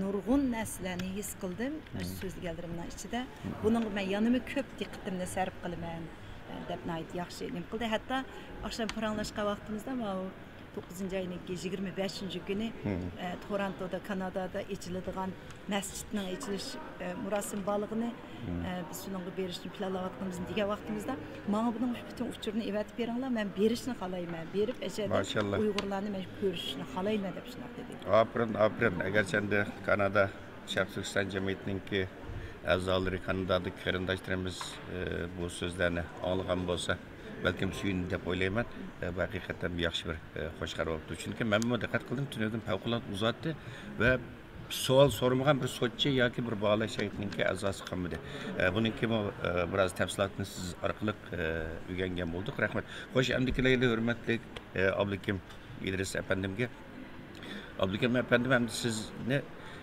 نۇرغۇن نەرسىلەرنى ھېس قىلدىم، مۇشۇ سۆزلىگەنلىرىمنىڭ ئىچىدە. بۇنىڭغا مەن يەنىمۇ كۆپ دىققىتىمنى سەرپ قىلىمەن، ئە، دەپ ناھايىتى ياخشى نېمە قىلدى. ھەتتا ئاخشام پاراڭلاشقان ۋاقتىمىزدا ماۋۇ توققۇزىنچى ئاينىڭكى يىگىرمە بەشىنچى كۈنى، ئە، تورونتودا، كانادادا ئېچىلىدىغان مەسچىتنىڭ ئېچىلىش، ئە، مۇراسىمى بارلىقىنى، ئە، بىز شۇنىڭغا بېرىشنى پىلانلاۋاتقىنىمىزنى دېگەن ۋاقتىمىزدا، ماڭا بۇنىڭ پۈتۈن ئۇچۇرىنى ئەۋەتىپ بېرىڭلار، مەن بېرىشنى خالايمەن، بېرىپ ئەشەدە ئۇيغۇرلارنى مەن كۆرۈشۈشنى خالايمەن دەپ شۇنداق دېدى. ئاپىرىن، ئاپىرىن. ئەگەرچە ئەمدى كانادا شەرقىي تۈركىستان جەمئىيىتىنىڭكى ئەزالىرى، كانادادىكى قېرىنداشلىرىمىز، ئە، بۇ سۆزلەرنى ئاڭلىغان بولسا، بەلكىم سۆيۈنىدۇ دەپ ئويلايمەن. ئە، بۇ ھەقىقەتەن بىر ياخشى بىر، ئە، خوش خەۋەر بوپتۇ. چۈنكى مەنمۇ دىققەت قىلدىم، تۈنۈگۈن پەۋقۇلئاددە ئۇزاتتى ۋە سوئال سورىمىغان بىر سوتچى ياكى بىر باھالاش ھەيئىتىنىڭكى ئەزاسى قالمىدى. ئە، بۇنىڭكىمۇ، ئە، بىراز تەپسىلاتىنى سىز ئارقىلىق، ئە، ئۆگەنگەن بولدۇق. رەھمەت. خوش، ئەمدىكى لەيلى ھۆرمەتلىك، ئە، ئابلىكىم ئىدرىس ئەپەندىمگە. ئابلىكىم ئەپەندىم ئەمدى سىزنى،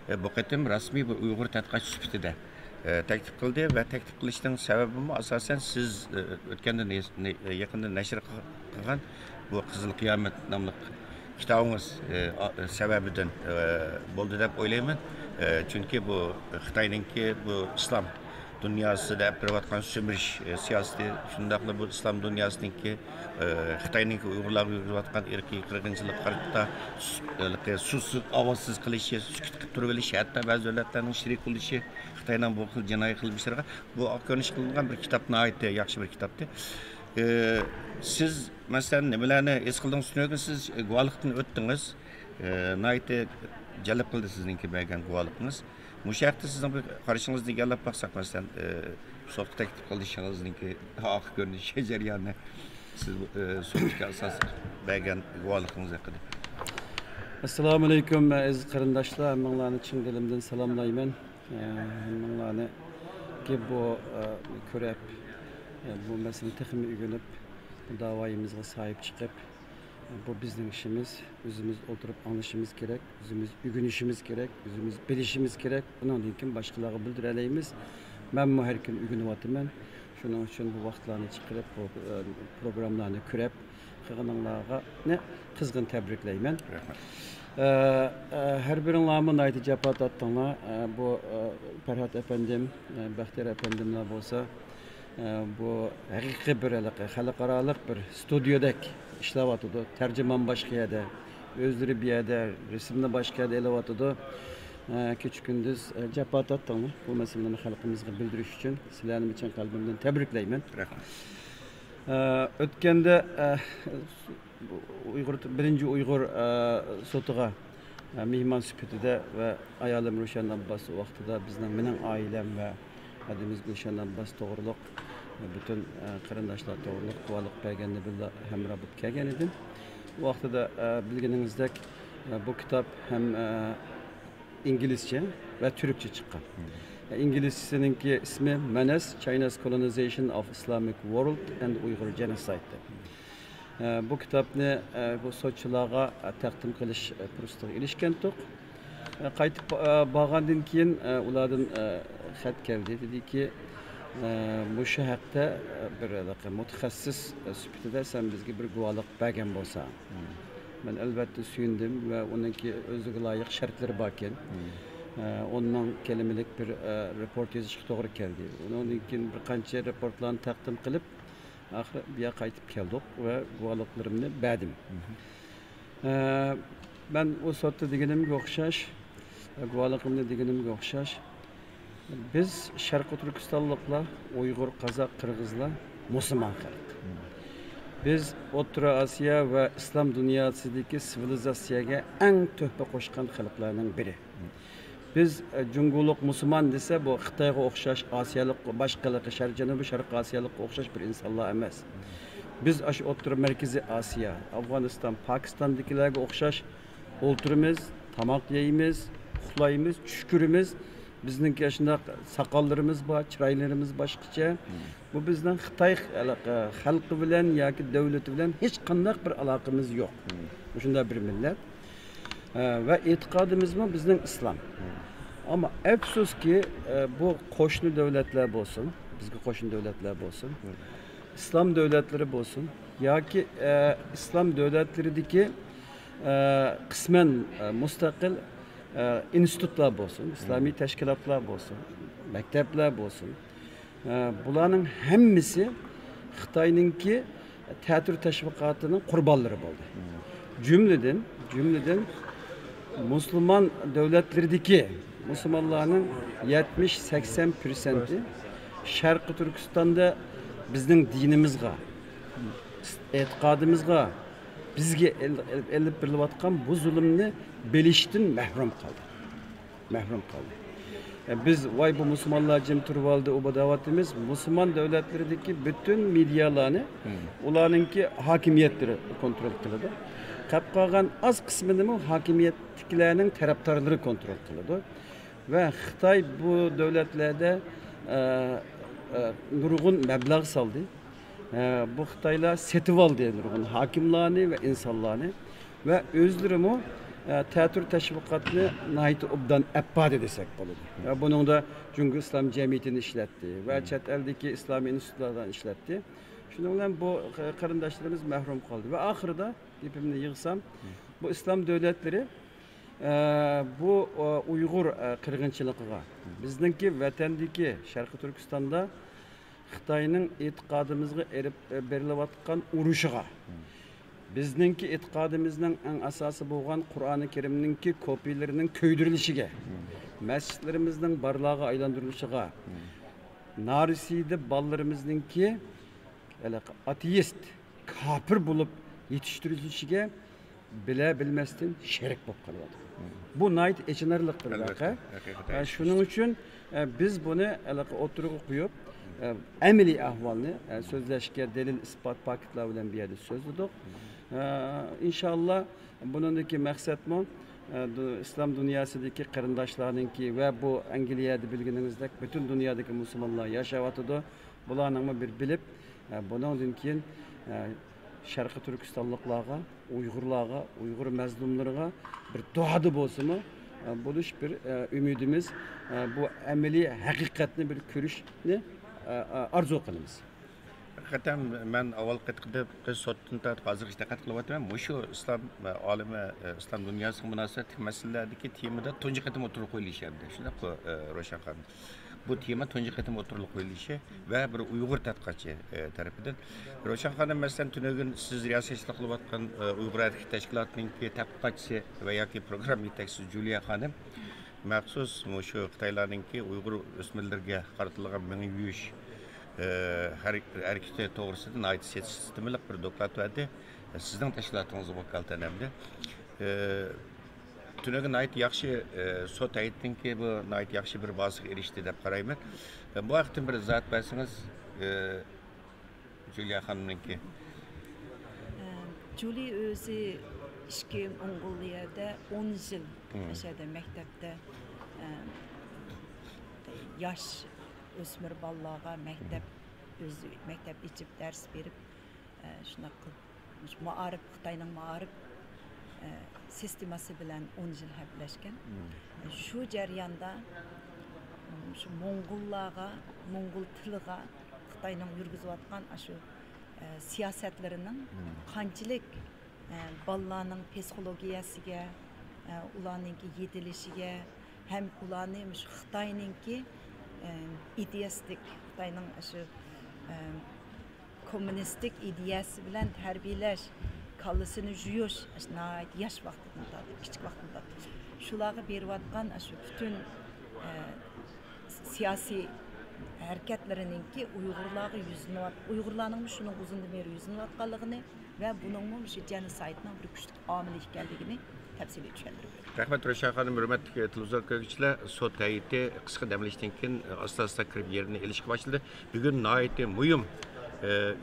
ئە، بۇ قېتىم رەسمىي بىر ئۇيغۇر تەتقىقاتچى سۈپىتىدە، ئە، تەكلىپ قىلدى ۋە تەكلىپ قىلىشنىڭ سەۋەبىمۇ ئاساسەن سىز، ئە، ئۆتكەندە نەش-، نە-، يېقىندا نەشر قىلغان بۇ قىزىل قىيامەت ناملىق كىتابىڭىز، ئە، ئا-، سەۋەبىدىن، ئە، بولدى دەپ ئويلايمەن. ئە، چۈنكى بۇ خىتاينىڭكى بۇ ئىسلام دۇنياسىدا ئەپ بېرىۋاتقان سۈمۈرۈش، ئە، سىياسىتى، شۇنداقلا بۇ ئىسلام دۇنياسىنىڭكى، ئە، خىتاينىڭكى ئۇيغۇرلارغا يۈرگۈزۈۋاتقان ئىرقىي قىرغىنچىلىققا قارىتا سۇ-، ھېلىقى سۇسىز، ئاۋازسىز قىلىشى، سۈكۈت قىلىپ تۇرۇۋېلىشى، ھەتتا بەزى دۆلەتلەرنىڭ شېرىك بولۇشى خىتاينىڭ بۇ خىل جىنايى قىلمىشلىرىغا، بۇ ئاق كۆرۈنۈش قىلىنغان بىر كىتاب ناھايىتى ياخشى بىر كىتابتى. ئە، سىز، مەسىلەن، نېمىلەرنى ھېس قىلدىڭىز؟ تۈنۈگۈن سىز گۇۋاھلىقتىن ئۆتتىڭىز. ئە، ناھايىتى جەلپ قىلدى سىزنىڭكى بەرگەن گۇۋاھلىقىڭىز. مۇشۇ ھەقتە سىزنىڭ بىر قارىشىڭىزنى ئىگىلەپ باقساق، مەسىلەن، ئە، سوتقا تەكلىپ قىلىشىڭىزنىڭكى ئاخىر كۆرۈنۈشى جەريانى سىز، ئە، سوتتىكى ئاساسلىق بەرگەن گۇۋاھلىقىڭىز ھەققىدە. ئەسسالامۇئەلەيكۇم، ئەزىز قېرىنداشلار، ھەممىڭلارنى چىن دىلىمدىن سالاملايمەن. ئە، ھەممىڭلارنى بۇ، ئە، كۆرۈپ، ئە، بۇ مەسىلىنى تېخىمۇ ئۆگىنىپ، بۇ داۋايىمىزغا ساھىب چىقىپ، بۇ بىزنىڭ ئىشىمىز، ئۆزىمىز ئولتۇرۇپ ئاڭلىشىمىز كېرەك، ئۆزىمىز ئۆگىنىشىمىز كېرەك، ئۆزىمىز بىلىشىمىز كېرەك. بۇنىڭدىن كېيىن باشقىلارغا بىلدۈرەلەيمىز. مەنمۇ ھەر كۈنى ئۆگىنىۋاتىمەن. شۇنىڭ ئۈچۈن بۇ ۋاقىتلارنى چىقىرىپ، بۇ، ئە، پروگراممىلارنى كۆرۈپ، قىلغىنىڭلارنى قىزغىن تەبرىكلەيمەن. رەھمەت. ئە، ئە، ھەر بىرىڭلارمۇ ناھايىتى جاپا تارتتىڭلار. ئە، بۇ، ئە، پەرھات ئەپەندىم، ئە، بەختىيار ئەپەندىملار بولسا، ئە، بۇ ھەقىقىي بىر ھېلىقى خەلقئارالىق بىر ستۇدىيودەك ئىشلەۋاتىدۇ. تەرجىمان باشقا يەردە، ئۆزلىرى بۇ يەردە، رەسىمنى باشقا يەردە ئېلىۋاتىدۇ. ئە، كېچە كۈندۈز، ئە، جاپا تارتتىڭلار بۇ مەسىلىنى خەلقىمىزغا بىلدۈرۈش ئۈچۈن. سىلەرنى چىن قەلبىمدىن تەبرىكلەيمەن. رەھمەت. ئە، ئۆتكەندە، ئە، ئۇيغۇر، بىرىنچى ئۇيغۇر، ئە، سوتىغا، ئە، مېھمان سۈپىتىدە ۋە ئايالىم روشەن ئابباس ۋاقتىدا بىزنىڭ، مېنىڭ ئائىلەم ۋە ھەدىمىز گۈلشەن ئابباس توغرۇلۇق، ئە، پۈتۈن، ئە، قېرىنداشلار توغرۇلۇق گۇۋاھلىق بەرگەندە بىللە ھەمراھ بولۇپ كەلگەن ئىدىم. ئۇ ۋاقتىدا، ئە، بىلگىنىڭىزدەك، ئە، بۇ كىتاب ھەم، ئە، ئىنگلىزچە ۋە تۈركچە چىققان. ئىنگلىزچىسىنىڭكى ئىسمى مەنەس، China's Colonization of Islamic World and Uyghur Genocide دەپ. ئە، بۇ كىتابنى، ئە، بۇ سوتچىلارغا، ئە، تەقدىم قىلىش، ئە، پۇرسىتىگە ئېرىشكەنتۇق. ئە، قايتىپ، ئە، بارغاندىن كېيىن، ئە، ئۇلاردىن، ئە، خەت كەلدى. دېدىكى، ئە، مۇشۇ ھەقتە، ئە، بىر ھېلىقى مۇتەخەسسىس، ئە، سۈپىتىدە سەن بىزگە بىر گۇۋاھلىق بەرگەن بولساڭ. مەن ئەلۋەتتە سۆيۈندۈم ۋە ئۇنىڭكى ئۆزىگە لايىق شەرتلىرى باركەن. ئە، ئوننىڭ كەلىمىلىك بىر، ئە، رېپورت يېزىشقا توغرا كەلدى. ئۇنىڭدىن كېيىن بىر قانچە رېپورتلارنى تەقدىم قىلىپ، ئاخىرى بۇ يەرگە قايتىپ كەلدۇق ۋە گۇۋاھلىقلىرىمنى بەردىم. ئە، مەن ئۇ سوتتا دېگىنىمگە ئوخشاش، گۇۋاھلىقىمنى دېگىنىمگە ئوخشاش، بىز شەرقىي تۈركىستانلىقلار، ئۇيغۇر، قازاق، قىرغىزلار مۇسۇلمان خەلق. بىز ئوتتۇرا ئاسىيا ۋە ئىسلام دۇنياسىدىكى سىۋىلىزاتسىيەگە ئەڭ تۆھپە قوشقان خەلقلەرنىڭ بىرى. بىز، ئە، جۇڭگولۇق مۇسۇلمان دېسە، بۇ خىتايغا ئوخشاش ئاسىيالىق، باشقىلىقى شەر-، جەنۇبىي شەرقىي ئاسىيالىققا ئوخشاش بىر ئىنسانلار ئەمەس. بىز ئاشۇ ئوتتۇرا مەركىزىي ئاسىيا، ئافغانىستان، پاكىستاندىكىلەرگە ئوخشاش ئولتۇرىمىز، تاماق يەيمىز، ئۇخلايمىز، چۈش كۆرىمىز. بىزنىڭكى ئاشۇنداق ساقاللىرىمىز بار، چىرايلىرىمىز باشقىچە. بۇ بىزنىڭ خىتاي خەلقى، خەلقى بىلەن ياكى دۆلىتى بىلەن ھېچقانداق بىر ئالاقىمىز يوق. مۇشۇنداق بىر مىللەت. ئە، ۋە ئېتىقادىمىزمۇ بىزنىڭ ئىسلام. ئەمما ئەپسۇسكى، ئە، بۇ قوشنا دۆلەتلەر بولسۇن، بىزگە قوشنا دۆلەتلەر بولسۇن، ئىسلام دۆلەتلىرى بولسۇن ياكى، ئە، ئىسلام دۆلەتلىرىدىكى، ئە، قىسمەن، ئە، مۇستەقىل، ئە، ئىنستىتۇتلار بولسۇن، ئىسلامىي تەشكىلاتلار بولسۇن، مەكتەپلەر بولسۇن، ئە، بۇلارنىڭ ھەممىسى خىتاينىڭكى تەتۈر تەشۋىقاتىنىڭ قۇربانلىرى بولدى. جۈملىدىن، جۈملىدىن مۇسۇلمان دۆلەتلىرىدىكى مۇسۇلمانلارنىڭ يەتمىش، سەكسەن پىرسەنتى شەرقىي تۈركىستاندا بىزنىڭ دىنىمىزغا، ئېتىقادىمىزغا، بىزگە ئېل-، ئېلىپ، ئېلىپ بېرىلىۋاتقان بۇ زۇلۇمنى بىلىشتىن مەھرۇم قالدى. مەھرۇم قالدى. ئە، بىز، ۋاي، بۇ مۇسۇلمانلار جىم تۇرۇۋالدى، ئۇ بۇ دەۋاتىمىز. مۇسۇلمان دۆلەتلىرىدىكى پۈتۈن مېدىيالارنى ئۇلارنىڭكى ھاكىمىيەتلىرى كونترول قىلىدۇ. قاپ قالغان ئاز قىسمىنىمۇ ھاكىمىيەتتىكىلەرنىڭ تەرەپدارلىرى كونترول قىلىدۇ. ۋە خىتاي بۇ دۆلەتلەردە، ئە، ئە، نۇرغۇن مەبلەغ سالدى. ئە، بۇ خىتايلار سېتىۋالدى نۇرغۇن ھاكىملارنى ۋە ئىنسانلارنى ۋە ئۆزلىرىمۇ، ئە، تەتۈر تەشۋىقاتنى ناھايىتى ئوبدان ئەپ باردى دېسەك بولىدۇ. ۋە بۇنىڭدا جۇڭگو ئىسلام جەمئىيىتىنى ئىشلەتتى ۋە چەت ئەلدىكى ئىسلامىي ئىنستىتۇتلاردا ئىشلەتتى. شۇنىڭ بىلەن بۇ قېرىنداشلىرىمىز مەھرۇم قالدى. ۋە ئاخىرىدا گېپىمنى يىغسام، بۇ ئىسلام دۆلەتلىرى، ئە، بۇ، ئە، ئۇيغۇر، ئە، قىرغىنچىلىقىغا، بىزنىڭكى ۋەتەندىكى شەرقىي تۈركىستاندا خىتاينىڭ ئېتىقادىمىزغا ئېلىپ، ئە، بېرىلىۋاتقان ئۇرۇشىغا، بىزنىڭكى ئېتىقادىمىزنىڭ ئەڭ ئاساسى بولغان قۇرئانى كەرىمنىڭكى كوپىيلىرىنىڭ كۆيدۈرۈلۈشىگە، مەسچىتلىرىمىزنىڭ بارلارغا ئايلاندۇرۇلۇشىغا، نارەسىدە بالىلىرىمىزنىڭكى ھېلىقى ئاتېئىست، كاپىر بولۇپ يېتىشتۈرۈلۈشىگە بىلە بىلمەستىن شېرىك بولۇپ قېلىۋاتىدۇ. بۇ ناھايىتى ئېچىنارلىق بىر ۋەقە. ھەقىقەتەن. ئە، شۇنىڭ ئۈچۈن، ئە، بىز بۇنى ھېلىقى ئوتتۇرىغا قويۇپ، ئە، ئەمەلىي ئەھۋالنى، ئە، سۆزلەشكە دەلىل، ئىسپات، پاكىتلار بىلەن بۇ يەردە سۆزلىدۇق. ئە، ئىنشاللا بۇنىڭدىكى مەقسەتمۇ، ئە، دۇ-، ئىسلام دۇنياسىدىكى قېرىنداشلارنىڭكى ۋە بۇ ئەنگلىيەدە بىلگىنىڭىزدەك پۈتۈن دۇنيادىكى مۇسۇلمانلار ياشاۋاتىدۇ. بۇلارنىڭمۇ بىر بىلىپ، ئە، بۇنىڭدىن كېيىن، ئە، شەرقىي تۈركىستانلىقلارغا، ئۇيغۇرلارغا، ئۇيغۇر مەزلۇملىرىغا بىر دۇئادا بولسىمۇ، ئە، بولۇش بىر، ئە، ئۈمىدىمىز. ئە، بۇ ئەمەلىي ھەقىقەتنى بىر كۆرۈشنى، ئە، ئە، ئارزۇ قىلىمىز. ھەقىقەتەن مەن ئاۋۋال قېتىمقى سوتتىن تارتىپ ھازىرغىچە دىققەت قىلىۋاتىمەن. مۇشۇ ئىسلام، ئە، ئالىمى، ئە، ئىسلام دۇنياسىغا مۇناسىۋەتلىك مەسىلىلەردىكى تېمىدا تۇنجى قېتىم ئوتتۇرىغا قويۇلۇشى ئەمدى. شۇنداققۇ، ئە، روشەن خانىم؟ بۇ تېما تۇنجى قېتىم ئوتتۇرىغا قويۇلۇشى ۋە بىر ئۇيغۇر تەتقىقاتچى، ئە، تەرىپىدىن. روشەن خانىم، مەسىلەن، تۈنۈگۈن سىز رىياسەتچىلىك قىلىۋاتقان، ئە، ئۇيغۇر ھەرىكىتى تەشكىلاتىنىڭكى تەتقىقاتچىسى ۋە ياكى پروگرامما يېتەكچىسى جۇلىيا خانىم مەخسۇس مۇشۇ خىتايلارنىڭكى ئۇيغۇر ئۆسمۈرلىرىگە قارىتىلغان مېڭە يۇيۇش، ئە، ھەر-، ھەرىكىتى توغرىسىدا ناھايىتى سىستېمىلىق بىر دوكلات بەردى. سىزنىڭ تەشكىلاتىڭىزغا ۋاكالىتەن ئەمدى. ئە، تۈنۈگۈن ناھايىتى ياخشى، ئە، سوت ھەيئىتىنىڭكى بۇ ناھايىتى ياخشى بىر بازىغا ئېرىشتى دەپ قارايمەن. ئە، بۇ ھەقتىن بىر ئىزاھات بەرسىڭىز، ئە، جۇلىيا خانىمنىڭكى. ئە، جۇلى ئۆزى ئىككى ئوڭغۇللۇ يەردە ئون يىل مم. ئەشەدە مەكتەپتە، ئە، ياش ئۆسمۈر بالىلارغا مەكتەپ، ئۆزى مەكتەپ ئېچىپ دەرس بېرىپ، ئە، شۇنداق قىلىپ مۇشۇ مائارىپ، خىتاينىڭ مائارىپ، ئە، سىستېمىسى بىلەن ئون يىل ھەپىلەشكەن. شۇ جەرياندا، شۇ موڭغۇللارغا، موڭغۇل تىلىغا خىتاينىڭ يۈرگۈزۈۋاتقان ئاشۇ، ئە، سىياسەتلىرىنىڭ قانچىلىك، ئە، بالىلارنىڭ پسىخولوگىيەسىگە، ئە، ئۇلارنىڭكى يېتىلىشىگە ھەم ئۇلارنى مۇشۇ خىتاينىڭكى، ئە، ئىدېيەسىدىك، خىتاينىڭ شۇ، ئە، كوممۇنىستىك ئىدىيەسى بىلەن تەربىيەلەش، كاللىسىنى يۇيۇش، ئاشۇ ناھايىتى ياش ۋاقتىدىن تارتىپ، كىچىك ۋاقتىدىن تارتىپ شۇلارغا بېرىۋاتقان ئاشۇ پۈتۈن، ئە، سىياسىي ھەرىكەتلىرىنىڭكى ئۇيغۇرلارغا يۈزلىنىۋات-، ئۇيغۇرلارنىڭمۇ شۇنىڭ ئۇزۇندىن بېرى يۈزلىنىۋاتقانلىقىنى ۋە بۇنىڭمۇ مۇشۇ جېنوسايدنىڭ بىر كۈچلۈك ئامىلى ئىكەنلىكىنى تەپسىلىي چۈشەندۈرۈپ بېرىڭ. رەھمەت، رۆشەن خانىم. ھۆرمەتلىك تېلېۋىزور كۆرگۈچىلەر، سوت ھەيئىتى قىسقا دەم ئېلىشتىن كېيىن، ئاستا-ئاستا كىرىپ يېرىنى ئېلىشقا باشلىدى. بۈگۈن ناھايىتى مۇھىم،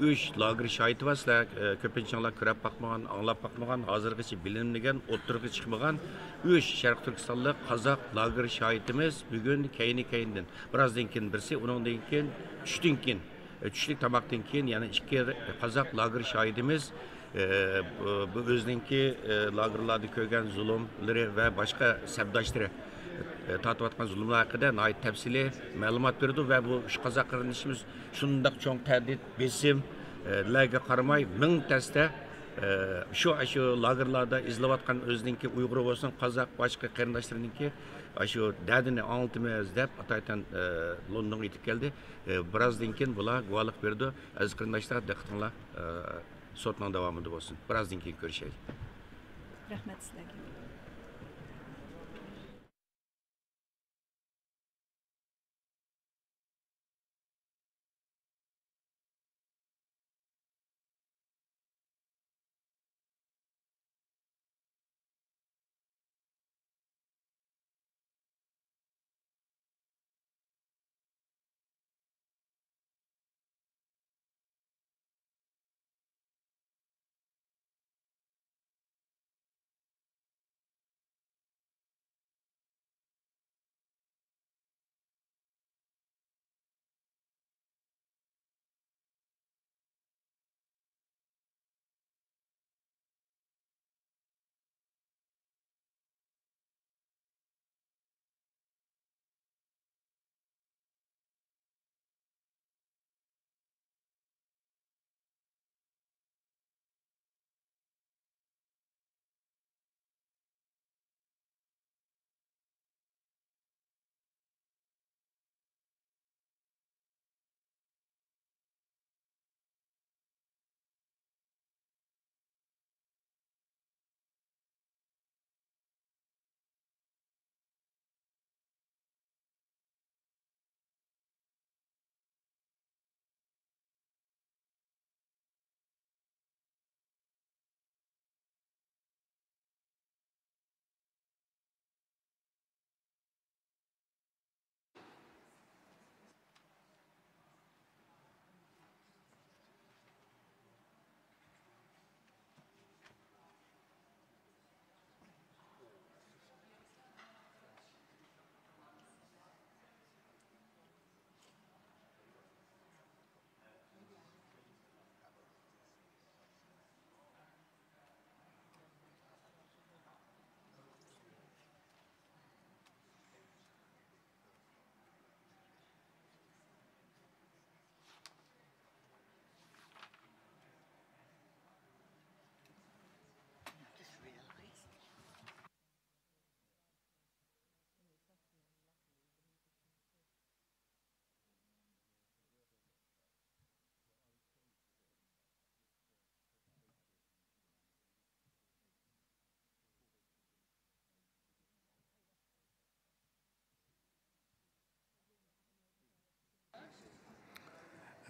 ئۈچ لاگېر شاھىتى بار. سىلەر، كۆپىنچىڭلار كۆرۈپ باقمىغان، ئاڭلاپ باقمىغان، ھازىرغىچە بىلىنمىگەن، ئوتتۇرىغا چىقمىغان ئۈچ شەرقىي تۈركىستانلىق قازاق لاگېر شاھىتىمىز بۈگۈن كەينى-كەينىدىن، بىرازدىن كېيىن بىرسى، ئۇنىڭدىن كېيىن، چۈشتىن كېيىن، چۈشلۈك تاماقتىن كېيىن يەنە ئىككى قازاق لاگېر شاھىتىمىز، ئە، بۇ، بۇ ئۆزىنىڭكى، ئە، لاگېرلاردا كۆرگەن زۇلۇملىرى ۋە باشقا سەپداشلىرى، ئە، تارتىۋاتقان زۇلۇملار ھەققىدە ناھايىتى تەپسىلىي مەلۇمات بېرىدۇ ۋە بۇ ئۈچ قازاق قېرىندىشىمىز شۇنداق چوڭ تەھدىت، بېسىم، ئە، لەرگە قارىماي، مىڭ تەستە، ئە، شۇ، شۇ لاگېرلاردا ئېزىلىۋاتقان ئۆزىنىڭكى ئۇيغۇرى بولسۇن، قازاق، باشقا قېرىنداشلىرىنىڭكى شۇ دەردىنى ئاڭلىتىمىز دەپ، ئاتايتەن، ئە، لوندونغا يېتىپ كەلدى. ئە، بىرازدىن كېيىن بۇلار گۇۋاھلىق بېرىدۇ. ئەزىز قېرىنداشلار، دىققىتىڭلار، ئە، سوتنىڭ داۋامىدا بولسۇن. بىرازدىن كېيىن كۆرۈشەيلى. رەھمەت سىلەرگە.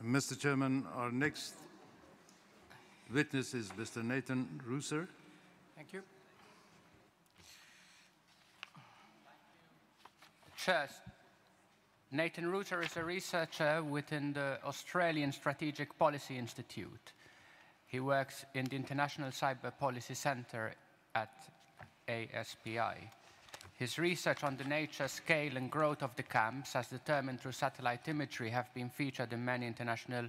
Mister Chairman, our next witness is Mister Nathan Ruser. Thank you. Chairs, Nathan Ruter is a researcher within the Australian Strategic Policy Institute. He works in the International Cyber Policy Centre at A S P I. His research on the nature, scale and growth of the camps, as determined through satellite imagery, have been featured in many international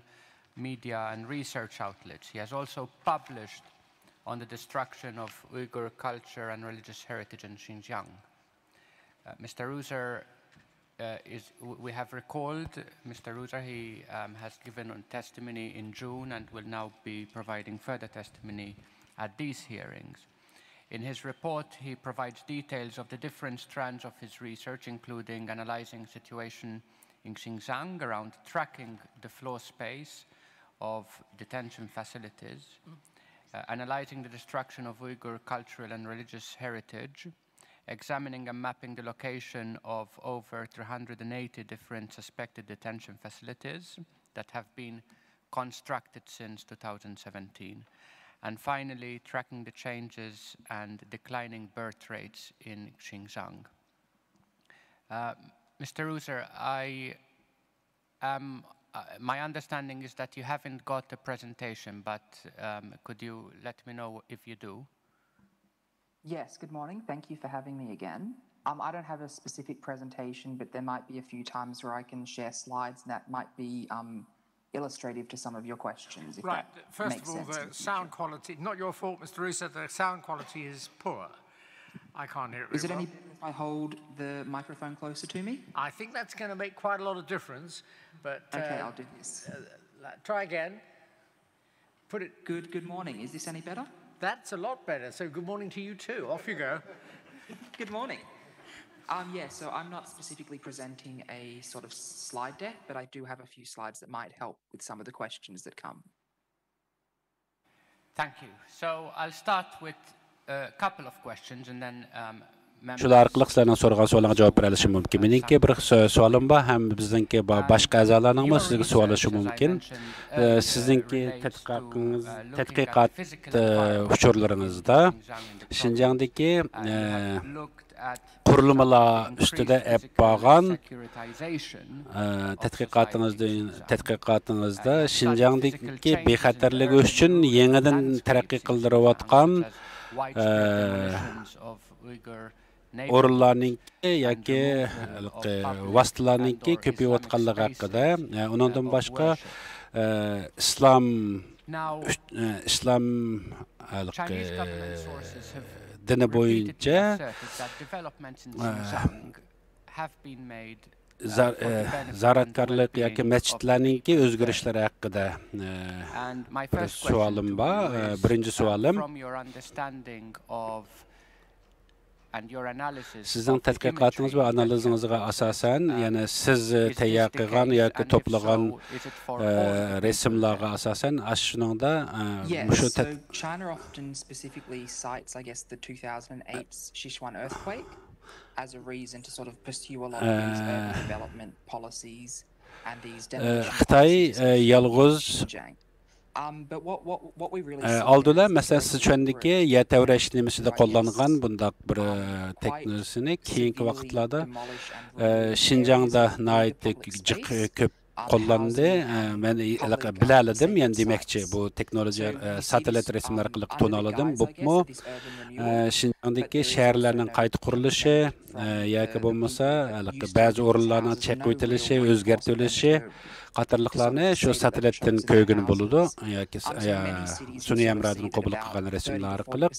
media and research outlets. He has also published on the destruction of Uyghur culture and religious heritage in Xinjiang. Uh, Mister Ruzer uh, is, w- we have recalled Mister Ruzer. He um, has given a testimony in June and will now be providing further testimony at these hearings. In his report, he provides details of the different strands of his research, including analyzing situation in Xinjiang around tracking the floor space of detention facilities, uh, analyzing the destruction of Uyghur cultural and religious heritage, examining and mapping the location of over three hundred and eighty different suspected detention facilities that have been constructed since two thousand seventeen, and finally tracking the changes and declining birth rates in Xinjiang. Uh, Mister Ruzer, I am, uh, my understanding is that you haven't got a presentation, but um, could you let me know if you do? Yes, good morning. Thank you for having me again. Um, I don't have a specific presentation, but there might be a few times where I can share slides that might be um, illustrative to some of your questions. If Right. that First makes of all, sense in the the sound future. Quality, not your fault, Mister Ruzer, the sound quality is poor. I can't hear it Is it very any well. better if I hold the microphone closer to me? I think that's going to make quite a lot of difference, but Okay, uh, I'll do this. uh, la- try again. Put it, Good, good morning. Is this any better? That's a lot better. So good morning to you too. Off you go. Good morning. Um, yeah, so I'm not specifically presenting a sort of slide deck, but I do have a few slides that might help with some of the questions that come. Thank you. So I'll start with a couple of questions and then um, members شۇلار ئارقىلىق سىلەرنىڭ سورىغان سوئالىڭىزغا جاۋاب بېرەلىشىم مۇمكىن. مېنىڭكى بىر سو- سوئالىم بار ھەم بىزنىڭكى با- باشقا ئەزالارنىڭمۇ سىزگە سوئاللىشى مۇمكىن. ئە، سىزنىڭكى تەتقىقاتىڭىز، تەتقىقات ئە، ئۇچۇرلىرىڭىزدا شىنجاڭدىكى ئە، قۇرۇلمىلار ئۈستىدە ئېلىپ بارغان ئە، تەتقىقاتىڭىزدا، تەتقىقاتىڭىزدا شىنجاڭدىكى بىخەتەرلىكى ئۈچۈن يېڭىدىن تەرەققىي قىلدۇرۇۋاتقان ئە، ئورۇنلارنىڭكى ياكى ھېلىقى ۋاسىتىلارنىڭكى كۆپىيىۋاتقانلىقى ھەققىدە، ئە، ئۇنىڭدىن باشقا ئە، ئىسلام ئۈچ- ئە، ئىسلام ھېلىقى دىنى بويىچە ئە، زا- ئە، زىيارەتكارلىق ياكى مەسچىتلەرنىڭكى ئۆزگىرىشلىرى ھەققىدە ئە، بىر سوئالىم بار. ئە، بىرىنچى سوئالىم، سىزنىڭ تەتقىقاتىڭىز ۋە ئانالىزىڭىزغا ئاساسەن، يەنى سىز تەييار قىلغان ياكى توپلىغان ئە، رەسىملارغا ئاساسەن، ئاشۇنىڭدا ئە، Yes, مۇشۇ so تەت- China often specifically cites, I guess, the two thousand eight Sichuan earthquake as a reason to sort of pursue a lot of these urban development policies and these ئە، demolition خىتاي policies ئە، in يالغۇز Xinjiang. Um, but what, what, what we really ئە، see ئالدى بىلەن is مەسىلەن the سىچۈەندىكى growth يەر تەۋرەش نېمىسىدە قوللانغان بۇنداق بىر ئە، تېخنىكىسىنى كېيىنكى ۋاقىتلاردا ئە، شىنجاڭدا ناھايىتى جىق ئە، كۆپ قوللاندى. ئە، مەن ھېلىقى بىلەلىدىم، يەنى دېمەكچى بۇ تېخنولوگىيە ئە، ساتېلىت رەسىملەر ئارقىلىق تونۇلىدىم. بۇمۇ ئە، شىنجاڭدىكى شەھەرلەرنىڭ قايتا قۇرۇلۇشى ئە، ياكى بولمىسا ھېلىقى بەزى ئورۇنلارنىڭ چېقىۋېتىلىشى، ئۆزگەرتىۋېلىشى قاتارلىقلارنى شۇ ساتېلىتتىن كۆرگىلى بولىدۇ ياكى س- يا، سۈنئىي ھەمراھدىن قوبۇل قىلغان رەسىملەر ئارقىلىق.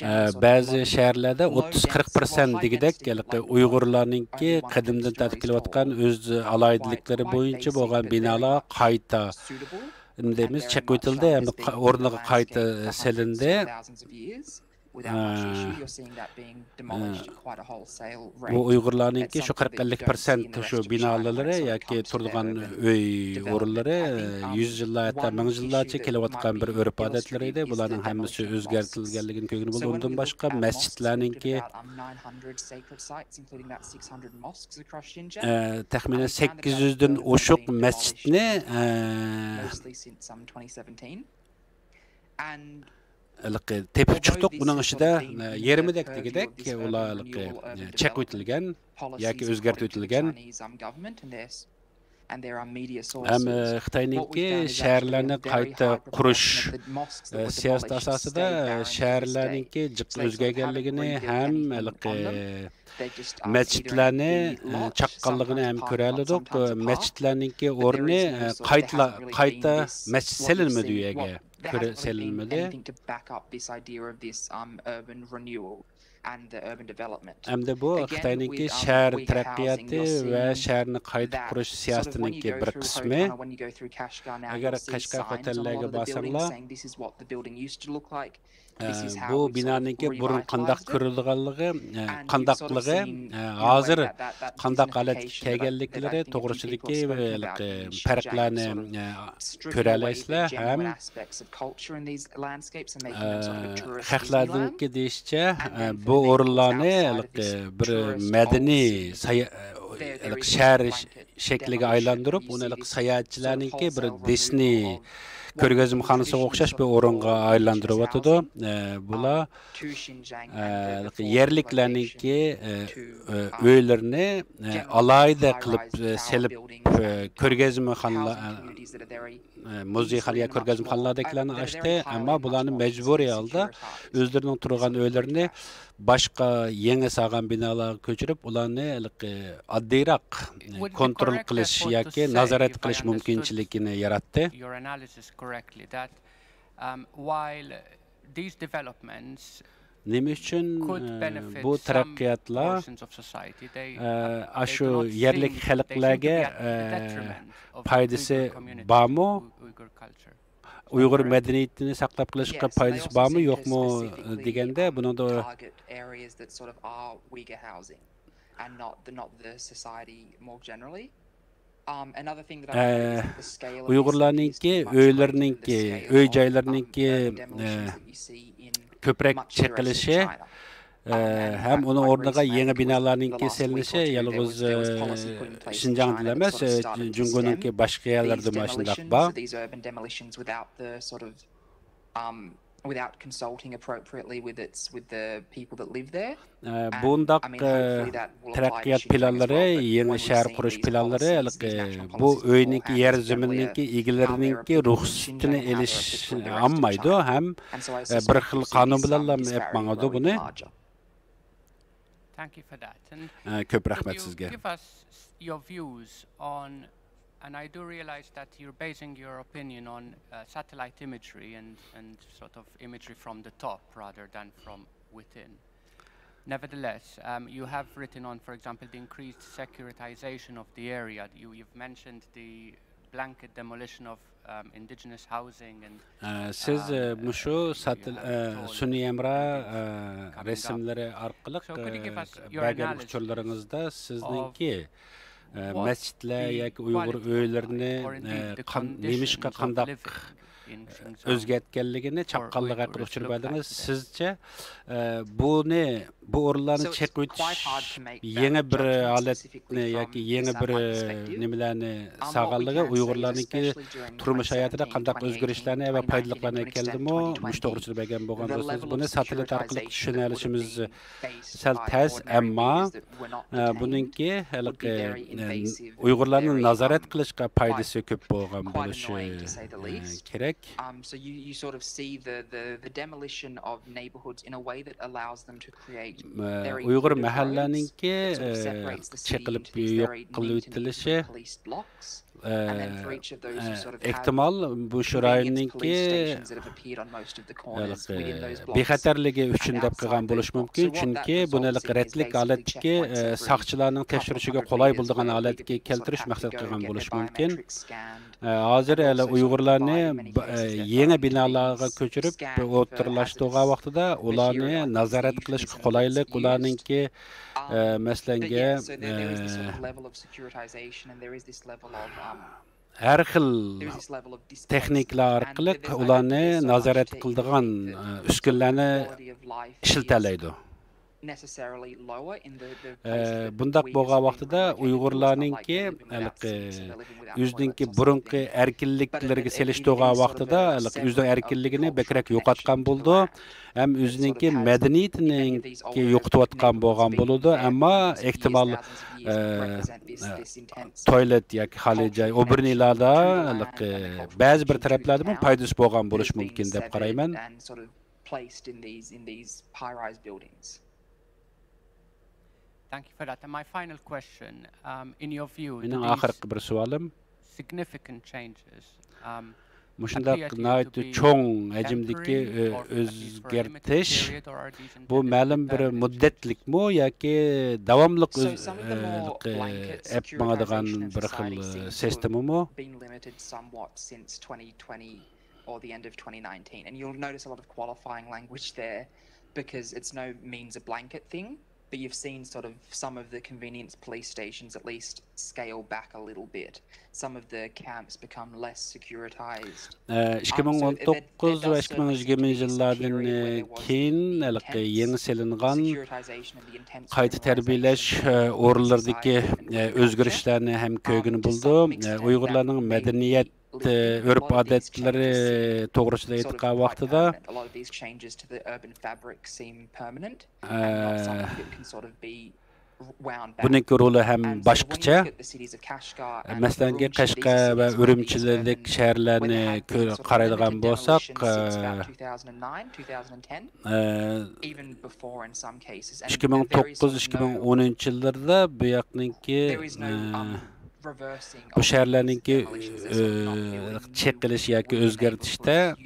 ئە، بەزى شەھەرلەردە ئوتتۇز قىرىق پىرسەنت دېگۈدەك ھېلىقى ئۇيغۇرلارنىڭكى قەدىمدىن تارتىپ كېلىۋاتقان ئۆز ئالاھىدىلىكلىرى بويىچە بولغان بىنالار قايتا، نېمە دەيمىز، چېقىۋېتىلدى ھەم قا- ئورنىغا قايتا سېلىندى. بۇ ئۇيغۇرلارنىڭكى شۇ قىرىق ئەللىك پىرسەنت شۇ بىنالىرى ياكى تۇرىدىغان ئۆي ئورۇنلىرى يۈز يىللار، ھەتتا مىڭ يىللارچە كېلىۋاتقان بىر ئۆرپ ئادەتلىرى ئىدى. بۇلارنىڭ ھەممىسى ئۆزگەرتىلگەنلىكىنى كۆرگىلى بولىدۇ. ئۇندىن باشقا مەسچىتلەرنىڭكى ئە، تەخمىنەن سەككىز يۈزدىن ئوشۇق مەسچىتنى ئە، ھېلىقى تېپىپ چىقتۇق. بۇنىڭ ئىچىدە ئە، يېرىمىدەك دېگۈدەك ئۇلار ھېلىقى ئە، چېقىۋېتىلگەن ياكى ئۆزگەرتىۋېتىلگەن. ھەم خىتاينىڭكى شەھەرلەرنى قايتا قۇرۇش سىياسىتى ئاساسىدا شەھەرلەرنىڭكى جىق ئۆزگەرگەنلىكىنى ھەم ھېلىقى مەسچىتلەرنى چاققانلىقىنى ھەم كۆرەلىدۇق. مەسچىتلەرنىڭكى ئورنى قايتا قايتا مەسچىت سېلىنمىدى، ئۇ يەرگە كۆرە سېلىنمىدى. ئەمدى بۇ خىتاينىڭكى شەھەر تەرەققىياتى ۋە شەھەرنى قايتا قۇرۇش سىياسىتىنىڭكى بىر قىسمى. ئەگەر قەشقەر خوتەنلەرگە بارساڭلار، بۇ بىنانىڭكى بۇرۇن قانداق كۆرۈلىدىغانلىقى، قانداقلىقى، ھازىر قانداق ھالەتكە كەلگەنلىكلىرى توغرىسىدىكى پەرقلەرنى كۆرەلەيسىلەر ھەم خەقلەرنىڭكى دېيىشىچە، بۇ ئورۇنلارنى بىر مەدەنىي شەھەر شەكلىگە ئايلاندۇرۇپ، ئۇنى ساياھەتچىلەرنىڭكى بىر دىسنېي كۆرگەزمىخانىسىغا ئوخشاش بىر ئورۇنغا ئايلاندۇرۇۋاتىدۇ. بۇلار يەرلىكلەرنىڭكى ئۆيلىرىنى ئالاھىدە قىلىپ سېلىپ، كۆرگەزمىخانىلار، مۇزېيخانا يا كۆرگەزمىخانىلاردىكىلەرنى ئاچتى، ئەمما بۇلارنى مەجبۇرىي ھالدا ئۆزلىرىنىڭ تۇرغان ئۆيلىرىنى باشقا يېڭى سالغان بىنالارغا كۆچۈرۈپ، ئۇلارنى ھېلىقى ئاددىيراق كونترول قىلىش ياكى نازارەت قىلىش مۇمكىنچىلىكىنى ياراتتى. Nima ئۈچۈن بۇ تەرەققىياتلار ئاشۇ يەرلىك خەلقلەرگە پايدىسى بارمۇ؟ ئۇيغۇر مەدەنىيىتىنى ساقلاپ قېلىشقا پايدىسى بارمۇ يوقمۇ دېگەندە، بۇنىڭدا ئۇيغۇرلارنىڭكى ئۆيلىرىنىڭكى، ئۆي جايلىرىنىڭكى كۆپرەك چېقىلىشى ھەم ئۇنىڭ ئورنىغا يېڭى بىنالارنىڭكى سېلىنىشى يالغۇز شىنجاڭدىلا ئەمەس، جۇڭگونىڭكى باشقا يەرلىرىدىمۇ شۇنداق بار. بۇنداق تەرەققىيات پىلانلىرى، يېڭى شەھەر قۇرۇش پىلانلىرى بۇ ئۆينىڭكى، يەر زېمىننىڭكى ئىگىلىرىنىڭكى رۇخسىتىنى ئېلىش ئالمايدۇ ھەم بىر خىل قانۇن بىلەنلا ئېلىپ ماڭىدۇ بۇنى. كۆپ رەھمەت سىزگە. And I do realize that you're basing your opinion on uh, satellite imagery and, and sort of imagery from the top rather than from within. Nevertheless, um, you have written on, for example, the increased securitization of the area. You, you've mentioned the blanket demolition of um, indigenous housing and سىز مۇشۇ سۈنئىي ھەمراھ رەسىملىرى ئارقىلىق بەرگەن ئۇچۇرلىرىڭىزدا سىزنىڭكى مەسچىتلەر ياكى ئۇيغۇر ئۆيلىرىنى نېمىشقا قانداق ئۆزگەرتكەنلىكىنى چاققانلىق ھەققىدە ئۇچۇر بەردىڭىز. سىزچە بۇنى، بۇ ئورۇنلارنى چېقىۋېتىش يېڭى بىر ھالەتنى ياكى يېڭى بىر نېمىلەرنى سالغانلىقى ئۇيغۇرلارنىڭكى تۇرمۇش ھاياتىدا قانداق ئۆزگىرىشلەرنى ۋە پايدىلىقلارنى ئەكەلدىمۇ؟ مۇشۇ توغرىسىدا بەرگەن بولغان بولسىڭىز، بۇنى ساتېلىت ئارقىلىق چۈشىنەلىشىمىز سەل تەس، ئەمما بۇنىڭكى ھېلىقى ئۇيغۇرلارنى نازارەت قىلىشقا پايدىسى كۆپ بولغان بولۇشى كېرەك. ئۇيغۇر مەھەللىنىڭكى چېقىلىپ يوق قىلىۋېتىلىشى، ئېھتىمال بۇ شۇ رايوننىڭكى بىخەتەرلىكى ئۈچۈن دەپ قىلغان بولۇشى مۇمكىن، چۈنكى بۇنى رەتلىك ھالەتتىكى ساقچىلارنىڭ تەكشۈرۈشىگە قولاي بولىدىغان ھالەتكە كەلتۈرۈش مەقسەت قىلغان بولۇشى مۇمكىن. ھازىر ئۇيغۇرلارنى يېڭى بىنالارغا كۆچۈرۈپ ئوتتۇرىلاشتۇرغان ۋاقتىدا ئۇلارنى نازارەت قىلىشقا قولايلىق، ئۇلارنىڭكى مەسىلەنگە ھەر خىل تېخنىكىلار ئارقىلىق ئۇلارنى نازارەت قىلىدىغان ئۈسكۈنىلەرنى ئىشلىتەلەيدۇ. بۇنداق بولغان ۋاقتىدا ئۇيغۇرلارنىڭكى ھېلىقى ئۆزىنىڭكى بۇرۇنقى ئەركىنلىكلىرىگە سېلىشتۇرغان ۋاقتىدا ھېلىقى ئۆزىنىڭ ئەركىنلىكىنى بەكرەك يوقاتقان بولىدۇ ھەم ئۆزىنىڭكى مەدەنىيىتىنىڭكى يوقىتىۋاتقان بولغان بولىدۇ. ئەمما ئېھتىمال ئە، ئە، تويلېت ياكى خالىي جاي ئوبېرنىلاردا بەزى بىر تەرەپلەردىمۇ پايدىسى بولغان بولۇشى مۇمكىن دەپ قارايمەن. Thank you for that. And my final question, um, in your view, do مېنىڭ these ئاخىرقى بىر سوئالىم، significant changes, um, مۇشۇنداق appear to you to ناھايىتى be چوڭ ھەجىمدىكى، temporary ئۆ، or at least for a limited ئۆزگەرتىش، period, or are these بۇ intended to مەلۇم بىر permanent? مۇددەتلىكمۇ ياكى داۋاملىق So ئۆز-، some of the ئە، more ئە، blanket ئەپ ماڭىدىغان securitization of بىر خىل، ئە، society seems to سىستېمىمۇ؟ Have been limited somewhat since twenty twenty or the end of twenty nineteen. And you'll notice a lot of qualifying language there because it's no means a blanket thing. But you've seen sort of some of the convenience police stations at least scale back a little bit. Some of the camps become less securitized. ئىككى مىڭ ئون توققۇز ۋە ئىككى مىڭ يىگىرمىنچى يىللاردىن كېيىن ھېلىقى يېڭى سېلىنغان قايتا تەربىيەلەش ئورۇنلىرىدىكى ئۆزگىرىشلەرنى ھەم كۆرگىلى بولىدۇ. ئۇيغۇرلارنىڭ مەدەنىيەت، ئۆرپ-ئادەتلىرى توغرىسىدا ئېيتقان ۋاقتىدا، بۇنىڭكى رولى ھەم باشقىچە. مەسىلەنكى، قەشقەر ۋە ئۈرۈمچىلىك شەھەرلەرنى كۆ-، قارايدىغان بولساق، ئىككى مىڭ توققۇز، ئىككى مىڭ ئونىنچى يىللىرىدا بۇ ياقنىڭكى، بۇ شەھەرلەرنىڭكى، ئە، چېقىلىش ياكى ئۆزگەرتىشتە، ئە،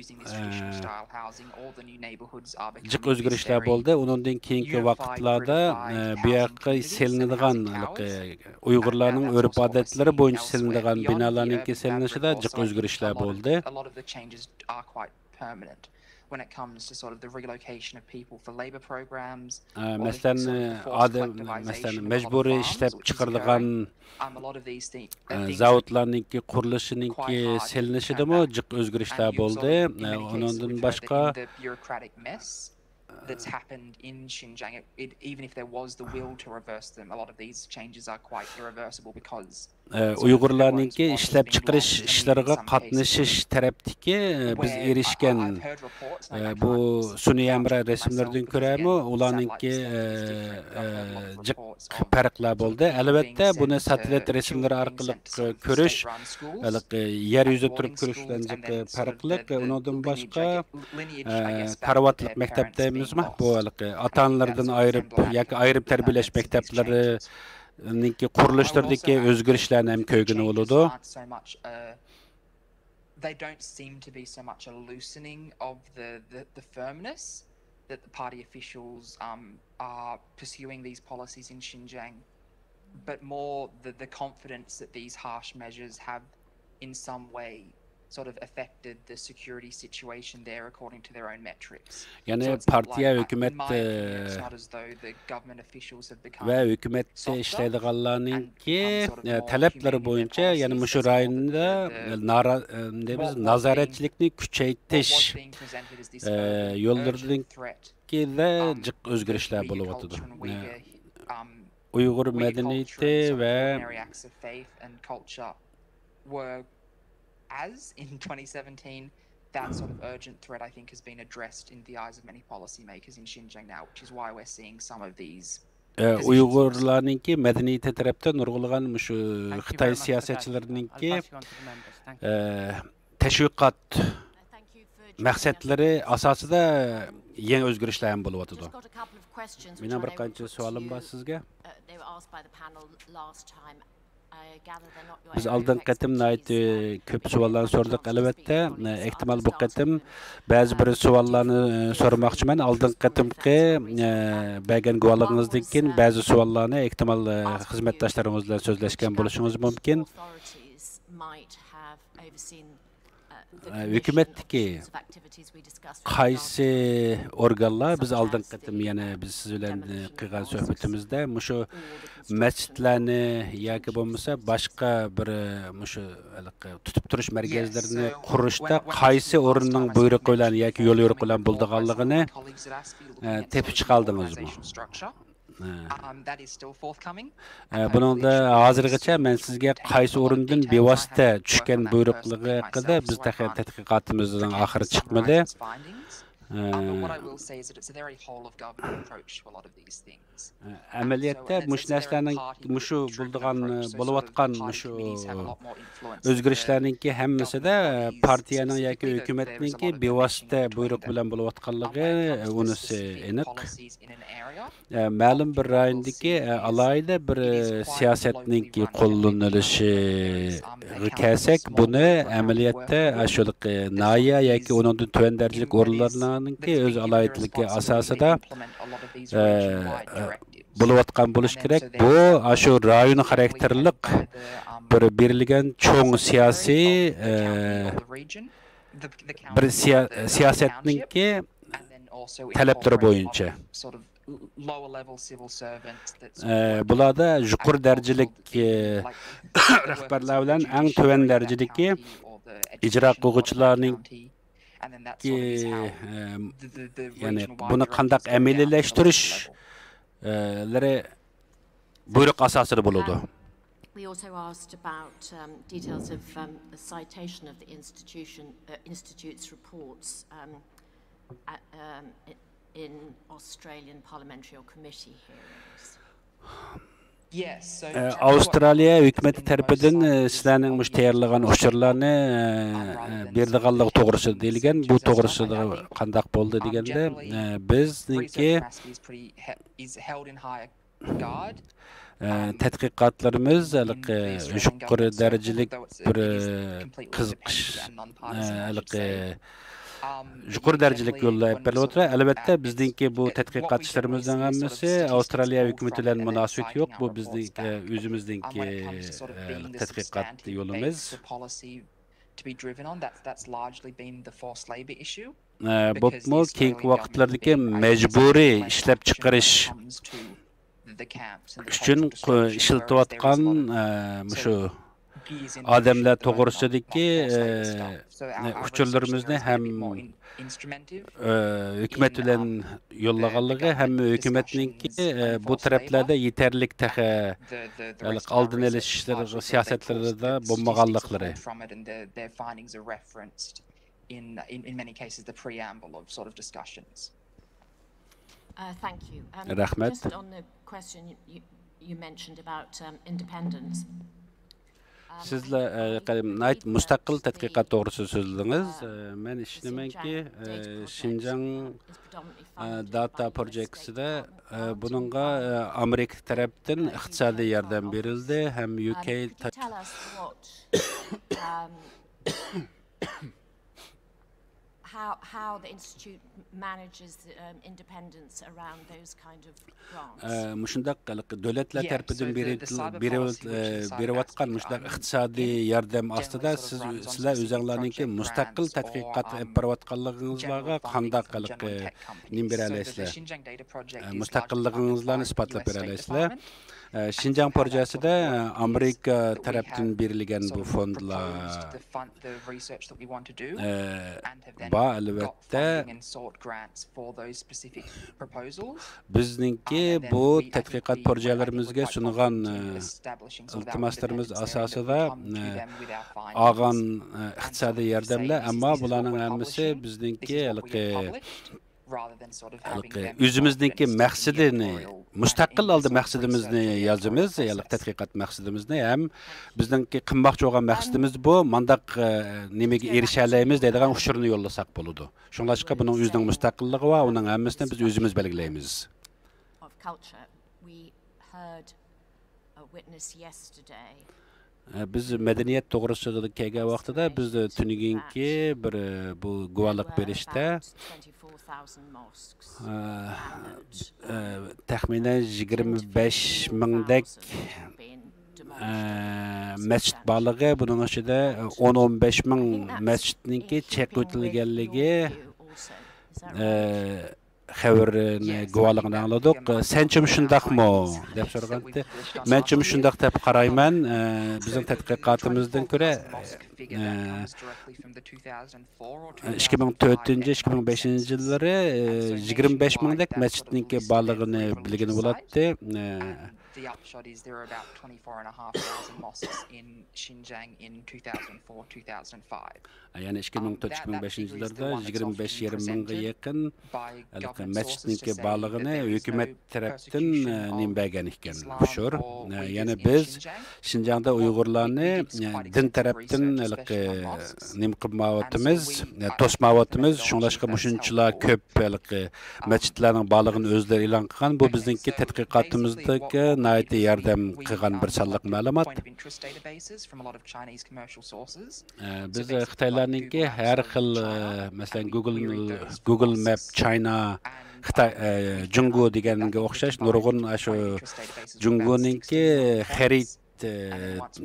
جىق ئۆزگىرىشلەر بولدى. ئۇنىڭدىن كېيىنكى ۋاقىتلاردا، ئە، بۇ ياققا سېلىنىدىغان، ھېلىقى ئۇيغۇرلارنىڭ ئۆرپ-ئادەتلىرى بويىچە سېلىنىدىغان بىنالارنىڭكى سېلىنىشىدا جىق ئۆزگىرىشلەر بولدى. When it comes to sort of the relocation of people for labor programs, ئە، مەسىلەن، ئادەم، مەسىلەن، مەجبۇرىي ئىشلەپ چىقىرىدىغان، ئە، زاۋۇتلارنىڭكى قۇرۇلۇشىنىڭكى سېلىنىشىدىمۇ جىق ئۆزگىرىشلەر بولدى. ئە، ئۇنىڭدىن باشقا، ئە، ئۇيغۇرلارنىڭكى ئىشلەپچىقىرىش ئىشلىرىغا قاتنىشىش تەرەپتىكى، ئە، بىز ئېرىشكەن، ئە، بۇ سۈنئىي ھەمراھ رەسىملىرىدىن كۆرەمۇ، ئۇلارنىڭكى، ئە، ئە، جىق پەرقلەر بولدى. ئەلۋەتتە، بۇنى ساتېلىت رەسىملىرى ئارقىلىق، ئە، كۆرۈش، ھېلىقى يەر يۈزىدە تۇرۇپ كۆرۈش بىلەن جىق پەرقلىق. ئۇنىڭدىن باشقا، ئە، كارىۋاتلىق مەكتەپ دەيمىزمۇ؟ بۇ ھېلىقى ئاتا-ئانىلىرىدىن ئايرىپ ياكى ئايرىپ تەربىيەلەش مەكتەپلىرى نىڭكى قۇرۇلۇشلىرىدىكى ئۆزگىرىشلەرنى ھەم كۆرگىلى بولىدۇ. They don't seem to be so much a loosening of the, the, the firmness that the party officials, um, are pursuing these policies in Xinjiang, but more the, the confidence that these harsh measures have in some way sort of affected the security situation there according to their own metrics. يەنى پارتىيە، ھۆكۈمەت، ئە، ۋە ھۆكۈمەتتە ئىشلەيدىغانلارنىڭكى، ئە، تەلەپلىرى بويىچە يەنە مۇشۇ رايوندا نارا-، ئە، دەيمىز، نازارەتچىلىكنى كۈچەيتىش، ئە، يوللىرىدىكىدە جىق ئۆزگىرىشلەر بولۇۋاتىدۇ. ئە، ئۇيغۇر مەدەنىيىتى ۋە were as in twenty seventeen, that sort of urgent threat, I think, has been addressed in the eyes of many policymakers in Xinjiang now, which is why we're seeing some of these ئە، ئۇيغۇرلارنىڭكى مەدەنىيىتى تەرەپتە نۇرغۇنلىغان مۇشۇ خىتاي سىياسەتچىلىرىنىڭكى، ئە، تەشۋىقات مەقسەتلىرى ئاساسىدا يېڭى ئۆزگىرىشلەر ھەم بولۇۋاتىدۇ. مېنىڭ بىر قانچە سوئالىم بار سىزگە. بىز ئالدىنقى قېتىم ناھايىتى كۆپ سوئاللارنى سورىدۇق، ئەلۋەتتە. ئېھتىمال، بۇ قېتىم بەزى بىر سوئاللارنى سورىماقچىمەن. ئالدىنقى قېتىمقى، ئە، بەرگەن گۇۋاھلىقىڭىزدىن كېيىن بەزى سوئاللارنى، ئېھتىمال، ئە، خىزمەتداشلىرىڭىز بىلەن سۆزلەشكەن بولۇشىڭىز مۇمكىن. ئە، ھۆكۈمەتتىكى قايسى ئورگانلار، بىز ئالدىنقى قېتىم يەنە بىز سىز بىلەن، ئە، قىلغان سۆھبىتىمىزدە مۇشۇ مەسچىتلەرنى ياكى بولمىسا باشقا بىر، ئە، مۇشۇ ھېلىقى تۇتۇپ تۇرۇش مەركەزلىرىنى قۇرۇشتا قايسى ئورۇننىڭ بۇيرۇقى بىلەن ياكى يول يورۇقى بىلەن بولىدىغانلىقىنى، ئە، تېپىپ چىقالدىڭىزمۇ؟ ئە، بۇنىڭدا ھازىرغىچە مەن سىزگە قايسى ئورۇندىن بىۋاسىتە چۈشكەن بۇيرۇقلىقى ھەققىدە بىز تېخى تەتقىقاتىمىزنىڭ ئاخىرى چىقمىدى. But what I will say is that it's a very whole of government approach to a lot of these things. ئەمەلىيەتتە مۇشۇ نەرسىلەرنىڭ، مۇشۇ بولىدىغان، بولۇۋاتقان مۇشۇ ئۆزگىرىشلەرنىڭكى ھەممىسىدە پارتىيەنىڭ ياكى ھۆكۈمەتنىڭكى بىۋاسىتە بۇيرۇق بىلەن بولۇۋاتقانلىقى، ئۇنىسى ئېنىق. ئە، مەلۇم بىر رايوندىكى، ئە، ئالاھىدە بىر، ئە، سىياسەتنىڭكى قوللىنىلىشىغا كەلسەك، بۇنى ئەمەلىيەتتە ئاشۇ ناھىيە ياكى ئۇنىڭدىن تۆۋەن دەرىجىلىك ئورۇنلارنىڭكى ئۆز ئالاھىدىلىكى ئاساسىدا، ئە، ئە، بولۇۋاتقان بولۇش كېرەك. بۇ ئاشۇ رايون خاراكتېرلىق بىر بېرىلگەن چوڭ سىياسىي، ئە، بىر سىيا-، سىياسەتنىڭكى تەلەپلىرى بويىچە. ئە، بۇلاردا يۇقىرى دەرىجىلىك، ئە، رەھبەرلەر بىلەن ئەڭ تۆۋەن دەرىجىدىكى ئىجرا قىلغۇچىلارنىڭكى، ئە، يەنى بۇنى قانداق ئەمەلىيلەشتۈرۈش، ئە، لىرى بۇيرۇق ئاساسىدا بولىدۇ. We also asked about um, details of um, the citation of the institution, uh, institute's reports um, at, um, i- in Australian parliamentary or committee hearings. ئە، ئاۋسترالىيە ھۆكۈمىتى تەرىپىدىن، ئە، سىلەرنىڭ مۇشۇ تەييارلىغان ئۇچۇرلارنى، ئە، ئە، بېرىدىغانلىقى توغرىسىدا دېيىلگەن. بۇ توغرىسىدا قانداق بولدى دېگەندە، ئە، بىزنىڭكى ئە، تەتقىقاتلىرىمىز ھېلىقى يۇقىرى دەرىجىلىك بىر، ئە، قىزىقىش، ئە، ھېلىقى يۇقىرى دەرىجىلىك يولدا ئېلىپ بېرىلىۋاتىدۇ. ئەلۋەتتە، بىزنىڭكى بۇ تەتقىقات ئىشلىرىمىزنىڭ ھەممىسى ئاۋسترالىيە ھۆكۈمىتى بىلەن مۇناسىۋىتى يوق. بۇ بىزنىڭ، ئە، ئۆزىمىزنىڭكى، ئە، تەتقىقات يولىمىز. ئە، بولۇپمۇ كېيىنكى ۋاقىتلاردىكى مەجبۇرىي ئىشلەپچىقىرىش ئۈچۈن قۇ-، ئىشلىتىۋاتقان، ئە، مۇشۇ ئادەملەر توغرىسىدىكى، ئە، ئۇچۇرلىرىمىزنى ھەم، ئە، ھۆكۈمەت بىلەن يوللىغانلىقى، ھەم ھۆكۈمەتنىڭكى، ئە، بۇ تەرەپلەردە يېتەرلىك تېخى، ئە، ئالدىنى ئېلىش ئىشلىرى، سىياسەتلىرىدە بولمىغانلىقلىرى. In, in, in many cases, the preamble of sort of discussions. Uh, thank you. Um, رەھمەت. Just on the question you, you mentioned about um, independence. سىزلەر، ئە، ناھايىتى مۇستەقىل تەتقىقات توغرىسىدا سۆزلىدىڭىز. ئە، مەن ئىشىنىمەنكى، ئە، شىنجاڭ، ئە، داتا پروجېكتىسىدە، ئە، بۇنىڭغا، ئە، ئامېرىكا تەرەپتىن ئىقتىسادىي ياردەم بېرىلدى ھەم يۇ كېي تەرەپ- How, how the institute manages the, um, independence around those kind of grants. ئە، مۇشۇنداق ھېلىقى دۆلەتلەر تەرىپىدىن بېرىۋاتقان مۇشۇنداق ئىقتىسادىي ياردەم ئاستىدا سىز، سىلەر ئۆزۈڭلارنىڭكى مۇستەقىل تەتقىقات ئېلىپ بېرىۋاتقانلىقىڭىزلارغا قانداق ھېلىقى نېمە بېرەلەيسىلەر؟ ئە، مۇستەقىللىقىڭىزلارنى ئىسپاتلاپ بېرەلەيسىلەر؟ ئە، شىنجاڭ پروژېسىدە ئامېرىكا تەرەپتىن بېرىلگەن بۇ فوندلار، ئە، بار، ئەلۋەتتە. بىزنىڭكى بۇ تەتقىقات پروژېلىرىمىزگە سۇنغان، ئە، ئىلتىماسلىرىمىز ئاساسىدا، ئە، ئالغان، ئە، ئىقتىسادىي ياردەملەر، ئەمما بۇلارنىڭ ھەممىسى بىزنىڭكى ھېلىقى ھېلىقى ئۆزىمىزنىڭكى مەقسىتىنى، مۇستەقىل ھالدا مەقسىتىمىزنى يازىمىز، ھېلىقى تەتقىقات مەقسىتىمىزنى ھەم بىزنىڭكى قىلماقچى بولغان مەقسىتىمىز بۇ، مانداق، ئە، نېمىگە ئېرىشەلەيمىز دەيدىغان ئۇچۇرنى يوللىساق بولىدۇ. شۇڭلاشقا بۇنىڭ ئۆزىنىڭ مۇستەقىللىقى بار، ئۇنىڭ ھەممىسىنى بىز ئۆزىمىز بەلگىلەيمىز. ئە، بىز مەدەنىيەت توغرىسىدا كەلگەن ۋاقتىدا بىز تۈنۈگۈنكى بىر، ئە، بۇ گۇۋاھلىق بېرىشتە، ئە، ئە، تەخمىنەن يىگىرمە بەش مىڭدەك، ئە، مەسچىت بارلىقى، بۇنىڭ ئىچىدە ئون، ئون بەش مىڭ مەسچىتنىڭكى چېقىۋېتىلگەنلىكى، ئە، خەۋىرىنى، گۇۋاھلىقىنى ئاڭلىدۇق. سەنچىمۇ شۇنداقمۇ؟ دەپ سورىغانتى. مەنچىمۇ شۇنداق دەپ قارايمەن. ئە، بىزنىڭ تەتقىقاتىمىزدىن كۆرە، ئە، ئىككى مىڭ تۆتىنچى، ئىككى مىڭ بەشىنچى يىللىرى، ئە، يىگىرمە بەش مىڭدەك مەسچىتنىڭكى بارلىقىنى بىلگىلى بولاتتى. ئە، The upshot is there are about twenty-four and a half thousand mosques in Xinjiang in two thousand four, two thousand five. يەنى ئىككى مىڭ تۆت، ئىككى مىڭ بەشىنچى يىللاردا يىگىرمە بەش يېرىم مىڭغا يېقىن ھېلىقى مەسچىتنىڭكى بارلىقىنى ھۆكۈمەت تەرەپتىن نېمە بەرگەن ئىكەن، ئۇچۇر. يەنى بىز شىنجاڭدا ئۇيغۇرلارنى دىن تەرەپتىن ھېلىقى نېمە قىلمايۋاتىمىز، توسمايۋاتىمىز. شۇڭلاشقا مۇشۇنچىلا كۆپ ھېلىقى مەسچىتلەرنىڭ بارلىقىنى ئۆزلىرى ئېلان قىلغان. بۇ بىزنىڭكى تەتقىقاتىمىزدىكى ناھايىتى ياردەم قىلغان بىر سانلىق مەلۇمات. بىز خىتايلارنىڭكى ھەر خىل، مەسىلەن، گۇگل، گۇگل مەپ چاينا، خىتاي، جۇڭگو دېگەنگە ئوخشاش نۇرغۇن شۇ جۇڭگونىڭكى خەرىت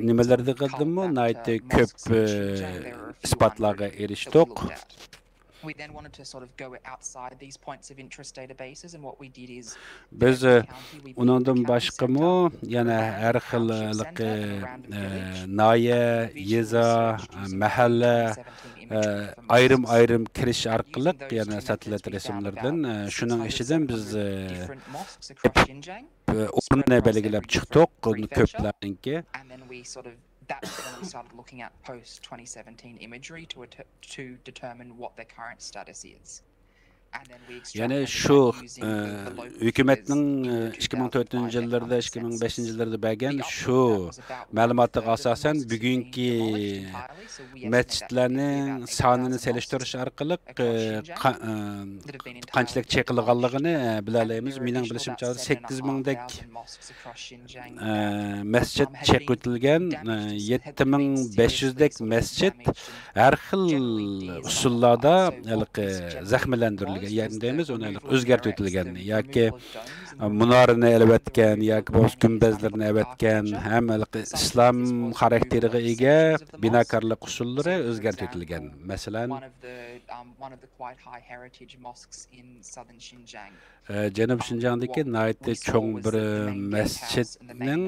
نېمىلىرىدىمۇ ناھايىتى كۆپ ئىسپاتلارغا ئېرىشتۇق. We then wanted to sort of go outside these points of interest databases, and what we did is بىز ئۇنىڭدىن باشقىمۇ يەنە ھەر خىل ناھىيە، يېزا، مەھەللە، ئايرىم ئايرىم كىرىش ئارقىلىق يەنە ساتېلىت رەسىملىرىدىن، شۇنىڭ ئىچىدىن بىز ئورۇننى بەلگىلەپ چىقتۇق كۆپلەرنىڭكى. That's when we started looking at post twenty seventeen imagery to, to determine what their current status is. يەنى شۇ ھۆكۈمەتنىڭ ئىككى مىڭ تۆتىنچى يىللىرىدا، ئىككى مىڭ بەشىنچى يىللىرىدا بەرگەن شۇ مەلۇماتىغا ئاساسەن، بۈگۈنكى مەسچىتلەرنىڭ سانىنى سېلىشتۇرۇش ئارقىلىق قانچىلىك چېقىلغانلىقىنى بىلەلەيمىز. مېنىڭ بىلىشىمچە، سەككىز مىڭدەك مەسچىت چېقىۋېتىلگەن، يەتتە مىڭ بەش يۈزدەك مەسچىت ھەر خىل ئۇسۇللاردا ھېلىقى زەخىملەندۈرۈلگەن، يەنى دەيمىز ئۇنى، ھېلىقى ئۆزگەرتىۋېتىلگەن ياكى مۇنارىنى ئېلىۋەتكەن ياكى بولمىسا گۈمبەزلىرىنى ئەۋەتكەن ھەم ھېلىقى ئىسلام خاراكتېرىغا ئىگە بىناكارلىق ئۇسۇللىرى ئۆزگەرتىۋېتىلگەن. مەسىلەن، جەنۇبىي شىنجاڭدىكى ناھايىتى چوڭ بىر مەسچىتنىڭ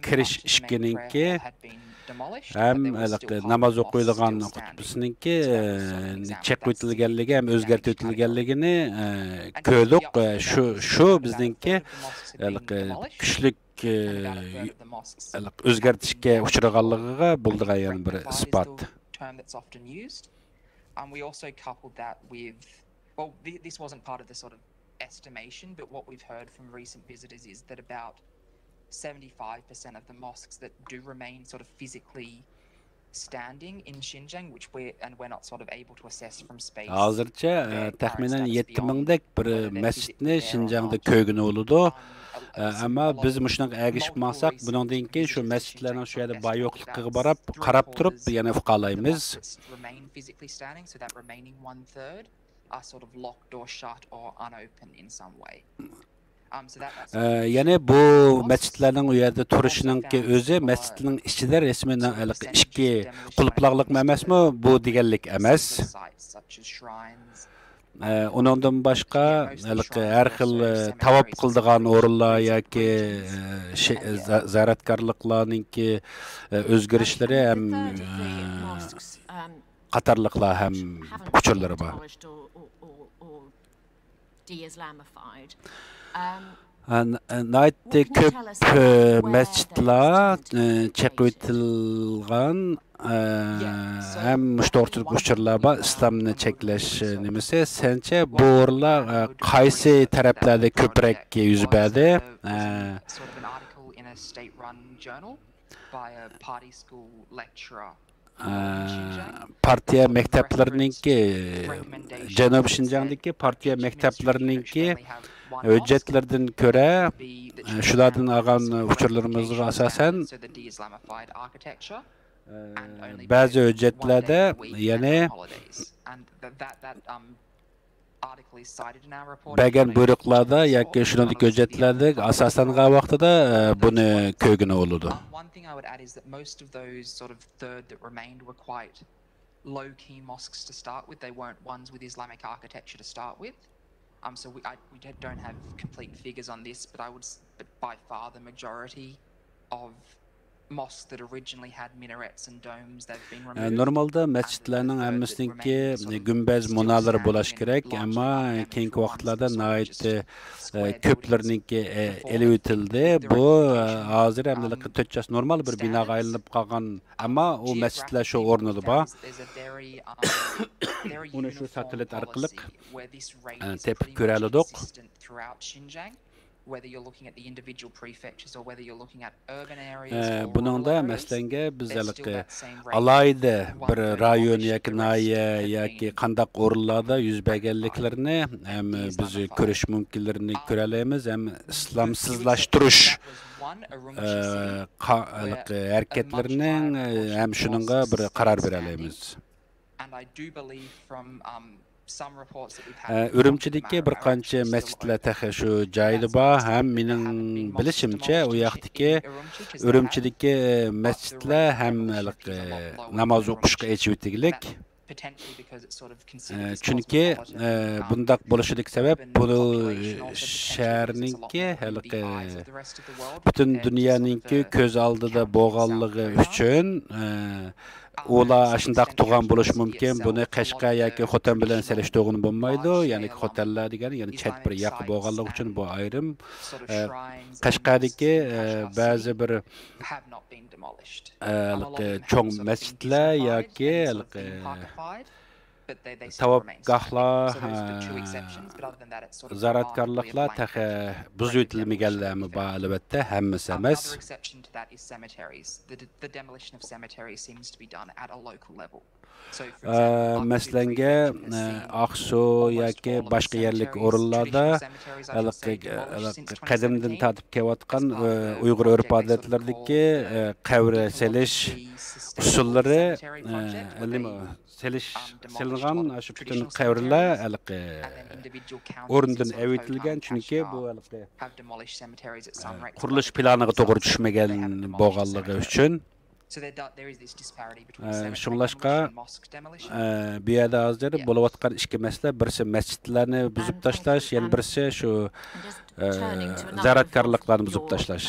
كىرىش ئىشىكىنىڭكى ھەم ناماز ئوقۇيدىغان خۇتبىسىنىڭكى چېقىۋېتىلگەنلىكى ھەم ئۆزگەرتىۋېتىلگەنلىكىنى كۆردۇق. شۇ، شۇ بىزنىڭكى كۈچلۈك ئۆزگەرتىشكە ئۇچرىغانلىقىغا بولىدىغان يەنە بىر ئىسپات. And we also coupled that with, well, th- this wasn't part of the sort of estimation, but what we've heard from recent visitors is that about seventy-five percent of the mosques that do remain sort of physically standing in Xinjiang, which we're, and we're not sort of able to assess from space. ھازىرچە تەخمىنەن يەتتە مىڭدەك بىر مەسچىتنى شىنجاڭدا كۆرگىلى بولىدۇ. ئەمما بىز مۇشۇنىڭغا ئەگىشىپ ماڭساق، بۇنىڭدىن كېيىن شۇ مەسچىتلەرنىڭ شۇ يەردە بار يوقلۇقىغا باراپ، قاراپ تۇرۇپ يەنە ئۇقالايمىز. Remain physically standing, so that remaining one third are sort of locked or shut or unopened in some way. يەنى بۇ مەسچىتلەرنىڭ ئۇ يەردە تۇرۇشىنىڭكى ئۆزى مەسچىتنىڭ ئىچىدە رەسمىي ھېلىقى ئىشىكى قۇلۇپلاغلىقمۇ ئەمەسمۇ؟ بۇ دېگەنلىك ئەمەس. ئۇنىڭدىن باشقا ھېلىقى ھەر خىل تاۋاپ قىلىدىغان ئورۇنلار ياكى زىيارەتكارلىقلارنىڭكى ئۆزگىرىشلىرى ھەم قاتارلىقلار ھەم ئۇچۇرلىرى بار. ناھايىتى كۆپ مەسچىتلار چېقىۋېتىلغان ھەم مۇشۇ توغرىسىدىكى ئۇچۇرلار بار. ئىسلامنى چەكلەش نېمىسى؟ سەنچە بۇ ئورۇنلار قايسى تەرەپلەردە كۆپرەك يۈز بەردى؟ Sort of an article in a state-run journal by a party school lecturer. پارتىيە مەكتەپلىرىنىڭكى، جەنۇبىي شىنجاڭدىكى پارتىيە مەكتەپلىرىنىڭكى ھۆججەتلىرىدىن كۆرە، شۇلاردىن ئالغان ئۇچۇرلىرىمىزغا ئاساسەن، بەزى ھۆججەتلەردە، يەنى بەرگەن بۇيرۇقلاردا ياكى شۇنىڭدىكى ھۆججەتلەردە ئاساسلانغان ۋاقتىدا بۇنى كۆرگىلى بولىدۇ. One thing I would add is that most of those sort of third that remained were quite low-key mosques to start with. They weren't ones with Islamic architecture to start with. Um, so we, I, we don't have complete figures on this, but I would, but by far the majority of ئە، نورمالدا مەسچىتلەرنىڭ ھەممىسىنىڭكى گۈمبەز مۇنارلىرى بولۇش كېرەك، ئەمما كېيىنكى ۋاقىتلاردا ناھايىتى، ئە، كۆپلىرىنىڭكى، ئە، ئېلىۋېتىلدى. بۇ، ئە، ھازىر ئەمدى تۆت چاس نورمال بىر بىناغا ئايلىنىپ قالغان، ئەمما ئۇ مەسچىتلەر شۇ ئورنىدا بار. ئۇنى شۇ ساتېلىت ئارقىلىق، ئە، تېپىپ كۆرەلىدۇق. ئە، بۇنىڭدا مەسىلەنگە بىز ھېلىقى ئالاھىدە بىر رايون ياكى ناھىيە ياكى قانداق ئورۇنلاردا يۈز بەرگەنلىكلىرىنى ھەم بىز كۆرۈش مۇمكىنلىرىنى كۆرەلەيمىز ھەم ئىسلامسىزلاشتۇرۇش، ئە، قا-، ھېلىقى ھەرىكەتلىرىنىڭ، ئە، ھەم شۇنىڭغا بىر قارار بېرەلەيمىز. ئە، ئۈرۈمچىدىكى بىر قانچە مەسچىتلەر تېخى شۇ جايدا بار ھەم مېنىڭ بىلىشىمچە، ئۇ ياقتىكى، ئۈرۈمچىدىكى، ئە، مەسچىتلەر ھەم ھېلىقى ناماز ئوقۇشقا ئېچىۋېتىگلىك. ئە، چۈنكى، ئە، بۇنداق بولۇشىدىكى سەۋەب، بۇ شەھەرنىڭكى ھېلىقى پۈتۈن دۇنيانىڭكى كۆز ئالدىدا بولغانلىقى ئۈچۈن، ئە، ئۇلار ئاشۇنداق تۇرغان بولۇشى مۇمكىن. بۇنى قەشقەر ياكى خوتەن بىلەن سېلىشتۇرغىلى بولمايدۇ. يەنى خوتەنلەر دېگەن، يەنى چەت بىر ياق بولغانلىقى ئۈچۈن بۇ ئايرىم. ئە، قەشقەردىكى، ئە، بەزى بىر، ئە، ھېلىقى چوڭ مەسچىتلەر ياكى ھېلىقى تاۋاپگاھلار، ئە، زىيارەتكارلىقلار تېخى بۇزۇۋېتىلمىگەنلەرمۇ بار، ئەلۋەتتە، ھەممىسى ئەمەس. ئە، مەسىلەنگە، ئە، ئاقسۇ ياكى باشقا يەرلىك ئورۇنلاردا ھېلىقى، ھېلىقى قەدىمدىن تارتىپ كېلىۋاتقان، ئە، ئۇيغۇر ئۆرپ-ئادەتلىرىدىكى، ئە، قەبرە سېلىش ئۇسۇللىرى، ئە، نېمە، سېلىش، سېلىنغان شۇ پۈتۈن قەبرىلەر ھېلىقى ئورنىدىن ئەۋېتىلگەن، چۈنكى بۇ ھېلىقى، ئە، قۇرۇلۇش پىلانىغا توغرا چۈشمىگەن بولغانلىقى ئۈچۈن. ئە، شۇڭلاشقا، ئە، بۇ يەردە ھازىر بولۇۋاتقان ئىككى مەسىلە، بىرسى مەسچىتلەرنى بۇزۇپ تاشلاش، يەنە بىرسى شۇ، ئە، زىيارەتكارلىقلارنى بۇزۇپ تاشلاش.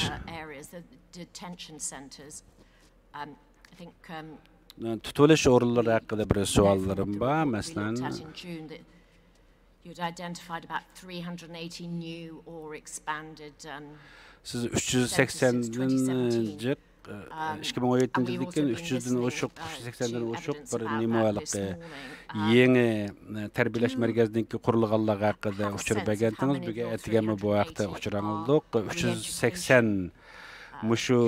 تۇتۇۋېلىش ئورۇنلىرى ھەققىدە بىر سوئاللىرىم بار، مەسىلەن. سىز ئۈچ يۈز سەكسەندىن جىق، ئىككى مىڭ ئون يەتتىنچى يىلدىن كېيىن ئۈچ يۈزدىن ئوشۇق، ئۈچ يۈز سەكسەندىن ئوشۇق بىر نېمە ھېلىقى يېڭى، ئە، تەربىيەلەش مەركەزىنىڭكى قۇرۇلغانلىقى ھەققىدە ئۇچۇر بەرگەنتىڭىز. بۈگۈن ئەتىگەنمۇ بۇ ھەقتە ئۇچۇر ئاڭلىدۇق. ئۈچ يۈز سەكسەن مۇشۇ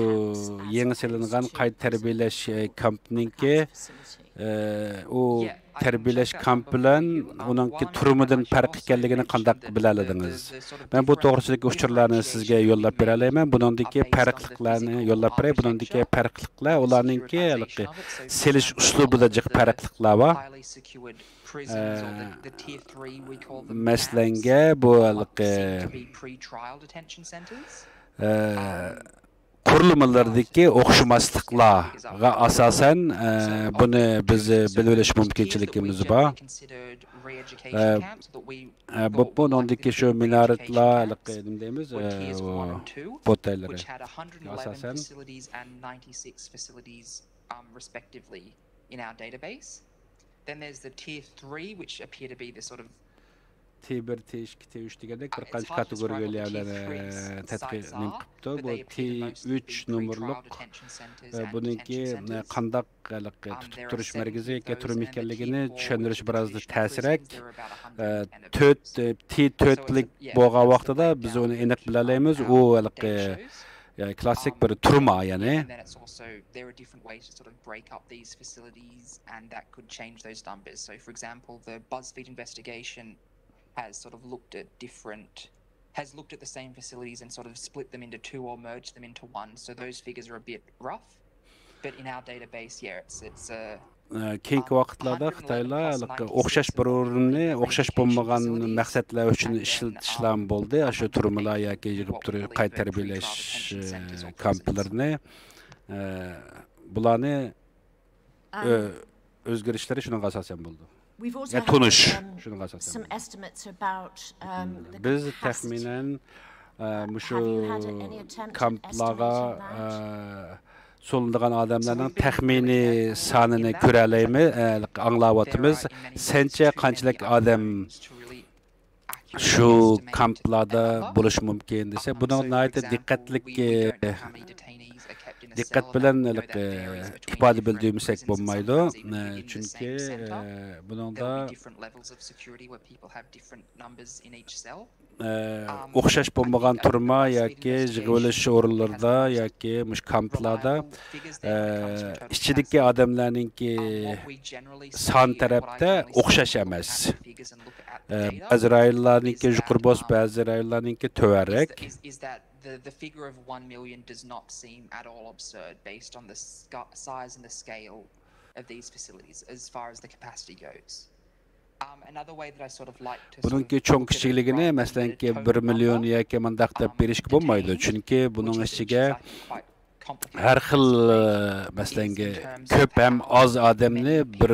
يېڭى سېلىنغان قايتا تەربىيەلەش، ئە، كامپىنىڭكى، ئە، ئۇ تەربىيەلەش كامپى بىلەن ئۇنىڭكى تۈرمىدىن پەرق ئىكەنلىكىنى قانداق بىلەلىدىڭىز؟ مەن بۇ توغرىسىدىكى ئۇچۇرلارنى سىزگە يوللاپ بېرەلەيمەن. بۇنىڭدىكى پەرقلىقلارنى يوللاپ بېرەي. بۇنىڭدىكى پەرقلىقلار، ئۇلارنىڭكى ھېلىقى سېلىش ئۇسلۇبىدا جىق پەرقلىقلار بار. ئە، مەسىلەنگە، بۇ ھېلىقى، ئە، قۇرۇلمىلىرىدىكى ئوخشىماسلىقلارغا ئاساسەن، ئە، بۇنى بىز بىلىۋېلىش مۇمكىنچىلىكىمىز بار. ئە، ئە، بۇ، بۇنىڭدىكى شۇ مىنارېتلار، ھېلىقى نېمە دەيمىز، ئە، ئۇ بوتەيلىرى ئاساسەن. تى بىر، تى ئىككى، تى ئۈچ دېگەندەك بىر قانچە كاتېگورىيەلەر بىلەن، ئە، تەتقىق نېمە قىپتۇ. بۇ تى ئۈچ نومۇرلۇق، ئە، بۇنىڭكى، ئە، قانداق ھېلىقى تۇتۇپ تۇرۇش مەركىزى ياكى تۈرمە ئىكەنلىكىنى چۈشەندۈرۈش بىر ئاز تەسرەك. ئە، تۆت، ئە، تى تۆتلۈك بولغان ۋاقتىدا بىز ئۇنى ئېنىق بىلەلەيمىز. ئۇ ھېلىقى، يا، كلاسسىك بىر تۈرمە، يەنى. Has sort of looked at the same facilities and sort of split them into two or merged them into one. So those figures are a bit rough. But in our database, yeah, it's, it's, uh, ئە، كېيىنكى ۋاقىتلاردا خىتايلار ھېلىقى ئوخشاش بىر ئورۇننى ئوخشاش بولمىغان مەقسەتلەر ئۈچۈن ئىشلىتىشلەرمۇ بولدى. ئاشۇ تۈرمىلەر ياكى يىغىپ تۇرۇش، قايتا تەربىيەلەش، ئە، كامپلىرىنى، ئە، بۇلارنى ئۆ-، ئۆزگىرىشلىرى شۇنىڭغا ئاساسەن بولىدۇ. يا تونۇش شۇنىڭغا ئاساسەن بولىدۇ. بىز تەخمىنەن، ئە، مۇشۇ كامپلارغا، ئە، سولىنىدىغان ئادەملەرنىڭ تەخمىنىي سانىنى كۆرەلەيمىز، ئاڭلاۋاتىمىز. سەنچە قانچىلىك ئادەم شۇ كامپلاردا بولۇشى مۇمكىن دېسە، بۇنىڭ ناھايىتى دىققەتلىك، دىققەت بىلەن ھېلىقى ئىپادە بىلدۈرمىسەك بولمايدۇ. چۈنكى بۇنىڭدا ئوخشاش بولمىغان تۈرمە ياكى يىغىۋېلىش ئورۇنلىرىدا ياكى مۇشۇ كامپلاردا ئىچىدىكى ئادەملەرنىڭكى سان تەرەپتە ئوخشاش ئەمەس. بەزى رايونلارنىڭكى يۇقىرى بولسا، بەزى رايونلارنىڭكى تۆۋەنرەك. The, the figure of one million does not seem at all absurd based on the sca- size and the scale of these facilities as far as the capacity goes. Um, another way that I sort of like to sort of بۇنىڭكى چوڭ كىچىكلىكىنى، مەسىلەنكى، بىر مىليون ياكى مۇنداق دەپ بېرىشكە بولمايدۇ، چۈنكى بۇنىڭ ئىچىگە ھەر خىل، مەسىلەنكى، كۆپ ھەم ئاز ئادەمنى بىر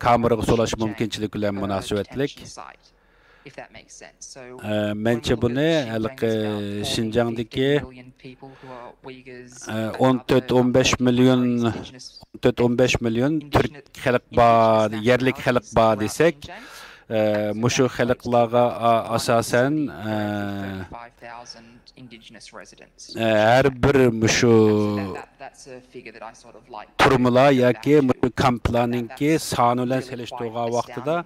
كامېرغا سولاش مۇمكىنچىلىكى بىلەن مۇناسىۋەتلىك. مەنچە بۇنى ھېلىقى شىنجاڭدىكى ئون تۆت، ئون بەش مىليون، ئون تۆت، ئون بەش مىليون تۈرك خەلق بار، يەرلىك خەلق بار دېسەك، مۇشۇ خەلقلەرگە ئاساسەن، ھەر بىر مۇشۇ تۈرمىلەر ياكى مۇشۇ كامپلارنىڭكى سانى بىلەن سېلىشتۇرغان ۋاقتىدا،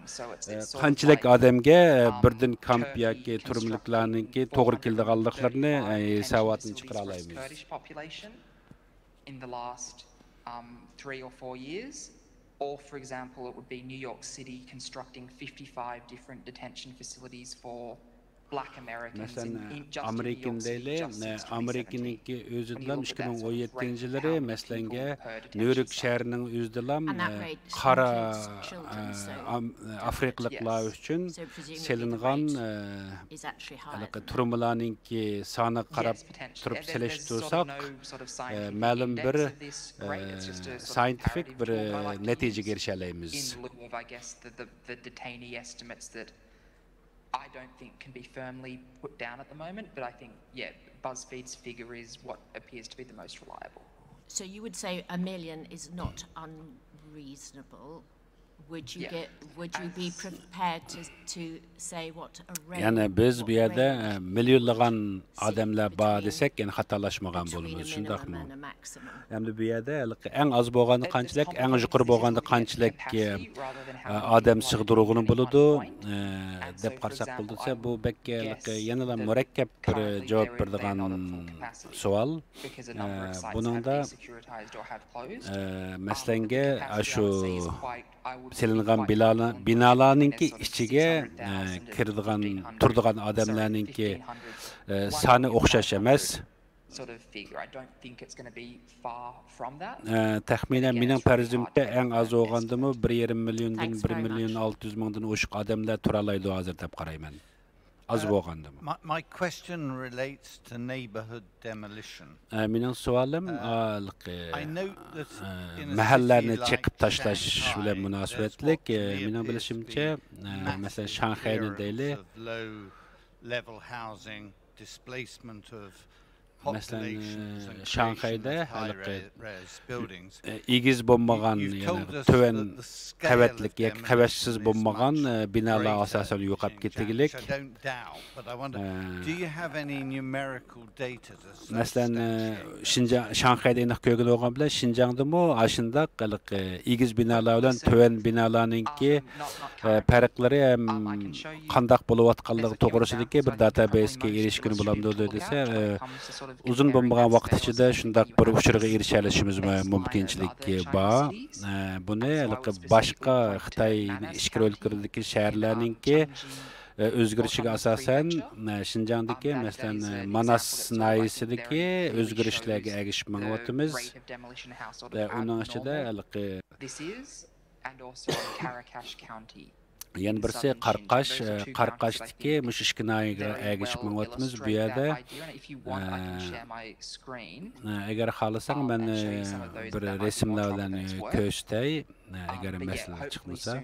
قانچىلىك ئادەمگە بىردىن كامپ ياكى تۈرمىلىكلەرنىڭكى توغرا كېلىدىغانلىقلىرىنى ھېساباتتىن چىقىرالايمىز. In the last um, three or four years, or for example, it would be New York City constructing fifty-five different detention facilities for مەسىلەن، ئامېرىكىنى دەيلى، ئامېرىكىنىڭكى ئۆزىدىلا ئىككى مىڭ ئون يەتتىنچى يىلى، مەسىلەنگە، نيۇ يورك شەھىرىنىڭ ئۆزىدىلا قارا ئافرىقىلىقلار ئۈچۈن سېلىنغان تۈرمىلەرنىڭكى سانىغا قاراپ تۇرۇپ سېلىشتۇرساق، مەلۇم بىر سايېنتىفىك بىر نەتىجىگە ئېرىشەلەيمىز. I don't think can be firmly put down at the moment, but I think, yeah, BuzzFeed's figure is what appears to be the most reliable. So you would say a million is not unreasonable. Would you get, would you be prepared to, to say what a range? يەنى بىز بۇ يەردە مىليونلىغان ئادەملەر بار دېسەك، يەنى خاتالاشمىغان بولىمىز، شۇنداقمۇ؟ ئەمدى بۇ يەردە ئەڭ ئاز بولغاندا قانچىلىك، ئەڭ يۇقىرى بولغاندا قانچىلىك ئادەم سىغدۇرغىلى بولىدۇ دەپ قارىساق بولىدۇ دېسە، بۇ بەك يەنىلا مۇرەككەپ بىر جاۋاب بېرىدىغان سوئال. بۇنىڭدا مەسىلەنگە، ئاشۇ سېلىنغان بىنالارنىڭكى ئىچىگە كىرىدىغان، تۇرىدىغان ئادەملەرنىڭكى سانى ئوخشاش ئەمەس. تەخمىنەن مېنىڭ پەرىزىمچە ئەڭ ئاز بولغاندىمۇ بىر يېرىم مىليوندىن بىر مىليون ئالتە يۈز مىڭدىن ئوشۇق ئادەملەر تۇرالايدۇ ھازىر دەپ قارايمەن. ئاز بولغاندىمۇ. مېنىڭ سوئالىم مەھەللىلەرنى چېقىپ تاشلاش بىلەن مۇناسىۋەتلىك. مېنىڭ بىلىشىمچە، مەسىلەن، شاڭخەينى دەيلى. مەسىلەن، شاڭخەيدە ھېلىقى ئېگىز بولمىغان، يەنى تۆۋەن قەۋەتلىك ياكى قەۋەتسىز بولمىغان بىنالار ئاساسەن يوقاپ كېتىگلىك. مەسىلەن، شىنجاڭ، شاڭخەيدە ئېنىق كۆرگىلى بولغان بىلەن، شىنجاڭدىمۇ ئاشۇنداق ھېلىقى ئېگىز بىنالار بىلەن تۆۋەن بىنالارنىڭكى پەرقلىرى ھەم قانداق بولۇۋاتقانلىقى توغرىسىدىكى بىر داتابەيسكە ئېرىشكىلى بولامدۇ دېسە، ئۇزۇن بولمىغان ۋاقىت ئىچىدە شۇنداق بىر ئۇچۇرغا ئېرىشەلىشىمىز مۇمكىنچىلىكى بار. بۇنى ھېلىقى باشقا خىتاينى ئىچكىرى ئۆلكىلىرىدىكى شەھەرلەرنىڭكى ئۆزگىرىشىگە ئاساسەن، شىنجاڭدىكى، مەسىلەن، ماناس ناھىيەسىدىكى ئۆزگىرىشلەرگە ئەگىشىپ مېڭىۋاتىمىز. ئۇنىڭ ئىچىدە ھېلىقى يەنە بىرسى قاراقاش، قاراقاشتىكى مۇشۇ ئىككى ناھىيەگە ئەگىشىپ مېڭىۋاتىمىز. بۇ يەردە، ئەگەر خالىساڭ، مەن بىر رەسىملەر بىلەن كۆرسىتەي، ئەگەر مەسىلە چىقمىسا.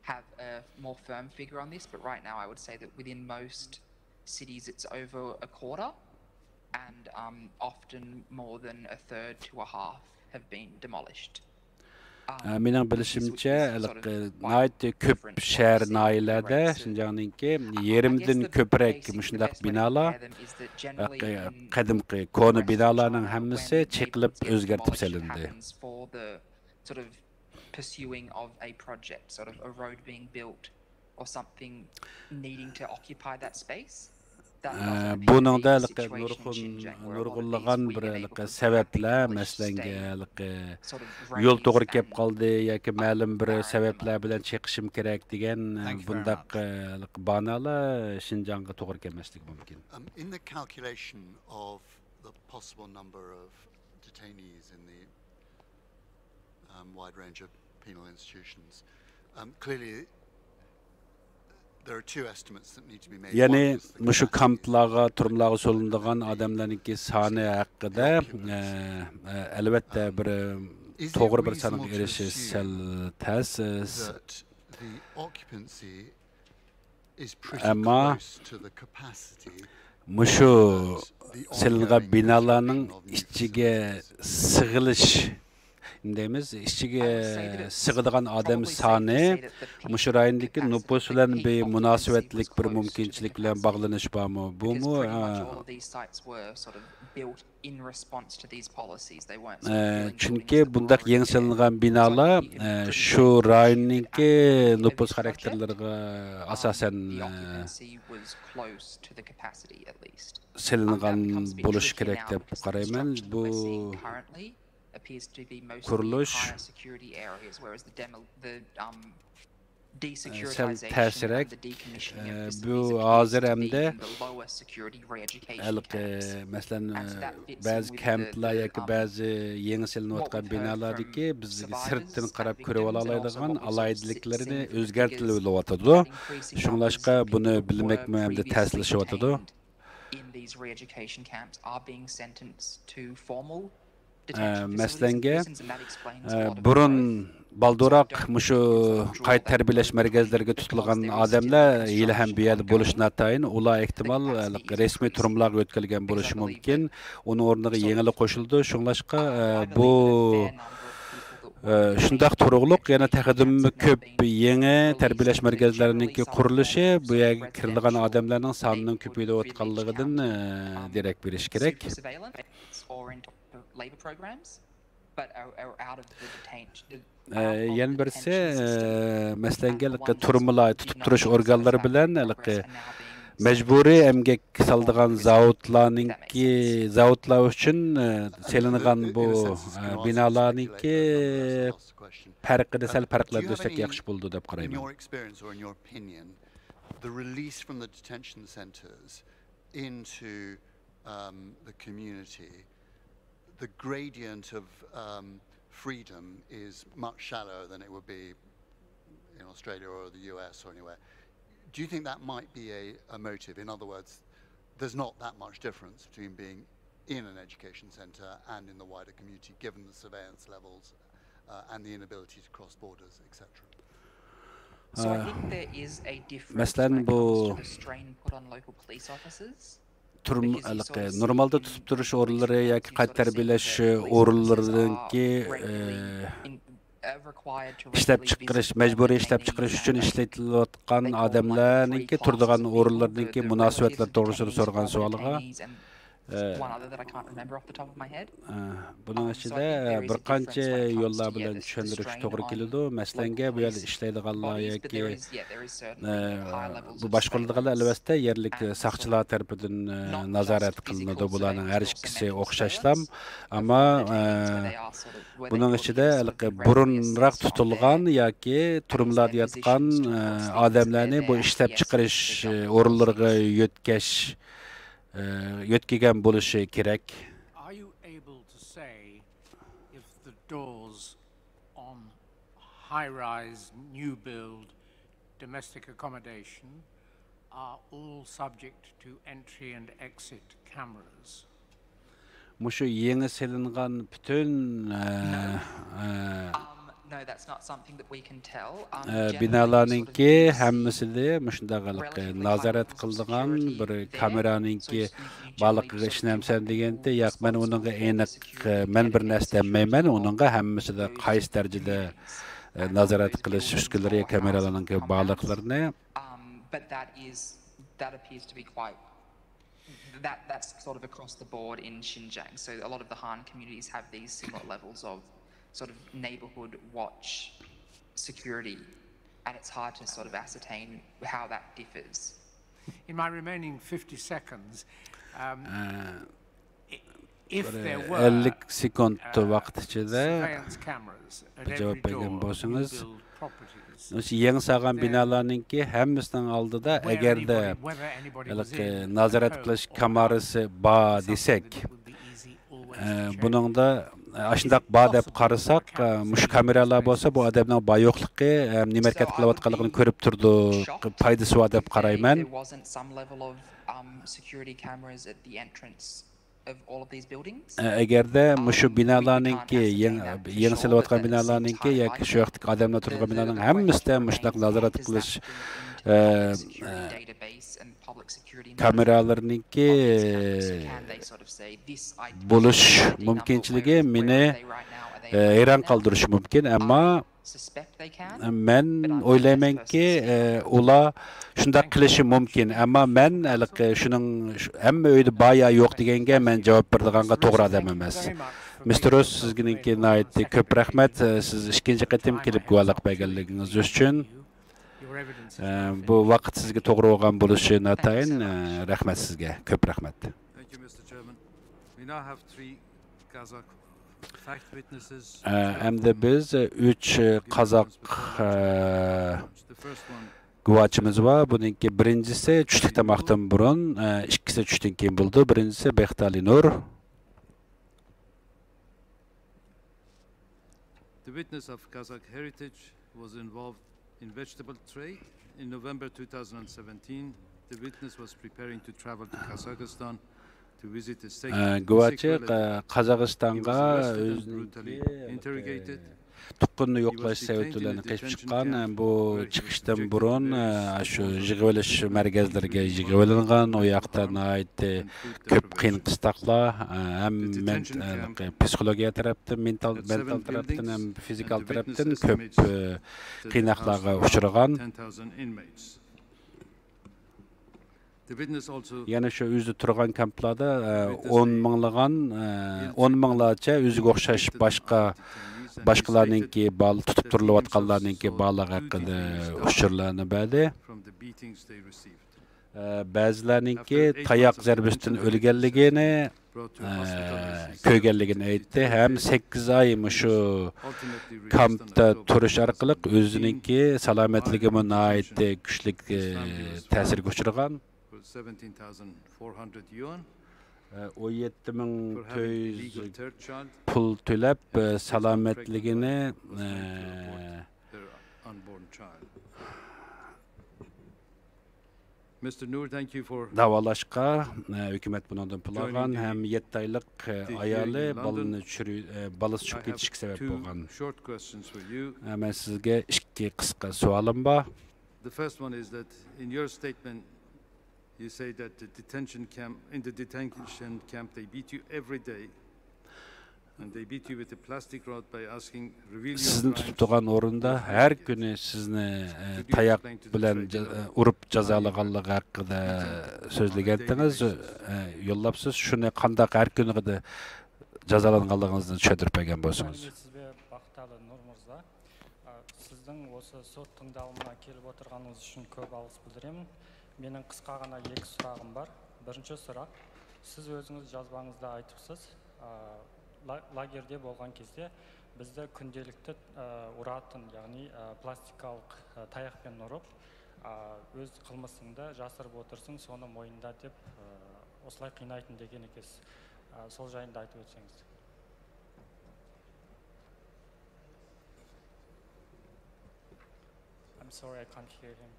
Have a more firm figure on this, but right now I would say that within most cities it's over a quarter. and um, often more than a third to a half have been demolished. ئە، مېنىڭ بىلىشىمچە، ھېلىقى ناھايىتى كۆپ شەھەر، ناھىيەلەردە شىنجاڭنىڭكى يېرىمدىن كۆپرەك مۇشۇنداق بىنالار، ھېلىقى قەدىمكى كونا بىنالارنىڭ ھەممىسى چېقىلىپ ئۆزگەرتىپ سېلىندى. Pursuing of a project, sort of a road being built or something needing to occupy that space. ئە، بۇنىڭدا ھېلىقى نۇرغۇن، نۇرغۇنلىغان بىر ھېلىقى سەۋەبلەر، مەسىلەنگە، ھېلىقى يول توغرا كەپ قالدى ياكى مەلۇم بىر سەۋەبلەر بىلەن چېقىشىم كېرەك دېگەن، ئە، بۇنداق، ئە، ھېلىقى بانالار شىنجاڭغا توغرا كەلمەسلىكى مۇمكىن. Um, in the calculation of the possible number of detainees in the um, wide range of penal institutions. Um, clearly, there are two estimates that need to be made. يەنى مۇشۇ كامپلارغا، تۈرمىلەرگە سولىنىدىغان ئادەملەرنىڭكى سانى ھەققىدە، ئە، ئە، ئەلۋەتتە، بىر، ئە، توغرا بىر سانغا ئېرىشىش سەل تەس. ئە، ئەمما مۇشۇ سېلىنغان بىنالارنىڭ ئىچىگە سىغىلىش، دەيمىز، ئىچىگە سىغىدىغان ئادەم سانى مۇشۇ رايوندىكى نوپۇس بىلەن بىر مۇناسىۋەتلىك بىر مۇمكىنچىلىك بىلەن باغلىنىش بارمۇ؟ بۇمۇ، ئە، ئە، چۈنكى بۇنداق يېڭى سېلىنغان بىنالار، ئە، شۇ رايوننىڭكى نوپۇس خاراكتېرلىرىغا ئاساسەن، ئە، سېلىنغان بولۇشى كېرەك دەپ قارايمەن. بۇ قۇرۇلۇش سەل تەسرەك. بۇ ھازىر ئەمدى ھېلىقى، مەسىلەن، بەزى كەمپلار ياكى بەزى يېڭى سېلىنىۋاتقان بىنالاردىكى بىز سىرتتىن قاراپ كۆرۈۋالالايدىغان ئالاھىدىلىكلىرىنى ئۆزگەرتىۋېلىۋاتىدۇ. شۇڭلاشقا بۇنى بىلمەكمۇ ئەمدى تەسلىشىۋاتىدۇ. ئە، مەسىلەنگە، ئە، بۇرۇن بالدۇرراق مۇشۇ قايتا تەربىيەلەش مەركەزلىرىگە تۇتۇلغان ئادەملەر ھېلىھەم بۇ يەردە بولۇشى ناتايىن. ئۇلار ئېھتىمال، ئە، رەسمىي تۈرمىلەرگە ئۆتكۈزۈلگەن بولۇشى مۇمكىن. ئۇنىڭ ئورنىغا يېڭىلار قوشۇلىدۇ. شۇڭلاشقا، ئە، بۇ، ئە، شۇنداق تۇرۇقلۇق يەنە تېخىدىنمۇ كۆپ يېڭى تەربىيەلەش مەركەزلىرىنىڭكى قۇرۇلۇشى بۇ يەرگە كىرىدىغان ئادەملەرنىڭ سانىنىڭ كۆپىيىۋاتقانلىقىدىن، ئە، دېرەك بېرىش كېرەك. ئە، يەنە بىرسى، ئە، مەسىلەنگە، ھېلىقى تۈرمىلار، تۇتۇپ تۇرۇش ئورگانلىرى بىلەن ھېلىقى مەجبۇرىي ئەمگەك سالىدىغان زاۋۇتلارنىڭكى، زاۋۇتلار ئۈچۈن، ئە، سېلىنغان بۇ، ئە، بىنالارنىڭكى پەرقىدە سەل پەرقلەندۈرسەك ياخشى بولىدۇ دەپ قارايمەن. The release from the detention centres into, um, the community, the gradient of, um, freedom is much shallower than it would be in Australia or the U S or anywhere. Do you think that might be a, a motive? In other words, there's not that much difference between being in an education centre and in the wider community, given the surveillance levels, uh, and the inability to cross borders, et cetera. مەسىلەن، بۇ تۈرمە، ھېلىقى نورمالدا تۇتۇپ تۇرۇش ئورۇنلىرى ياكى قايتا تەربىيەلەش ئورۇنلىرىنىڭكى، ئە، ئىشلەپچىقىرىش، مەجبۇرىي ئىشلەپچىقىرىش ئۈچۈن ئىشلىتىلىۋاتقان ئادەملەرنىڭكى تۇرىدىغان ئورۇنلىرىنىڭكى مۇناسىۋەتلىرى توغرىسىدا سورىغان سوئالغا، ئە، ئە، بۇنىڭ ئىچىدە بىر قانچە يوللار بىلەن چۈشەندۈرۈش توغرا كېلىدۇ. مەسىلەنگە، بۇ يەردە ئىشلەيدىغانلار ياكى، ئە، بۇ باشقۇرۇلىدىغانلار، ئەلۋەتتە، يەرلىك ساقچىلار تەرىپىدىن، ئە، نازارەت قىلىنىدۇ. بۇلارنىڭ ھەر ئىككىسى ئوخشاشلا. ئەمما، ئە، بۇنىڭ ئىچىدە ھېلىقى بۇرۇنراق تۇتۇلغان ياكى تۈرمىلەردە ياتقان، ئە، ئادەملەرنى بۇ ئىشلەپچىقىرىش، ئە، ئورۇنلىرىغا يۆتكەش، ئە، يۆتكىگەن بولۇشى كېرەك. Are you able to say if the doors on high-rise, new build, domestic accommodation are all subject to entry and exit cameras? مۇشۇ يېڭى سېلىنغان پۈتۈن، ئە، ئە، ئە، بىنالارنىڭكى ھەممىسىدە مۇشۇنداق ھېلىقى نازارەت قىلىدىغان بىر كامېرانىڭكى بارلىقىغا ئىشىنەمسەن دېگەنتى. ياق، مەن ئۇنىڭغا ئېنىق، ئە، مەن بىر نەرسە دېمەيمەن. ئۇنىڭغا ھەممىسىدە قايسى دەرىجىدە، ئە، نازارەت قىلىش ئۈسكۈنىلىرى، كامېرالارنىڭكى بارلىقلىرىنى. That, that's sort of across the board in Xinjiang. So a lot of the Han communities have these similar levels of sort of neighborhood watch security, and it's hard to sort of ascertain how that differs. In my remaining fifty seconds, um, if there were, ئەللىك سېكۇنت ۋاقىت ئىچىدە بىر جاۋاب بەرگەن بولسىڭىز، ئۆشە يېڭى سالغان بىنالارنىڭكى ھەممىسىنىڭ ئالدىدا، ئەگەردە ھېلىقى نازارەت قىلىش كامېرىسى بار دېسەك، ئە، بۇنىڭدا، ئە، ئاشۇنداق بار دەپ قارىساق، ئە، مۇشۇ كامېرالار بولسا بۇ ئادەمنىڭ بار يوقلۇقى، ئە، نېمە ھەرىكەت قىلىۋاتقانلىقىنى كۆرۈپ تۇرىدۇ، پايدىسى بار دەپ قارايمەن. ئە، ئەگەردە مۇشۇ بىنالارنىڭكى، يېڭى، يېڭى سېلىۋاتقان بىنالارنىڭكى ياكى شۇ ۋاقىتتىكى ئادەملەر تۇرىدىغان بىنالارنىڭ ھەممىسىدە مۇشۇنداق نازارەت قىلىش، ئە، ئە، كامېرالىرىنىڭكى بولۇش مۇمكىنچىلىكى مېنى، ئە، ھەيران قالدۇرۇشى مۇمكىن. ئەمما مەن ئويلايمەنكى، ئە، ئۇلار شۇنداق قىلىشى مۇمكىن، ئەمما مەن ھېلىقى شۇنىڭ، شۇ، ھەممە ئۆيدە بار يا يوق دېگەنگە مەن جاۋاب بېرىدىغانغا توغرا ئادەم ئەمەس. مىستېر روس، سىزگىنىڭكى ناھايىتى كۆپ رەھمەت، ئە، سىز ئىككىنچى قېتىم كېلىپ گۇۋاھلىق بەرگەنلىكىڭىز ئۈچۈن. ئە، بۇ ۋاقىت سىزگە توغرا بولغان بولۇشى ناتايىن، ئە، رەھمەت سىزگە، كۆپ رەھمەت. ئە، ئەمدى بىز ئۈچ قازاق، ئە، گۇۋاچىمىز بار. بۇنىڭكى بىرىنچىسى چۈشلۈك تاماقتىن بۇرۇن، ئە، ئىككىسى چۈشتىن كېيىن بولىدۇ. بىرىنچىسى بېختالى نۇر. The witness of Kazakh heritage was involved in vegetable trade. In November two thousand seventeen, the witness was preparing to travel to Kazakhstan to visit a sacred, ئە، گۇۋاچى، ئە، قازاقىستانغا ئۆزىنىڭكى تۇغقىنىنى يوقلاش سەۋەبى بىلەن قېچىپ چىققان. ئە، بۇ چىقىشتىن بۇرۇن، ئە، شۇ يىغىۋېلىش مەركەزلىرىگە يىغىۋېلىنغان. ئۇ ياقتا ناھايىتى كۆپ قىيىن قىستاقلار، ئە، ھەم مېنت-، ئە، پسىخولوگىيە تەرەپتىن، مېنتال، مېنتال تەرەپتىن، ھەم فىزىكال تەرەپتىن كۆپ، ئە، قىيناقلارغا ئۇچرىغان. يەنە شۇ ئۆزى تۇرغان كامپلاردا، ئە، ئون مىڭلىغان، ئە، ئون مىڭلارچە ئۆزىگە ئوخشاش باشقا، باشقىلارنىڭكى بال-، تۇتۇپ تۇرۇلۇۋاتقانلارنىڭكى بالىلىرى ھەققىدە ئۇچۇرلارنى بەردى. ئە، بەزىلەرنىڭكى تاياق زەربىسىدىن ئۆلگەنلىكىنى، ئە، كۆرگەنلىكىنى ئېيتتى ھەم سەككىز ئاي مۇشۇ كامپتا تۇرۇش ئارقىلىق ئۆزىنىڭكى سالامەتلىكىمۇ ناھايىتى كۈچلۈك، ئە، تەسىرگە ئۇچرىغان. ئە، ئون يەتتە مىڭ تۆت يۈز پۇل تۆلەپ، ئە، سالامەتلىكىنى، ئە، داۋالاشقا، ئە، ھۆكۈمەت بۇنىڭدىن پۇل ئالغان ھەم يەتتە ئايلىق، ئە، ئايالى بالىنى چۈشۈرۈ-، ئە، بالىسى چۈشۈپ كېتىشكە سەۋەب بولغان. ئە، مەن سىزگە ئىككى قىسقا سوئالىم بار. The first one is that in your statement, you say that the detention camp, in the detention camp, they beat you every day. And they beat you with a plastic rod by asking, "Reveal your crimes." سىزنى تۇتۇپ تۇرغان ئورۇندا ھەر كۈنى سىزنى، ئە، تاياق بىلەن جا-، ئە، ئۇرۇپ جازالىغانلىقى ھەققىدە سۆزلىگەنتىڭىز، ئە، يوللاپسىز. شۇنى قانداق ھەر كۈنى جازالانغانلىقىڭىزنى چۈشەندۈرۈپ بەرگەن بولسىڭىز. سىزگە باختىيار نۇر مۇرزا. سىزنىڭ ئوسۇ سوت تىڭداۋىمىغا كېلىپ ئولتۇرغىنىڭىز ئۈچۈن كۆپ ئالغىس بىلدۈرىمەن. مېنىڭ قىسقاغىنا ئىككى سوراغىم بار. بىرىنچى سوراق، سىز ئۆزىڭىز جازۋاڭىزدا ئېيتىپسىز، ئا، لا-، لاگېردا بولغان كېزى بىزدە كۈندىلىكتە، ئا، ئۇراتىن، يەنى، ئا، پلاستىكالىق، ئا، تاياق بىلەن ئۇرۇپ، ئا، ئۆز قىلمىشىڭنى ياشىرىپ ئولتۇرساڭ، سېنى موينىدا دەپ، ئا، ئوسۇلاي قىينايتتىم دېگەن ئىكەنسىز. ئا، سول جايىندا ئېيتىپ ئۆتسەڭىز. I'm sorry, I can't hear him.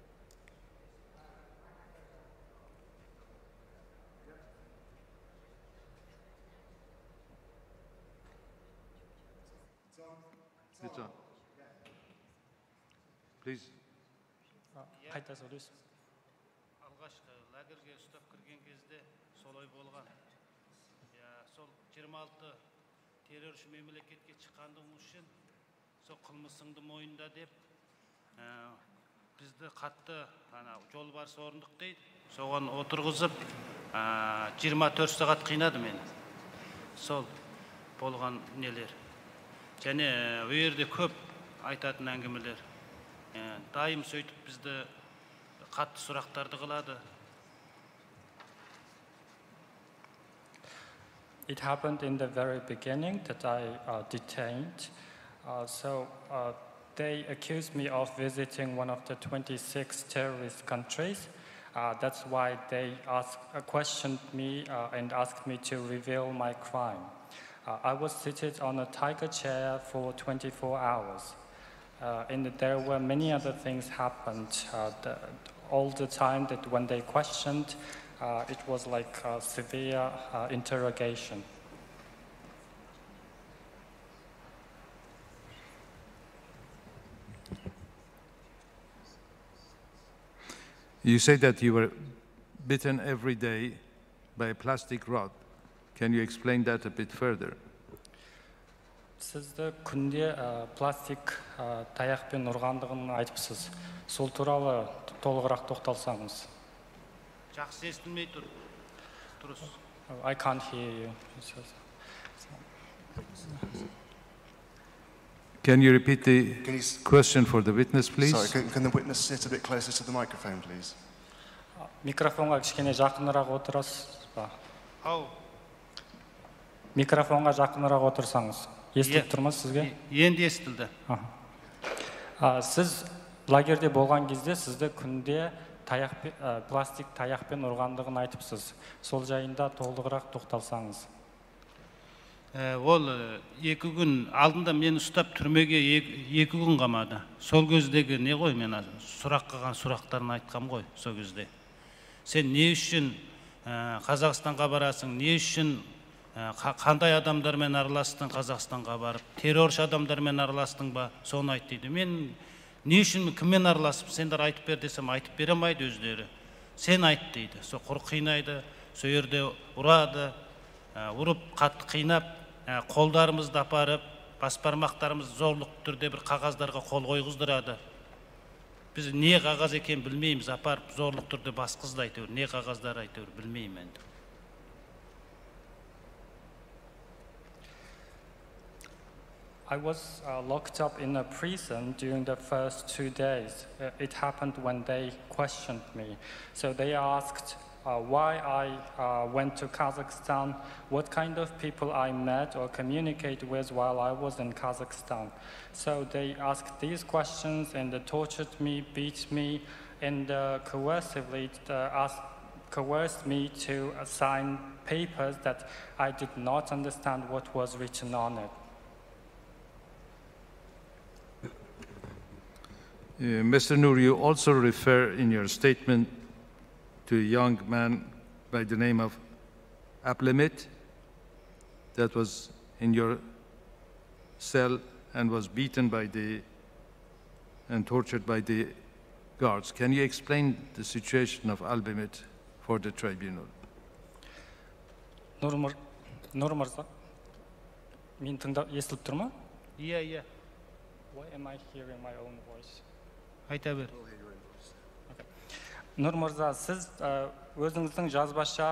It's on. Please. قايتا سورىسىز. ئالغاچقى لاگېرگە ئۇستاپ كىرگەن كېزىدە سولاي بولغان. يا، سول يىگىرمە ئالتە تېررورچى مەملىكەتكە چىققاندىن ئۈچۈن، سو قىلمىسىڭدا مويۇندا دەپ، ئە، بىزدە قاتتى، ئانا، جولبارس ئورۇندۇق دەيدۇ. سوغان ئولتۇرغۇزۇپ، ئە، يىگىرمە تۆت سائەت قىينىدى مېنى. سول بولغان نېلەر. يەنى، ئە، ئۇ يەردە كۆپ ئېيتاتىن ئەڭگىمىلەر. ئە، دائىم سۆيتۈپ بىزدە قاتتى سوراق تارتىغىلادى. It happened in the very beginning that I uh, detained. Uh, so uh, they accused me of visiting one of the twenty-six terrorist countries. Uh, that's why they asked, uh, questioned me uh, and asked me to reveal my crime. Uh, I was seated on a tiger chair for twenty-four hours. Uh, and there were many other things happened uh, the, all the time that when they questioned, uh, it was like a severe uh, interrogation. You say that you were bitten every day by a plastic rod. Can you explain that a bit further? سىزدە كۈندە پلاستىك تاياق بىلەن ئۇرغانلىقىنى ئېيتىپسىز. سول تۇرالا تولۇقراق توختالساڭىز. ياخشى ئېسىتىلمەي تۇر. تۇرۇس. I can't hear you. Can you repeat the Can you s- question for the witness, please? Sorry, can, can the witness sit a bit closer to the microphone, please? مىكروفونغا كىچىككىنە يېقىنراق ئولتۇراسىزبا؟ ھاۋ. مىكروفونغا يېقىنراق ئولتۇرساڭىز. ئېسىتىلىپ تۇرمۇ سىزگە؟ ئەمدى ئېسىتىلدى. ئاھا. ئا، سىز لاگېردا بولغان كېزىدە سىزدە كۈندە تاياق بى-، ئا، پلاستىك تاياق بىلەن ئۇرغانلىقىنى ئېيتىپسىز. سول جايىدا تولۇقراق توختالساڭىز. ئە، ئول، ئە، ئېكى كۈن ئالدىندا مېنى ئۇستاپ تۈرمىگە ئېك-، ئېكى كۈن قامادى. سول كۆزدىكى نېغوي، مېنى سوراق قىلغان سوراقلارنى ئېيتقانغوي سول كۆزدە. سەن نېمە ئۈچۈن، ئە، قازاقىستانغا باراسىڭ؟ نېمە ئۈچۈن، ئە، قا-، قانداق ئادەملەر بىلەن ئارىلاشتىڭ قازاقىستانغا بارىپ؟ تېررورچى ئادەملەر بىلەن ئارىلاشتىڭبا؟ سونا ئېيت دېدى. مەن نېمە ئۈچۈن، كىم بىلەن ئارىلاشتىڭ؟ سەن ئارىلاپ بېرە دېسەم، ئارىلاپ بېرەلمەيدۇ ئۆزلىرى. سەن ئېيت دەيدۇ. سو قۇرۇق قىينايدۇ. سو يەردە ئۇرىدۇ. ئە، ئۇرۇپ، قاتتىق قىيناپ، ئە، قوللىرىمىزنى ئاپىرىپ، باش بارماقلىرىمىزنى زورلۇق تۈردە بىر قاغازلارغا قول قويغۇزدۇرىدۇ. بىز نېمە قاغاز ئىكەنلىكىنى بىلمەيمىز، ئاپىرىپ زورلۇق تۈردە باسقۇزىدۇ ئەيتىۋېرىدۇ. نېمە قاغازلار ئەيتىۋېرىدۇ بىلمەيمەن. I was uh, locked up in a prison during the first two days. Uh, it happened when they questioned me. So they asked uh, why I uh, went to Kazakhstan, what kind of people I met or communicate with while I was in Kazakhstan. So they asked these questions and uh, tortured me, beat me, and uh, coercively uh, asked, coerced me to uh, sign papers that I did not understand what was written on it. Uh, Mister Noor, you also refer in your statement to a young man by the name of Ablemit that was in your cell and was beaten by the and tortured by the guards. Can you explain the situation of Ablemit for the tribunal? نۇر مۇر-، نۇر مۇرزا، مېنى تىڭلاپ، ئېسىلىپ تۇرما؟ Yeah, yeah. Why am I hearing my own voice? ئېيتىۋەر. Okay. نۇر مۇرزا، سىز ئە، ئۆزىڭىزنىڭ يازباشچا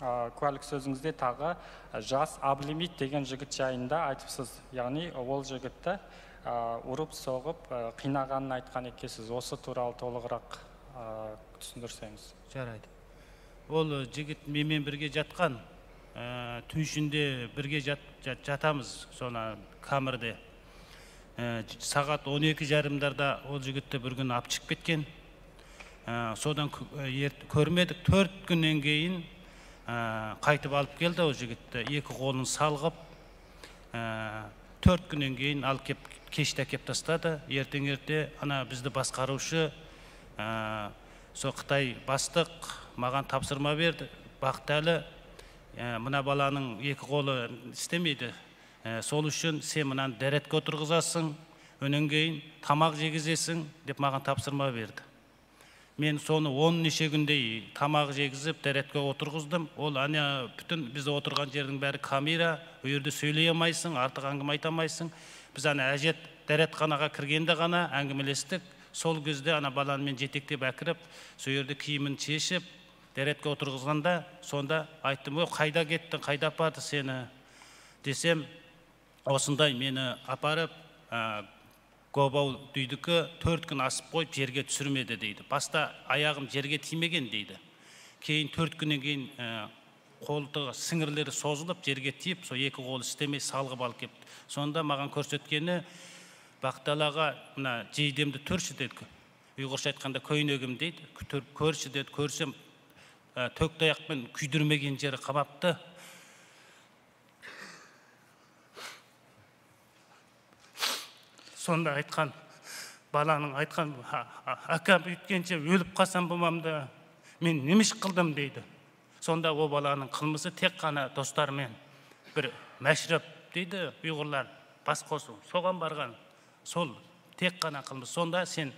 ئە، كۇەلىك سۆزىڭىزدە تاغا ئە، ژاس ئابلىمىت دېگەن يىگىت جايىندا ئېيتىپسىز. يەنى ئول يىگىتنى ئە، ئۇرۇپ سوغۇپ ئە، قىينىغاننى ئېيتقان ئىكەنسىز. ئوسى تۇرالى تولۇقراق ئە، چۈشەندۈرسەڭىز. جارايدۇ. ئول يىگىت مېنىن بىرگە ياتقان. ئە، تۈنۈگۈندە بىرگە يات-، يات-، ياتىمىز سونا كامېردا. ئە، سائەت ئون ئىككى يېرىملاردا ئول يىگىتنى بىر كۈنى ئاپچىقىپ كەتكەن. ئە، سودان كۆ-، ئە، يەر كۆرمىدۇق. تۆت كۈندىن كېيىن، ئە، قايتىپ ئېلىپ كەلدى ئول يىگىتنى. ئىككى قولىنى سالغىپ، ئە، تۆت كۈندىن كېيىن ئېلىپ كېلىپ، كەچتە ئەكەپ تاشلىدى. ئەتىڭ ئەتە، ئانا، بىزنى باشقۇرغۇچى، ئە، سو خىتاي باشلىق ماڭا تاپشۇرما بەردى. باقتى ھېلى، ئە، مانا بالىنىڭ ئىككى قولى ئىشلىمەيدۇ. ئە، سول ئۈچۈن سەن مۇنى دەرەتكە ئولتۇرغۇزىسەن، ئۇنىڭ كېيىن تاماق يېگۈزىسەن دەپ ماڭا تاپسۇرما بەردى. مەن سوڭا ئون نەچچە كۈندەك تاماق يېگۈزۈپ، دەرەتكە ئولتۇرغۇزدۇم. ئۇ ئەنە پۈتۈن بىز ئولتۇرغان يەرنىڭ بەرى كامېرا، ئۇ يەردە سۆيلىيەلمەيسەن، ئارتۇق ئەڭگىمە ئېيتالمايسەن. بىز ئەنە ھاجەت دەرەتخانىغا كىرگەندە غانا ئەڭگىمىلەشتۇق. سول كۆزدە ئەنە بالىنى مەن يېتەكلەپ ئەكىرىپ، شۇ يەردە كىيىمىنى چېچىپ، دەرەتكە ئولتۇرغۇزغاندا، سوندا ئېيتتىم، ۋوي، قايدا كەتتىڭ، قايدا ئاپاردى سېنى؟ دېسەم، ئۇ شۇنداي مېنى ئاپىرىپ، ئە، گوباۋ دېدىكى، تۆت كۈن ئاسىپ قويۇپ، يەرگە چۈشۈرمىدى دەيدۇ. باشتا ئاياغىم يەرگە تىيمىگەن دەيدۇ. كېيىن تۆت كۈندىن كېيىن، ئە، قولتۇقى سىڭىرلىرى سوزۇلۇپ، يەرگە تىيىپ، سو ئېكى غولى ئىشلىمەي سالغىپ ئېلىپ كەپتۇ. سوندا ماڭا كۆرسەتكىنى، باقتالاغا مانا جېيدىمدە تۇرۇشى دەيدۇ. ئۇيغۇرچە ئېيتقاندا كۆينىگىم دەيدۇ. تۇرۇپ كۆرسە دەيدۇ. كۆرسەم، ئە، تۆك تاياق بىلەن كۆيدۈرمىگەن يېرى قاماپتۇ. سوندا ئېيتقان، بالانىڭ ئېيتقان، ھا، ھا، ئاكام ئۆتكەنچە ئۆلۈپ قالسام بولمامدۇ؟ مەن نېمە ئىش قىلدىم دەيدۇ. سوندا ئۇ بالانىڭ قىلمىسى تېخى قانا دوستلار، مەن بىر مەشرەپ دەيدۇ ئۇيغۇرلار، باسقۇسۇ، سوغان بارغان. سول، تېخى قانا قىلمىسى. سوندا سەن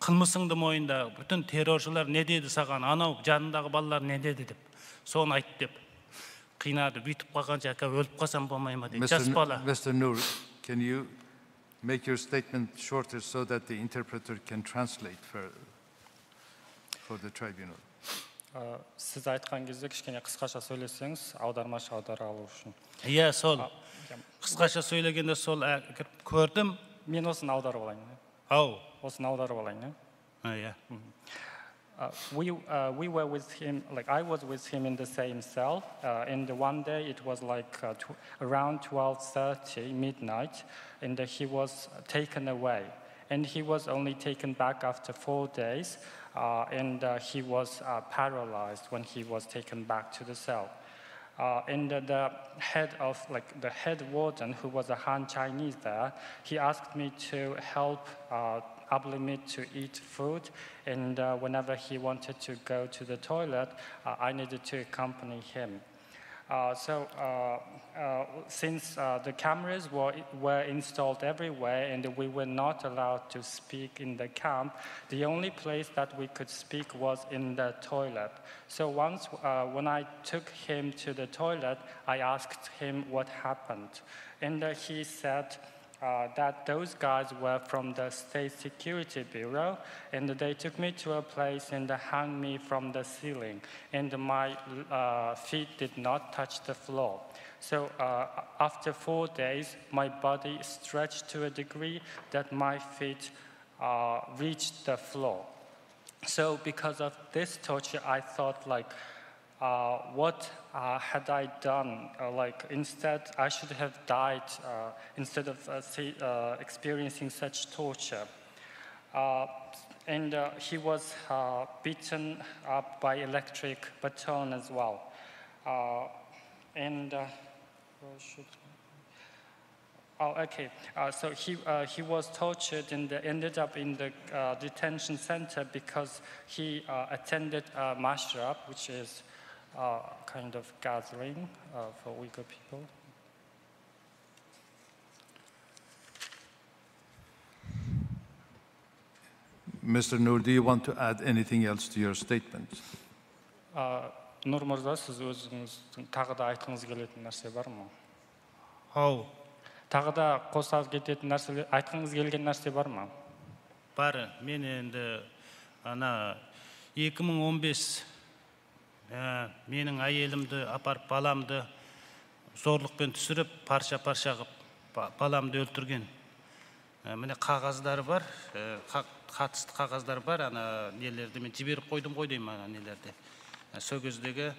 قىلمىسىڭدىمۇ ئەمدى پۈتۈن تېررورچىلار نە دېدى ساغان، ئاناۋ جانىداغى بالىلار نە دېدى دەپ. سونى ئېيت دەپ. قىيناپ ئۆتۈپ قالغانچە ئاكا ئۆلۈپ قالسام بولمايمۇ دەيدۇ. مىستېر جاس بالا. مىستېر نۇر، can you make your statement shorter so that the interpreter can translate for, for the tribunal? ئا، سىز ئېيتقان گېزىتتە كىچىككىنە قىسقاچە سۆيلىسىڭىز، ئاۋدارماش ئاۋدارالغۇ ئۈچۈن. يە، سول. ئا، يا. قىسقاچە سۆيلىگەندە سول، ئە، كۆردۈم. مەن ئۇنى ئاۋدارىۋالايىن. ئاۋۇ. ئۇنى ئاۋدارىۋالايىن. ھە، يە. Uh, we, uh, we were with him, like, I was with him in the same cell, uh, and one day it was, like, uh, tw-, around twelve thirty midnight, and, uh, he was taken away. And he was only taken back after four days, uh, and, uh, he was, uh, paralyzed when he was taken back to the cell. Uh, and the, the head of, like, the head warden, who was a Han Chinese there, he asked me to help, uh, Ablimit to eat food, and, uh, whenever he wanted to go to the toilet, uh, I needed to accompany him. Uh, so, uh, uh, since, uh, the cameras were, were installed everywhere and we were not allowed to speak in the camp, the only place that we could speak was in the toilet. So once, uh, when I took him to the toilet, I asked him what happened. And, uh, he said, uh, that those guys were from the State Security Bureau, and they took me to a place and hung me from the ceiling, and my, uh, feet did not touch the floor. So, uh, after four days, my body stretched to a degree that my feet, uh, reached the floor. So because of this torture, I thought, like, uh, what, uh, had I done? Uh, like, instead, I should have died, uh, instead of, uh, see, uh, experiencing such torture. Uh, and, uh, he was, uh, beaten up by electric baton as well. Uh, and, uh, where should Oh, okay. Uh, so he, uh, he was tortured and ended up in the, uh, detention center because he, uh, attended a mashrab, which is, uh, kind of gathering, uh, for Uyghur people. Mister Noor, do you want to add anything else to your statement? ئا، نۇر مۇرزا، سىز ئۆزىڭىزنىڭ تاغدا ئېيتقىڭىز كېلىدىغان نەرسە بارمۇ؟ ھاۋ. تاغدا قوشساڭىز كېتىدىغان نەرسە، ئېيتقىڭىز كەلگەن نەرسە بارمۇ؟ بار. مەن ئەمدى ئانا ئىككى مىڭ ئون بەش، ئە، مېنىڭ ئايالىمنى ئاپىرىپ، بالامنى زورلۇق بىلەن چۈشۈرۈپ، پارچە-پارچە قىلىپ، با-، بالامنى ئۆلتۈرگەن. ئە، مانا قەغەزلەر بار، ئە، قا-، قاتىستا قەغەزلەر بار، ئانا نېلەردە مەن جىبىرىپ قويدۇم غوي دەيمەن، ئانا نېلەردە. ئە، سۆگۈزدىكى،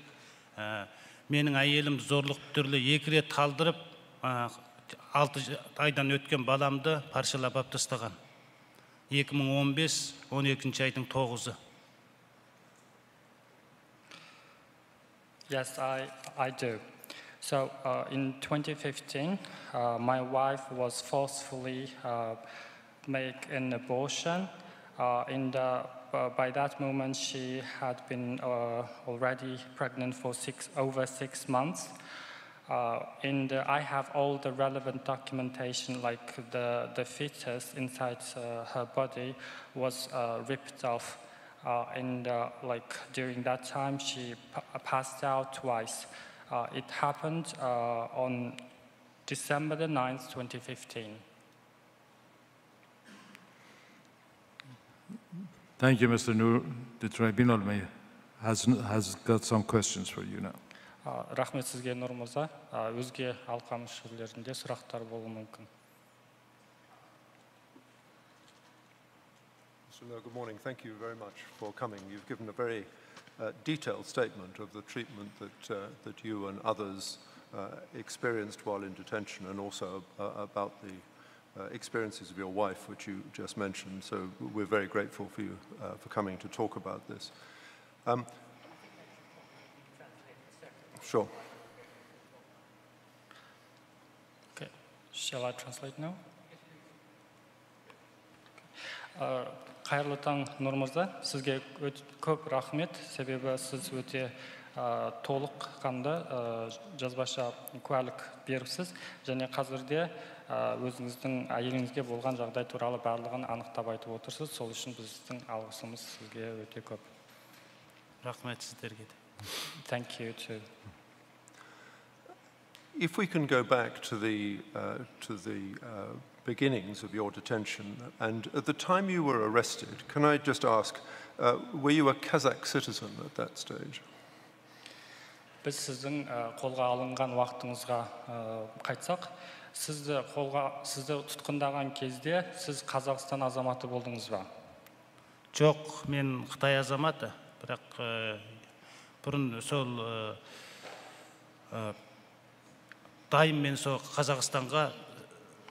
ئە، مېنىڭ ئايالىمنى زورلۇق تۈرلە ئېكىرى تالدۇرۇپ، ئە، ئالتە ئايدىن ئۆتكەن بالامنى پارچىلاپ ئاپتۇ تاشلىغان. ئىككى مىڭ ئون بەش، ئون ئىككىنچى ئاينىڭ توققۇزى. Yes, I, I do. So, uh, in twenty fifteen, uh, my wife was forcefully, uh, make an abortion. Uh, in the, uh, by that moment, she had been, uh, already pregnant for six, over six months. Uh, and uh, I have all the relevant documentation, like the, the fetus inside uh, her body was uh, ripped off. Uh, and uh, like during that time, she p- passed out twice. Uh, it happened uh, on December the ninth, twenty fifteen. Thank you, Mister Noor. The tribunal may has, has got some questions for you now. Рахмет сізге, Нур мырза. Өзге алқа мүшелерінде сұрақтар болуы мүмкін. Mister Noor, good morning. Thank you very much for coming. You've given a very uh, detailed statement of the treatment that, uh, that you and others uh, experienced while in detention and also uh, about the uh, experiences of your wife, which you just mentioned. So we're very grateful for you uh, for coming to talk about this. Um, sure. Okay. Shall I translate now? Қайырлы таң, Нур мырза. Сізге көп рахмет, себебі сіз өте толыққанды жазбаша куәлік беріпсіз. Және қазірде өзіңіздің әйеліңізге болған жағдай туралы барлығын анықтап айтып отырсыз. Сол үшін біздің алғысымыз сізге өте көп. Рахмет сіздерге де. Thank you too. If we can go back to the, uh, to the uh, beginnings of your detention, and at the time you were arrested, can I just ask, uh, were you a Kazakh citizen at that stage? Біз сіздің қолға алынған уақытыңызға қайтсақ, сізді қолға сізді тұтқындаған кезде сіз Қазақстан азаматы болдыңыз ба? Жоқ, мен Қытай азаматы, бірақ бұрын сол дайым мен сол Қазақстанға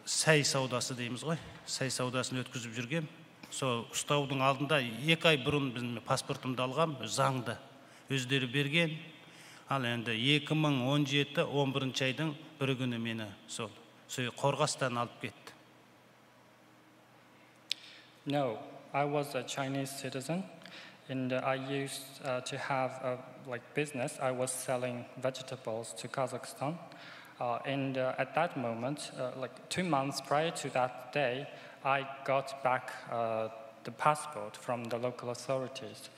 сәй саудасы дейміз ғой, сәй саудасын өткізіп жүргем. Сол ұстаудың алдында екі ай бұрын біздің паспортымды алғам, заңды өздері берген. Ал енді екі мың он жеті он бірінші айдың бір күні мені сол сол қорғастан алып кетті. No, I was a Chinese citizen, and uh, I used uh, to have a like business. I was selling vegetables to Kazakhstan, uh, and uh, at that moment, uh, like two months prior to that day, I got back uh, the passport from the local authorities.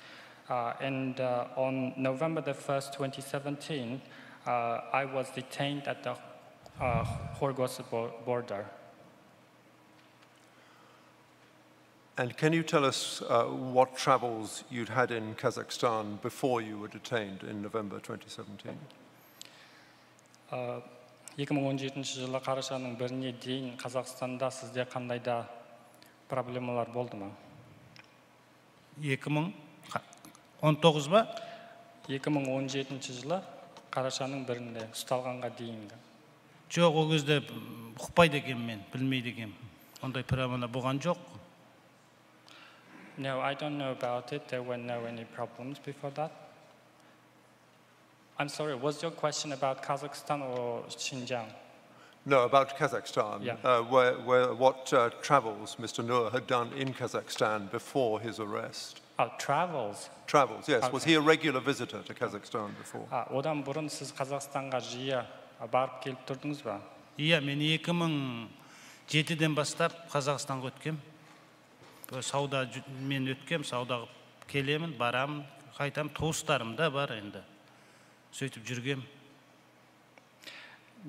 Uh, and uh, on November the first, twenty seventeen, uh, I was detained at the uh, Horgos border. And can you tell us uh, what travels you'd had in Kazakhstan before you were detained in November twenty seventeen? Екі мың он жетінші жылы қарашаның біріне дейін Қазақстанда сізде қандай да проблемалар болды ма? Екі мың он тоғыз ба? Екі мың он жетінші жылы қарашаның бірінде ұсталғанға дейінгі. Жоқ, ол кезде ұқпайды екенмін мен, білмейді екенмін. Ондай проблемалар болған жоқ. No, I don't know about it. There were no any problems before that. I'm sorry, was your question about Kazakhstan or Xinjiang? No, about Kazakhstan. Yeah. Uh, where, where, what uh, travels Mister Noor had done in Kazakhstan before his arrest? Oh, travels. Travels, yes. Okay. Was he a regular visitor to Kazakhstan before? А, одан бұрын сіз Қазақстанға жиі барып келіп тұрдыңыз ба? Иә, мен екі мың жетіден бастап Қазақстанға өткем. Сауда мен өткем, саудаға келемін, барамын, қайтамын, туыстарым да бар енді. Сөйтіп жүргем.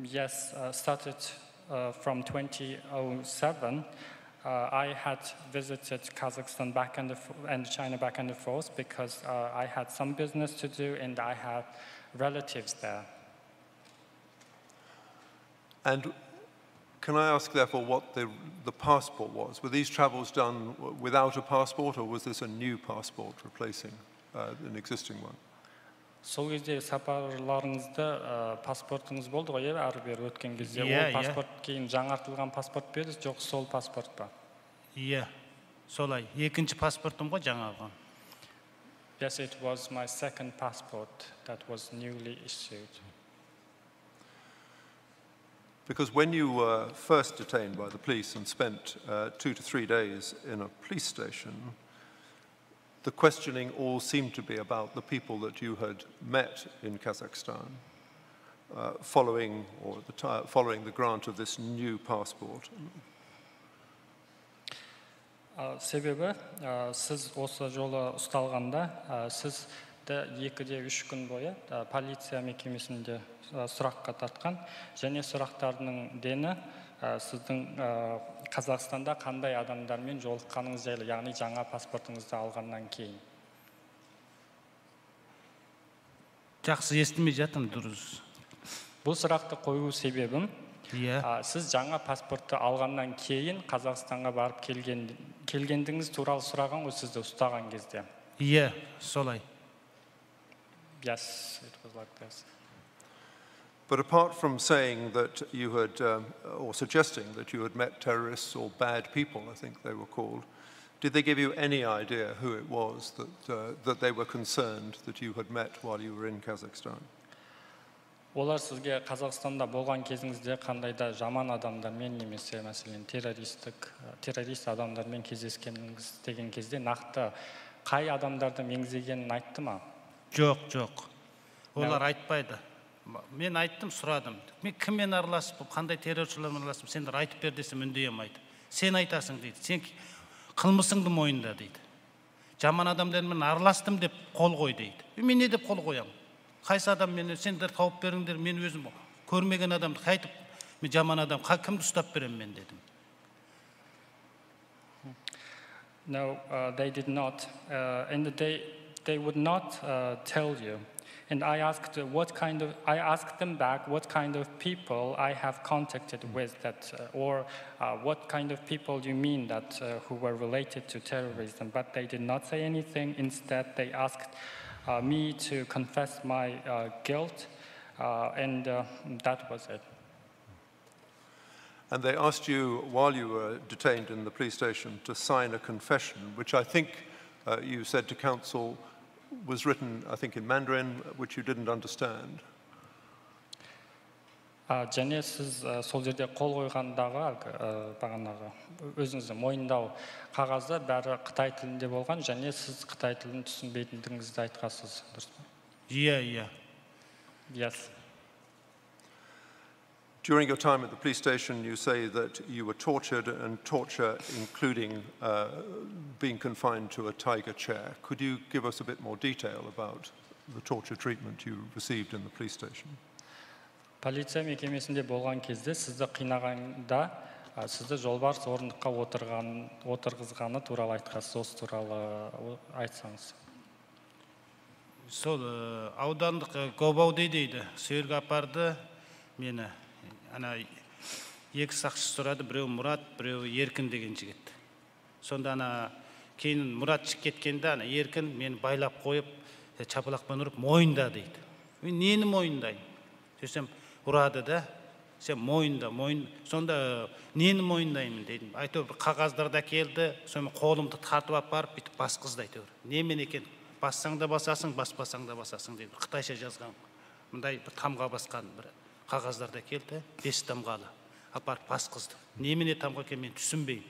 Yes, uh, started uh, from twenty oh seven. Uh, I had visited Kazakhstan back and, and China back and forth because uh, I had some business to do and I had relatives there. And can I ask, therefore, what the, the passport was? Were these travels done without a passport, or was this a new passport replacing uh, an existing one? Сол кезде сапарларыңызда ә, паспортыңыз болды ғой иә, әрі бері өткен кезде. Иә, ол паспорт иә. Кейін жаңартылған паспорт па еді, жоқ сол паспорт па? Иә, солай. Екінші паспортым ғой жаңағы. Yes, it was my second passport that was newly issued. Because when you were first detained by the police and spent uh, two to three days in a police station, the questioning all seemed to be about the people that you had met in Kazakhstan. uh, following or the ti- following the grant of this new passport? Ә, себебі ә, сіз осы жолы ұсталғанда ә, сізді екі де үш күн бойы ә, полиция мекемесінде ә, сұраққа тартқан. Және сұрақтардың дені ә, сіздің ә, Қазақстанда қандай адамдармен жолыққаныңыз жайлы, яғни жаңа паспортыңызды алғаннан кейін. Жақсы естімей жатырмын, дұрыс. Бұл сұрақты қою себебім, Иә. ә, сіз жаңа паспортты алғаннан кейін Қазақстанға барып келген, келгендігіңіз туралы сұраған ғой сізді ұстаған кезде. Иә, солай. Yes, it was like this. But apart from saying that you had, um, or suggesting that you had met terrorists or bad people, I think they were called, did they give you any idea who it was that, uh, that they were concerned that you had met while you were in Kazakhstan? Олар сізге Қазақстанда болған кезіңізде қандай да жаман адамдармен немесе мәселен террористік террорист адамдармен кездескеніңіз деген кезде нақты қай адамдарды меңзегенін айтты ма? Жоқ, жоқ. Олар айтпайды. Мен айттым, сұрадым. Мен кіммен араласып, қандай терроршылармен араласып, сендер айтып бер десем, үндей алмайды. Сен айтасың, дейді. Сен қылмысыңды мойында, дейді. Жаман адамдармен араластым деп қол қой, дейді. Мен не деп қол қоямын? Қайсы адам мені, сендер тауып беріңдер, мен өзім көрмеген адамды қайтіп, мен жаман адам, қа- кімді ұстап беремін мен, дедім. No, uh, they did not. Uh, and they they would not uh, tell you. And I asked uh, what kind of I asked them back what kind of people I have contacted with that, uh, or uh, what kind of people you mean that uh, who were related to terrorism. But they did not say anything. Instead, they asked uh, me to confess my uh, guilt, uh, and uh, that was it. And they asked you, while you were detained in the police station, to sign a confession, which I think uh, you said to counsel was written, I think, in Mandarin, which you didn't understand. А, және сіз ә, сол жерде қол қойғандағы әлгі, ә, бағанағы өзіңізді мойындау қағазы бәрі қытай тілінде болған, және сіз қытай тілін түсінбейтіндігіңізді айтқансыз, дұрыс па? Иә, иә. Yes. During your time at the police station, you say that you were tortured and torture, including uh, being confined to a tiger chair. Could you give us a bit more detail about the torture treatment you received in the police station? Полиция мекемесінде болған кезде сізді қинағанда ә, сізді жолбарыс орындыққа отырған, отырғызғаны туралы айтқансыз, осы туралы о- айтсаңыз. Сол ә, аудандық ә, Гобауди, дейді, сол жерге апарды мені. Ана екі сақшы сұрады, біреу Мұрат, біреу Еркін деген жігіт. Сонда ана кейін Мұрат шығып кеткенде, ана Еркін мені байлап қойып, ә, шапалақпен ұрып, мойында, дейді. Мен нені мойындайын? Сөйтсем, ұрады да. Сен мойында, мойын. Сонда ә, нені мойындаймын, дедім. Әйтеуір бір қағаздар да келді. Сонымен қолымды тартып алып барып бүйтіп басқызды, әйтеуір. Немен екен? Бассаң да басасың, баспасаң да басасың, деді. Қытайша жазған, мындай бір тамға басқан бір қағаздар да келді, бес тамғалы. Апарып басқызды. Немене тамға екенін мен түсінбеймін.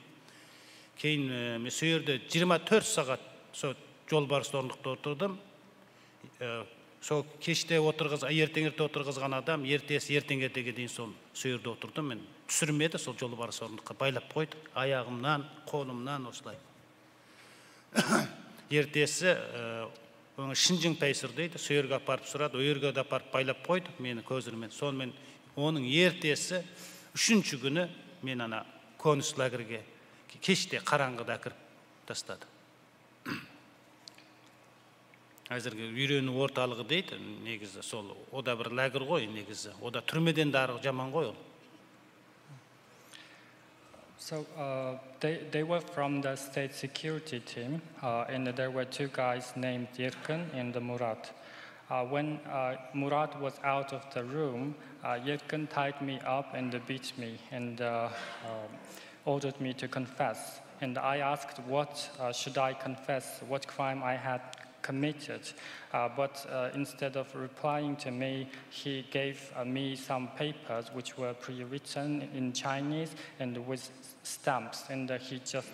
Кейін ә, мен сол жерде жиырма төрт сағат сол жолбарыс орындықта отырдым. Ә, сол кеште отырғыз ертең ерте отырғызған адам ертесі ертең ертеге дейін сол сол жерде отырдым мен. Түсірмеді, сол жолбарыс орындыққа байлап қойды, аяғымнан, қолымнан, осылай. Ертесі ә, оны Шынжың Тайсыр, дейді, сол жерге апарып сұрады, ол жерге де апарып байлап қойды мені көзірмен. Сонымен оның ертесі, үшінші күні мен ана концлагерьге кеште қараңғыда әкіріп тастады. Әзірге үйрену орталығы, дейді, негізі сол, о да бір лагерь ғой негізі, о да түрмеден де арғы жаман ғой ол. So uh, they, they were from the state security team, uh, and there were two guys named Yerkin and Murat. Uh, when uh, Murat was out of the room, uh, Yerkin tied me up and beat me and uh, um, ordered me to confess. And I asked, what uh, should I confess, what crime I had committed. Uh, but uh, instead of replying to me, he gave uh, me some papers which were pre-written in Chinese and with stamps, and uh, he just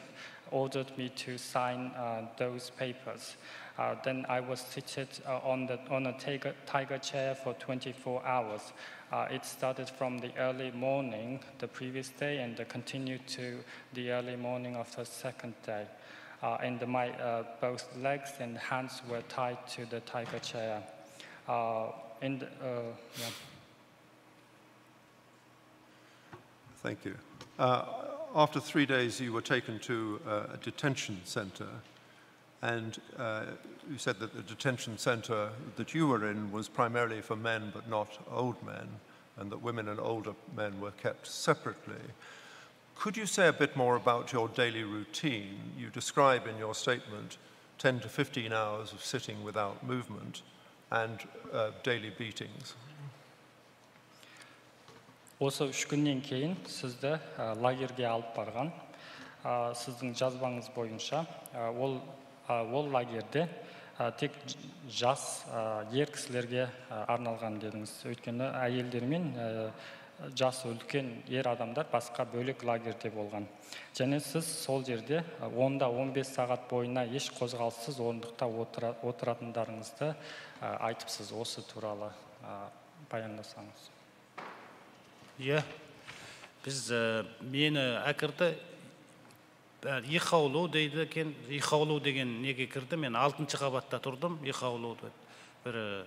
ordered me to sign uh, those papers. Uh, then I was seated uh, on, the, on a tiger, tiger chair for twenty-four hours. Uh, it started from the early morning the previous day and uh, continued to the early morning of the second day. Uh, and my uh, both legs and hands were tied to the tiger chair. Uh, and uh, yeah. Thank you. Uh, after three days, you were taken to uh, a detention center, and uh, you said that the detention center that you were in was primarily for men but not old men, and that women and older men were kept separately. Could you say a bit more about your daily routine? You describe in your statement ten to fifteen hours of sitting without movement and uh, daily beatings. Осы үш күннен кейін сізді ә, лагерьге алып барған. Ә, сіздің жазбаңыз бойынша ә, ол ә, ол лагерьде ә, тек ж- жас ә, ер кісілерге ә, арналған дедіңіз. Өйткені әйелдер мен ә, жасы үлкен ер адамдар басқа бөлек лагерьде болған. Және сіз сол жерде ә, он да он бес сағат бойына еш қозғалыссыз орындықта отыра, отыратындарыңызды ә, айтыпсыз. Осы туралы ә, баяндасаңыз. Иә, біз ә, мені әкірді ә, Ихаулу дейді екен. Ихаулу деген неге кірді? Мен алтыншы қабатта тұрдым. Ихаулу деп бір ә,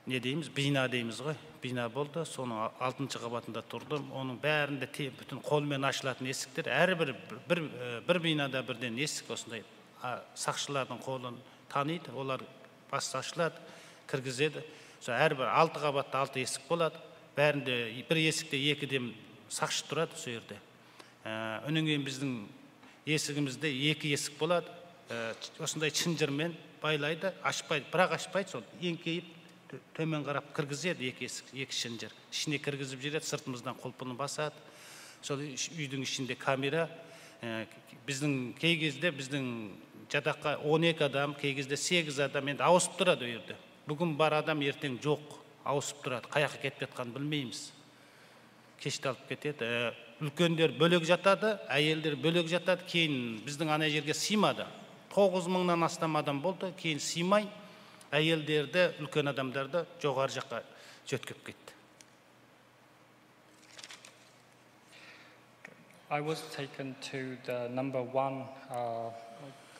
не дейміз, бина дейміз ғой. Бина болды. Соның алтыншы қабатында тұрдым. Оның бәрінде те, бүтін қолмен ашылатын есіктер. Әрбір бір, ә, бір бинада бірден есік осындай. А, сақшылардың қолын таниды. Олар бас ашылады, кіргізеді. Сол әрбір алты қабатта алты есік болады. Бәрінде бір есікте екіден сақшы тұрады сол жерде. Ә, Онан кейін біздің есігімізде екі есік болады. Ә, Осындай шынжырмен байлайды, ашпайды, бірақ ашпайды, сол еңкейіп тө- төмен қарап кіргізеді. Екі есік, екі шынжыр. Ішіне кіргізіп жібереді, сыртымыздан құлпын басады. Сол үш- үйдің ішінде камера. Ә, Біздің кей кезде біздің жатаққа он екі адам, кей кезде сегіз адам енді ауысып тұрады ол жерде. Бүгін бар адам, ертең жоқ, ауысып тұрады. Қай жаққа кетіп жатқанын білмейміз. Кеште алып кетеді. Ә, Үлкендер бөлек жатады, әйелдер бөлек жатады. Кейін біздің ана жерге сыймады. Тоғыз мыңнан астам адам болды. Кейін сыймай әйелдерді, үлкен адамдарды жоғары жаққа жөткеп кетті. I was taken to the number one uh,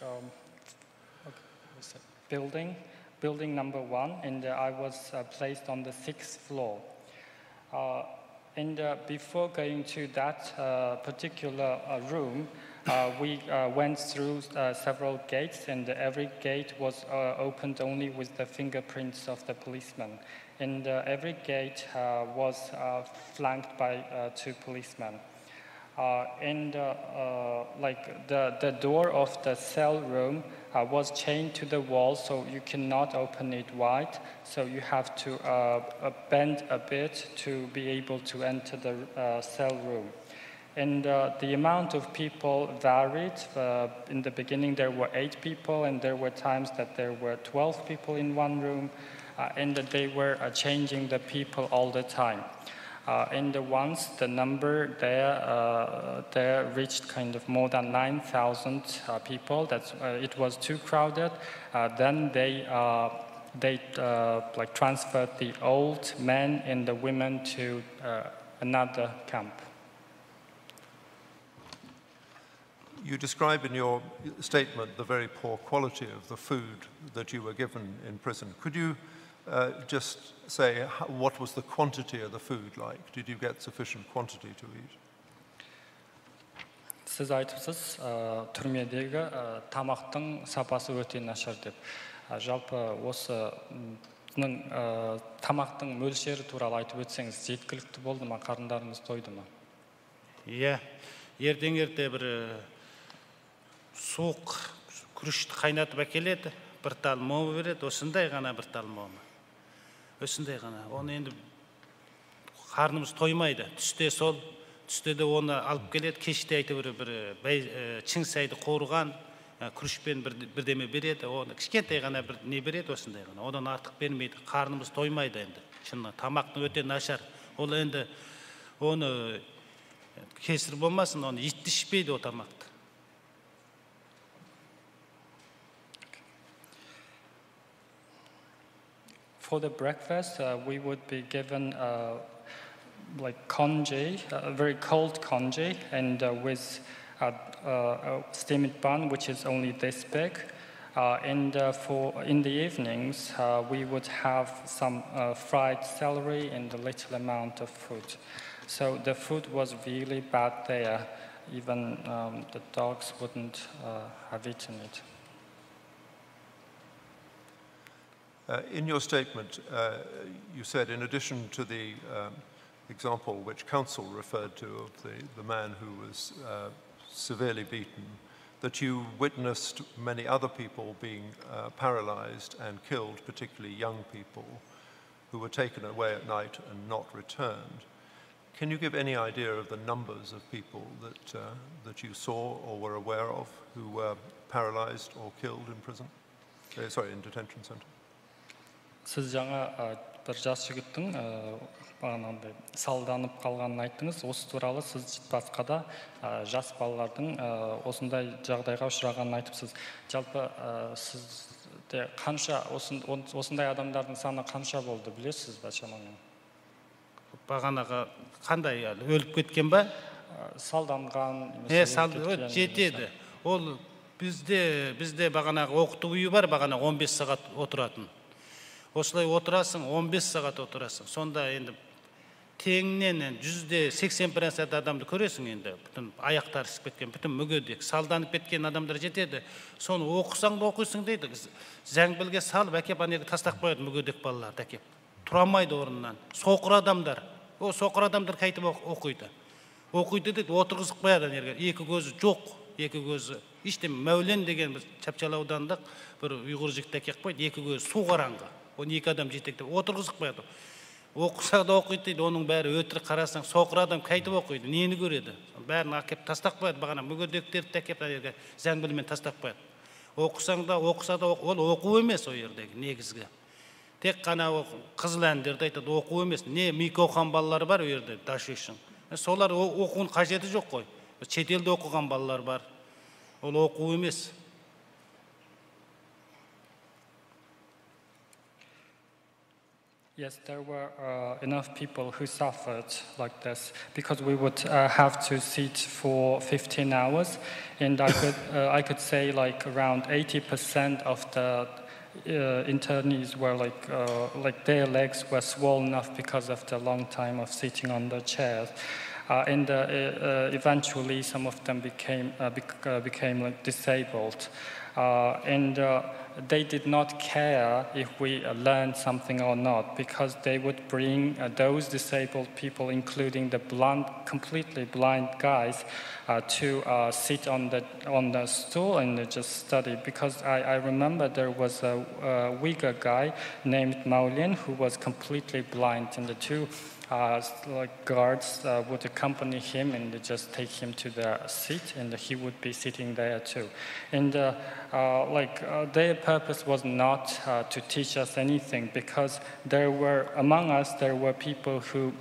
um, what is it? building, building number one, and uh, I was uh, placed on the sixth floor. Uh, and uh, before going to that uh, particular uh, room, uh, we uh, went through uh, several gates, and every gate was uh, opened only with the fingerprints of the policeman. And uh, every gate uh, was uh, flanked by uh, two policemen. Uh, and uh, uh, like the, the door of the cell room uh, was chained to the wall, so you cannot open it wide. So you have to uh, uh, bend a bit to be able to enter the uh, cell room. And uh, the amount of people varied. Uh, in the beginning, there were eight people, and there were times that there were twelve people in one room, uh, and that they were uh, changing the people all the time. Uh, and the once the number there, uh, there reached kind of more than nine thousand uh, people. That's uh, it was too crowded. Uh, then they uh, they uh, like transferred the old men and the women to uh, another camp. You describe in your statement the very poor quality of the food that you were given in prison. Could you uh, just say how, what was the quantity of the food like? Did you get sufficient quantity to eat? Сіз айтыпсыз ә, түрмедегі ә, тамақтың сапасы өте нашар деп. Ә, жалпы осы м, ның, ә, тамақтың мөлшері туралы айтып өтсеңіз, жеткілікті болды ма, қарындарыңыз тойды ма? Иә, ертең ерте бір ә, суық күрішті қайнатып әкеледі, бір тал момы береді, осындай ғана бір тал момы. Осындай ғана. Оны енді қарнымыз тоймайды. Түсте сол, түсте де оны алып келеді, кеште әйтеуір бір бәй, ә, чың сайды қуырған ә, күрішпен бір, бірдеме береді. Оны кішкентай ғана бір не береді, осындай ғана. Одан артық бермейді. Қарнымыз тоймайды енді. Шынында тамақтың өте нашар. Ол енді оны кесір болмасын, оны ит те ішпейді ол тамақты. For the breakfast, uh, we would be given uh, like congee, a very cold congee, and uh, with a, a, a steamed bun, which is only this big. Uh, and uh, for in the evenings, uh, we would have some uh, fried celery and a little amount of fruit. So the food was really bad there. Even um, the dogs wouldn't uh, have eaten it. Uh, in your statement, uh, you said, in addition to the um, example which counsel referred to of the, the man who was uh, severely beaten, that you witnessed many other people being uh, paralyzed and killed, particularly young people, who were taken away at night and not returned. Can you give any idea of the numbers of people that, uh, that you saw or were aware of who were paralyzed or killed in prison? Uh, sorry, in detention center. Сіз жаңа ә, бір жас жігіттің ә, бағанағындай салданып қалғанын айттыңыз. Осы туралы сіз басқа да ә, жас балалардың ә, осындай жағдайға ұшырағанын айтыпсыз. Жалпы ә, сізде қанша осын- он- осындай адамдардың саны қанша болды, білесіз бе шамамен? Бағанағы қандай әлі өліп кеткен ба? Ә, Салданған Е, немесе салды, өліп о, кеткен жетеді. Ол бізде бізде бағанағы оқыту үйі бар, бағанағы он бес сағат отыратын. Осылай отырасың, он бес сағат отырасың. Сонда енді теңнен жүзде сексен процент адамды көресің енді. Бүтін аяқтары ісіп кеткен, бүтін мүгедек, салданып кеткен адамдар жетеді. Соны оқысаң да оқисың дейді. Зәңбілге салып әкеп ана жерге тастап қояды мүгедек балаларды әкеп. Тұра алмайды орнынан. Соқыр адамдар. Ол соқыр адамдар қайтіп оқиды. Оқиды деп отырғызып қояды ана жерге. Екі көзі жоқ, екі көзі. Ештеме. Мәулен деген біз Чапчал аудандық бір ұйғыр жігітті әкеліп қойды. Екі көзі су қараңғы. Оны екі адам жетектеп отырғызып қояды. Оқыса да оқиды дейді, оның бәрі өтірік. Қарасаң, соқыр адам қайтіп оқиды, нені көреді? Бәрін әкеп тастап қояды. Бағана мүгедектерді әкеп ана жерге зәңбілмен тастап қояды. Оқысаң да, оқыса да ол оқу емес ол жердегі негізгі. Тек қана ол қызыл әндерді айтады, оқу емес. Не микохан балалары бар ол жерде, дашишың. Солар оқуын қажеті жоқ қой. Шетелде оқыған балалар бар. Ол оқу емес. Yes, there were uh, enough people who suffered like this because we would uh, have to sit for fifteen hours, and I could uh, I could say like around eighty percent of the uh, internees were like uh, like their legs were swollen up because of the long time of sitting on the chairs. Uh, and uh, uh, eventually, some of them became uh, bec- uh, became like disabled, uh, and uh, they did not care if we uh, learned something or not, because they would bring uh, those disabled people, including the blind, completely blind guys, uh, to uh, sit on the on the stool and just study. Because I, I remember there was a, a Uyghur guy named Maulin who was completely blind, and the two uh, like guards uh, would accompany him and just take him to the seat, and he would be sitting there too. And uh, uh, like uh, their purpose was not uh, to teach us anything, because there were among us there were people who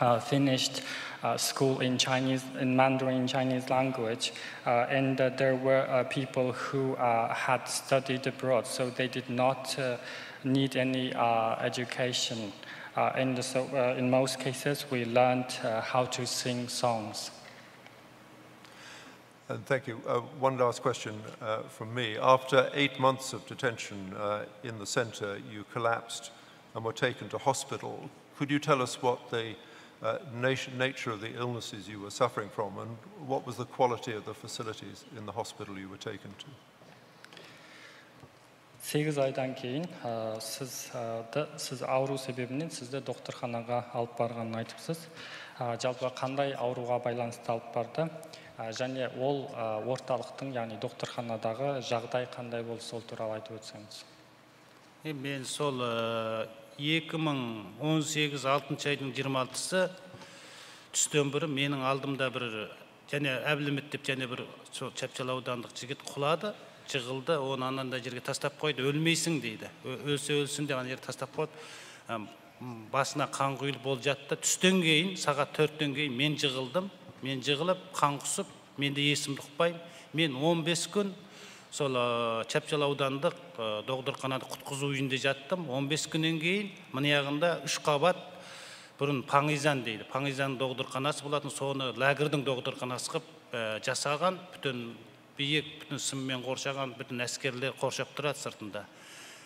uh, finished uh, school in Chinese, in Mandarin Chinese language, uh, and uh, there were uh, people who uh, had studied abroad, so they did not uh, need any uh, education. Uh, and so, uh, in most cases, we learned uh, how to sing songs. And thank you. Uh, one last question uh, from me. After eight months of detention uh, in the center, you collapsed and were taken to hospital. Could you tell us what the uh, nat- nature of the illnesses you were suffering from and what was the quality of the facilities in the hospital you were taken to? Сегіз айдан кейін ә, сіз ә, ды- сіз ауру себебінен сізді докторханаға алып барғанын айтыпсыз. Ә, жалпы қандай ауруға байланысты алып барды? Ә, және ол ә, орталықтың, яғни докторханадағы жағдай қандай болды, сол туралы айтып өтсеңіз. Е, мен сол екі мың он сегіз алтыншы айдың жиырма алтысы түстен бері менің алдымда бір және әбілімет деп және бір сол Чапчал аудандық жігіт құлады, жығылды. Оны анандай жерге тастап қойды. Өлмейсің, дейді. Өлсе өлсін деп ана жерге тастап қойды. Басына қан құйылып, ол жатты. Түстен кейін, сағат төрттен кейін мен жығылдым. Мен жығылып, қан құсып, мен де есімді ұқпаймын. Мен он бес күн Сол, ә, Чапчал аудандық, ә, доғдырханада, құтқызу үйінде жаттым. Он бес күннен кейін мына яғында үш қабат, бұрын Паңизан дейді. Паңизан доғдырханасы болатын, соны лагерьдің доғдырханасы қылып, ә, жасаған, бүтін биік, бүтін сыммен қоршаған, бүтін әскерлер қоршап тұрады сыртында.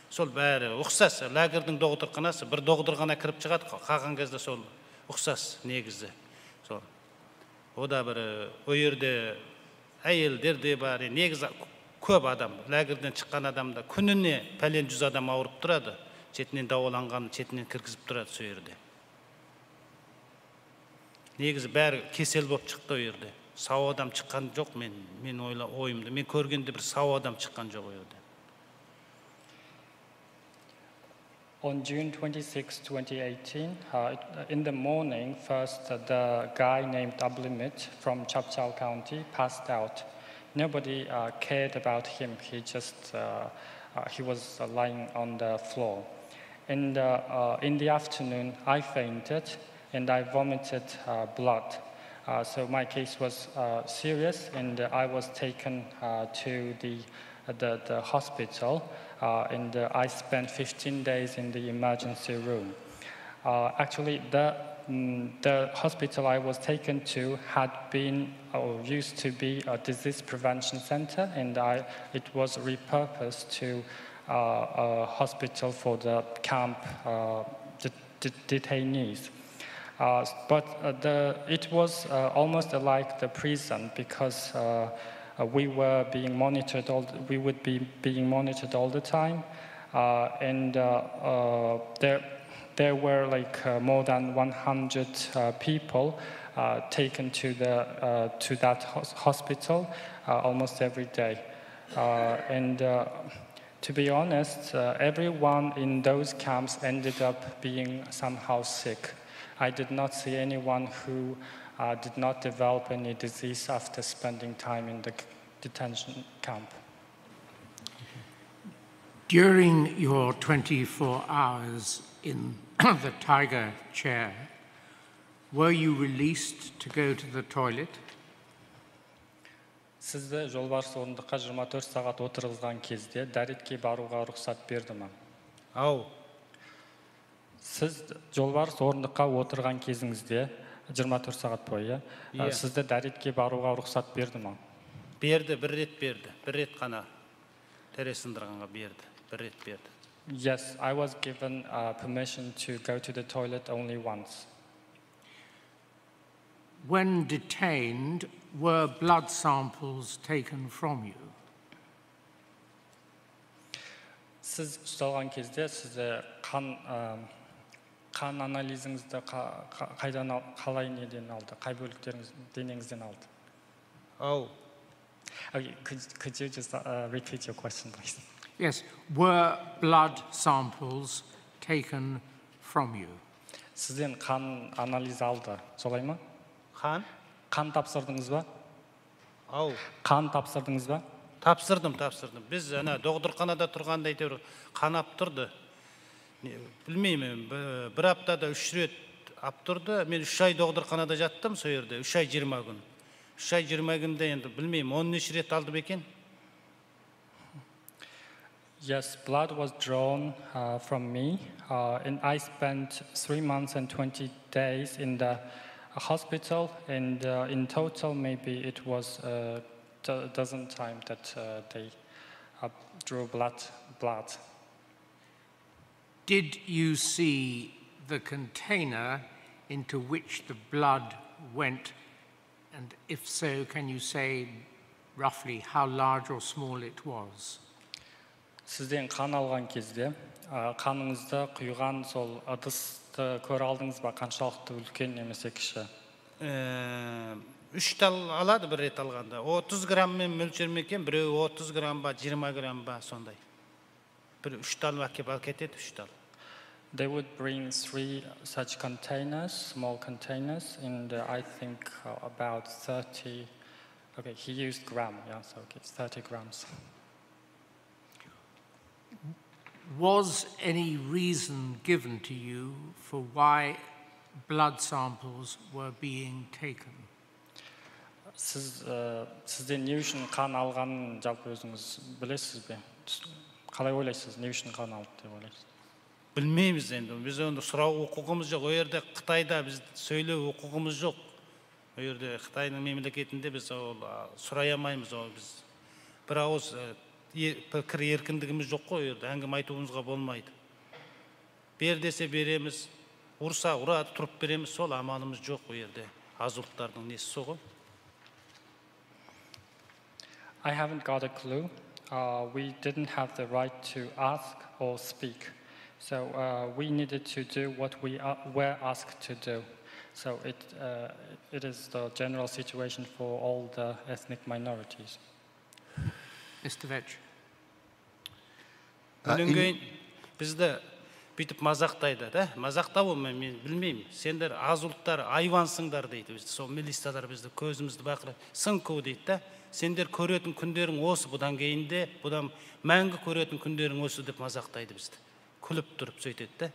Сол бәрі ұқсас. Лагерьдің доғдырханасы, бір доғдырхана кіріп шығады, қа-, қалған кезде сол ұқсас негізі. Сол. О да бір, ол жерде әйелдер де бар, негізі көп адам, лагерьден шыққан адам да күніне пәлен жүз адам ауырып тұрады. Шетінен дауаланған, шетінен кіргізіп тұрады сол жерде. Негізі бәрі кесел болып шықты ол жерде. Сау адам шыққан жоқ, мен, мен ойла-, ойымда. Мен көргенде бір сау адам шыққан жоқ ол жерде. On June twenty-sixth, twenty eighteen, uh, it- in the morning, first, uh, the guy named Ablimit from Chapchal County passed out. Nobody uh, cared about him. He just uh, uh, he was uh, lying on the floor. In the uh, in the afternoon, I fainted and I vomited uh, blood. Uh, so my case was uh, serious, and uh, I was taken uh, to the the, the hospital, uh, and uh, I spent fifteen days in the emergency room. Uh, actually, the, mm, the hospital I was taken to had been or used to be a disease prevention center, and I, it was repurposed to uh, a hospital for the camp uh, det- det- detainees. Uh, but uh, the, it was uh, almost like the prison because uh, uh, we were being monitored all, we would be being monitored all the time. Uh, and uh, uh, there, there were like uh, more than one hundred uh, people uh, taken to the uh, to that hos- hospital uh, almost every day. Uh, and uh, to be honest, uh, everyone in those camps ended up being somehow sick. I did not see anyone who uh, did not develop any disease after spending time in the c- detention camp. During your twenty-four hours in the tiger chair, were you released to go to the toilet? Сізді жолбарыс орындыққа жиырма төрт сағат отырғызған кезде дәретке баруға рұқсат берді ме? Ау, Сіз жолбарыс орындыққа отырған кезіңізде жиырма төрт сағат бойы ә, Иә. Сізді дәретке баруға рұқсат берді ме? Берді, бір рет берді. Бір рет қана тәресін сындырғанға берді. Бір рет берді. Yes, I was given uh, permission to go to the toilet only once. When detained, were blood samples taken from you? Сіз ұсталған кезде сізді қан ә, қан анализіңізді қа- қа- қайдан ал- қалай неден алды, қай бөліктеріңіз денеңізден алды? Ау, Okay, could, could you just uh, repeat your question, please? Yes, were blood samples taken from you? Сізден қан анализ алды, солай ма? Қан? Қан тапсырдыңыз ба? Ау, Қан тапсырдыңыз ба? Тапсырдым, тапсырдым. Біз ана доғдырханада тұрғанда әйтеуір қан ап тұрды. Не, білмеймін, бі- бір аптада үш рет ап тұрды. Мен үш ай доғдырханада жаттым сол жерде, үш ай жиырма күн. Үш ай жиырма күнде енді білмеймін, он неше рет алды ма екен? Yes, blood was drawn uh, from me, uh, and I spent three months and twenty days in the hospital, and uh, in total, maybe it was a do- dozen times that uh, they uh, drew blood. Blood. Did you see the container into which the blood went? And if so, can you say roughly how large or small it was? Сізден қан алған кезде ә, қаныңызды құйған сол ыдысты көре алдыңыз ба, қаншалықты үлкен немесе кіші? Ә, үш тал алады бір рет алғанда. Отыз грамммен мөлшерме екен, біреуі отыз грамм ба, жиырма грамм ба, сондай. Бір үш тал әкеп әкетеді, үш тал. They would bring three such containers, small containers, and uh, I think uh, about thirty. Okay, he used gram, yeah, so okay, it's thirty grams. Was any reason given to you for why blood samples were being taken? Siz, e, sizden ne için kan alganını жалпы өзүңүз билесиз бе? Қалай ойлайсыз, не için kan aldı деп ойлайсыз? Bilmeymiz endi. Biz endi sorav huququmuz yoq. O yerde Xitoyda biz söylev huququmuz yoq. O yerde Xitoyning mamlakatida biz o, so'rayolmaymiz. O biz bir og'iz, e, e, fikir erkinligimiz yo'q-ku o yerde. Hangim aytuvimizga bo'lmaydi. Ber dese beremiz, ursa uradi, turib beremiz, sol amalimiz yo'q u yerda. Ozultlarning nesi so'g'i? I haven't got a clue. Uh, we didn't have the right to ask or speak. So uh, we needed to do what we uh, were asked to do. So it, uh, it is the general situation for all the ethnic minorities. Mister Vetch. Бүгінгі bizde битіп мазақтайды да, мазақтауы мен, мен білмеймін. Сендер аз ұлттар, айвансыңдар дейді. Бізді сол милициялар бізді көзімізді бақырып сыңқу дейді да. Сендер көретін күндерің осы, бұдан кейін де, бұдан мәңгі көретін күндерің осы деп мазақтайды бізді. Күліп тұрып сөйтеді да.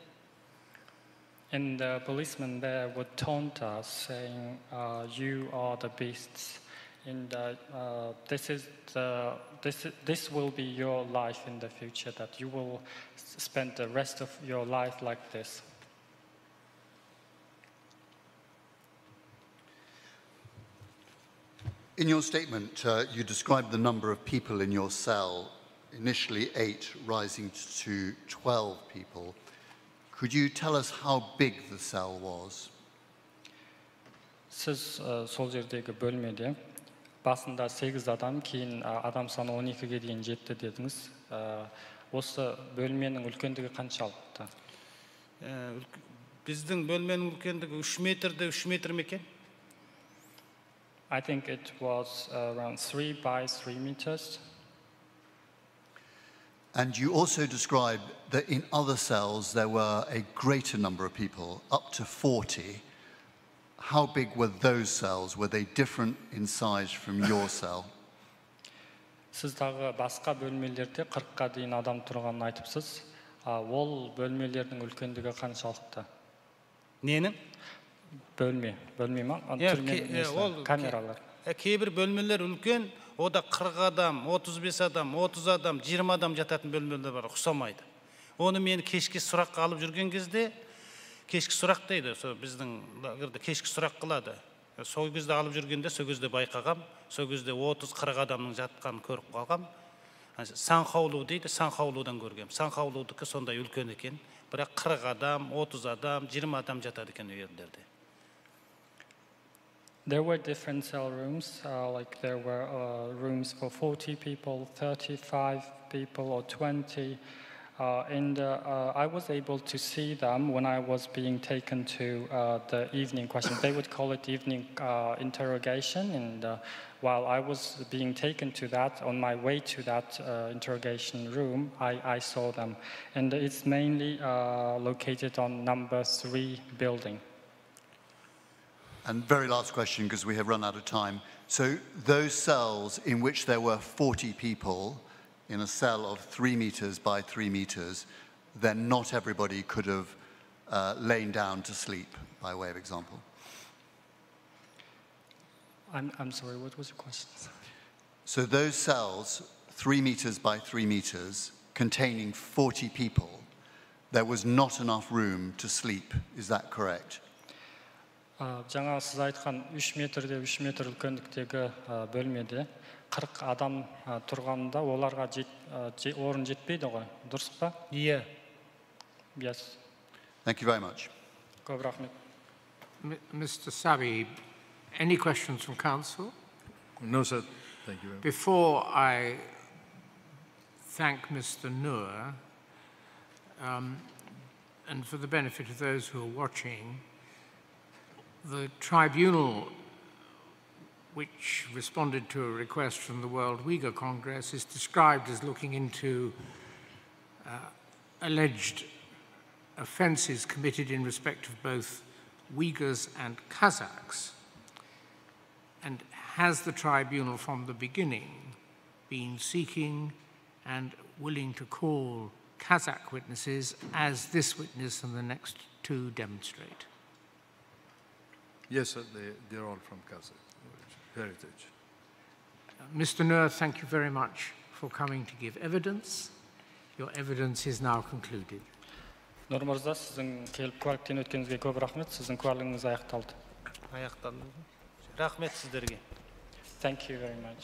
And the policemen there would taunt us, saying, uh, "You are the beasts." And uh, uh, this is the this i- this will be your life in the future. That you will s- spend the rest of your life like this. In your statement, uh, you described the number of people in your cell, initially eight, rising to twelve people. Could you tell us how big the cell was? Сіз ә, сол жердегі бөлмеде басында сегіз адам, кейін ә, адам саны он екіге дейін жетті дедіңіз. Ә, осы бөлменің үлкендігі қаншалықты? Ә, үлк- біздің бөлменің үлкендігі үш метрде үш метр ме екен? I think it was around three by three meters. And you also described that in other cells there were a greater number of people, up to forty. How big were those cells? Were they different in size from your cell? Сіз тағы басқа бөлмелерде қырыққа дейін адам тұрғанын айтыпсыз. А ол бөлмелердің үлкендігі қаншалықты? Ненің? Бөлме, бөлме ма? Ана Иә, түрменің ке- иә, несі, ол ке- камералар. Ә, кейбір бөлмелер үлкен, ода қырық адам, отыз бес адам, отыз адам, жиырма адам жататын бөлмелер бар, ұқсамайды. Оны мені кешке сұраққа алып жүрген кезде, кешкі сұрақ дейді, сол біздің лагерьде кешкі сұрақ қылады. Сол кезде алып жүргенде сол кезде байқағам, сол кезде отыз қырық адамның жатқанын көріп қалғам. Санхаулу дейді, Санхаулудан көргем. Санхаулудікі сондай үлкен екен, бірақ қырық адам, отыз адам, жиырма адам жатады екен ол жерлерде. There were different cell rooms, uh, like there were uh, rooms for forty people, thirty-five people, or twenty. Uh, and uh, uh, I was able to see them when I was being taken to uh, the evening questions. They would call it evening uh, interrogation. And uh, while I was being taken to that, on my way to that uh, interrogation room, I, I saw them. And it's mainly uh, located on number three building. And very last question, because we have run out of time. So those cells in which there were forty people in a cell of three meters by three meters, then not everybody could have uh, lain down to sleep, by way of example. I'm, I'm sorry, what was your question? So those cells, three meters by three meters, containing forty people, there was not enough room to sleep. Is that correct? А, жаңағы сіз айтқан үш метрде үш метр үлкендіктегі ә, бөлмеде қырық адам ә, тұрғанда оларға жет, ә, же- орын жетпейді ғой, дұрыс па? Иә. Yes. Thank you very much. Көп рахмет. M- Mister Sabi, any questions from Council? No, sir. Thank you very much. Before I thank Mister Noor, um, and for the benefit of those who are watching, the tribunal which responded to a request from the World Uyghur Congress is described as looking into uh, alleged offences committed in respect of both Uyghurs and Kazakhs. And has the tribunal from the beginning been seeking and willing to call Kazakh witnesses as this witness and the next two demonstrate? Yes, sir, they, they're all from Kazakh heritage. Mister Nur, thank you very much for coming to give evidence. Your evidence is now concluded. نۇر مىرزا، سىزنىڭ كېلىپ كۇئالىكتىن ئۆتكىنىڭىزگە كۆپ رەھمەت. سىزنىڭ كۇئالىكىڭىز ئاياغلىتىلدى. ئاياغلىتىلدى. رەھمەت سىزلەرگە. Thank you very much.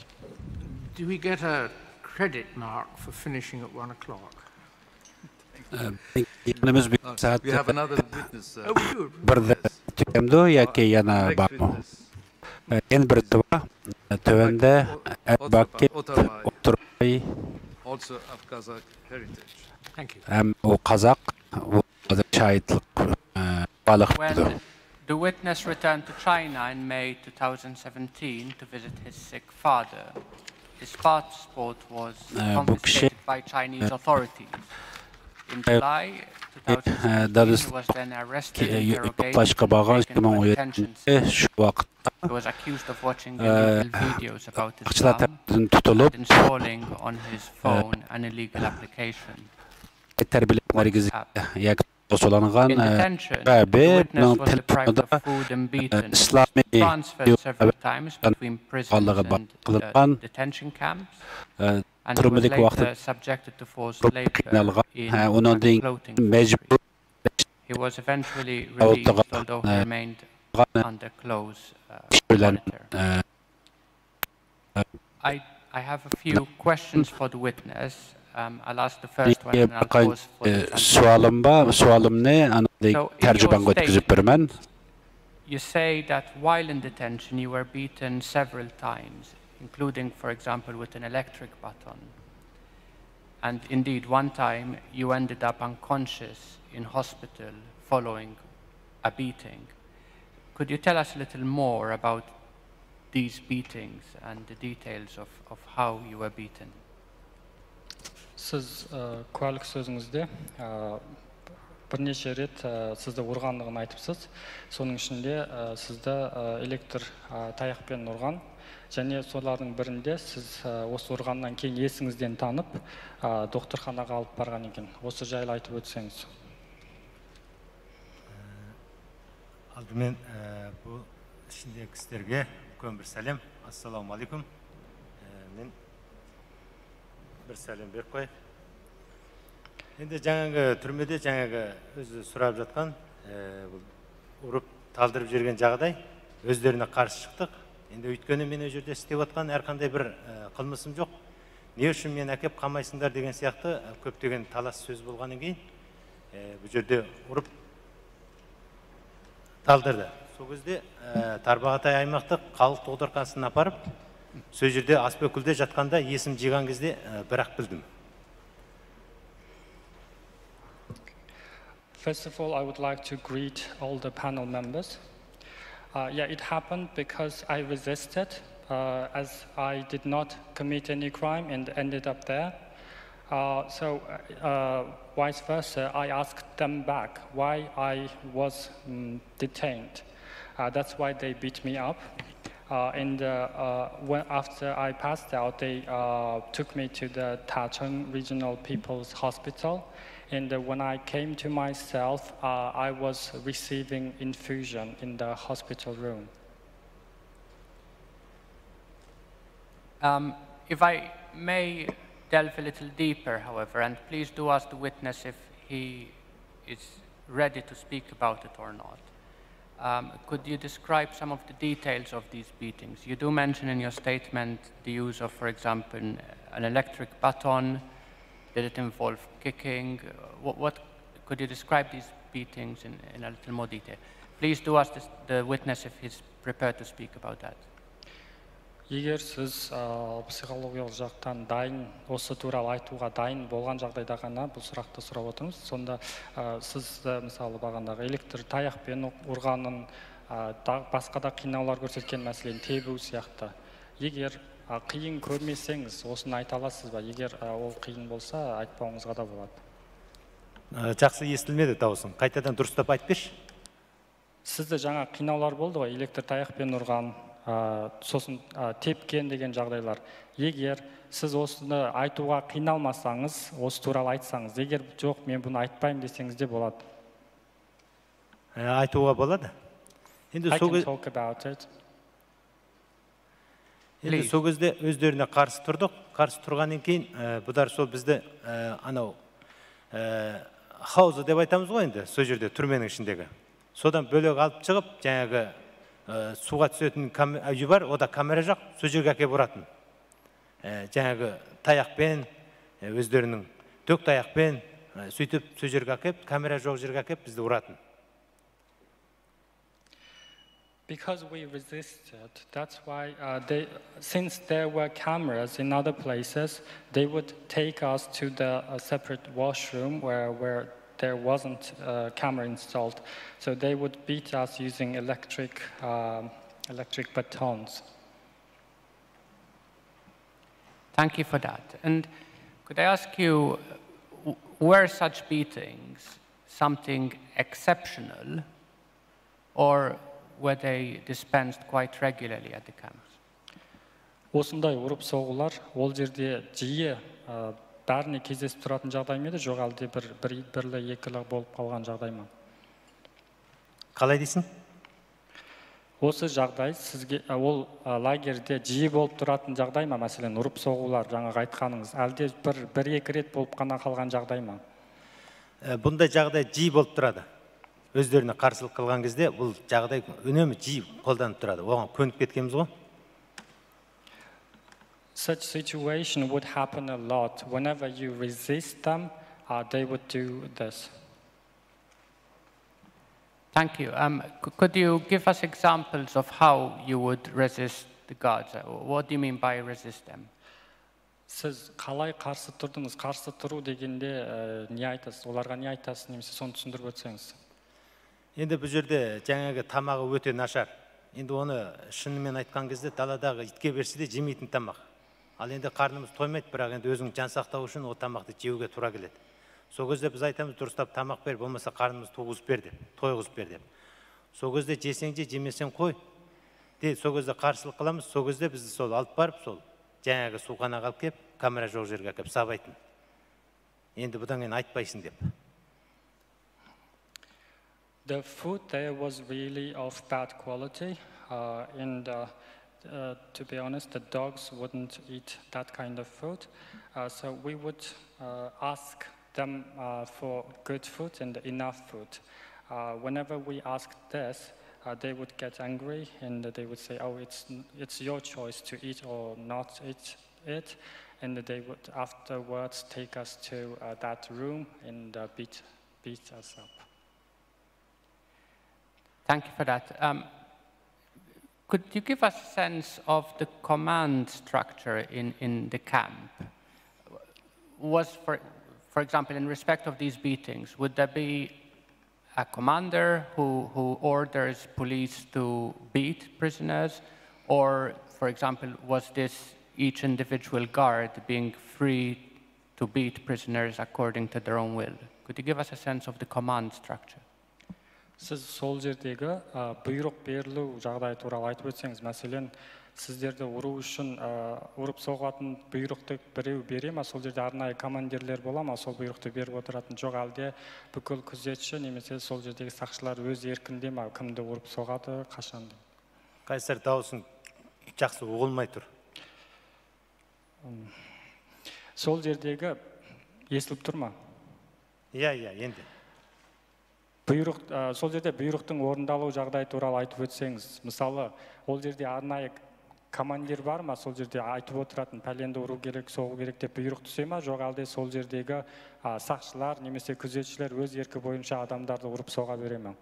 Do we get a credit mark for finishing at one o'clock? ئە، يىغىنىمىز بۈگۈن سائەت بىردە تۈگەمدۇ ياكى يەنە بارمۇ؟ ئە، يەنە بىرسى بار. تۆۋەندە ئەبۇبەكىر ئوتتۇرائى ھەم ئۇ قازاق، ئۇ ھازىر شاھىتلىق، ئە، گۇۋاھلىق بېرىدۇ. When the witness returned to China in May two thousand seventeen to visit his sick father, his passport was ئە، بۇ كىشى، confiscated by Chinese ئە، authorities. In ئە، July ئە، two thousand seventeen, دادىسى، he was then arrested, ئە، يو-، interrogated, يوقلاشقا بارغان، taken to a detention ئىككى مىڭ ئون يەتتىنچى يىلى شۇ ۋاقىتتا، شۇ ۋاقىتتا، ئە، ئۇ ئاقچىلار تەرىپىدىن تۇتۇلۇپ، ئە، ئە، تەربىيەلەش مەركىزىگە ياكى سولانغان، ئە، ۋە بۇنىڭ تېلېفونىدا، ئە، ئىسلامىي يوللار بىلەن قىلىنغان، ئە، تۈرمىدىكى ۋاقتىدا قىينالغان، ئە، ئۇنىڭدىن كېيىن مەجبۇر ئوتتۇغا، ئە، ئىش بىلەن، ئە، I, I have a few questions for the witness. Um, I'll ask the first one and I'll pause for the translation. سوئالىم بار، سوئالىمنى ئاندىن كېيىن تەرجىمانغا ئۆتكۈزۈپ بېرىمەن. You say that while in detention you were beaten several times, including, for example, with an electric baton. And indeed, one time you ended up unconscious in hospital following a beating. Could you tell us a little more about these beatings and the details of, of how you were beaten? سىز، ئە، كۇئالىك سۆزىڭىزدە، ئە، بىر نەچچە رەت، ئە، سىزنى ئۇرغانلىقىنى ئېيتىپسىز. سونىڭ ئىچىدە، ئە، سىزنى، ئە، ئېلېكتر، ئە، تاياق بىلەن ئۇرغان. يەنە سولارنىڭ بىرىدە سىز، ئە، ئۇرغاندىن كېيىن ئېسىڭىزدىن تانىپ، ئە، دوختۇرخانىغا ئېلىپ بارغان ئىكەن. ئۇ جاينى ئېيتىپ ئۆتسىڭىز. ئالدى بىلەن، ئە، بۇ ئىچىدىكى كىشىلەرگە ئۇلۇغ بىر سالام. ئەسسالامۇ ئەلەيكۇم. ئە، مەن بىر سالام بېرىپ قوياي. ئەمدى جاڭگى تۈرمىدە جاڭگى ئۆزى سوراپ ياتقان، ئە، ئۇرۇپ تالدىرىپ يۈرگەن جاغداي ئۆزلىرىنىڭ قارشى چىقتۇق. ئەمدى ئۆيتكىنى مەن ئۇ يەردە ئىستەۋاتقان ھەر قانداق بىر، ئە، قىلمىشىم يوق. نېمە ئۈچۈن مېنى ئەكەپ قامايسىڭلار دېگەن سىياقتا، ئە، كۆپلىگەن تالاش سۆز بولغاندىن كېيىن، ئە، بۇ يەردە ئۇرۇپ تالدىردى. شۇ كۈزدە، ئە، تارباغاتاي ئايماقتا خەلق دوختۇرخانىسىغا ئاپىرىپ، شۇ يەردە ئاسپىكۈلدە ياتقاندا ئېسىمنى جىيغان كۈزدە، ئە، بىراق بىلدىم. First of all, I would like to greet all the panel members. Uh, yeah, it happened because I resisted, uh, as I did not commit any crime and ended up there. Uh, so, uh, vice versa, I asked them back why I was, mm, detained. Uh, that's why they beat me up. Uh, and, uh, uh, when, after I passed out, they, uh, took me to the Tachung Regional People's Hospital. And, uh, when I came to myself, uh, I was receiving infusion in the hospital room. Um, if I may delve a little deeper, however, and please do ask the witness if he is ready to speak about it or not. Um, could you describe some of the details of these beatings? You do mention in your statement the use of, for example, an, an electric baton. Did it involve kicking? Uh, what, what, could you describe these beatings in, in a little more detail? Please do ask this, the witness if he's prepared to speak about that. егер сіз, ә, психологиялық жақтан дайын, осы туралы айтуға дайын болған жағдайда ғана бұл сұрақты сұрап отырмыз. Сонда, ә, сіз, ә, мысалы, бағанағы электр таяқпен ұрғанын, ә, та-, басқа да қинаулар көрсеткен, мәселен, тебу сияқты. Егер, ә, қиын көрмесеңіз, осыны айта аласыз ба? Егер, ә, ол қиын болса, айтпауыңызға да болады. Ә, жақсы естілмеді дауысың. Қайтадан дұрыстап айтып берші. Сізді жаңа қинаулар болды ғой, электр таяқпен ұрған, ә, сосын, ә, тепкен деген жағдайлар. Егер сіз осыны айтуға қиналмасаңыз, осы туралы айтсаңыз, егер жоқ, мен бұны айтпаймын десеңіз де болады. Ә, айтуға болады. Endi I can talk about it. Endi Please. Сол кезде өздеріне қарсы тұрдық. Қарсы тұрғаннан кейін ә, бұлар сол бізді ә, анау ә, хауза деп айтамыз ғой енді сол жерде түрменің ішіндегі. Содан бөлек алып шығып жаңағы ә, суға түсетін кам- үй бар, ода камера жоқ, сол жерге әкеп ұратын. Ә, жаңағы таяқпен, ә, өздерінің дөк таяқпен ә, сөйтіп сол жерге әкеп, камера жоқ жерге әкеп бізді ұратын. Because we resisted, that's why uh, they, since there were cameras in other places, they would take us to the uh, separate washroom where, where there wasn't a camera installed. So they would beat us using electric, um electric batons. Thank you for that. And could I ask you, w- were such beatings something exceptional, or were they dispensed quite regularly at the camps? Осындай ұрып соғулар ол жерде жиі ә, бәріне кездесіп тұратын жағдай ма еді, жоқ әлде бір, бір бірлі екілі болып қалған жағдай ма? Қалай дейсің? Осы жағдай сізге ә, ол ә, лагерьде жиі болып тұратын жағдай ма, мәселен ұрып соғулар жаңағы айтқаныңыз, әлде бір, бір екі рет болып қана қалған жағдай ма? Ә, Бұндай жағдай жиі болып тұрады. Өздеріне қарсылық қылған кезде бұл жағдай үнемі жиі қолданып тұрады. Оған көніп кеткенбіз ғой. Such situation would happen a lot. Whenever you resist them, uh, they would do this. Thank you. Um, c- could you give us examples of how you would resist the guards? Uh, What do you mean by resist them? Сіз қалай қарсы тұрдыңыз? Қарсы тұру дегенде ә, не айтасыз? Оларға не айтасыз? Немесе соны түсіндіріп өтсеңіз. Енді бұл жерде жаңағы тамағы өте нашар. Енді оны шынымен айтқан кезде даладағы итке берсе де жемейтін тамақ. Ал енді қарнымыз тоймайды, бірақ енді өзің жан сақтау үшін ол тамақты жеуге тура келеді. Сол кезде біз айтамыз, дұрыстап тамақ бер, болмаса қарнымыз туғызып бер деп, тойғызып бер деп. Сол кезде жесең же, жемесең қой. Де сол кезде қарсылық қыламыз, сол кезде бізді сол алып барып сол жаңағы суғанағы алып келіп камера жоқ жерге әкеліп сабайтын. Енді бұдан кейін айтпайсың деп. The food there was really of bad quality, uh, and uh, uh, to be honest, the dogs wouldn't eat that kind of food. Uh, so we would uh, ask them uh, for good food and enough food. Uh, whenever we asked this, uh, they would get angry and they would say, "Oh, it's it's your choice to eat or not eat it," and they would afterwards take us to uh, that room and uh, beat beat us up. Thank you for that. Um, could you give us a sense of the command structure in, in the camp? Was, for, for example, in respect of these beatings, would there be a commander who, who orders police to beat prisoners? Or, for example, was this each individual guard being free to beat prisoners according to their own will? Could you give us a sense of the command structure? Сіз сол жердегі ә, бұйрық берілу жағдайы туралы айтып өтсеңіз, мәселен, сіздерді ұру үшін ә, ұрып соғатын бұйрықты біреу бере ма, сол жерде арнайы командирлер бола ма, сол бұйрықты беріп отыратын, жоқ әлде бүкіл күзетші немесе сол жердегі сақшылар өз еркінде ма, кімді ұрып соғады, қашан деп? Қайсар, дауысың жақсы ұғылмай тұр. Сол жердегі, естіліп тұр ма? Иә, иә, енді. Бұйрық ә, сол жерде бұйрықтың орындалу жағдайы туралы айтып өтсеңіз, мысалы, ол жерде арнайы командир бар ма, сол жерде айтып отыратын, пәленді ұру керек, соғу керек деп бұйрық түсе ма, жоқ әлде сол жердегі ә, сақшылар немесе күзетшілер өз еркі бойынша адамдарды ұрып соға бере ма?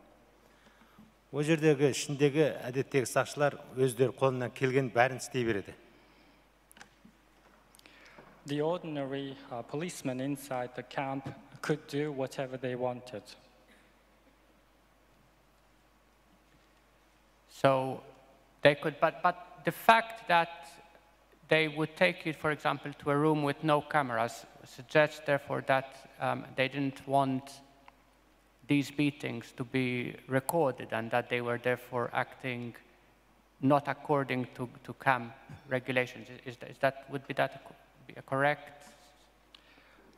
Ол жердегі ішіндегі әдеттегі сақшылар өздері қолынан келген бәрін істей береді. The ordinary uh, policemen inside the camp could do whatever they wanted. So they could, but, but the fact that they would take you, for example, to a room with no cameras suggests, therefore, that um, they didn't want these beatings to be recorded and that they were therefore acting not according to, to camp regulations. Is, is that, would be that a, be a correct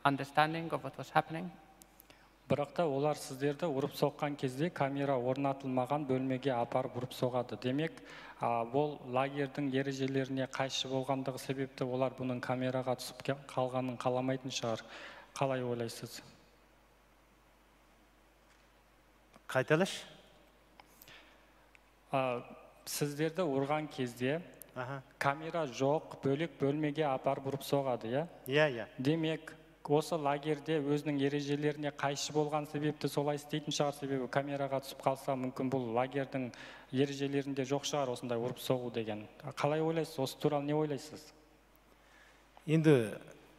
understanding of what was happening? Biroqta ular sizlerni urib soqqan kezdе kamera o'rnatilmagan bo'lmaga aparib urib so'g'adi. Demak, a, bu lagerning erejelerine qayshi bo'lganligi sababli ular buning kameraga tushib ke- qolganini qalamaydi shior. Qalay o'ylaysiz? Qaytalash? A, sizlerni urgan kezdе Aha. kamera yo'q, bo'lak bo'lmaga aparib urib so'g'adi, ya? Ya, ya. Demak, o'sha lagerde o'zining erejelerine qayshi bo'lgan sababli solay isteydi shior, sebebi kameraga tushib qolsa mumkin bu lagerning erejelerinde yo'q shior o'shanday urib so'g'u degan. Qalay o'ylaysiz, o'sha туралы не o'ylaysiz? Endi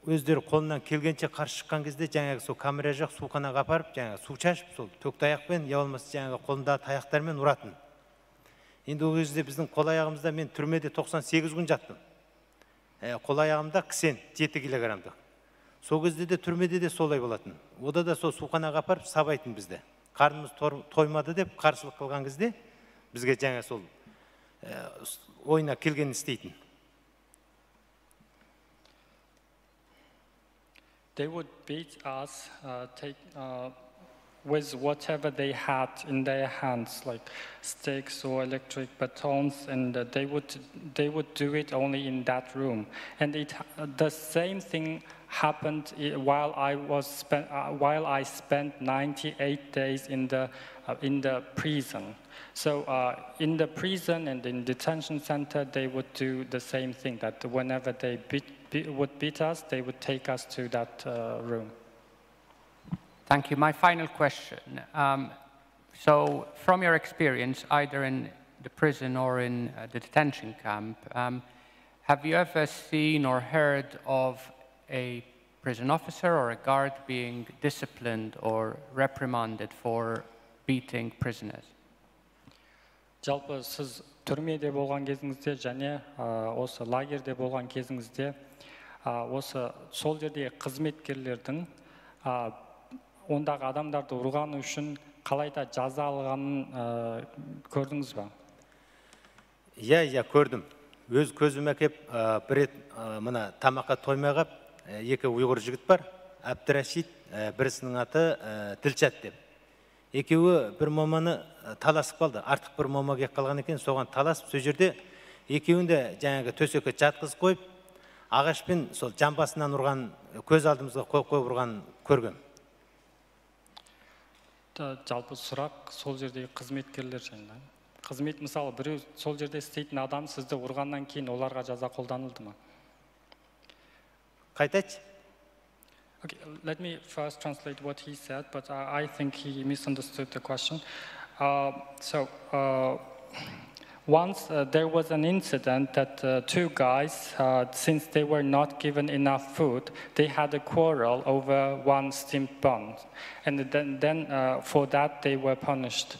o'zlari qo'ldan kelgancha qarshi chiqqan kezdе жаңағы сол камера yoq, suv qanaqqa aparib, жаңағы suv chashib, сол to'k tayoq bilan, ya bo'lmasa жаңағы qo'lindagi tayoqlar bilan urатын. Endi o kezdе біздің қол аяғымызда, мен түрмеде тоқсан сегіз күн жаттым. E, қол аяғымда кісен жеті килограммдық. Сол кезде де түрмеде де солай болатын. Ода да сол сув қанаққа апарып сабайтын бізді. Қарнымыз тор- тоймады деп қарсылық қылған кезде бізге жаңа сол e, ойына келгенін істейтін. They would beat us, uh, take uh, with whatever they had in their hands, like sticks or electric batons, and uh, they would they would do it only in that room. And it the same thing happened while I was spent uh, while I spent ninety-eight days in the uh, in the prison. So uh, in the prison and in detention center, they would do the same thing. That whenever they beat, be, would beat us, they would take us to that uh, room. Thank you. My final question. Um, so, from your experience, either in the prison or in uh, the detention camp, um, have you ever seen or heard of a prison officer or a guard being disciplined or reprimanded for beating prisoners? жалпы сіз түрмеде болған кезіңізде және ә, осы лагерьде болған кезіңізде ә, осы сол жердегі қызметкерлердің ә, ондағы адамдарды ұрғаны үшін қалай да жаза алғанын ә, көрдіңіз ба? Иә, иә, көрдім. Өз көзіме әкеп ә, бір рет ә, мына тамаққа тоймай қап ә, екі ұйғыр жігіт бар, әбдірашид ә, бірісінің аты ә, ділшат деп. Екеуі бір моманы ә, таласып қалды. Артық бір мома келіп қалған екен, соған таласып сол жерде екеуін де жаңағы төсекке жатқызып қойып, ағашпен сол жамбасынан ұрған, көз алдымызға қойып қойып ұрғанын көргем. жалпы сұрақ сол жердегі қызметкерлер жайында. Қызмет, мысалы, біреу сол жерде істейтін адам сізді ұрғаннан кейін оларға жаза қолданылды ма? Қайта айтшы. Okay, let me first translate what he said, but I, I think he misunderstood the question. Uh, so, uh, once uh, there was an incident that uh, two guys, uh, since they were not given enough food, they had a quarrel over one steamed bun. And then, then uh, for that, they were punished.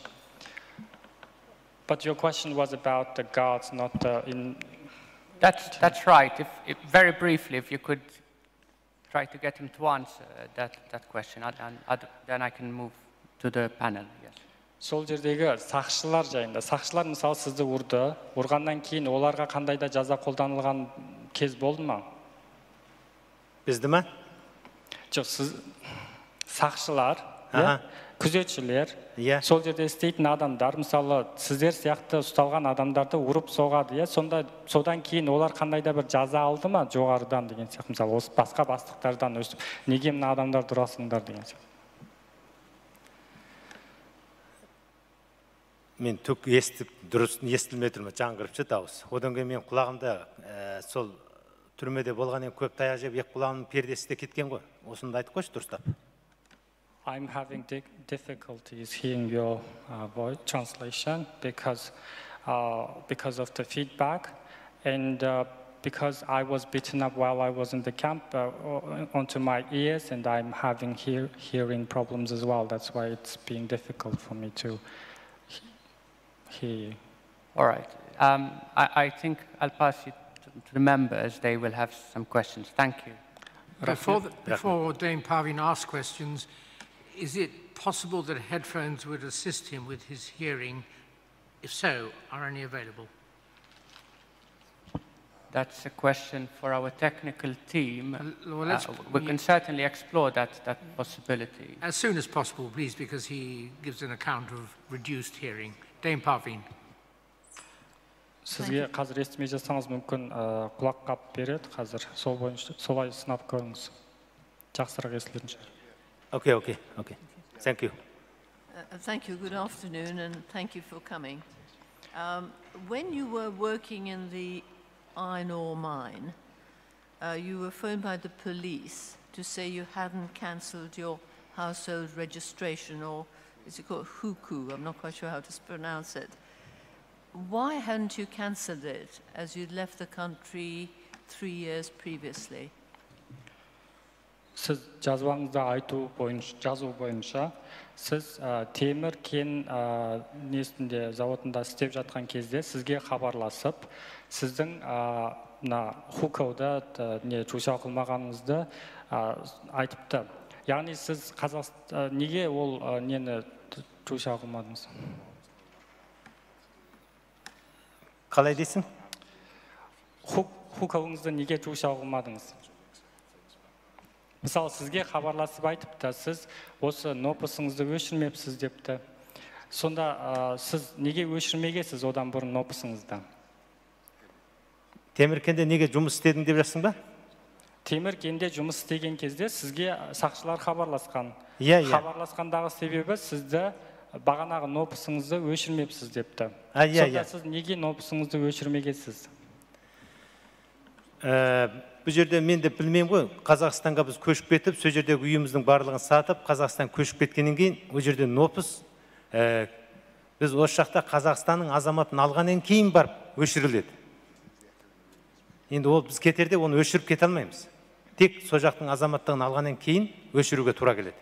But your question was about the guards, not the in. That's, that's right. If, if, very briefly, if you could try to get him to answer that, that question, and, and, and then I can move to the panel. Yes. сол жердегі сақшылар жайында. Сақшылар, мысалы, сізді ұрды. Ұрғаннан кейін оларға қандай да жаза қолданылған кез болды ма? Бізді ма? Жоқ, сіз сақшылар, иә? Күзетшілер, иә, сол жерде істейтін адамдар, мысалы, сіздер сияқты ұсталған адамдарды ұрып соғады, иә? Сонда содан кейін олар қандай да бір жаза алды ма жоғарыдан деген сияқты, мысалы, осы басқа бастықтардан өстіп, неге мына адамдарды ұрасыңдар деген сияқты. Мен түк естіп, дұрыс естілмей тұрмын, жаңғырып шы дауыс. Одан кейін мен құлағымда ә, сол түрмеде болғаннан көп таяқ жеп, екі құлағымның пердесі де кеткен ғой. Осыны да айтып қойшы дұрыстап. I'm having di- difficulties hearing your uh, voice translation because uh, because of the feedback and uh, because I was beaten up while I was in the camp uh, o- onto my ears and I'm having hear- hearing problems as well. That's why it's being difficult for me to he- hear you. All right. Um, I, I think I'll pass it to, to the members. They will have some questions. Thank you. Before, the, before Dame Parveen asks questions, is it possible that headphones would assist him with his hearing? If so, are any available? That's a question for our technical team. Well, let's- Uh, we can certainly explore that, that possibility. As soon as possible, please, because he gives an account of reduced hearing. Dame Parveen. Сізге қазір естімей жатсаңыз мүмкін ә, құлақ қағып береді қазір сол бойынша солай сынап көріңіз жақсырақ естілетін шығар. Okay, okay, okay. Thank you. Uh, thank you. Good afternoon, and thank you for coming. Um, when you were working in the iron ore mine, uh, you were phoned by the police to say you hadn't cancelled your household registration, or is it called hukou? I'm not quite sure how to pronounce it. Why hadn't you cancelled it, as you'd left the country three years previously? Сіз жазбаңызда айту бойынша жазу бойынша сіз ә, темір кен ә, несінде зауытында істеп жатқан кезде сізге хабарласып сіздің ә, мына хукоуды ә, не чучао қылмағаныңызды ә, айтыпты. Яғни сіз Қазақстан неге ол ә, нені чучао қылмадыңыз? қалай дейсің? Хукоуыңызды неге чучао қылмадыңыз? Мысалы, сізге хабарласып айтыпты, сіз осы нопысыңызды өшірмепсіз депті. Сонда ә, сіз неге өшірмегенсіз одан бұрын нопысыңызды? Темір кенде неге жұмыс істедің деп жазсың ба? Темір кенде жұмыс істеген кезде сізге сақшылар хабарласқан. Иә, иә. Хабарласқандағы себебі сізді бағанағы нопысыңызды өшірмепсіз депті. А, иә, Сонда иә. Сіз неге нопысыңызды өшірмегенсіз? Ә, бұл жерде мен де білмеймін ғой, Қазақстанға біз көшіп кетіп сол жердегі үйіміздің барлығын сатып Қазақстан көшіп кеткеннен кейін ол жерде нопыс ә, біз осы жақта Қазақстанның азаматын алғаннан кейін барып өшіріледі. Енді ол біз кетерде оны өшіріп кете алмаймыз. Тек сол жақтың азаматтығын алғаннан кейін өшіруге тура келеді.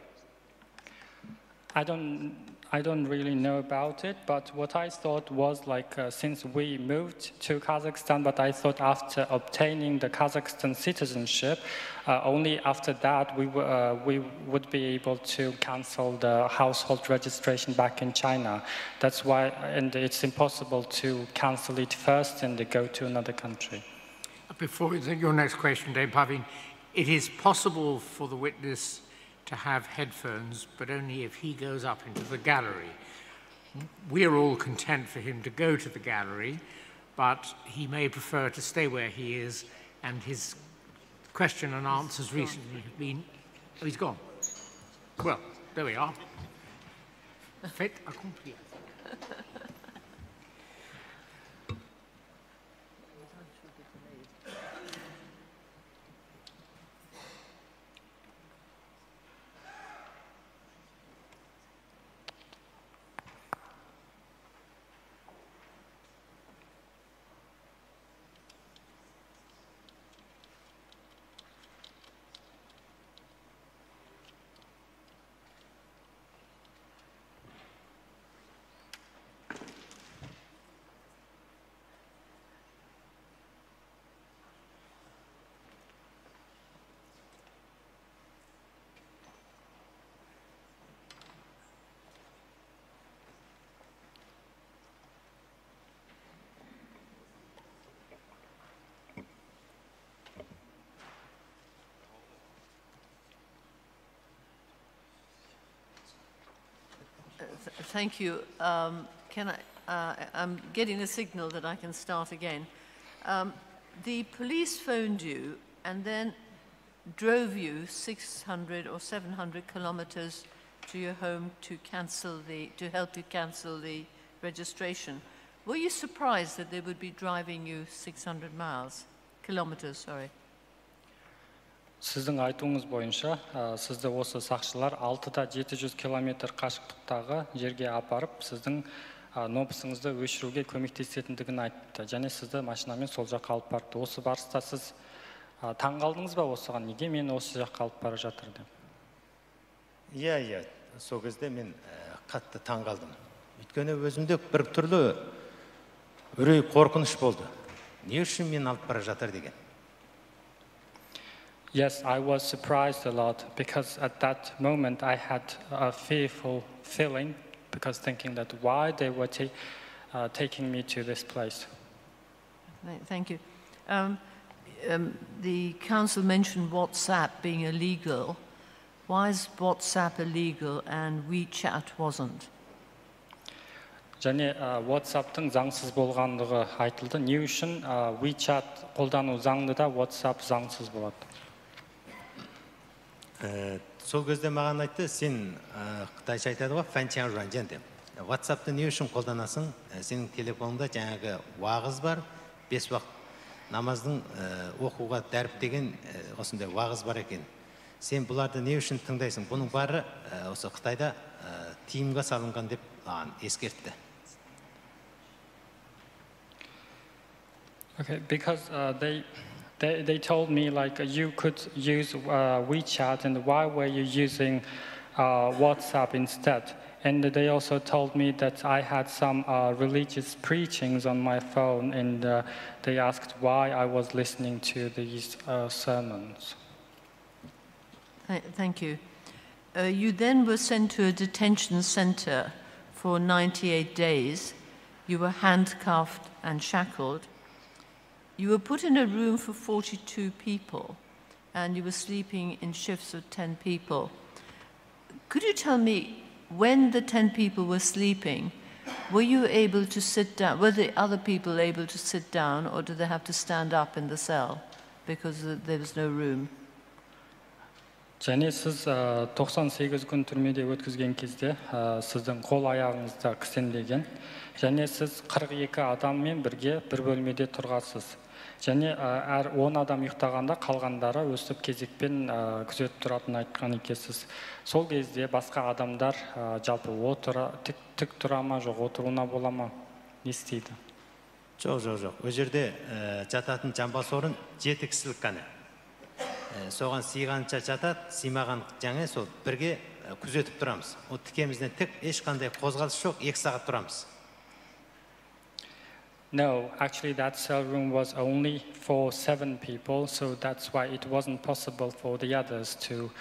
I don't I don't really know about it, but what I thought was like uh, since we moved to Kazakhstan, but I thought after obtaining the Kazakhstan citizenship, uh, only after that we, w- uh, we would be able to cancel the household registration back in China. That's why, and it's impossible to cancel it first and go to another country. Before you take your next question, Dame Parveen, it is possible for the witness to have headphones, but only if he goes up into the gallery. We're all content for him to go to the gallery, but he may prefer to stay where he is, and his question and answers recently have been. Oh, he's gone. Well, there we are. Fait accompli. Thank you. Um, can I, uh, I'm getting a signal that I can start again. Um, the police phoned you and then drove you six hundred or seven hundred kilometers to your home to cancel the, to help you cancel the registration. Were you surprised that they would be driving you six hundred miles, kilometers, sorry? Сіздің айтуыңыз бойынша ә, сізді осы сақшылар алты да жеті жүз километр қашықтықтағы жерге апарып сіздің ә, нопысыңызды өшіруге көмектесетіндігін айтты және сізді машинамен сол жаққа алып барды. Осы барыста сіз ә, таң қалдыңыз ба осыған, неге мені осы жаққа алып бара жатыр деп? Иә, иә, сол кезде мен ә, қатты таң қалдым. Өйткені өзімде бір түрлі үрей қорқыныш болды. Не үшін мені алып бара жатыр деген. Yes, I was surprised a lot because at that moment I had a fearful feeling because thinking that why they were ta- uh, taking me to this place. Th- Thank you. Um, um, the council mentioned WhatsApp being illegal. Why is WhatsApp illegal and WeChat wasn't? және ә, WhatsApp-тың заңсыз болғандығы айтылды. Не үшін ә, WeChat қолдану заңды да WhatsApp заңсыз болады? Ә, сол кезде маған айтты, сен ә, қытайша айтады ғой, фэнчян руанджэн деп. WhatsApp-ты не үшін қолданасың? Ә, сенің телефоныңда жаңағы уағыз бар, бес уақыт намаздың ә, оқуға дәріптеген ә, осындай уағыз бар екен. Сен бұларды не үшін тыңдайсың? Бұның бәрі ә, осы Қытайда ә, тыйымға салынған деп маған ескертті. Okay, because uh, they, they they told me like you could use uh, WeChat, and why were you using uh, WhatsApp instead? And they also told me that I had some uh, religious preachings on my phone, and uh, they asked why I was listening to these uh, sermons. Th- Thank you. Uh, you then were sent to a detention center for ninety-eight days. You were handcuffed and shackled. You were put in a room for forty-two people, and you were sleeping in shifts of ten people. Could you tell me, when the ten people were sleeping, were you able to sit down? Were the other people able to sit down, or did they have to stand up in the cell because there was no room? және сіз ә, тоқсан сегіз күн түрмеде өткізген кезде ә, сіздің қол аяғыңызда кісенделген, және сіз қырық екі адаммен бірге бір бөлмеде тұрғансыз. Және ә, әр он адам ұйықтағанда, қалғандары өстіп кезекпен ә, күзетіп тұратынын айтқан екенсіз. Сол кезде басқа адамдар ә, жалпы отыра тік, тік тұра ма, жоқ, отыруына бола ма, не істейді? Жоқ, жоқ, жоқ. Ол жерде ә, жататын жамбас орын жеті кісілік қана. Ә, соған сыйғанша жатады, сыймаған жаңа сол бірге ә, күзетіп тұрамыз. Ол тікемізден тік, ешқандай қозғалыс жоқ, екі сағат тұрамыз. No, actually, that cell room was only for seven people, so that's why it wasn't possible for the others to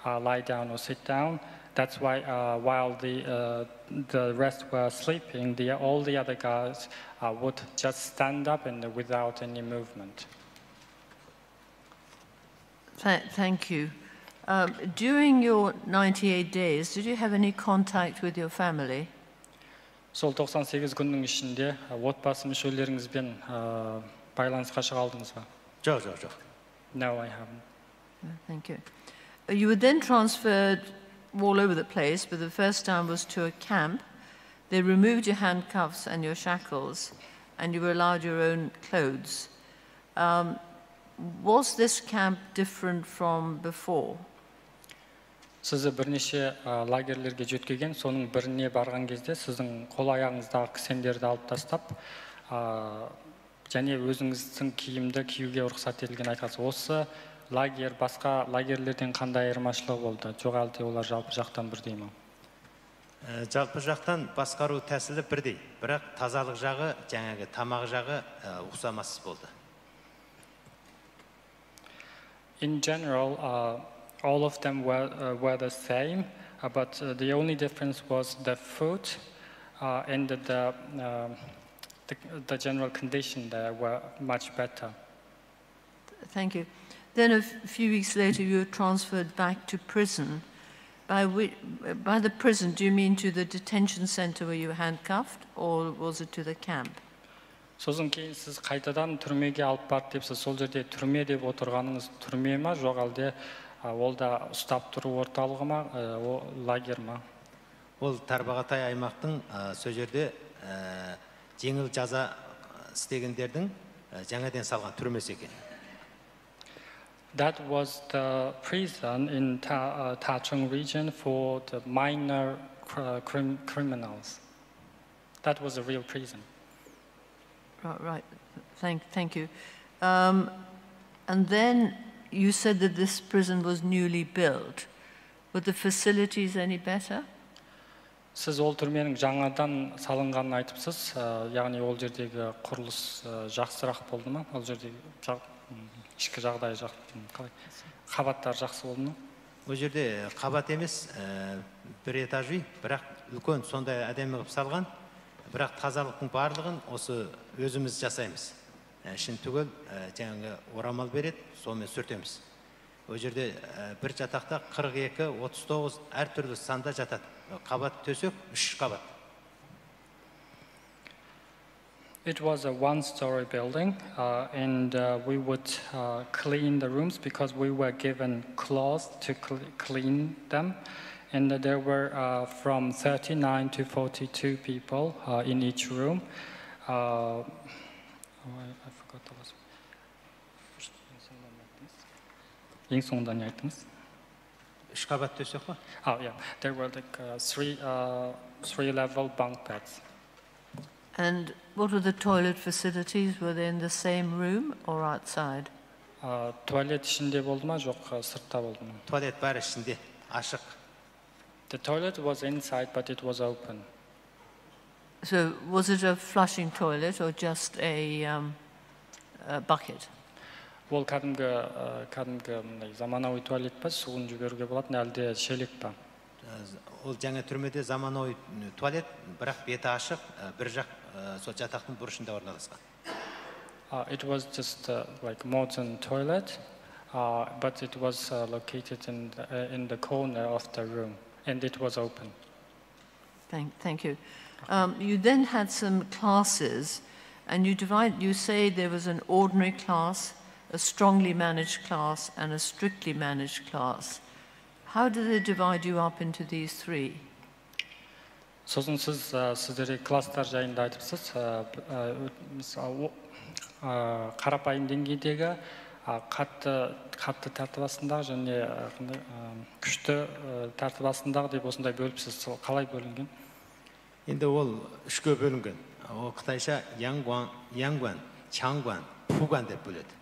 uh, lie down or sit down. That's why, uh, while the uh, the rest were sleeping, the all the other guys uh, would just stand up and without any movement. Th- thank you. Um, during your ninety-eight days, did you have any contact with your family? сол тоқсан сегіз күннің ішінде ә, отбасы мүшелеріңізбен ә, байланысқа шыға алдыңыз ба? Жоқ, жоқ, жоқ. No, I haven't. Uh, Thank you. Uh, You were then transferred all over the place, but the first time was to a camp. They removed your handcuffs and your shackles, and you were allowed your own clothes. Um, was this camp different from before? Сізді бірнеше ә, лагерлерге жеткізген, соның біріне барған кезде сіздің қол аяғыңыздағы кісендерді алып тастап, ә, және өзіңіздің киімді киюге рұқсат етілген айтасыз. Осы лагерь басқа лагерлерден қандай айырмашылығы болды? Жоқ, әлде олар жалпы жақтан бірдей ма? Ә, жалпы жақтан басқару тәсілі бірдей, бірақ тазалық жағы, жаңағы тамақ жағы ә, ұқсамас болды. In general, uh, all of them were, uh, were the same, uh, but uh, the only difference was the food uh, and the, the, um the, the general condition there were much better. Thank you. Then a f- few weeks later, you were transferred back to prison. By, whi- by the prison, do you mean to the detention center where you were handcuffed, or was it to the camp? Сосын кейін сіз қайтадан түрмеге алып барды депсіз. Сол жерде түрме деп отырғаныңыз түрме ма, жоқ әлде а, ол да ұстап тұру орталығы ма, ә, ол лагерь ма? Ол тарбағатай аймақтың ә, сол жерде ә, жеңіл жаза істегендердің ә, жаңадан салған түрмесі екен. That was the prison in Ta- uh, Tachung region for the minor cr- crim- criminals. That was a real prison. Right, right. Thank, thank you. Um, and then you said that this prison was newly built. Were the facilities any better? Сіз ол түрменің жаңадан салынғанын айтыпсыз, ә, яғни ол жердегі құрылыс ә, жақсырақ болды ма? Ол жердегі жақ- м, ішкі жағдайы жақ- м, қалай? Қабаттары жақсы болды ма? Ол жерде қабат емес ә, бір этаж үй, бірақ үлкен, сондай әдемі қылып салған. Бірақ тазалықтың барлығын осы өзіміз жасаймыз. ئە، شىن تۈگۈل، ئە، جەڭگە ئورامال بېرىدۇ، سومى سۈرتىمىز. ئۇ يەردە، ئە، بىر چاتاقتا قىرىق ئىككى، ئوتتۇز توققۇز ھەر تۈرلۈك ساندا چاتاق. قابات تۆسەك ئۈچ قابات. It was a one-story building, uh, and uh, we would uh, clean the rooms because we were given cloths to cl- clean them. And there were uh, from thirty-nine to forty-two people uh, in each room. Uh, oh, I, I forgot the last one. First, in someone like this. Ying Song Dan Yaitens. Üç kabat tösek var. Oh, yeah. There were like uh, three, uh, three level bunk beds. And what were the toilet facilities? Were they in the same room or outside? Uh, Tualet ishinde bo'ldi ma, yo'q, uh, sirtda bo'ldimi? Tualet var içinde. Aşık. The toilet was inside, but it was open. So was it a flushing toilet or just a, um, a bucket? Ол кәдімгі ә, кәдімгі мындай заманауи туалет па, суын жіберуге болатын, әлде шелек па? Ол жаңа түрмеде заманауи туалет, бірақ беті ашық, ә, бір жақ ә, сол жатақтың бұрышында орналасқан. Uh, it was just uh, like modern toilet, uh, but it was uh, located in the, uh, in the corner of the room, and it was open. Thank, thank you. Um, you then had some classes, and you divide. You say there was an ordinary class, a strongly managed class, and a strictly managed class. How do they divide you up into these three? Сосын сіз ә, сіздерге класстар жайында айтыпсыз. Ә, ә, мысалы, о- ә, қарапайым деңгейдегі, ә, қатты қатты тәртіп астындағы және ә, қандай, ә, күшті ә, тәртіп астындағы деп осындай бөліпсіз. Сол қалай бөлінген? Енді ол үшке бөлінген. Ол қытайша яңгуан, яңгуан, чаңгуан, пугуан деп бөледі.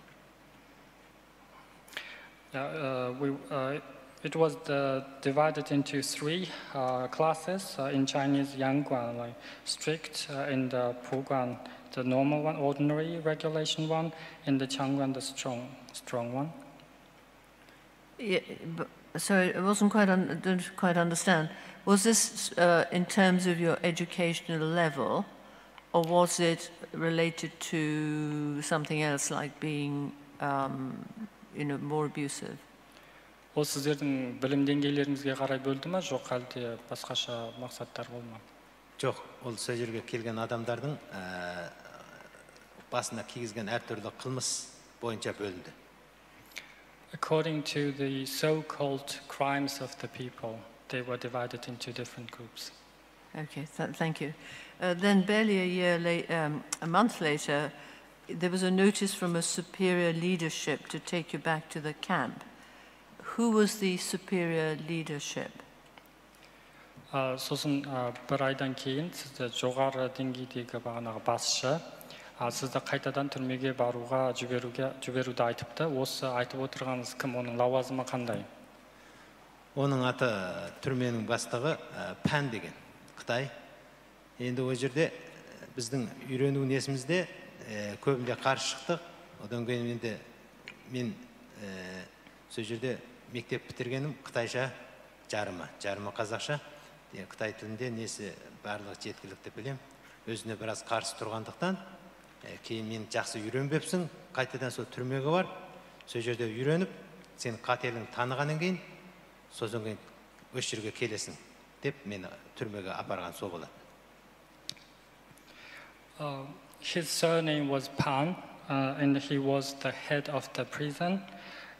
Yeah, uh, we, uh, it was the, divided into three uh, classes. Uh, in Chinese, yangguan, like strict, uh, in the puguan, the normal one, ordinary regulation one, in the changguan, the strong, strong one. Yeah, but, sorry, I wasn't quite un- didn't quite understand. Was this uh, in terms of your educational level, or was it related to something else like being, um, you know, more abusive? Ол сіздердің білім деңгейлеріңізге қарай бөлді ма, жоқ әлде басқаша мақсаттар болды ма? Жоқ, ол сол жерге келген адамдардың ә, басына кигізген әртүрлі қылмыс бойынша бөлінді. According to the so-called crimes of the people, they were divided into different groups. Okay, th- thank you. Uh, then, barely a year late, um, a month later, there was a notice from a superior leadership to take you back to the camp. Who was the superior leadership? Ә, сосын ә, бір айдан кейін сізді жоғары деңгейдегі бағанағы басшы ә, сізді қайтадан түрмеге баруға жіберуге жіберуді айтыпты. Осы айтып отырғаныңыз кім, оның лауазымы қандай? Оның аты түрменің бастығы ә, Пән деген, Қытай. Енді ол жерде ә, біздің үйрену несімізде ә, көбінде қарсы шықтық. Одан кейін енді мен ә, сол жерде мектеп бітіргенім қытайша, жарымы, жарымы қазақша. Ә, қытай тілінде несі барлығы жеткілікті білем. Өзіне біраз қарсы тұрғандықтан ә, кейін мен жақсы үйренбепсің, қайтадан сол түрмеге бар, сол жерде үйреніп, сен қателігіңді танығаннан кейін, сосын кейін осы жерге келесің деп мені түрмеге апарған сол болады. Uh, his surname was Pan, uh, and he was the head of the prison.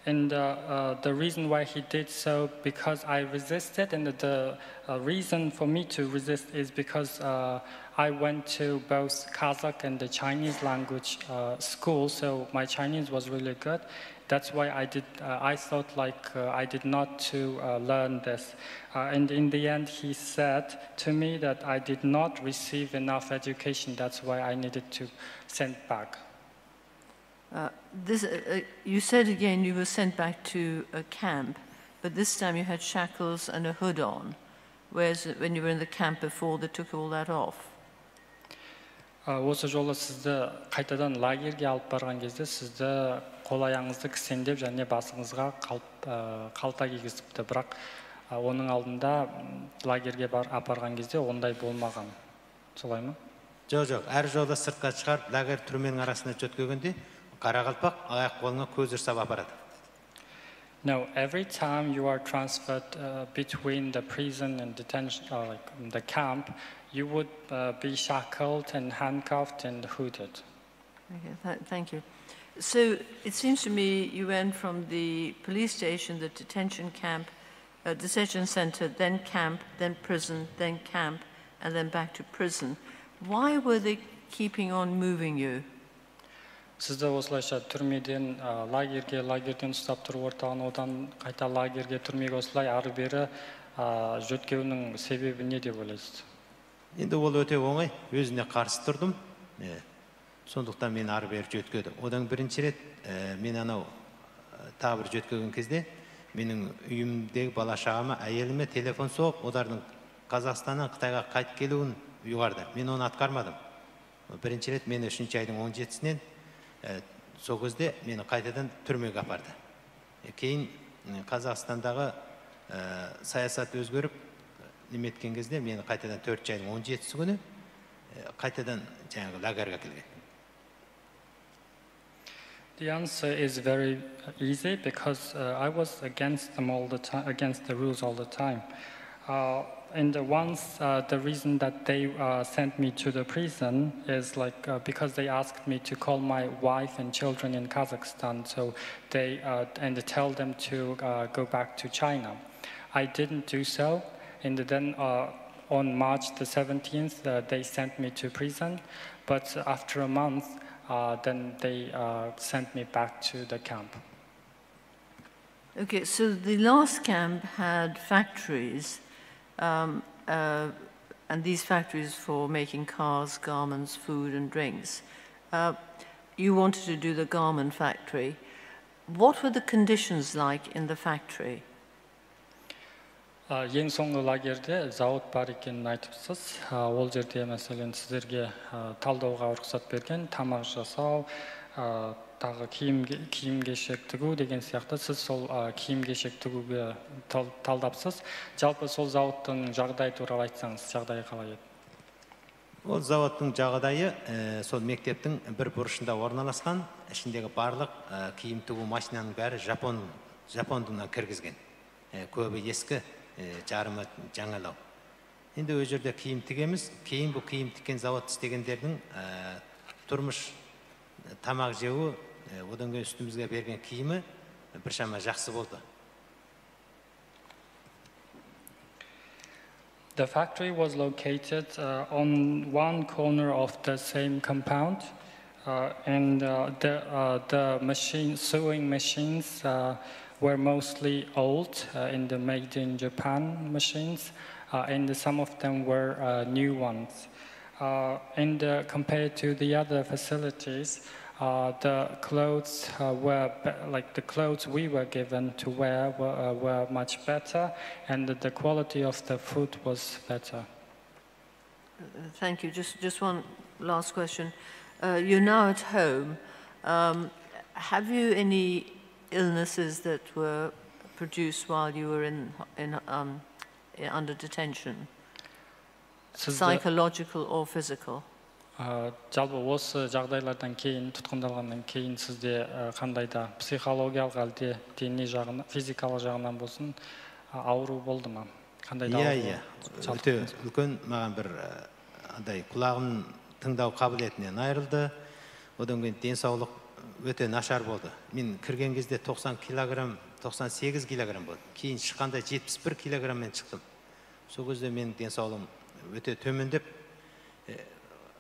And uh, uh, the reason why he did so, because I resisted, and the uh, reason for me to resist is because uh, I went to both Kazakh and the Chinese language uh, school, so my Chinese was really good. That's why I did. Uh, I thought like uh, I did not to uh, learn this. Uh, and in the end, he said to me that I did not receive enough education. That's why I needed to send back. Uh, this, uh, uh, you said again you were sent back to a camp, but this time you had shackles and a hood on, whereas when you were in the camp before, they took all that off. Ә, осы жолы сізді қайтадан лагерьге алып барған кезде сізді қол аяғыңызды кісендеп және басыңызға қалт, ә, қалта кигізіпті. Бірақ ә, оның алдында м, лагерьге бар, апарған кезде ондай болмаған. Солай ма? جوق، جوق، ھەر يولدا سىرتقا چىقارىپ، لاگېر تۈرمىنىڭ ئارىسىدا چۆتكىگەندە، قاراقالپاق ئاياق قولۇڭغا كۆزىرىساپ ئاپىرىدۇ. No, every time you are transferred uh, between the prison and detention, uh, like the camp, you would uh, be shackled and handcuffed and hooded. Okay, th- thank you. So it seems to me you went from the police station, the detention camp, uh, detention center, then camp, then prison, then camp, and then back to prison. Why were they keeping on moving you? Сізді осылайша түрмеден ә, лагерьге, лагерьден ұстап тұрып орталығын одан қайта лагерьге, түрмеге осылай ары бері ә, жөткеуінің себебі не деп ойлайсыз? Endi ol öte oňaý, özüne garsy turdum. E, şonlukdan meni ary beri jötgedi. Odan birinji ret e, meni anaw e, ta bir jötgegen gezde meniň öýümdäki bala-çagama, äýelime telefon sogup, olardyň Gazagstandan Hytaýga gaýtyp geliwin uýgardy. Men ony atgarmadym. Birinji ret meni üçünji aýdyň on ýedisinen e, şol gezde meni gaýtadan türmege apardy. E, keýin e, Gazagstandagy e, saýasat özgerip, neme etgen gezde meni gaýtadan dördünji aýdyň on ýedisi güni e, gaýtadan jaňagy lagerge äkelgen. The answer is very easy because uh, I was against them all the time, against the rules all the time. Uh, and once uh, the reason that they uh, sent me to the prison is like uh, because they asked me to call my wife and children in Kazakhstan, so they uh, and tell them to uh, go back to China. I didn't do so, and then uh, on March the seventeenth, uh, they sent me to prison. But after a month, uh, then they uh, sent me back to the camp. Okay, so the last camp had factories, um, uh, and these factories for making cars, garments, food, and drinks. Uh, you wanted to do the garment factory. What were the conditions like in the factory? Ә, ең соңғы лагерьде завод бар екенін айтыпсыз. Ә, ол жерде, мәселен, сіздерге ә, талдауға рұқсат берген, тамақ жасау, ә, тағы киім, киім кешек тігу деген сияқты. Сіз сол ә, киім кешек тігуге тал- талдапсыз. Жалпы сол заводтың жағдайы туралы айтсаңыз, жағдайы қалай еді? Ol zawoddyň jagdaýy e, şol mekdepdiň bir burşunda ornalaşgan, içindäki barlyk e, kiýim tüwüw maşynanyň bäri Japon Japondyndan kirgizgen. E, köbi eski, e, jarym jaňalaw. Indi o ýerde kiýim tigemiz, keýin bu kiýim tiken zawod islegenleriniň e, turmuş, e, tamak jewi, e, odan keýin üstümizge bergen kiýimi birşama jahsy boldy. The factory was located uh, on one corner of the same compound, uh, and uh, the, uh, the machine, sewing machines uh, were mostly old uh, in the made in Japan machines, uh, and some of them were uh, new ones. Uh, and uh, compared to the other facilities, uh, the clothes uh, were be- like the clothes we were given to wear were, uh, were much better, and the quality of the food was better. Thank you. Just, just one last question. Uh, you're now at home. Um, have you any illnesses that were produced while you were in, in, um, under detention? Сізді Psychological or physical? ә, жалпы осы жағдайлардан кейін, тұтқындалғаннан кейін сізде ә, қандай да психологиялық әлде дене жағынан, физикалық жағынан болсын, ә, ауру болды ма? Қандай да Ýa, ауру ýa. жалпы Öte ulkan maňa bir e, anday kulagym tyňdaw kabiliýetinden aýryldy. Odan keýin densawlyk öte naşar boldy. Men kirgen gezde togsan kilogram, togsan sekiz kilogram boldum. Keýin çykanda ýetmiş bir kilogram men çykdym. Şol gezde meniň densawlygym öte tömendep, e,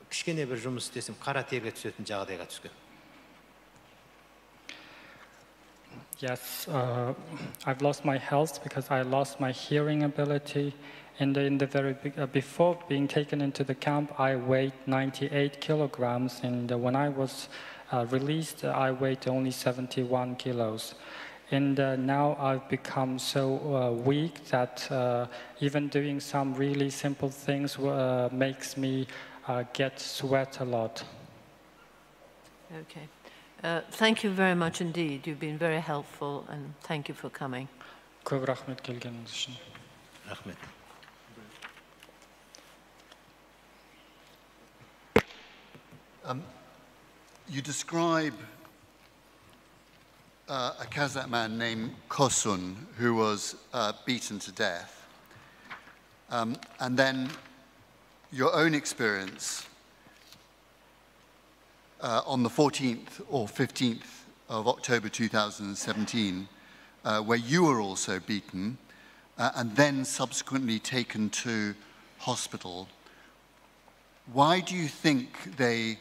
kiçkene bir jumyş islesem, gara terge düşetin jagdaýga düşgem. Yes, uh, I've lost my health because I lost my hearing ability. And in the very be- uh, before being taken into the camp, I weighed ninety-eight kilograms, and uh, when I was uh, released, I weighed only seventy-one kilos. And uh, now I've become so uh, weak that uh, even doing some really simple things uh, makes me uh, get sweat a lot. Okay. Uh, thank you very much indeed. You've been very helpful, and thank you for coming. көп рахмет келгеніңіз үшін. Rahmet. You describe uh, a Kazakh man named Kosun who was uh, beaten to death, um, and then your own experience uh, on the fourteenth or fifteenth of October two thousand seventeen, uh, where you were also beaten uh, and then subsequently taken to hospital. Why do you think they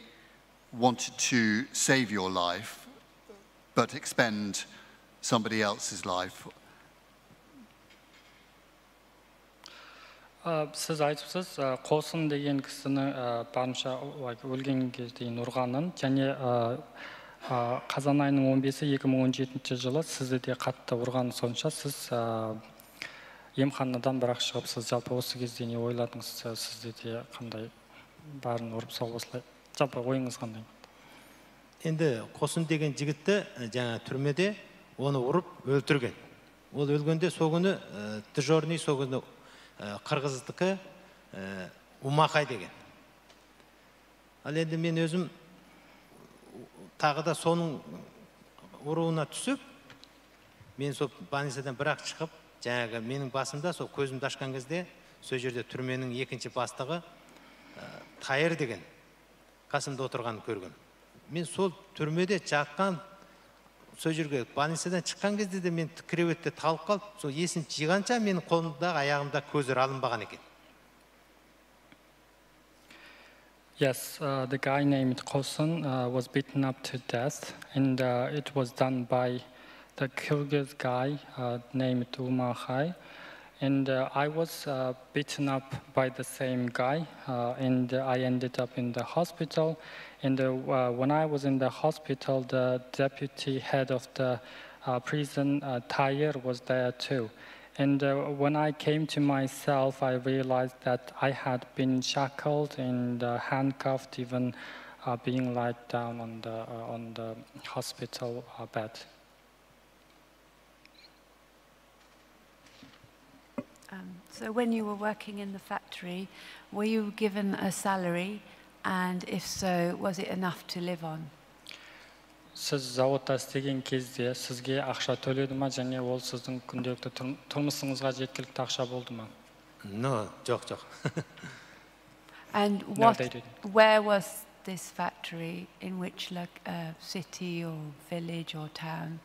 wanted to save your life but expend somebody else's life? Ә, сіз айтыпсыз, ә, Қосын деген кісіні, ә, барынша, like, өлгенге дейін ұрғанын, және, ә, ә, қазан айының он бесі екі мың он жетінші жылы сізді де қатты ұрғаны сонша сіз, ә, емханадан бірақ шығыпсыз. Жалпы осы кезде не ойладыңыз? Ә, сізде де қандай барын ұрып салып осылай? Жалпы ойыңыз қандай? Енді Қосын деген жігітті ә, жаңа түрмеде оны ұрып өлтірген. Ол өлгенде сол күні ә, дежурный сол күні ә, қырғыздікі ә, Умахай деген. Ал енді мен өзім тағы да соның ұрыуына түсіп, мен сол больницадан бірақ шығып, жаңағы менің басымда сол көзімді ашқан кезде сол жерде түрменің екінші бастығы ә, Тайыр деген қасымда отырғанын көргем. Мен сол түрмеде жатқан, сол жерге больницадан шыққан кезде де мен креветте талып қалып, сол есім жиғанша менің қолымда, аяғымда көздері алынбаған екен. Yes, uh, the guy named Kosun uh, was beaten up to death, and uh, it was done by the Kyrgyz guy uh, named Umahai. And uh, I was uh, beaten up by the same guy, uh, and I ended up in the hospital. And uh, uh, when I was in the hospital, the deputy head of the uh, prison, uh, Tayir, was there too. And uh, when I came to myself, I realized that I had been shackled and uh, handcuffed, even uh, being laid down on the, uh, on the hospital uh, bed. Um, so when you were working in the factory, were you given a salary? And if so, was it enough to live on? Сіз зауытта істеген кезде сізге ақша төледі ма және ол сіздің күнделікті тұрмысыңызға жеткілікті ақша болды ма? No, жоқ, жоқ. And what, where was this factory, in which uh, city or village or town?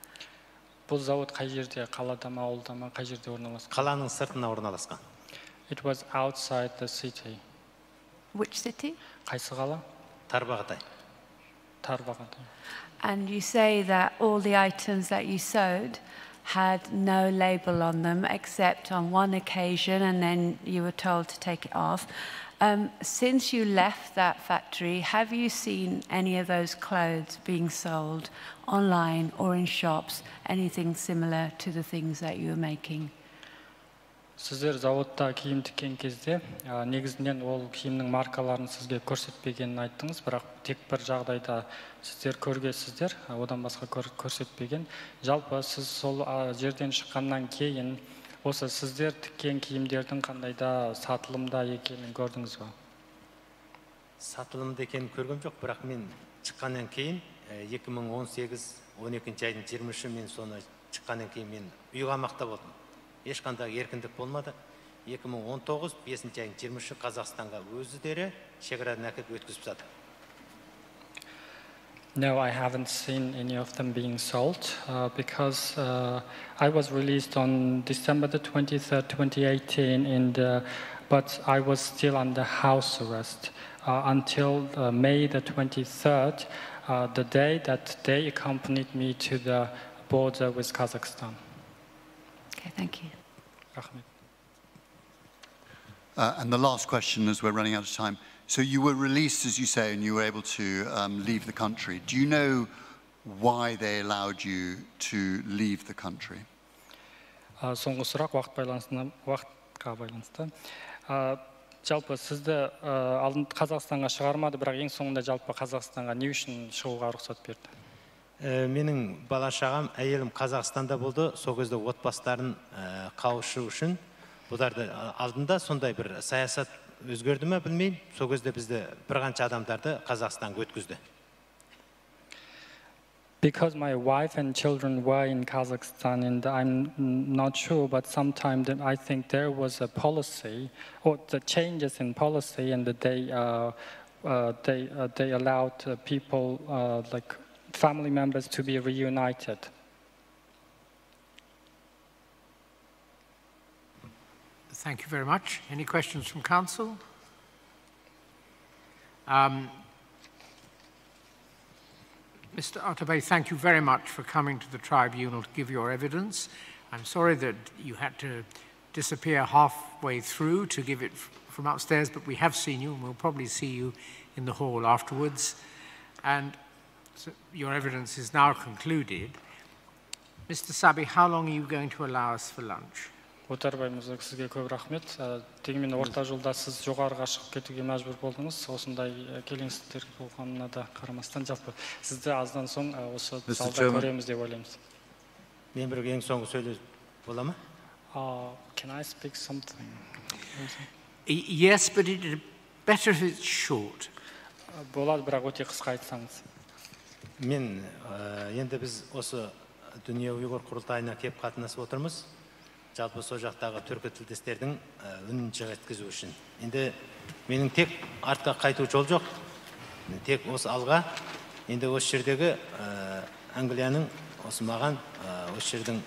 Бұл зауыт қай жерде, қалада ма, ауылда ма, қай жерде орналасқан? Қаланың сыртына орналасқан. It was outside the city. Which city? Қайсы қала? Тарбағатай. Тарбағатай. And you say that all the items that you sewed had no label on them except on one occasion, and then you were told to take it off. Um, since you left that factory, have you seen any of those clothes being sold online or in shops, anything similar to the things that you were making? Сіздер зауытта киім тіккен кезде негізінен ол киімнің маркаларын сізге көрсетпегенін айттыңыз, бірақ тек бір жағдайда сіздер көргенсіздер, одан басқа көрсетпеген. Жалпы сіз сол жерден шыққаннан кейін осы сіздер тіккен киімдердің қандай да сатылымда екенін көрдіңіз бе? Сатылымда екенін көргем жоқ, бірақ мен шыққаннан кейін екі мың он сегіз он екінші айдың жиырма үші мен соны шыққаннан кейін мен үй қамақта болдым. Ешқандай еркіндік болмады. Екі мың он тоғыз бесінші айдың жиырма үші Қазақстанға өздері шекарадан әкеліп өткізіп тастады. No, I haven't seen any of them being sold uh, because uh, I was released on December the twenty-third, twenty eighteen, and, uh, but I was still under house arrest uh, until uh, May the twenty-third, uh, the day that they accompanied me to the border with Kazakhstan. Okay, thank you. رحمة. Uh, and the last question, as we're running out of time. So you were released, as you say, and you were able to um, leave the country. Do you know why they allowed you to leave the country? Соңғы сұрақ уақыт байланысына, уақытқа байланысты. Жалпы сізді алдын Қазақстанға шығармады, бірақ ең соңында жалпы Қазақстанға не үшін шығуға рұқсат берді? Менің бала шағам, әйелім Қазақстанда болды. Сол кезде отбасыларын қауышу үшін, бұларды алдында сондай бір саясат ئۆزگەردىمۇ بىلمەيمەن، شۇ كۈزدە بىزدە بىر قانچە ئادەملەرنى قازاقىستانغا ئۆتكۈزدى. Because my wife and children were in Kazakhstan, and I'm not sure, but sometime that I think there was a policy, or the changes in policy, and that they, uh, uh, they, uh, they allowed, uh, people, uh, like, family members to be reunited. Thank you very much. Any questions from Council? Um, Mister Atabey, thank you very much for coming to the tribunal to give your evidence. I'm sorry that you had to disappear halfway through to give it from upstairs, but we have seen you, and we'll probably see you in the hall afterwards. And so your evidence is now concluded. Mister Sabi, how long are you going to allow us for lunch? Отарбай мырза, сізге көп рахмет. Ә, Дегенмен орта жолда сіз жоғарыға шығып кетуге мәжбүр болдыңыз. Осындай ә, келеңсіздіктер болғанына да қарамастан, жалпы сізді аздан соң ә, осы залда көреміз деп ойлаймыз. Мен бір ең соңғы сөйлес бола ма? Uh, can I speak something? Yes, but it better if it's short. Болады, бірақ өте қысқа айтсаңыз. Мен ә, енді біз осы дүние ұйғыр құрылтайына келіп қатынасып отырмыз. Жалпы сол жақтағы түркі тілдестердің үнін жеткізу үшін. Енді менің тек артқа қайту жол жоқ. Тек осы алға. Енді осы жердегі ә, Англияның осы маған ә, осы жердің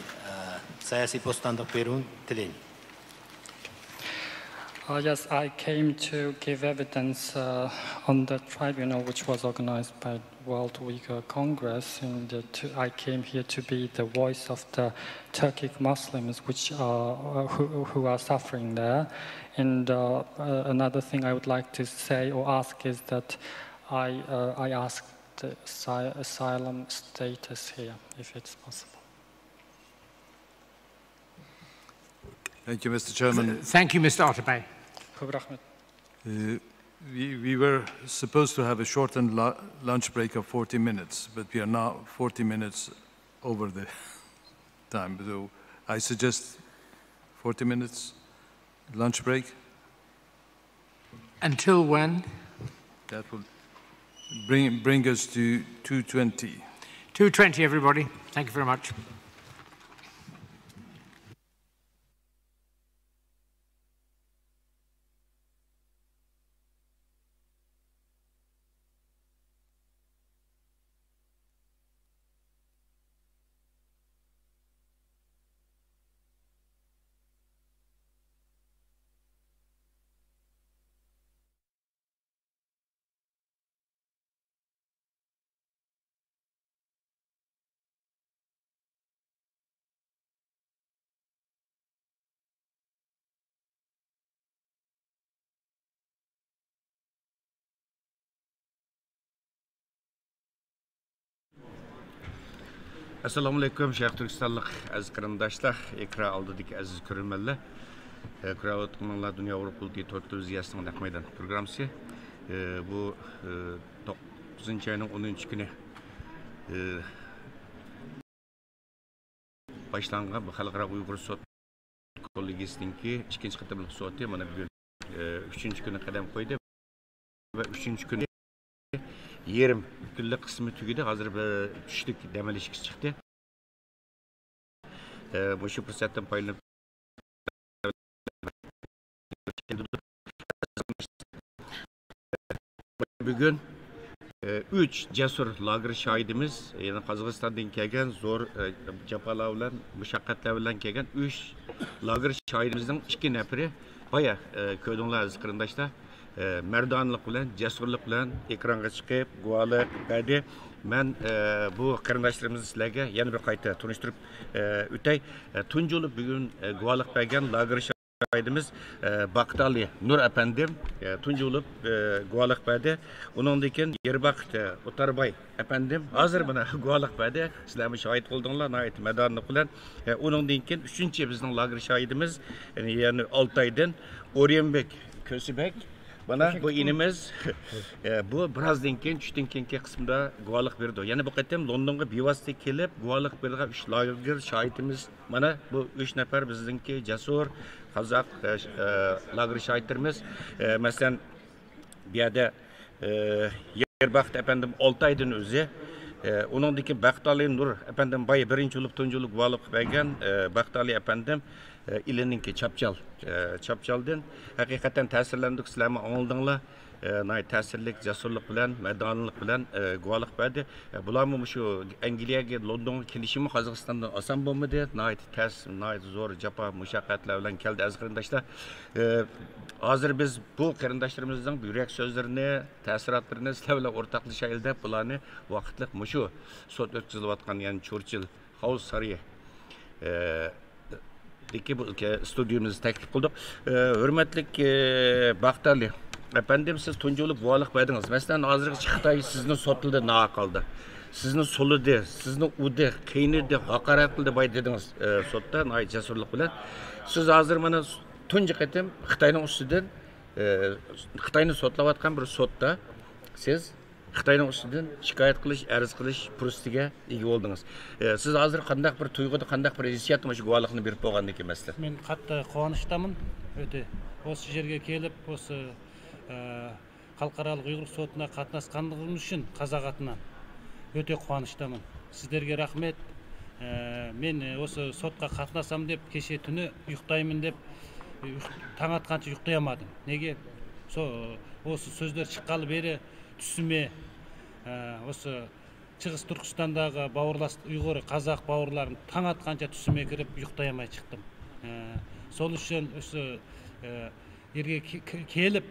ә, саяси бостандық беруін тілеймін. Uh, yes, I came to give evidence uh, on the tribunal which was organized by World Uyghur Congress, and uh, to, I came here to be the voice of the Turkic Muslims which are, uh, who, who are suffering there. And uh, uh, another thing I would like to say or ask is that I, uh, I asked the asy- asylum status here, if it's possible. Thank you, Mister Chairman. Thank you, Mister Atabey. Көп рахмет. Uh, we, we were supposed to have a shortened lu- lunch break of forty minutes, but we are now forty minutes over the time. So I suggest forty minutes lunch break. Until when? That will bring, bring us to two twenty. Two twenty, everybody. Thank you very much. ئەسسالامۇئەلەيكۇم، شەرقىي تۈركىستانلىق ئەزىز قېرىنداشلار، ئېكران ئالدىدىكى ئەزىز كۆرۈرمەنلەر. ئە، كۆرۈۋاتقىنىڭلار دۇنيا ئۇيغۇر قۇرۇلتىيى تور تېلېۋىزىيەسىنىڭ نەق مەيدان پروگراممىسى. ئە، بۇ، ئە، توققۇزىنچى ئاينىڭ ئونىنچى كۈنى، ئە، باشلانغان بۇ خەلقئارا ئۇيغۇر سوت كوللېگىيىسىنىڭكى ئىككىنچى قېتىملىق سوتى مانا بۈگۈن، ئە، ئۈچىنچى كۈنى قەدەم قويدى ۋە ئۈچىنچى كۈنى يېرىم كۈنلۈك قىسمى تۈگىدى. ھازىر بىر چۈشلۈك دەم ئېلىشقا چىقتى. ئە، مۇشۇ پۇرسەتتىن پايدىلىنىپ بۈگۈن، ئە، ئۈچ جەسۇر لاگېر شاھىتىمىز، يەنى قازاقىستاندىن كەلگەن زور، ئە، جاپالار بىلەن، مۇشەققەتلەر بىلەن كەلگەن ئۈچ لاگېر شاھىتىمىزنىڭ ئىككى نەپىرى بايا، ئە، كۆردۈڭلار ئەزىز قېرىنداشلار، ئە، مەردانىلىق بىلەن، جەسۇرلۇق بىلەن ئېكرانغا چىقىپ گۇۋاھلىق بەردى. مەن، ئە، بۇ قېرىنداشلىرىمىزنى سىلەرگە يەنە بىر قايتا تونۇشتۇرۇپ، ئە، ئۆتەي. ئە، تۇنجى بولۇپ بۈگۈن، ئە، گۇۋاھلىق بەرگەن لاگېر شاھىتىمىز، ئە، باقتالى نۇر ئەپەندىم، ئە، تۇنجى بولۇپ، ئە، گۇۋاھلىق بەردى. ئۇنىڭدىن كېيىن يېرباخت، ئە، ئوتارباي ئەپەندىم ھازىر مانا گۇۋاھلىق بەردى. سىلەرمۇ شاھىت بولدۇڭلار، ناھايىتى مەردانىلىق بىلەن. ئە، ئۇنىڭدىن كېيىن ئۈچىنچى بىزنىڭ لاگېر شاھىتىمىز، يەنى، يەنى ئالتايدىن ئوريەنبېك كۆسىبەك. مانا بۇ ئىنىمىز، ئە، بۇ بىرازدىن كېيىن، چۈشتىن كېيىنكى قىسىمدا گۇۋاھلىق بېرىدۇ. يەنە بۇ قېتىم لوندونغا بىۋاسىتە كېلىپ گۇۋاھلىق بېرىدىغان ئۈچ لاگېر شاھىتىمىز. مانا بۇ ئۈچ نەپەر بىزنىڭكى جەسۇر قازاق، ئە، لاگېر شاھىتلىرىمىز، ئە، مەسىلەن، بۇ يەردە، ئە، يېربەخت ئەپەندىم ئالتە ئايدىن ئۆزى، ئە، ئۇنىڭدىن كېيىن بەختىئالى نۇر ئەپەندىم بايا بىرىنچى بولۇپ، تۇنجى بولۇپ گۇۋاھلىق بەرگەن، ئە، بەختىئالى ئەپەندىم، ئە، ئىلىنىڭكى چاپچال، ئە، چاپچالدىن. ھەقىقەتەن تەسىرلەندۇق، سىلەرمۇ ئاڭلىدىڭلار. ئە، ناھايىتى تەسىرلىك، جەسۇرلۇق بىلەن، مەردانىلىق بىلەن، ئە، گۇۋاھلىق بەردى. ئە، بۇلارمۇ مۇشۇ ئەنگلىيەگە، لوندونغا كېلىشىمۇ قازاقىستاندىن ئاسان بولمىدى. ناھايىتى تەس، ناھايىتى زور جاپا، مۇشەققەتلەر بىلەن كەلدى، ئەزىز قېرىنداشلار. ئە، ھازىر بىز بۇ قېرىنداشلىرىمىزنىڭ يۈرەك سۆزلىرىنى، تەسىراتلىرىنى سىلەر بىلەن ئورتاقلىشايلى دەپ، بۇلارنى ۋاقىتلىق مۇشۇ سوت ئۆتكۈزۈلۈۋاتقان، يەنى چورچىل خاۋۇس سارىيى، ئە، دىكى بۇ كە-، ستۇدىيىمىزدا تەكلىپ قىلدۇق. ئە، ھۆرمەتلىك، ئە، باختىئالى ئەپەندىم، سىز تۇنجى بولۇپ گۇۋاھلىق بەردىڭىز. مەسىلەن، ھازىرغىچە خىتاي سىزنى سوتلىدى، ناھەق ھالدا. سىزنى سولىدى، سىزنى ئۇردى، قىينىدى، ھاقارەت قىلدى، باي دېدىڭىز، ئە، سوتتا ناھايىتى جەسۇرلۇق بىلەن. سىز ھازىر مانا تۇنجى قېتىم خىتاينىڭ ئۈستىدىن، ئە، خىتاينى سوتلاۋاتقان بىر سوتتا سىز خىتاينىڭ ئۈستىدىن شىكايەت قىلىش، ئەرز قىلىش پۇرسىتىگە ئىگە بولدىڭىز. ئە، سىز ھازىر قانداق بىر تۇيغۇدا، قانداق بىر ھېسسىياتتا مۇشۇ گۇۋاھلىقنى بېرىپ بولغاندىن كېيىن، مەسىلەن؟ مەن قاتتىق قۇۋانچتامەن. ئۆتە ئوسۇ يەرگە كېلىپ، ئوسۇ، ئە، خەلقئارالىق ئۇيغۇر سوتىنا قاتناشقانلىقىم ئۈچۈن قازاق ئاتىنان ئۆتە قۇۋانچتامەن. سىزلەرگە رەھمەت. ئە، مەن، ئە، ئوسۇ سوتقا قاتناشسام دەپ، كېچە تۈنى يۇقتايمەن دەپ، ئە، تاڭ ئاتقانچە يۇقتايالمىدىم. نېگە؟ سو-، ئوسۇ سۆزلەر چىققانلى بېرى تۈسۈمى، ئە، ئوسۇ چىغىس تۈركىستانداغا باۋۇرلاس، ئۇيغۇر، قازاق باۋۇرلارنى تاڭ ئاتقانچە تۈسۈمگە كىرىپ يۇقتايالماي چىقتىم. ئە، سول ئۈچۈن ئوسۇ، ئە، يەرگە كې-، كې-، كېلىپ،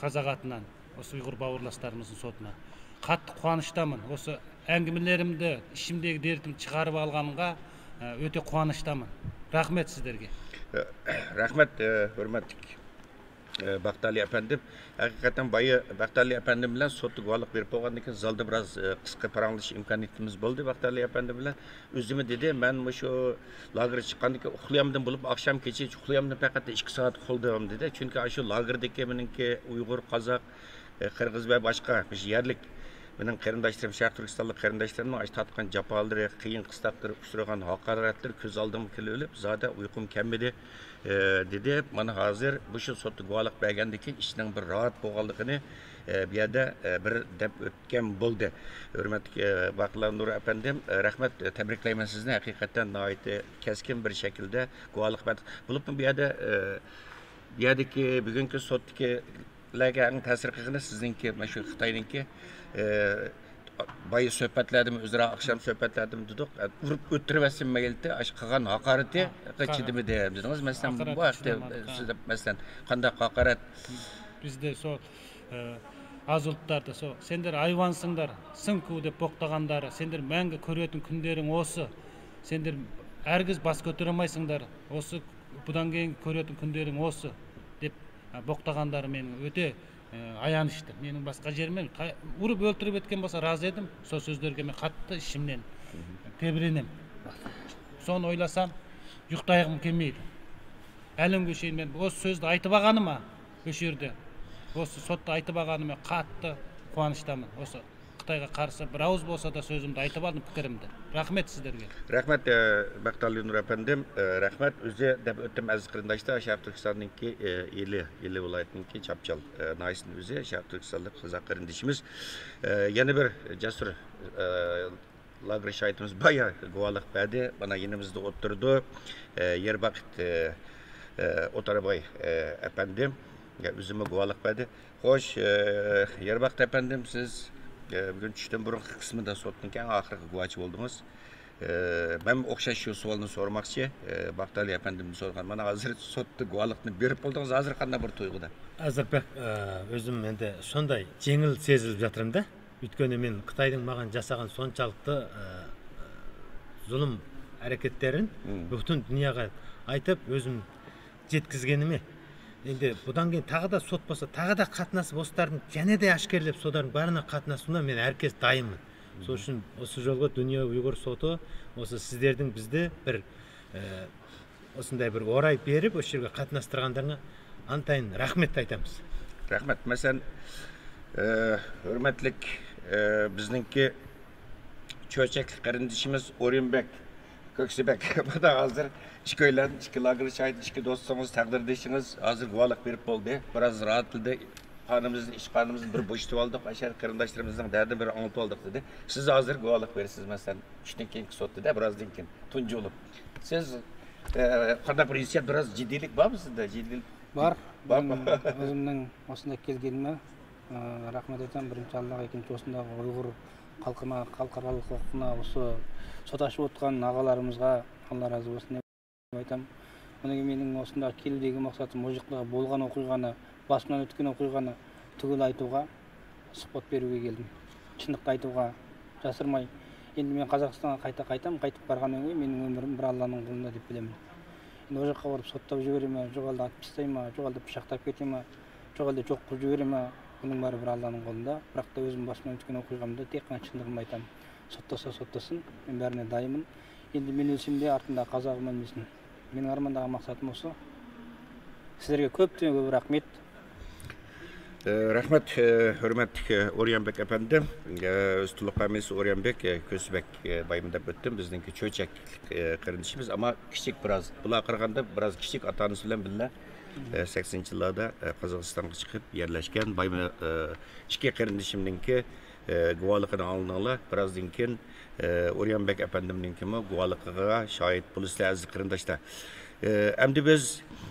قازاق ئاتىنان ئوسۇ ئۇيغۇر باۋۇرلاسلىرىمىزنىڭ سوتىنا قاتتىق قۇۋانچتامەن. ئوسۇ ئەڭگىمىلىرىمدە ئىچىمدىكى دەردىمنى چىقىرىپ ئالغانغا، ئە، ئۆتە قۇۋانچتامەن. رەھمەت سىزلەرگە. رەھمەت، ئە، ھۆرمەتلىك، ئە، باختىئالى ئەپەندىم. ھەقىقەتەن بايا باختىئالى ئەپەندىم بىلەن سوتتا گۇۋاھلىق بېرىپ بولغاندىن كېيىن زالدا بىراز، ئە، قىسقا پاراڭلىشىش ئىمكانىيىتىمىز بولدى باختىئالى ئەپەندىم بىلەن. ئۆزىمۇ دېدى، مەن مۇشۇ لاگېر چىققاندىن كېيىن ئۇخلىيالمىدىم، بولۇپ ئاخشام كېچە ئۇخلىيالمىدىم، پەقەت ئىككى سائەت ئۇخلىدىم دېدى. چۈنكى ئاشۇ لاگېردىكى مېنىڭكى ئۇيغۇر، قازاق، ئە، قىرغىز ۋە باشقا مۇشۇ يەرلىك مېنىڭ قېرىنداشلىرىم، شەرقىي تۈركىستانلىق قېرىنداشلىرىمنىڭ ئاشۇ تارتقان جاپالىرى، قىيىن قىستاقلىرى، ئۇچرىغان ھاقارەتلىرى كۆز ئالدىمغا كېلىۋېلىپ، زادى ئۇيقۇم كەلمىدى، ئە، دېدى. مانا ھازىر مۇشۇ سوتتا گۇۋاھلىق بەرگەندىن كېيىن ئىچىنىڭ بىر راھەت بولغانلىقىنى، ئە، بۇ يەردە، ئە، بىر دەپ ئۆتكەن بولدى. ھۆرمەتلىك، ئە، باقىلار نۇر ئەپەندىم، ئە، رەھمەت، ئە، تەبرىكلەيمەن سىزنى. ھەقىقەتەن ناھايىتى كەسكىن بىر شەكىلدە گۇۋاھلىق بەردى. بولۇپمۇ بۇ يەردە، ئە، بۇ يەردىكى بۈگۈنكى سوتتىكىلەرگە ئەڭ تەسىر قىلغىنى سىزنىڭكى، مانا شۇ خىتاينىڭكى، ئە، بايا سۆھبەتلەردىمۇ، ئۆزئارا ئاخشام سۆھبەتلەردىمۇ دېدۇق، ئە، ئۇرۇپ ئۆلتۈرۈۋەتسۇن مەيلىتى، ئاشۇ قىلغان ھاقارىتىگە چىدىمىدى دېدىڭىز. مەسىلەن، بۇ ھەقتە سىز، مەسىلەن، قانداق ھاقارەت؟ بىزدە شۇ، ئە، ئازۇلتلاردا شۇ، سەندەر ھايۋانسىڭدار، سىڭكۇ دەپ بوقتىغاندار، سەندەر مەڭگۈ كۆرۈۋەتكەن كۈنلىرىڭ ئوسۇ، سەندەر ھەرگىز باس كۆتۈرەلمەيسىڭدار، ئوسۇ، بۇدان كېيىن كۆرۈۋەتكەن كۈنلىرىڭ ئوسۇ دەپ، ئە، بوقتىغاندار مېنىڭ ئۆتە ئايان ئىشتىن. مېنىڭ باشقا يېرىم يوق. ئۇرۇپ ئۆلتۈرۈپ ئۆتكەن بولسا رازى ئىدىم. شۇ سۆزلەرگە مەن قاتتىق ئىچىمدىن تەبرىنىم. سوڭا ئويلىسام، يۇقتايغۇم كەلمەيدۇ. ھەلىمگە شېرىن مەن ئۇ سۆزنى ئېيتىپ ئالغىنىما، ئۇ يەردە، ئۇ سوتتا ئېيتىپ ئالغىنىما قاتتىق قۇۋانچتامەن. ئۇ خىتايغا قارىسا بىر ئاۋاز بولسا-دا سۆزۈمنى ئېيتىپ ئالدىم پىكرىمنى. رەھمەت سىزلەرگە. رەھمەت، ئە، باختىئالى نۇر ئەپەندىم، ئە، رەھمەت. ئۆزى دەپ ئۆتتۈم ئەزىز قېرىنداشلار، شەرقىي تۈركىستاننىڭكى، ئە، ئىلى، ئىلى ۋىلايىتىنىڭكى چاپچال، ئە، ناھىيەسىنىڭ ئۆزى، شەرقىي تۈركىستانلىق قازاق قېرىندىشىمىز. ئە، يەنە بىر جەسۇر، ئە، لاگېر شاھىتىمىز بايا گۇۋاھلىق بەردى. مانا يېنىمىزدا ئولتۇرىدۇ. ئە، يېربەخت، ئە، ئە، ئوتارباي، ئە، ئەپەندىم، ئە، ئۆزىمۇ گۇۋاھلىق بەردى. خوش، ئە، يېربەخت ئەپەندىم، سىز، ئە، بۈگۈن چۈشتىن بۇرۇنقى قىسمىدا سوتنىڭكى ئەڭ ئاخىرقى گۇۋاھچى بولدىڭىز. ئە، مەنمۇ ئوخشاش شۇ سوئالنى سورىماقچى. ئە، باختىئالى ئەپەندىمدىن سورىغان. مانا ھازىر سوتتا گۇۋاھلىقنى بېرىپ بولدىڭىز. ھازىر قانداق بىر تۇيغۇدا؟ ھازىر بەك، ئە، ئۆزۈم ئەمدى شۇنداق يېڭىل سېزىلىپ ياتىمەن-دە. ئۆيتكەنى مەن خىتاينىڭ ماڭا جاسىغان سونچىلىك، ئە، زۇلۇم ھەرىكەتلىرىنى پۈتۈن دۇنياغا ئېيتىپ، ئۆزۈم يەتكۈزگىنىمنى. ئەمدى بۇندىن كېيىن تېخىدا سوت بولسا، تېخىدا قاتناش بولسا، يەنىدە ئاشكارىلاپ سوتلارنىڭ بارىنى قاتناشسۇن، مەن ھەرگىز دايىممەن. شۇنىڭ ئۈچۈن ئۇ شۇ يولغا دۇنيا ئۇيغۇر سوتى بولسا سىزلەرنىڭ بىزنى بىر، ئە، ئۇنداق بىر ئوراي بېرىپ، ئۇ يەرگە قاتناشتۇرغانلىرىڭلارغا ئىنتايىن رەھمەت ئېيتىمىز. رەھمەت. مەسىلەن، ئە، ھۆرمەتلىك، ئە، بىزنىڭكى چۆچەكلىك قېرىندىشىمىز ئورۇنبەگ كۆكسى بەك. مانا ھازىر ئىككىيلەن، ئىككى لاگېر شاھىتى، ئىككى دوستىڭىز، تەقدىردىشىڭىز ھازىر گۇۋاھلىق بېرىپ بولدى. بىراز راھەتلىدى. قانىمىزنى، ئىچ قانىمىزنى بىر بوشىتىۋالدۇق. ئاشۇ قېرىنداشلىرىمىزنىڭ دەردىنى بىر ئاڭلىتىۋالدۇق، دېدى. سىز ھازىر گۇۋاھلىق بېرىسىز، مەسىلەن، چۈشتىن كېيىنكى سوتتا، دە، بىرازدىن كېيىن تۇنجى بولۇپ. سىز، ئە، قانداق بىر ھېسسىيات، بىراز جىددىيلىك بارمۇ سىزدە؟ جىددىيلىك بار. بارمۇ؟ مەن ئۆزۈمنىڭ ئۇسۇندەك كەلگىنىمە، ئە، رەھمەت ئېيتىمەن. بىرىنچى ئاللاغا، ئىككىنچى ئۇسۇنداق ئۇيغۇر خەلقىمە، خەلقئارالىق ھوقۇقىنا، ئۇسۇ سوتلىشىۋاتقان ئاغىلىرىمىزغا ئاللا رازى بولسۇن دەپ ئېيتام. ئۇنىڭ مېنىڭ ئۇسۇنداق كېلىدىغان مەقسەتىم مۇشۇ ياقتا بولغان ئوقۇيغاننى، باشىمدىن ئۆتكەن ئوقۇيغاننى تۈگۈل ئېيتىۋغا سۇھبەت بېرىۋگە كەلدىم. چىنلىقنى ئېيتىۋغا، ياشىرماي. ئەمدى مەن قازاقىستانغا قايتا قايتام، قايتىپ بارغاندىن كېيىن مېنىڭ ئۆمرۈم بىر ئاللانىڭ قولىدا دەپ بىلىمەن. ئەمدى ئۇ ياققا بارىپ سوتلاپ يۈرىمەن، جۇغالدا ئاتىپ تاشلايمەن، جۇغالدا پىچاقلاپ كېتىمەن، جۇغالدا چوققا يۈرىمەن، بۇنىڭ بارى بىر ئاللانىڭ قولىدا. بىراق تا ئۆزۈم باشىمدىن ئۆتكەن ئوقۇيغاندا تېخى چىنلىقىمنى ئېيتام. سوتلىسا سوتلىسۇن، مەن بارىنى دايىمەن. ئەمدى مېنى ئۆلسەم دە ئارتىمدا قازاغا مەن بىلسۇن. مېنىڭ ئارماندىغان مەقسەتىم ئۇسۇ. سىلەرگە كۆپتىن كۆپ رەھمەت. ئە، رەھمەت، ئە، ھۆرمەتلىك، ئە، ئوريانبېك ئەپەندىم. ئە، ئۆز تولۇق فامىلىسى ئوريانبېك، ئە، كۆزى بەك، ئە، بايمۇ دەپ ئۆتتۈم. بىزنىڭكى چۆچەك، ئە، قېرىندىشىمىز، ئەمما كىچىك بىراز. بۇلارغا قارىغاندا بىراز كىچىك، ئاتا-ئانىسى بىلەن بىللە، ئە، سەكسىنىنچى يىللاردا، ئە، قازاقىستانغا چىقىپ يەرلەشكەن. بايمۇ، ئە، ئىككى قېرىندىشىمنىڭكى ئە، گۇۋاھلىقىنى ئاڭلىدىڭلار. بىرازدىن كېيىن، ئە، ئوريانبېك ئەپەندىمنىڭكىمۇ گۇۋاھلىقىغا شاھىت بولىسىلەر، ئەزىز قېرىنداشلار. ئە، ئەمدى بىز،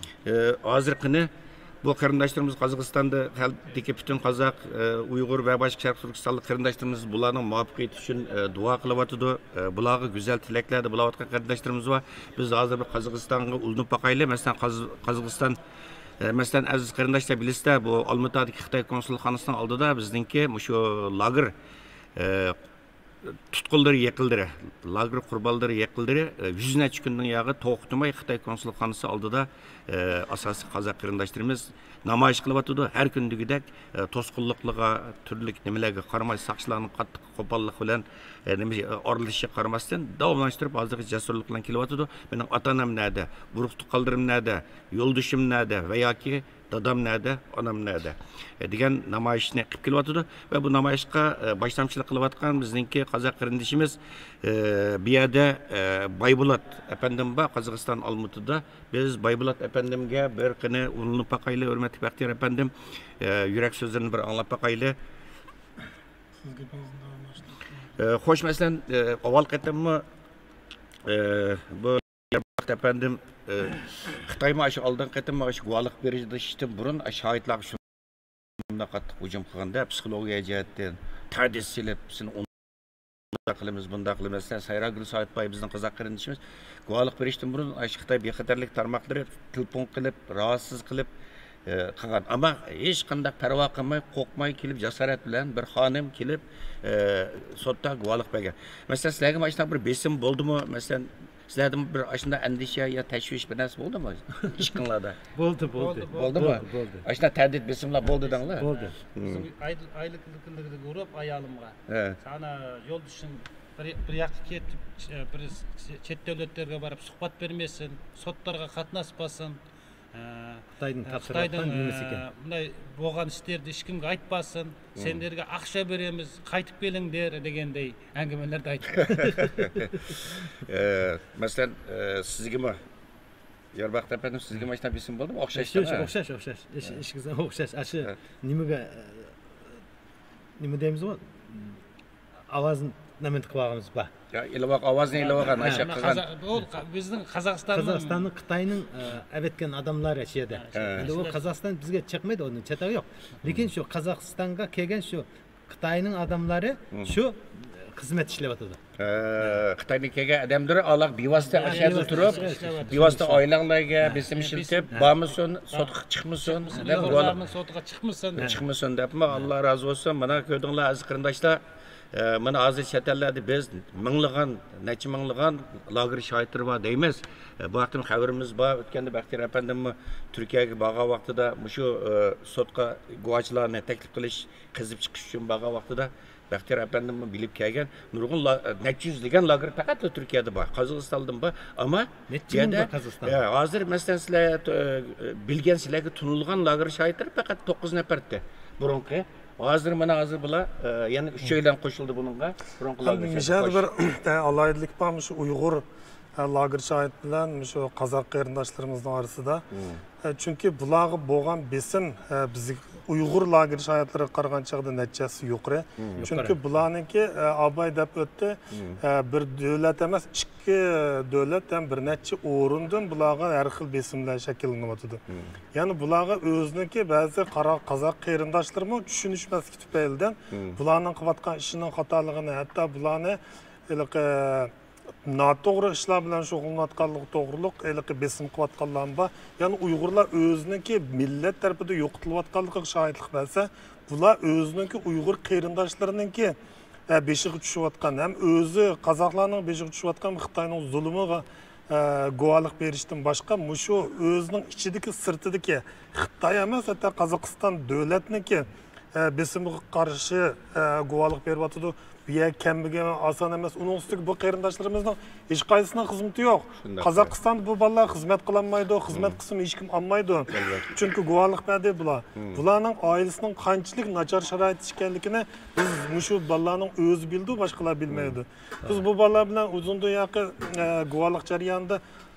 ئە، ھازىر قېنى بۇ قېرىنداشلىرىمىز قازاقىستاندا، خەلقتىكى پۈتۈن قازاق، ئە، ئۇيغۇر ۋە باشقا شەرقىي تۈركىستانلىق قېرىنداشلىرىمىز بۇلارنىڭ مۇۋەپپەقىيىتى ئۈچۈن، ئە، دۇئا قىلىۋاتىدۇ. ئە، بۇلارغا گۈزەل تىلەكلەردە بولۇۋاتقان قېرىنداشلىرىمىز بار. بىز ھازىر بىر قازاقىستانغا ئۇلىنىپ باقايلى. مەسىلەن، قاز-، قازاقىستان ئە، مەسىلەن، ئەزىز قېرىنداشلار، بىلىسىلەر، بۇ ئالمۇتادىكى خىتاي كونسۇلخانىسىنىڭ ئالدىدا بىزنىڭكى مۇشۇ لاگېر، ئە، تۇتقۇنلىرى يېقىنلىرى، لاگېر قۇربانلىرى يېقىنلىرى، ئە، يۈز نەچچە كۈندىن ياغى توختىماي خىتاي كونسۇلخانىسى ئالدىدا، ئە، ئاساسىي قازاق قېرىنداشلىرىمىز نامايىش قىلىۋاتىدۇ. ھەر كۈندىكىدەك، ئە، توسقۇنلۇقلىرىغا، تۈرلۈك نېمىلەرگە قارىماي، ساقچىلارنىڭ قاتتىق قوپاللىق بىلەن، ئە، نېمە، ئە، ئارىلىشىشىغا قارىماستىن، داۋاملاشتۇرۇپ ھازىرغىچە جەسۇرلۇق بىلەن كېلىۋاتىدۇ. مېنىڭ ئاتا-ئانام نەدە؟ ئۇرۇق-تۇغقانلىرىم نەدە؟ يولدىشىم نەدە ۋە ياكى دادام نەدە، ئانام نەدە؟ ئە، دېگەن نامايىشنى قىلىپ كېلىۋاتىدۇ ۋە بۇ نامايىشقا، ئە، باشلامچىلىق قىلىۋاتقان بىزنىڭكى قازاق قېرىندىشىمىز، ئە، بۇ يەردە، ئە، بايبولات ئەپەندىم بار، قازاقىستان ئالمۇتىدا. بىز بايبولات ئەپەندىمگە بىر قېنى ئۇلىنىپ باقايلى، ھۆرمەتلىك بەختىيار ئەپەندىم. ئە، يۈرەك سۆزلىرىنى بىر ئاڭلاپ باقايلى. سىز گېپىڭىزنى داۋاملاشتۇرۇڭ. ئە، خوش، مەسىلەن، ئە، ئاۋۋال قېتىممۇ، ئە، بۇ ئەپەندىم، ئە، خىتايمۇ ئاشۇ ئالدىنقى قېتىم ئاشۇ گۇۋاھلىق بېرىشتىن بۇرۇن، ئاشۇ شاھىتلارغا شۇنداق قاتتىق ھۇجۇم قىلغاندا، پسىخولوگىيە جەھەتتىن تەھدىت سېلىپ، سىلەرنى ئۇنداق قىلىمىز، بۇنداق قىلىمىز. مەسىلەن، سايراگۈل سايىتباي بىزنىڭ قازاق قېرىندىشىمىز گۇۋاھلىق بېرىشتىن بۇرۇن، ئاشۇ خىتاي بىخەتەرلىك تارماقلىرى تېلېفون قىلىپ، راھەتسىز قىلىپ، ئە، قىلغان. ئەمما ھېچقانداق پەرۋا قىلماي، قورقماي كېلىپ، جاسارەت بىلەن بىر خانىم كېلىپ، ئە، سوتتا گۇۋاھلىق بەرگەن. مەسىلەن، سىلەرگىمۇ ئاشۇنداق بىر بېسىم بولدىمۇ؟ مەسىلەن، سىلەردىمۇ بىر ئاشۇنداق ئەندىشە يا تەشۋىش بىر نەرسە بولدىمۇ ئىشقىڭلاردا؟ بولدى، بولدى. بولدىمۇ؟ بولدى، بولدى. ئاشۇنداق تەھدىت، بېسىملار بولدى دەڭلار. بولدى. مم. بىزنىڭ ئايلىق، ئايلىق ئۇرۇپ ئايالىمغا. ھە. سانا يولدىشىڭ بىر، بىر ياققا كېتىپ، بىر چەت دۆلەتلەرگە بېرىپ سۇھبەت بەرمەسسەن، سوتلارغا قاتناشماسسەن. ئە، خىتايدىن ئە، تاپشۇرۇۋاتقان خىتايدىن، نېمىسى ئىكەن؟ ئە، مۇنداق بولغان ئىشلارنى ھېچكىمگە ئېيتماسسەن. مم. سەن دېگەن ئاقچا بېرىمىز، قايتىپ كېلىڭ دېگەندەك ئەڭگىمىلەردە ئېيتىپ. ئە، مەسىلەن، ئە، سىزگىمۇ، يارباقىت ئەپەندىم، سىزگىمۇ ئاشۇنداق بېسىم بولدىمۇ؟ ئوخشاش، ئوخشاش، ئوخشاش. ئىش، ھە. ئىشىكىڭىز ئوخشاش. ئاشۇ، ھە. نېمىگە، ئە، نېمە دەيمىزغۇ؟ ئاۋازنى نېمە قىلىۋالغىنىمىز بار. يا، ئېلىۋال-، ئاۋازنى ئېلىۋالغان، ھە. ئاشۇ قىلغان. قازا-، ئۇ قا-، بىزنىڭ قازاقىستاننىڭ، قازاقىستاننىڭ خىتاينىڭ، ئە، ئەۋەتكەن ئادەملىرى شۇ يەردە. ھە. ئەمدى ئۇ قازاقىستان بىزگە چىقمايدۇ، ئۇنىڭ چېتىگى يوق. لېكىن شۇ قازاقىستانغا كەلگەن شۇ خىتاينىڭ ئادەملىرى، مم، شۇ خىزمەت ئىشلەۋاتىدۇ. ھە، خىتايدىن كەلگەن ئادەملىرى ئالاق بىۋاسىتە، ھە، ئاشۇ يەردە بىۋاسىتە تۇرۇپ، ئىشلەۋاتىدۇ. بىۋاسىتە ئائىلەڭلارگە، ھە، بېسىم، بېسىم ئىشلىتىپ، ھە، بارمىسۇن، ھە، سوتقا چىقمىسۇن، چىقمىسۇن، دەپ، ئۇيغۇرلارنىڭ سوتىغا چىقمىسۇن، ھە، دەپ. چىقمىسۇن دەپمۇ، ھە. ئاللا رازى بولسۇن. مانا كۆردۈڭلار، ئەزىز قېرىنداشلار. ئە، مانا ھازىر چەت ئەللەردە بىز مىڭلىغان، نەچچە مىڭلىغان لاگېر شاھىتلىرى بار دەيمىز. ئە، بۇ ھەقتە خەۋىرىمىز بار. ئۆتكەندە بەختىيار ئەپەندىممۇ تۈركىيەگە بارغان ۋاقتىدا مۇشۇ، ئە، سوتقا گۇۋاچىلارنى تەكلىپ قىلىش، قېزىپ چىقىش ئۈچۈن بارغان ۋاقتىدا بەختىيار ئەپەندىممۇ بىلىپ كەلگەن. نۇرغۇن لا-، نەچچە يۈزلىگەن لاگېر پەقەتلا تۈركىيەدە بار. قازاقىستاندىمۇ بار. ئەمما نەچچە مىڭ بۇ يەردە، بار قازاقىستاندا. ئە، ھازىر مەسىلەن سىلەر، ئە، بىلگەن، سىلەرگە تونۇلغان لاگېر شاھىتلىرى پەقەت توققۇز نەپەردى بۇرۇنقى. ھازىر مانا ھازىر بۇلار، ئە، يەنە ئۈچەيلەن قوشۇلدى بۇنىڭغا. بۇرۇنقى ھەم لاگېر مىژەدە شاھىتلار بىر، ئە، ئالاھىدىلىك بار، مۇشۇ ئۇيغۇر لاگېر شاھىت بىلەن شۇ قازاق قېرىنداشلىرىمىزنىڭ ئارىسىدا. ئە، چۈنكى بۇلارغا بولغان بېسىم، ئە، بىز ئۇيغۇر لاگېر شاھىتلىرىغا قارىغان چاغدا نەچچە ھەسسە يۇقىرى. چۈنكى بۇلارنىڭكى، ئە، ئاباي دەپ ئۆتتى، ئە، بىر دۆلەت ئەمەس، ئىككى دۆلەت ھەم بىر نەچچە ئورۇندىن بۇلارغا ھەر خىل بېسىملار شەكىللىنىۋاتىدۇ. يەنى بۇلارغا ئۆزىنىڭكى بەزى قارا-، قازاق قېرىنداشلىرىمۇ چۈشىنىشمەسلىكى تۈپەيلىدىن بۇلارنىڭ قىلىۋاتقان ئىشىنىڭ خاتالىقىنى، ھەتتا بۇلارنى ھېلىقى ناتوغرا ئىشلار بىلەن شۇغۇللىنىۋاتقانلىقى توغرۇلۇق ھېلىقى بېسىم قىلىۋاتقانلارمۇ بار. يەنى ئۇيغۇرلار ئۆزىنىڭكى مىللەت تەرىپىدە يوقىتىلىۋاتقانلىقىغا شاھىتلىق بەرسە، بۇلار ئۆزىنىڭكى ئۇيغۇر قېرىنداشلىرىنىڭكى، ئە، بېشىغا چۈشۈۋاتقان ھەم ئۆزى قازاقلارنىڭ بېشىغا چۈشۈۋاتقان خىتاينىڭ زۇلۇمىغا، ئە، گۇۋاھلىق بېرىشتىن باشقا، مۇشۇ ئۆزىنىڭ ئىچىدىكى، سىرتىدىكى خىتاي ئەمەس، ھەتتا قازاقىستان دۆلەتنىڭكى، ئە، بېسىمىغا قارشى، ئە، گۇۋاھلىق بېرىۋاتىدۇ. بۇ يەرگە كەلمىگەن ئاسان ئەمەس. ئۇنىڭ ئۈستىگە بۇ قېرىنداشلىرىمىزنىڭ ھېچقايسىسىنىڭ خىزمىتى يوق. قازاقىستاندا بۇ بالىلار خىزمەت قىلالمايدۇ، خىزمەت قىلسىمۇ ھېچكىم ئالمايدۇ. چۈنكى گۇۋاھلىق بەردى بۇلار. بۇلارنىڭ ئائىلىسىنىڭ قانچىلىك ناچار شارائىتتا ئىكەنلىكىنى بىز، مۇشۇ بالىلارنىڭ ئۆزى بىلىدۇ، باشقىلار بىلمەيدۇ. بىز بۇ بالىلار بىلەن ئۇزۇندىن ياقى، ئە، گۇۋاھلىق جەريانىدا،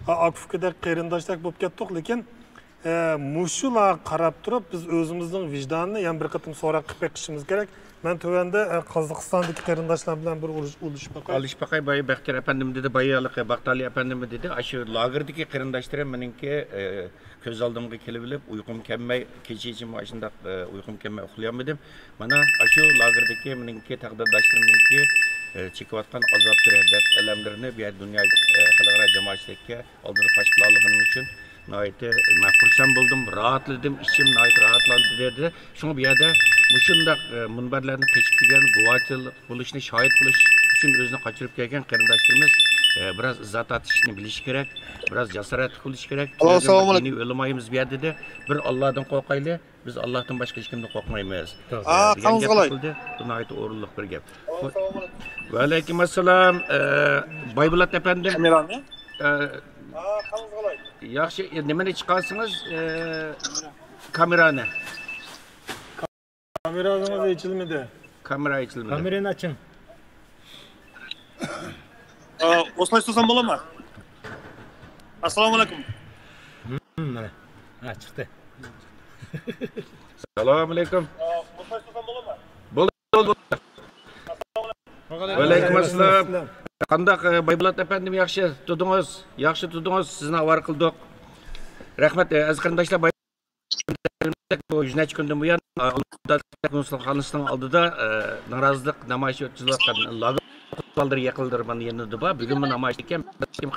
ئا-، ئاكا-ئۇكىدەك قېرىنداشتەك بولۇپ كەتتۇق، لېكىن ئە، مۇشۇلارغا قاراپ تۇرۇپ، بىز ئۆزىمىزنىڭ ۋىجدانىنى يەنە بىر قېتىم سوراق قىلىپ بېقىشىمىز كېرەك. مەن تۆۋەندە، ئە، قازاقىستاندىكى قېرىنداشلار بىلەن بىر ئۇلۇش-، ئۇلىشىپ باقاي. ئالىشىپ باقاي، بايا بەختىيار ئەپەندىم دېدى، بايا ھېلىقى باغدادلى ئەپەندىممۇ دېدى، ئاشۇ لاگېردىكى قېرىنداشلىرىم مېنىڭكى، ئە، كۆز ئالدىمغا كېلىۋېلىپ، ئۇيقۇم كەلمەي، كېچىچىمۇ ئاشۇنداق، ئە، ئۇيقۇم كەلمەي ئۇخلىيالمىدىم. مانا ئاشۇ لاگېردىكى مېنىڭكى تەقدىرداشلىرىمنىڭكى، ئە، چېكىۋاتقان ئازابلىرى، دەرد-ئەلەملىرىنى بۇ يەردە دۇنيا، ئە، خەلقئارا جامائەتچىلىككە ئالدىدا پاش قىلالىغىنىم ئۈچۈن ناھايىتى مەن خۇرسەن بولدۇم، راھەتلىدىم، ئىچىم ناھايىتى راھەتلاندى دېدى. شۇڭا بۇ يەردە مۇشۇنداق، ئە، مۇنبەرلەرنى قېچىپ كەلگەن، گۇۋاھچىلىق بولۇشنى، شاھىت بولۇش ئۈچۈن ئۆزىنى قاچۇرۇپ كەلگەن قېرىنداشلىرىمىز، ئە، بىراز ئىزاھ تارتىشنى بىلىشى كېرەك، بىراز جاسارەتلىك بولۇشى كېرەك. ئاللو، ئەسسالامۇ ئەلەيكۇم. دىنىي ئۆلىمايمىز بۇ يەردە دېدى. بىر ئاللادىن قورقايلى، بىز ئاللادىن باشقا ھېچكىمدىن قورقمايمىز، ئا، دېگەن گەپ قىلدى. بۇ ناھايىتى ئورۇنلۇق بىر گەپ. ۋەئەلەيكۇم ئەسسالام، ئە، بايبولات ئەپەندىم. ئە، ياخشى، ئە، نېمىنى چىقارسىڭىز، ئە، كامېرانى. كامېرىڭىز ئېچىلمىدى. كامېرا ئېچىلمىدى. كامېرانى ئاچىڭ. ئا، ئوسلاي سورىسام بولامدۇ؟ ئەسسالامۇ ئەلەيكۇم. مم، مانا. ھە، چىقتى. ئەسسالامۇ ئەلەيكۇم. بولدى، بولدى، بولدى. ۋەئەلەيكۇم ئەسسالام. قانداق، ئە، بايبولات ئەپەندىم، ياخشى تۇردىڭىز؟ ياخشى تۇردىڭىز، سىزنى ئاۋارە قىلدۇق. رەھمەت، ئە، ئەزىز قېرىنداشلار، بايبولات بۇ يۈز نەچچە كۈندىن بۇيان، ئە، ئالماتا كونسۇلخانىسىنىڭ ئالدىدا، ئە، نارازىلىق نامايىشى ئۆتكۈزۈۋاتقان لاگېر قوراللىرى يېقىلدى، مانا يېنىدا بار. بۈگۈنمۇ نامايىش ئىكەن،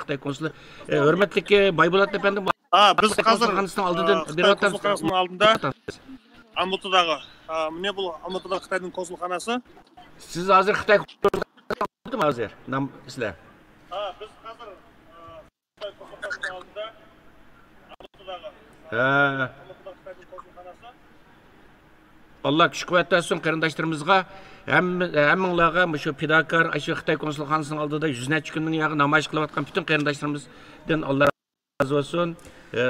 خىتاي كونسۇلى. ئە، ھۆرمەتلىك، ئە، بايبولات ئەپەندىم، ھە، بىز ھازىر، كونسۇلخانىسىنىڭ ئالدىدىن ئە، خىتاي بېرىۋاتامسىز؟ كونسۇلخانىسىنىڭ ئالدىدا، ئالماتىداغۇ، ئە، مانا بۇ ئالماتىدا خىتاينىڭ كونسۇلخانىسى. سىز ھازىر خىتاي كونسۇلخانىسىنىڭ ئالدىدىمۇ ھازىر؟ نام-، سىلەر؟ ھە، بىز ھازىر، ئە، خىتاي كونسۇلخانىسىنىڭ ئالدىدا، ئالماتىداغۇ، ھە. ئالماتىدا خىتاينىڭ كونسۇلخانىسى. ئاللا كۈچ قۇۋۋەت بەرسۇن قېرىنداشلىرىمىزغا. ھەممە، ھەممىڭلارغا مۇشۇ پىداكار، ئاشۇ خىتاي كونسۇلخانىسىنىڭ ئالدىدا يۈز نەچچە كۈندىن ياقى نامايىش قىلىۋاتقان پۈتۈن قېرىنداشلىرىمىزدىن ئاللا رازى بولسۇن. ئە،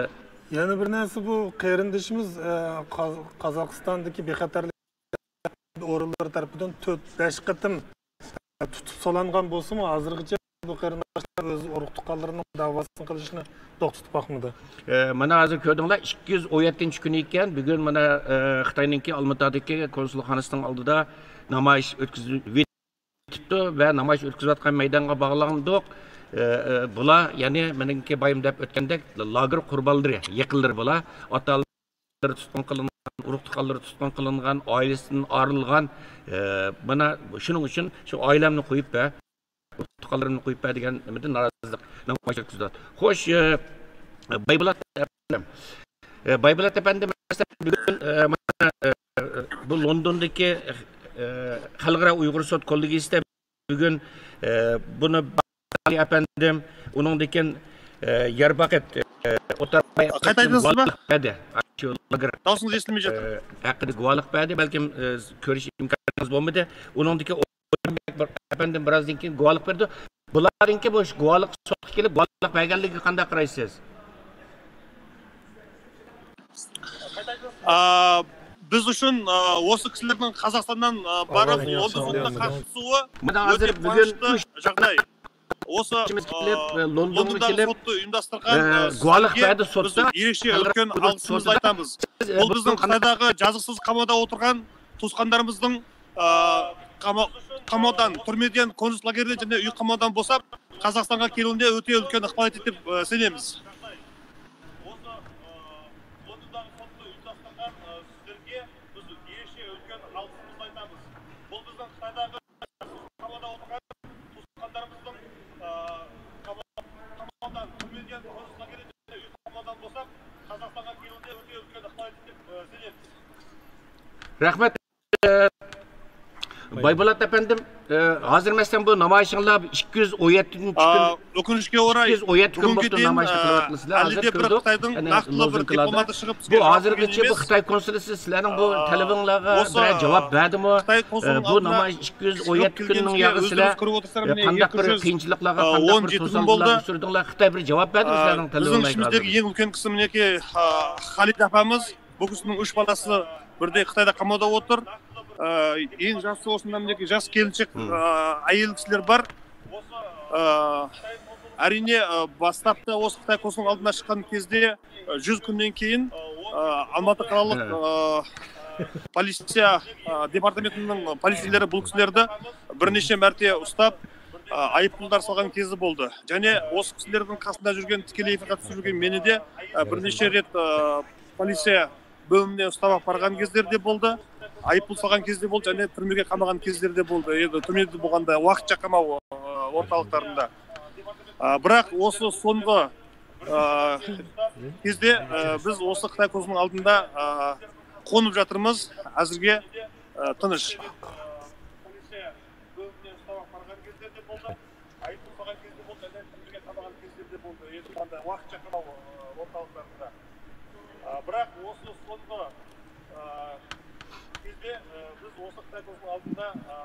يەنە بىر نەرسە، بۇ قېرىندىشىمىز، ئە، قاز-، قازاقىستاندىكى بىخەتەرلىك ئورۇنلىرى تەرىپىدىن تۆت، بەش قېتىم تۇتۇپ سولانغان بولسىمۇ، ھازىرغىچە بۇ قېرىنداشلار ئۆز ئۇرۇق-تۇغقانلىرىنىڭ دەۋاسىنى قىلىشنى توختىتىپ باقمىدى. ئە، مانا ھازىر كۆردۈڭلار، ئىككى يۈز ئون يەتتىنچى كۈنى ئىكەن، بۈگۈن مانا، ئە، خىتاينىڭكى ئالماتادىكى كونسۇلخانىسىنىڭ ئالدىدا نامايىش ئۆتكۈزۈۋېتىپتۇ ۋە نامايىش ئۆتكۈزۈۋاتقان مەيدانغا باغلاندۇق. ئە، ئە، بۇلار، يەنى مېنىڭكى بايام دەپ ئۆتكەندەك، لاگېر قۇربانلىرى، يېقىنلىرى بۇلار. ئاتا تۇتقۇن قىلىنغان، ئۇرۇق-تۇغقانلىرى تۇتقۇن قىلىنغان، ئائىلىسىدىن ئايرىلغان، ئە، مانا شۇنىڭ ئۈچۈن شۇ ئائىلەمنى قويۇپ بەر، ئۇرۇق-تۇغقانلىرىمنى قويۇپ بەر دېگەن نېمىدىن نارازىلىق نامايىش ئۆتكۈزدى. خوش، ئە، بايبولات ئەپەندىم، ئە، بايبولات ئەپەندىم، بۈگۈن، ئە، مانا، ئە، بۇ لوندوندىكى، ئە، خەلقئارا ئۇيغۇر سوت كوللېگىيىسىدە بۈگۈن، ئە، بۇنى ئەپەندىم، ئۇنىڭدىن كېيىن، ئە، يارباقىت، ئە، ئوتتۇرا قايتايدىڭىزمۇ؟ گۇۋاھلىق بەردى. شۇ لاگېر، داۋاسىڭىز ئېسىلمەي، ئە، ھەققىدە گۇۋاھلىق بەردى. بەلكىم، ئە، كۆرۈش ئىمكانىڭىز بولمىدى. ئۇنىڭدىن كېيىن ئوتتۇرا بىر ئەپەندىم بىرازدىن كېيىن گۇۋاھلىق بەردى. بۇلاردىنكى بۇ گۇۋاھلىق سوتقا كېلىپ گۇۋاھلىق بەرگەنلىكىگە قانداق قارايسىز؟ ئا، بىز ئۈچۈن، ئا، ئوسۇ كىشىلەرنىڭ قازاقىستاندىن، ئا، بارىپ، لوندون سوتىدا قاتنىشىشى مانا ھازىر بۈگۈن ئۈچ، جاغداي. ئوسا، ئىشىمىز كېلىپ، ئە، لوندونغا كېلىپ، سوتتا ئۇيۇمداشتۇرغان، ئە، ئە، گۇۋاھلىق سىزلەرگە بەردى سوتتا. بىز ئېرىشكەن ئۇلكەن ئالقىشىمىزنى ئېيتىمىز. ئە، بۇ بىزنىڭ قىتايداقى جازاسىز قامادا ئولتۇرغان توسقانلىرىمىزنىڭ، ئە، قاما-، قاماۋدان، تۈرمىدىن، كونتسلاگېردىن جەنە ئۆي قاماۋدان بوساپ، قازاقىستانغا كېلىۋىدە ئۆتە ئۈلكەن ئىقبال ئېتىپ، ئە، سېنىمىز. بۇ بىزنىڭ قىتايداقى قامادا ئولتۇرغان توسقانلىرىمىزنىڭ، ئە، قاما-، قاماۋدان، تۈرمىدىن، كونتسلاگېردىن جەنە ئۆي قاماۋدان بوساپ، قازاقستانغا كېلىۋىدە ئۆتە ئۈلكەن ئىقبال ئېتىپ، ئە، سېنىمىز. رەھمەت. بايبولات ئەپەندىم، ئە، ھازىر مەسىلەن بۇ نامايىشىڭلار ئىككى يۈز ئون يەتتىنچى كۈن، ئا، ئۆكۈنۈشكە ئوراي، ئىككى يۈز ئون يەتتە كۈن بولۇپتۇ نامايىشنى قىلىۋاتىمىز. ھازىر كىردۇق. ئەنە لوزۇنكىلاردا. بۇ ھازىرغىچە بۇ خىتاي كونسۇلى سىلەرنىڭ بۇ تەلىپىڭلارغا بىرەر جاۋاب بەردىمۇ؟ ئە، بۇ نامايىش ئىككى يۈز ئون يەتتە كۈننىڭ ياغى سىلەر، ئە، قانداق بىر قىيىنچىلىقلارغا، قانداق بىر توسالغۇلارغا ئۇچرىدىڭلار؟ خىتاي بىر جاۋاب بەردىمۇ سىلەرنىڭ تەلىپىڭلارغا؟ بىزنىڭ ئىچىمىزدىكى ئەڭ ئۈلكەن قىسىم مىنىڭكى، ئا، خالىد ئاپامىز. بۇ كىشىنىڭ ئۈچ بالىسى بىردەك خىتايدا قاماۋدا ئولتۇر. ئە، ئەڭ ياشسى ئوسۇندىن كېيىن ياش كېلىنچەك، ئە، ئايال كىشىلەر بار. ئە، ئەرىنى، ئە، باستاپتا ئوسۇ خىتاي كونسۇلىنىڭ ئالدىنا چىققان كېزىدە، ئە، يۈز كۈندىن كېيىن، ئە، ئالماتا قالالىق، ئە، پولىتسىيە، ئە، دېپارتامېنتىنىڭ پولىتسىيىلىرى بۇ كىشىلەرنى بىر نەچچە مەرتە ئۇستاپ، ئە، ئايىپپۇللار سالغان كېزى بولدى. يەنى ئوسۇ كىشىلەرنىڭ قاسىدا يۈرگەن تىكىلەي پەقەت سۈرگۈن مېنىدە، ئە، بىر نەچچە رەت، ئە، پولىتسىيە بۆلۈمىنى ئۇستاپ ئاپارغان كېزلىرىدە بولدى. ئايىپپۇل سالغان كېزلىرىدە بولدى، يەنى تۈرمىگە قامىغان كېزلىرىدە بولدى. يەنى تۈرمىدە بولغاندا ۋاقىتچە قاماۋ، ئورتالىقلاردا. ئا، بىراق ئوسۇ سونغا، ئا، كېزدە، ئا، بىز ئوسۇ خىتاي كونسۇلىنىڭ ئالدىدا، ئا، قونۇپ ياتىرمىز. ھازىرغا، ئا، تىنچ. ئايىپپۇل سالغان كېزىدە بولدى، ئەنە تۈرمىگە قامىغان كېزىلىرىدە بولدى. يەنى بولغاندا ۋاقىتچە قاماۋ، ئورتالىقلاردا. ئا، بىراق ئوسۇ سونغا، ئا، كېزدە، ئا، بىز ئوسۇ خىتاي كونسۇلىنىڭ ئالدىدا، ئا،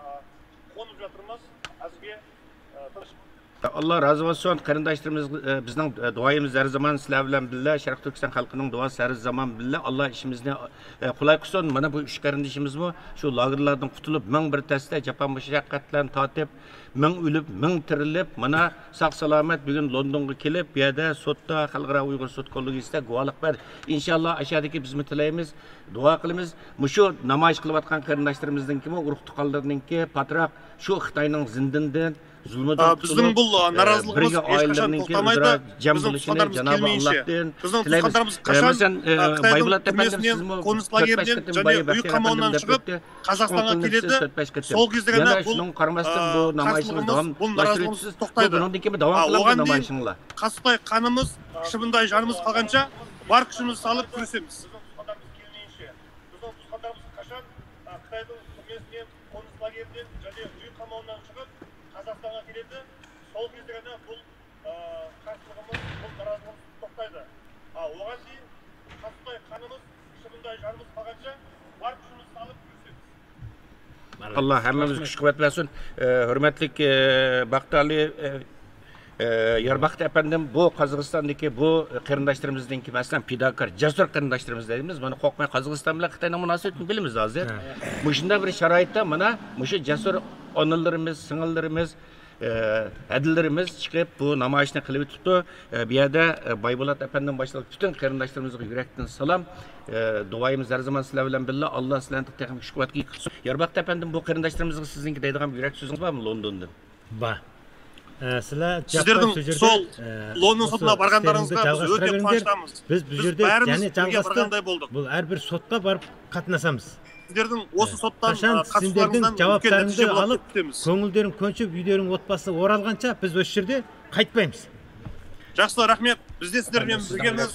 قونۇپ ياتىرمىز. ھازىرغا، ئا، تىنچ. ئاللا رازى بولسۇن، قېرىنداشلىرىمىز، ئا، بىزنىڭ، ئا، دۇئايىمىز ھەر زامان سىلەر بىلەن بىللە، شەرقىي تۈركىستان خەلقىنىڭ دۇئاسى ھەر زامان بىللە. ئاللا ئىشىمىزنى، ئا، قولاي قىلسۇن. مانا بۇ ئۈچ قېرىندىشىمىزمۇ شۇ لاگېرلاردىن قۇتۇلۇپ، مىڭ بىر تەستە جاپا مۇشەققەتلەرنى تارتىپ، مىڭ ئۆلۈپ، مىڭ تىرىلىپ، مانا ساق-سالامەت بۈگۈن لوندونغا كېلىپ، بۇ يەردە سوتتا، خەلقئارا ئۇيغۇر سوت كوللېگىيىسىدە گۇۋاھلىق بەردى. ئىنشاللا، ئاشۇ يەردىكى بىزمۇ تىلەيمىز، دۇئا قىلىمىز. مۇشۇ نامايىش قىلىۋاتقان قېرىنداشلىرىمىزنىڭكىمۇ، ئۇرۇق-تۇغقانلىرىنىڭكى پاتراق شۇ خىتاينىڭ زىندىنىدىن، زۇلمىدىن قۇتۇلۇپ، بىزنىڭ بۇ، ئە، نارازىلىقىمىز بىرگە ھېچقاچان ئائىلىلىرىنىڭكى توختىمايدۇ. ئۆزئارا جەم بولۇشىنى جانابى ئاللاھتىن تىلەيمىز. ئە، مەسىلەن، ئە، بايبولات ئەپەندىم، سىزمۇ تۆت-بەش قېتىم بايا بەختىيار ئەپەندىم دەپ ئۆتتى. قارشى قىلىنىپ، سىز تۆت-بەش قېتىم. يەنە شۇنىڭغا قارىماستىن، بۇ نامايىشنىڭ داۋاملاشتۇرۇۋېتىپسىز. بۇ، بۇنىڭدىن كېيىنمۇ داۋام قىلىمىز، نامايىشىڭلار. قاسسىتاي قانىمىز شىمىنداي جانىمىز قالغانچە بار كۈچىمىزنى سالىپ كۈرىشىمىز. بىزنىڭ تۇغقانلىرىمىز كېلمەيچە، بىزنىڭ تۇغقانلىرىمىز قاچان، ئە، خىتاينىڭ تۈرمىسىدىن، كونتسلاگېردىن، جەنۇبىي قاماۋدىن چىقىپ، قازاقىستانغا كېلىدۇ. سول كېزىدە بۇ، ئە، قارشىلىقىمىز، بۇ نارازىلىقىمىز توختايدۇ. ئا، ئوغان دېيىن، قاسسىتاي قانىمىز، شىمىنداي جانىمىز قالغانچە بار كۈچىمىزنى سالىپ كۈرىشىمىز. ئاللا ھەممىمىزگە كۈچ-قۇۋۋەت بەرسۇن. ئە، ھۆرمەتلىك، ئە، باقتالى، ئە، ئە، يارباخت ئەپەندىم، بۇ قازاقىستاندىكى بۇ قېرىنداشلىرىمىزنىڭكى، مەسىلەن، پىداكار، جەسۇر قېرىنداشلىرىمىز دەيمىز. مانا قورقماي، قازاقىستان بىلەن خىتاينىڭ مۇناسىۋىتىنى بىلىمىز ھازىر. ھە. مۇشۇنداق بىر شارائىتتا مانا مۇشۇ جەسۇر ئانىلىرىمىز، سىڭىللىرىمىز، ئە، ھەدىلىرىمىز چىقىپ بۇ نامايىشنى قىلىۋېتىپتۇ. ئە، بۇ يەردە، ئە، بايبولات ئەپەندىم باشلىق پۈتۈن قېرىنداشلىرىمىزغا يۈرەكتىن سالام. ئە، دۇئايىمىز ھەر زامان سىلەر بىلەن بىللە. ئاللا سىلەرنى تېخىمۇ كۈچ-قۇۋۋەتكە يېتىشسۇن. يارباخت ئەپەندىم، بۇ قېرىنداشلىرىمىزغا سىزنىڭكى دەيدىغان بىر يۈرەك سۆزىڭىز بارمۇ لوندوندىن؟ بار. ئە، سىلەر سىزلەرنىڭ سول، ئە، لوندون سوتىنا بارغانلىرىڭىزغا بىز ئۆتە قۇۋانچلىمىز. بىز بۇ يەردە يەنى جانلىق بىرگە بارغاندەك بولدۇق. بۇ ھەر بىر سوتقا بارىپ قاتنىشىمىز. سىزلەرنىڭ ئوسۇ سوتتان، قاشۇڭلارنىڭ جاۋابلىرىڭىزنى ئېلىپ، كۆڭۈللىرىڭ كۆچۈپ، ئۆيلىرىڭ ئوت باستى ئورالغانچە بىز ئوشۇ يەردە قايتمايمىز. ياخشى، رەھمەت. بىز دە سىزلەر بىلەن بىرگىمىز.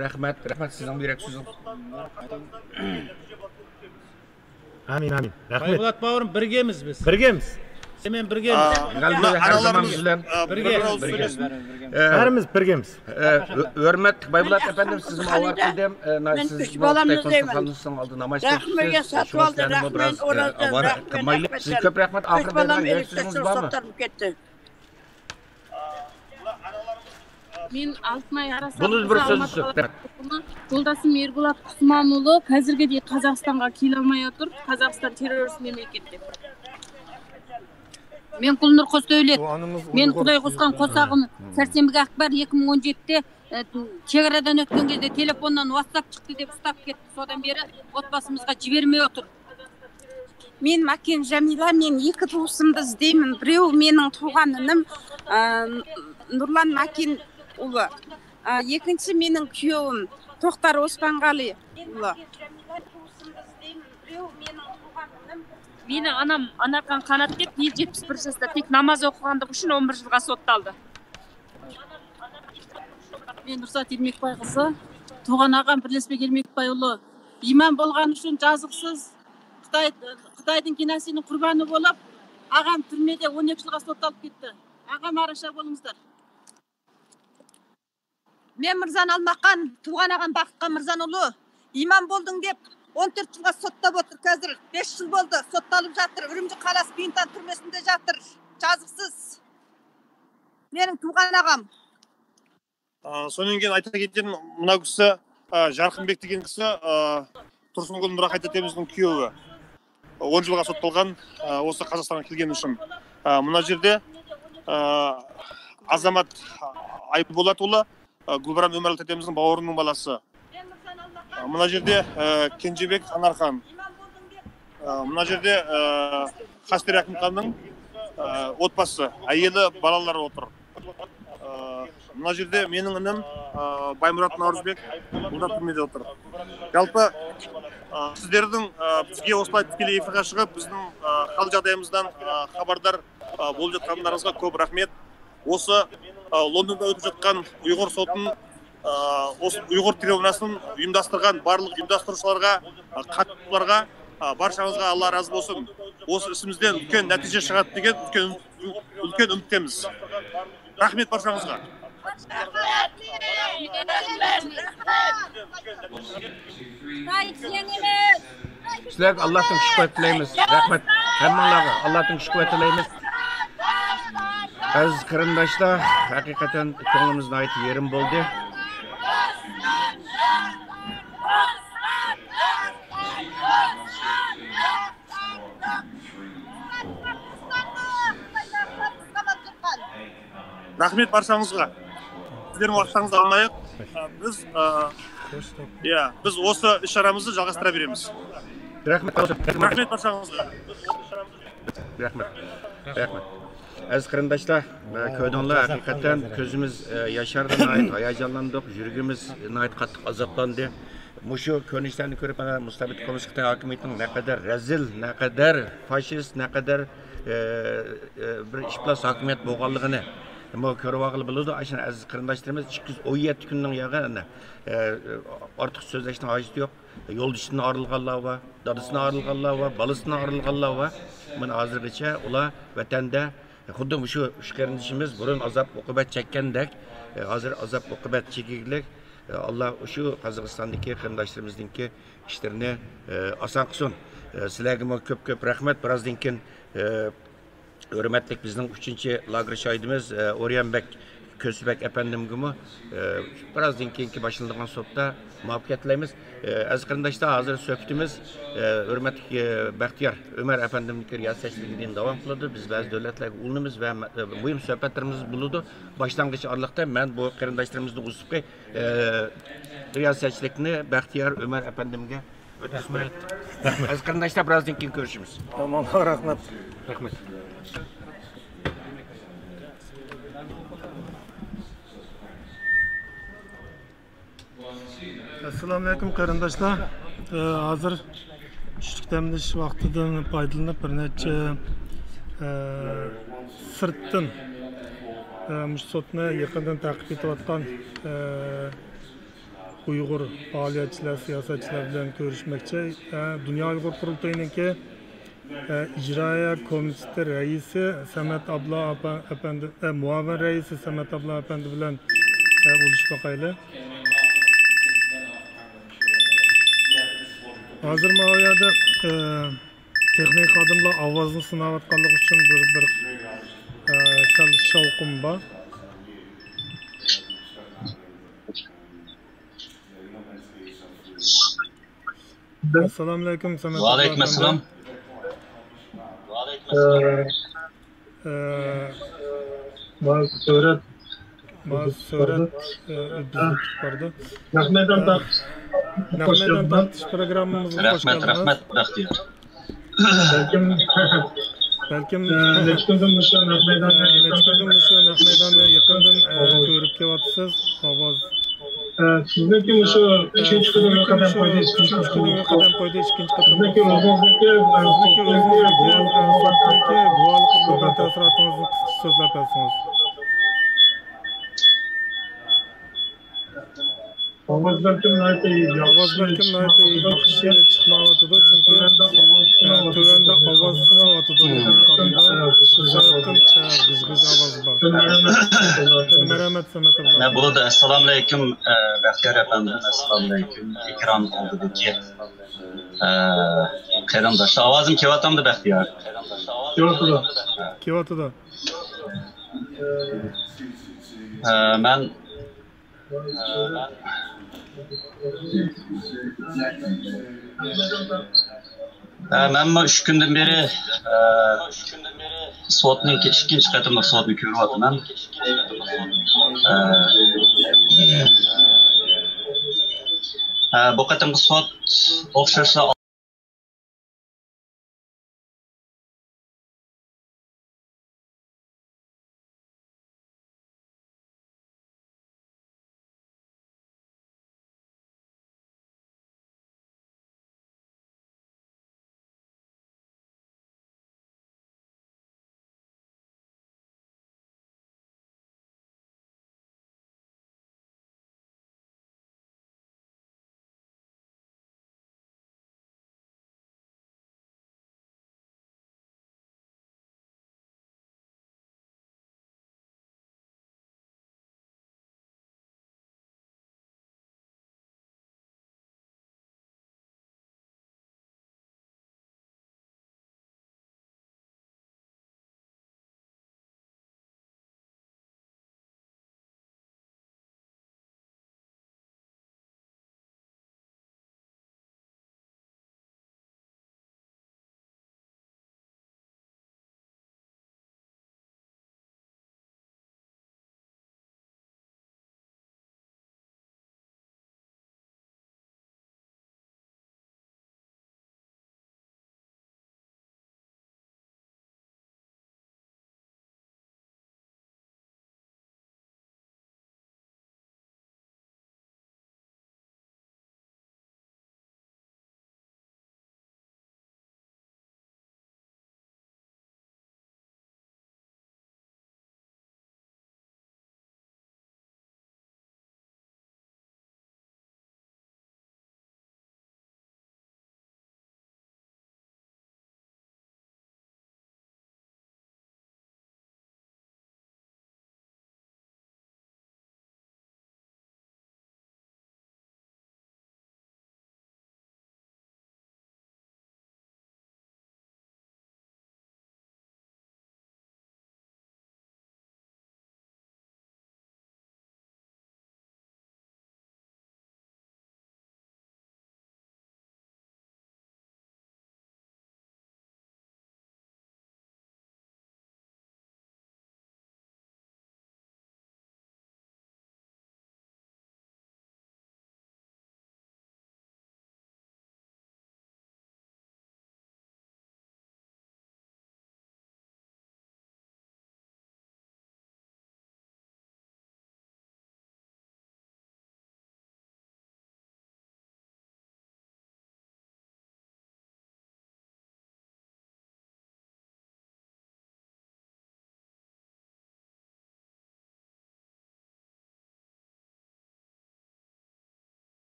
رەھمەت، رەھمەت سىزنىڭ يۈرەك سۆزىڭىز. ئامىن، ئامىن. رەھمەت. بايبولات باۋرۇم، بىرگىمىز بىز. بىرگىمىز. سەن بىلەن بىرگىمىز. ئانىلىرىمىز بىلەن بىرگە. بىرگە. ھەممىمىز بىرگىمىز. ھۆ-، ھۆرمەتلىك بايبولات ئەپەندىم، سىزمۇ ئاۋارە قىلدىم. ئە، سىزمۇ خىتاي كونسۇلخانىسىنىڭ ئالدىدا نامايىش قىلىپ، شۇڭا سىلەرنىمۇ بىراز، ئە، ئاۋارە قىلمايلى. سىزگە كۆپ رەھمەت. ئاخىرىدا بەرگەن يۈرەك سۆزىڭىز بارمۇ؟ Men Altınay Araslan. Bunun bir sözü söz. Yoldaşım Erbulat Kusmanoğlu, hozirga дейін Qozog'istonga kelolmay o'tir, Qozog'iston terrorist mamlakat deb. Men Qulnur Qosdavlet. Men Xudoy qo'shgan qo'shog'im Sarsenbek Akbar ikki ming o'n yetti, e, chegaradan o'tgan кезде telefondan WhatsApp chiqdi deb uslab ketdi. Sodan beri otbasımızga jibermey otur. Men Makin Jamila, men ikki tuwusımdı izleymen. Birew meniň tuwgan inim, e, Nurlan Makin uly. E, ekinchi meniň kuyewim Toxtar Ospangali uly. Meni anam Anarxan Qanatbek, yil jetpis bir jasda, tek namaz oqugandygy ushun on bir jylga sottaldy. Men Nursat Ermekbay qızı, tuwğan ağam Birlesbek Ermekbay uly. İmam bolğanı ushun jazıqsız Xitay, Xitaydıń kinasiniń qurbanı bolıp, ağam túrmede on eki jılǵa sottalıp ketti. Ağam, araşa bolıńızlar. Men Mırzan Almaqan, tuwğan ağam Baxıtqan Mırzan uly. İmam boldıń dep on tórt jılǵa sottap otır, házir bes jıl boldı, sottalıp jatır, Úrümji qalası Pintan túrmesinde jatır. Jazıqsız. Meniń tuwǵan ağam. Aa, sonen keyin ayta keteyin, mına kisi, aa, Jarqınbek degen kisi, aa, Tursıngul Nuraqay tetemizdin kuyewi. On jılǵa sottalǵan, aa, osı Qazaqstanǵa kelgeni ushın. Aa, mına jerde, aa, Azamat Aybolat ulı, aa, Gulbaram Ómerli tetemizdin bawırınıń balası. Aa, mına jerde, aa, Kenjebek Anarxan. Aa, mına jerde, aa, Qashter Akimxannıń, aa, otbası, áyeli, balaları otır. Aa, mına jerde meniń inim, aa, Baymurat Nawrızbek, bunda túrmede otır. Jalpı, aa, sizlerdiń, aa, bizge osılay tikkeley efirge shıǵıp, biziń, aa, hal-jaǵdayımızdan, aa, xabardar, aa, bolıp jatqanlarıńızǵa kóp raxmet. Osı, aa, Londonda ótip jatqan Uyǵır sotın, aa, osı Uyǵır tribunasın uyımdastırǵan barlıq uyımdastırıwshılarǵa, aa, qatnasıwshılarǵa, aa, barshańızǵa Alla razı bolsın. Osı isimizden úlken nátiyje shıǵadı degen úlken, úlken úmittemiz. Raxmet barshańızǵa. Sizlerge Allahtan kúch-quwwet tileymiz. Raxmet. Hámmeńlarǵa Allahtan kúch-quwwet tileymiz. Áziz qırındaşlar, háqiqatan kóńlimiz naayet yerim boldı. Raxmet barshańızǵa. Sizlerdiń waqıtlarıńızdı almayıq. Biz, aa, ya, biz osı is-sharamızdı jalǵastıra beremiz. Raxmet. Raxmet barshańızǵa. Raxmet. Raxmet. Áziz qırındaşlar, e, kórdińler, háqiqatan kózimiz, e, yashardı, naayet hayajanlandıq, júregimiz naayet qattıq azaplandı. Mushu kórinishlerni kórip, mana, mustabid kommunist Xitay hákimiyetiniń ne qadar rázil, ne qadar fashist, ne qadar, e, e, bir iflas hákimiyet bolǵanlıǵını, bu, kórüp alǵılı boladı. Ashına áziz qırındaşlarımız ikki júz on yetti kúnniń yaǵı, e, artıq sózleshniń hajeti yoq. Yoldashidan ayrılǵanlar bar, dadasından ayrılǵanlar bar, balasından ayrılǵanlar bar. Mına házirgacha ular vatanda, e, xuddi shu úsh qerindishimiz burun azap-uqubat chekkandek, e, házir azap-uqubat chekiglik. E, Alla shu Qozog'istondagi qarindoshlarimizningki ishlarini, e, oson qilsin. E, sizlarga kóp-kóp raxmat. Birozdan keyin, e, húrmetlik bizning úshinchi lager shoidimiz, e, O'ryanbek Ko'sibek apandimgimi, e, birozdan keyingi boshlanadigan sudda muvaffaqiyat tilaymiz. E, aziz qarindoshlar, hozir suhbatimiz, e, húrmetlik, e, Baxtiyor Umar apandimniki riyosatchiligida davom qiladi. Biz ba'zi davlatlarga ulanamiz va, e, muhim suhbatlarimiz bo'ladi. Boshlang'ich oraliqda men bu qarindoshlarimizni uzib qo'yib, e, riyosatchilikni Baxtiyor Umar apandimga o'tkazib qo'yaman. Aziz qarindoshlar, birozdan keyin ko'rishamiz. Tamam, rahmat. Rahmat. Assalomu alaykum, qarindoshlar. E, hozir tushlik dam olish vaqtidan foydalanib, bir necha, e, sirtdan, e, mush sudni yaqindan ta'qib etayotgan, e, uyg'ur faoliyatchilar, siyosatchilar bilan ko'rishmoqchi. E, Dunyo uyg'ur qurultayininki, e, ijroiya komiteti raisi Samat Abla apa-, apandi, e, muavin raisi Samat Abla apandi bilan, e, urishib boqayli. Hozir mana bu yerda, e, texnik xodimlar ovozni sinayotganligi uchun bir, bir, e, sal shovqin bor. ئەسسالامۇئەلەيكۇم، سەمەت ئەپەندى. ۋەئەلەيكۇم ئەسسالام. ئە، مانا سۈرەت، مانا سۈرەت، ئە، بىزنى كۈتۈپ بارىدۇ. نەق مەيدان تارتىش، نەق مەيدان تارتىش پروگراممىمىزغا خوش كەلدىڭىز. رەھمەت، رەھمەت، بەختىيار. بەلكىم، بەلكىم، ئە، نەچچە كۈندىن مۇشۇ نەق مەيداننى، ئە، نەچچە كۈندىن مۇشۇ نەق مەيداننى يېقىندىن، ئە، كۆرۈپ كېلىۋاتىسىز. ئاۋاز. ئە، سىزنىڭكى مۇشۇ ئۈچىنچى كۈنى قەدەم قويدى، ئىككىنچى كۈنى قەدەم قويدى، ئىككىنچى قېتىم. سىزنىڭكى ئۆزىڭىزنىڭكى، ئە، سىزنىڭكى ئۆزىڭىزنىڭكى، ئە، سوتتىكى بۇ ھالقىپ بولغان تەسىراتىڭىزنى قىسقىچە سۆزلەپ بەرسىڭىز. ئاۋاز بەلكىم ناھايىتى ياخشى، ئاۋاز بەلكىم ناھايىتى ياخشى چىقمايۋاتىدۇ، چۈنكى، ئە، تۆۋەندە ئاۋاز سىناۋاتىدۇ. لېكىن قادىمدا شۇ سەۋەبتىن، ئە، غىژ-غىژ ئاۋاز بار. مەرھەمەت، سەمەت ئابلا. نە بولدى؟ ئەسسالامۇئەلەيكۇم، ئە، بەختىيار ئەپەندىم، ئەسسالامۇئەلەيكۇم، ئېكران ئالدىدىكى، ئە، قېرىنداشلار. ئاۋازىم كېلىۋاتامدۇ، بەختىيار؟ كېلىۋاتىدۇ. كېلىۋاتىدۇ. ئە، مەن ھە، مەنمۇ ئۈچ كۈندىن بېرى، ھە، سوتنىڭ ئىككىنچى قېتىملىق سوتنى كۆرۈۋاتىمەن. ھە، ھە، بۇ قېتىمقى سوت ئوخشاشلا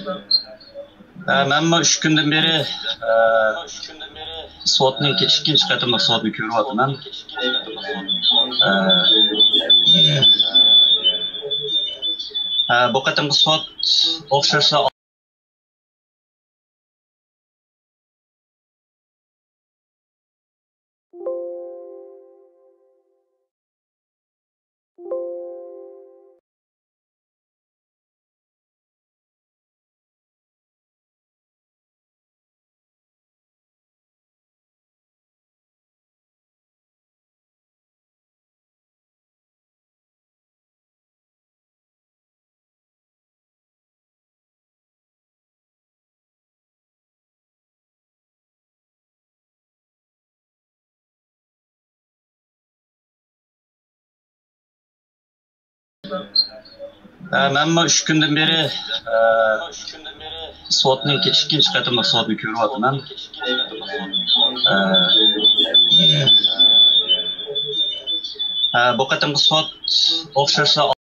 ئە، مەنمۇ ئۈچ كۈندىن بېرى، ئە، سوتنىڭكى ئىككىنچى قېتىملىق سوتنى كۆرۈۋاتىمەن. ئە، ئە، بۇ قېتىمقى سوت ئوخشاشلا ھە، مەنمۇ ئۈچ كۈندىن بېرى، ئە، سوتنىڭكى ئىككىنچى قېتىملىق سوتنى كۆرۈۋاتىمەن. ئە، ئە، بۇ قېتىمقى سوت ئوخشاشلا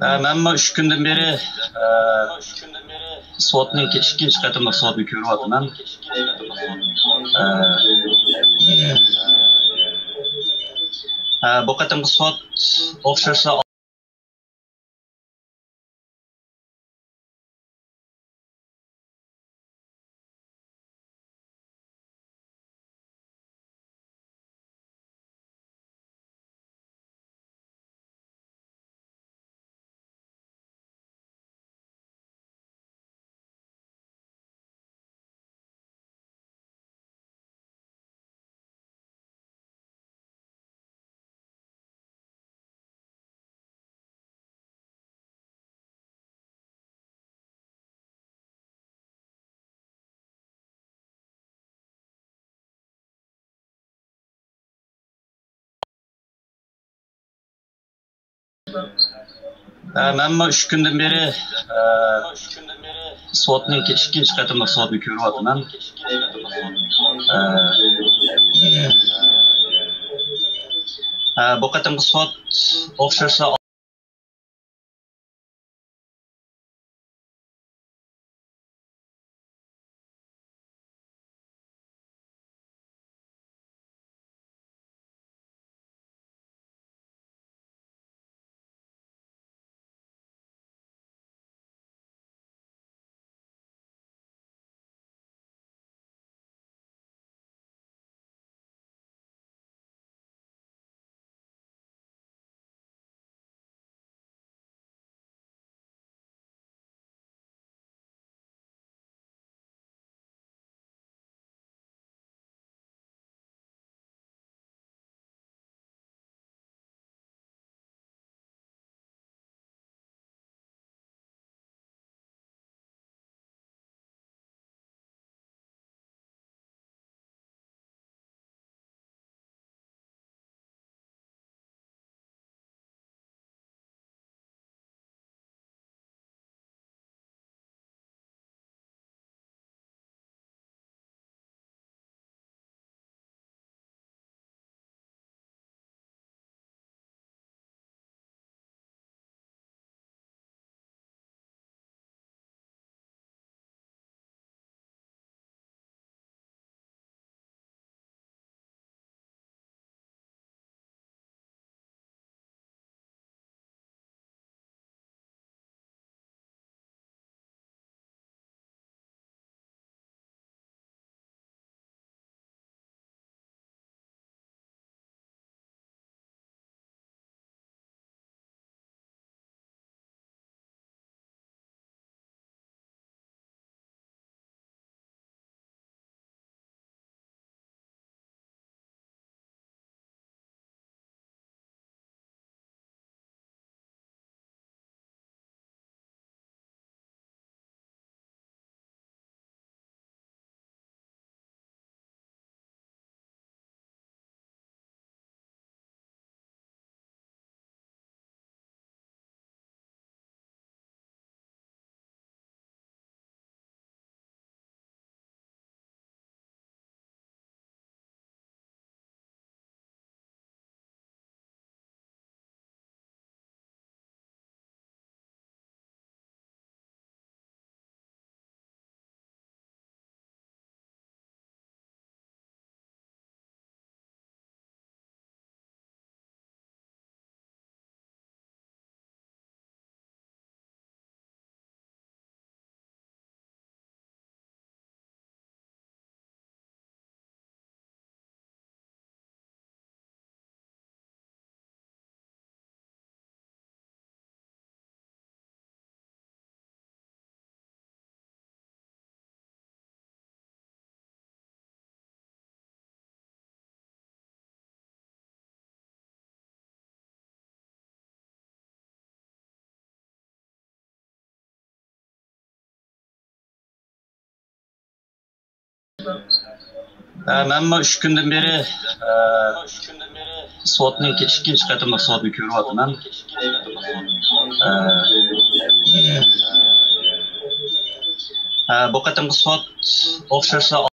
ھە، مەنمۇ ئۈچ كۈندىن بېرى، ئە، سوتنىڭكى ئىككىنچى قېتىملىق سوتنى كۆرۈۋاتىمەن. ئە، ئە، بۇ قېتىمقى سوت ئوخشاشلا ھە، مەنمۇ ئۈچ كۈندىن بېرى، ئە، سوتنىڭكى ئىككىنچى قېتىملىق سوتنى كۆرۈۋاتىمەن. ئە، ئە، بۇ قېتىمقى سوت ئوخشاشلا ئە، مەنمۇ ئۈچ كۈندىن بېرى، ئە، سوتنىڭكى ئىككىنچى قېتىملىق سوتنى كۆرۈۋاتىمەن. ئە، ئە، بۇ قېتىمقى سوت ئوخشاشلا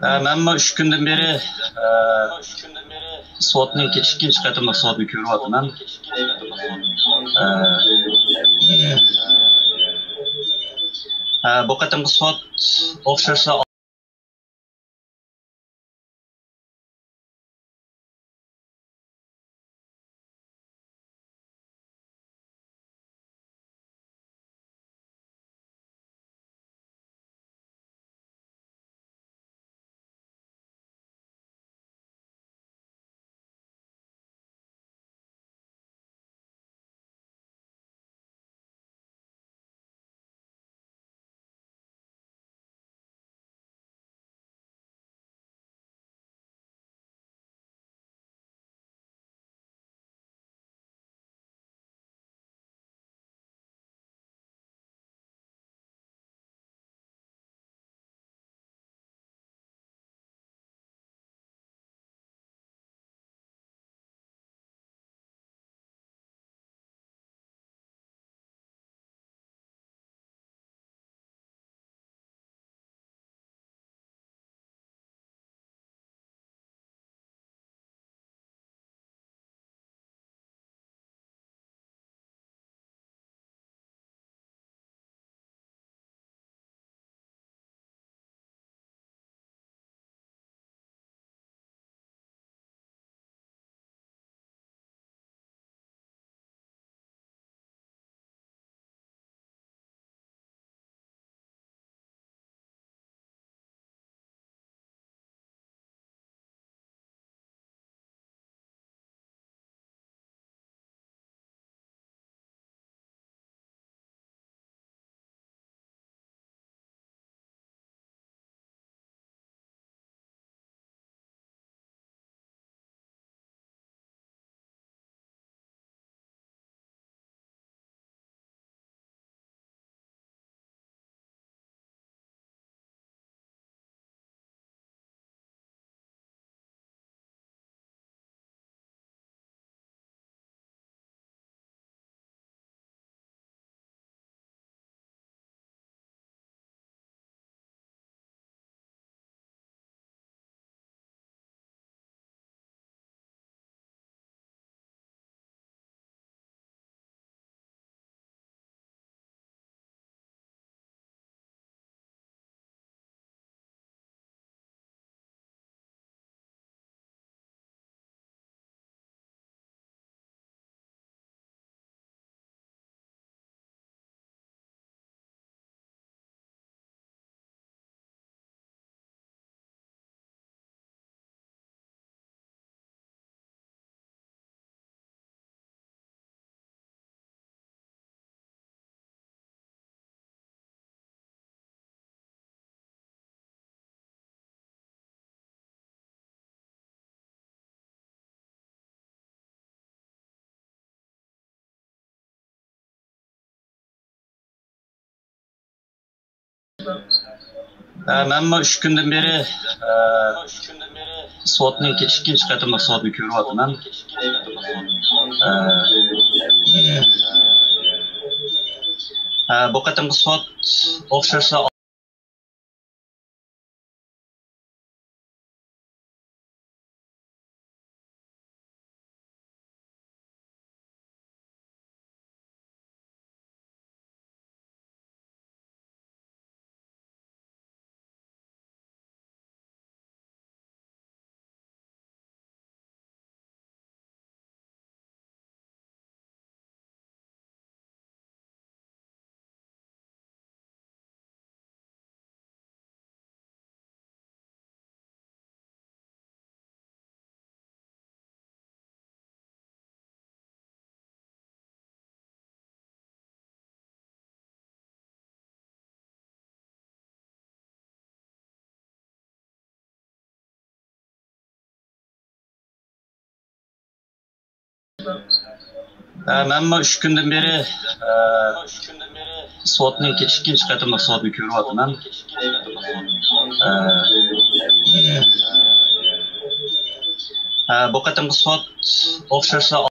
ھە، مەنمۇ ئۈچ كۈندىن بېرى، ئە، سوتنىڭكى ئىككىنچى قېتىملىق سوتنى كۆرۈۋاتىمەن. ئە، ھە، بۇ قېتىمقى سوت ئوخشاشلا ھە، مەنمۇ ئۈچ كۈندىن بېرى، ئە، سوتنىڭكى ئىككىنچى قېتىملىق سوتنى كۆرۈۋاتىمەن. ئە، ئە، بۇ قېتىمقى سوت ئوخشاشلا ھە، مەنمۇ ئۈچ كۈندىن بېرى، ئە، سوتنىڭكى ئىككىنچى قېتىملىق سوتنى كۆرۈۋاتىمەن. ئە، ئە، بۇ قېتىمقى سوت ئوخشاشلا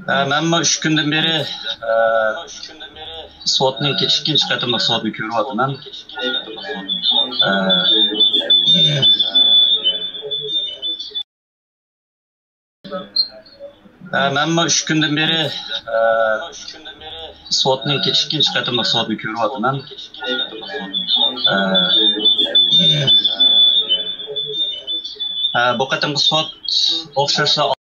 ھە، مەنمۇ ئۈچ كۈندىن بېرى، ئە، سوتنىڭكى ئىككىنچى قېتىملىق سوتنى كۆرۈۋاتىمەن. ئە، ھە، مەنمۇ ئۈچ كۈندىن بېرى، ئە، سوتنىڭكى ئىككىنچى قېتىملىق سوتنى كۆرۈۋاتىمەن. ئە، ھە، بۇ قېتىمقى سوت ئوخشاشلا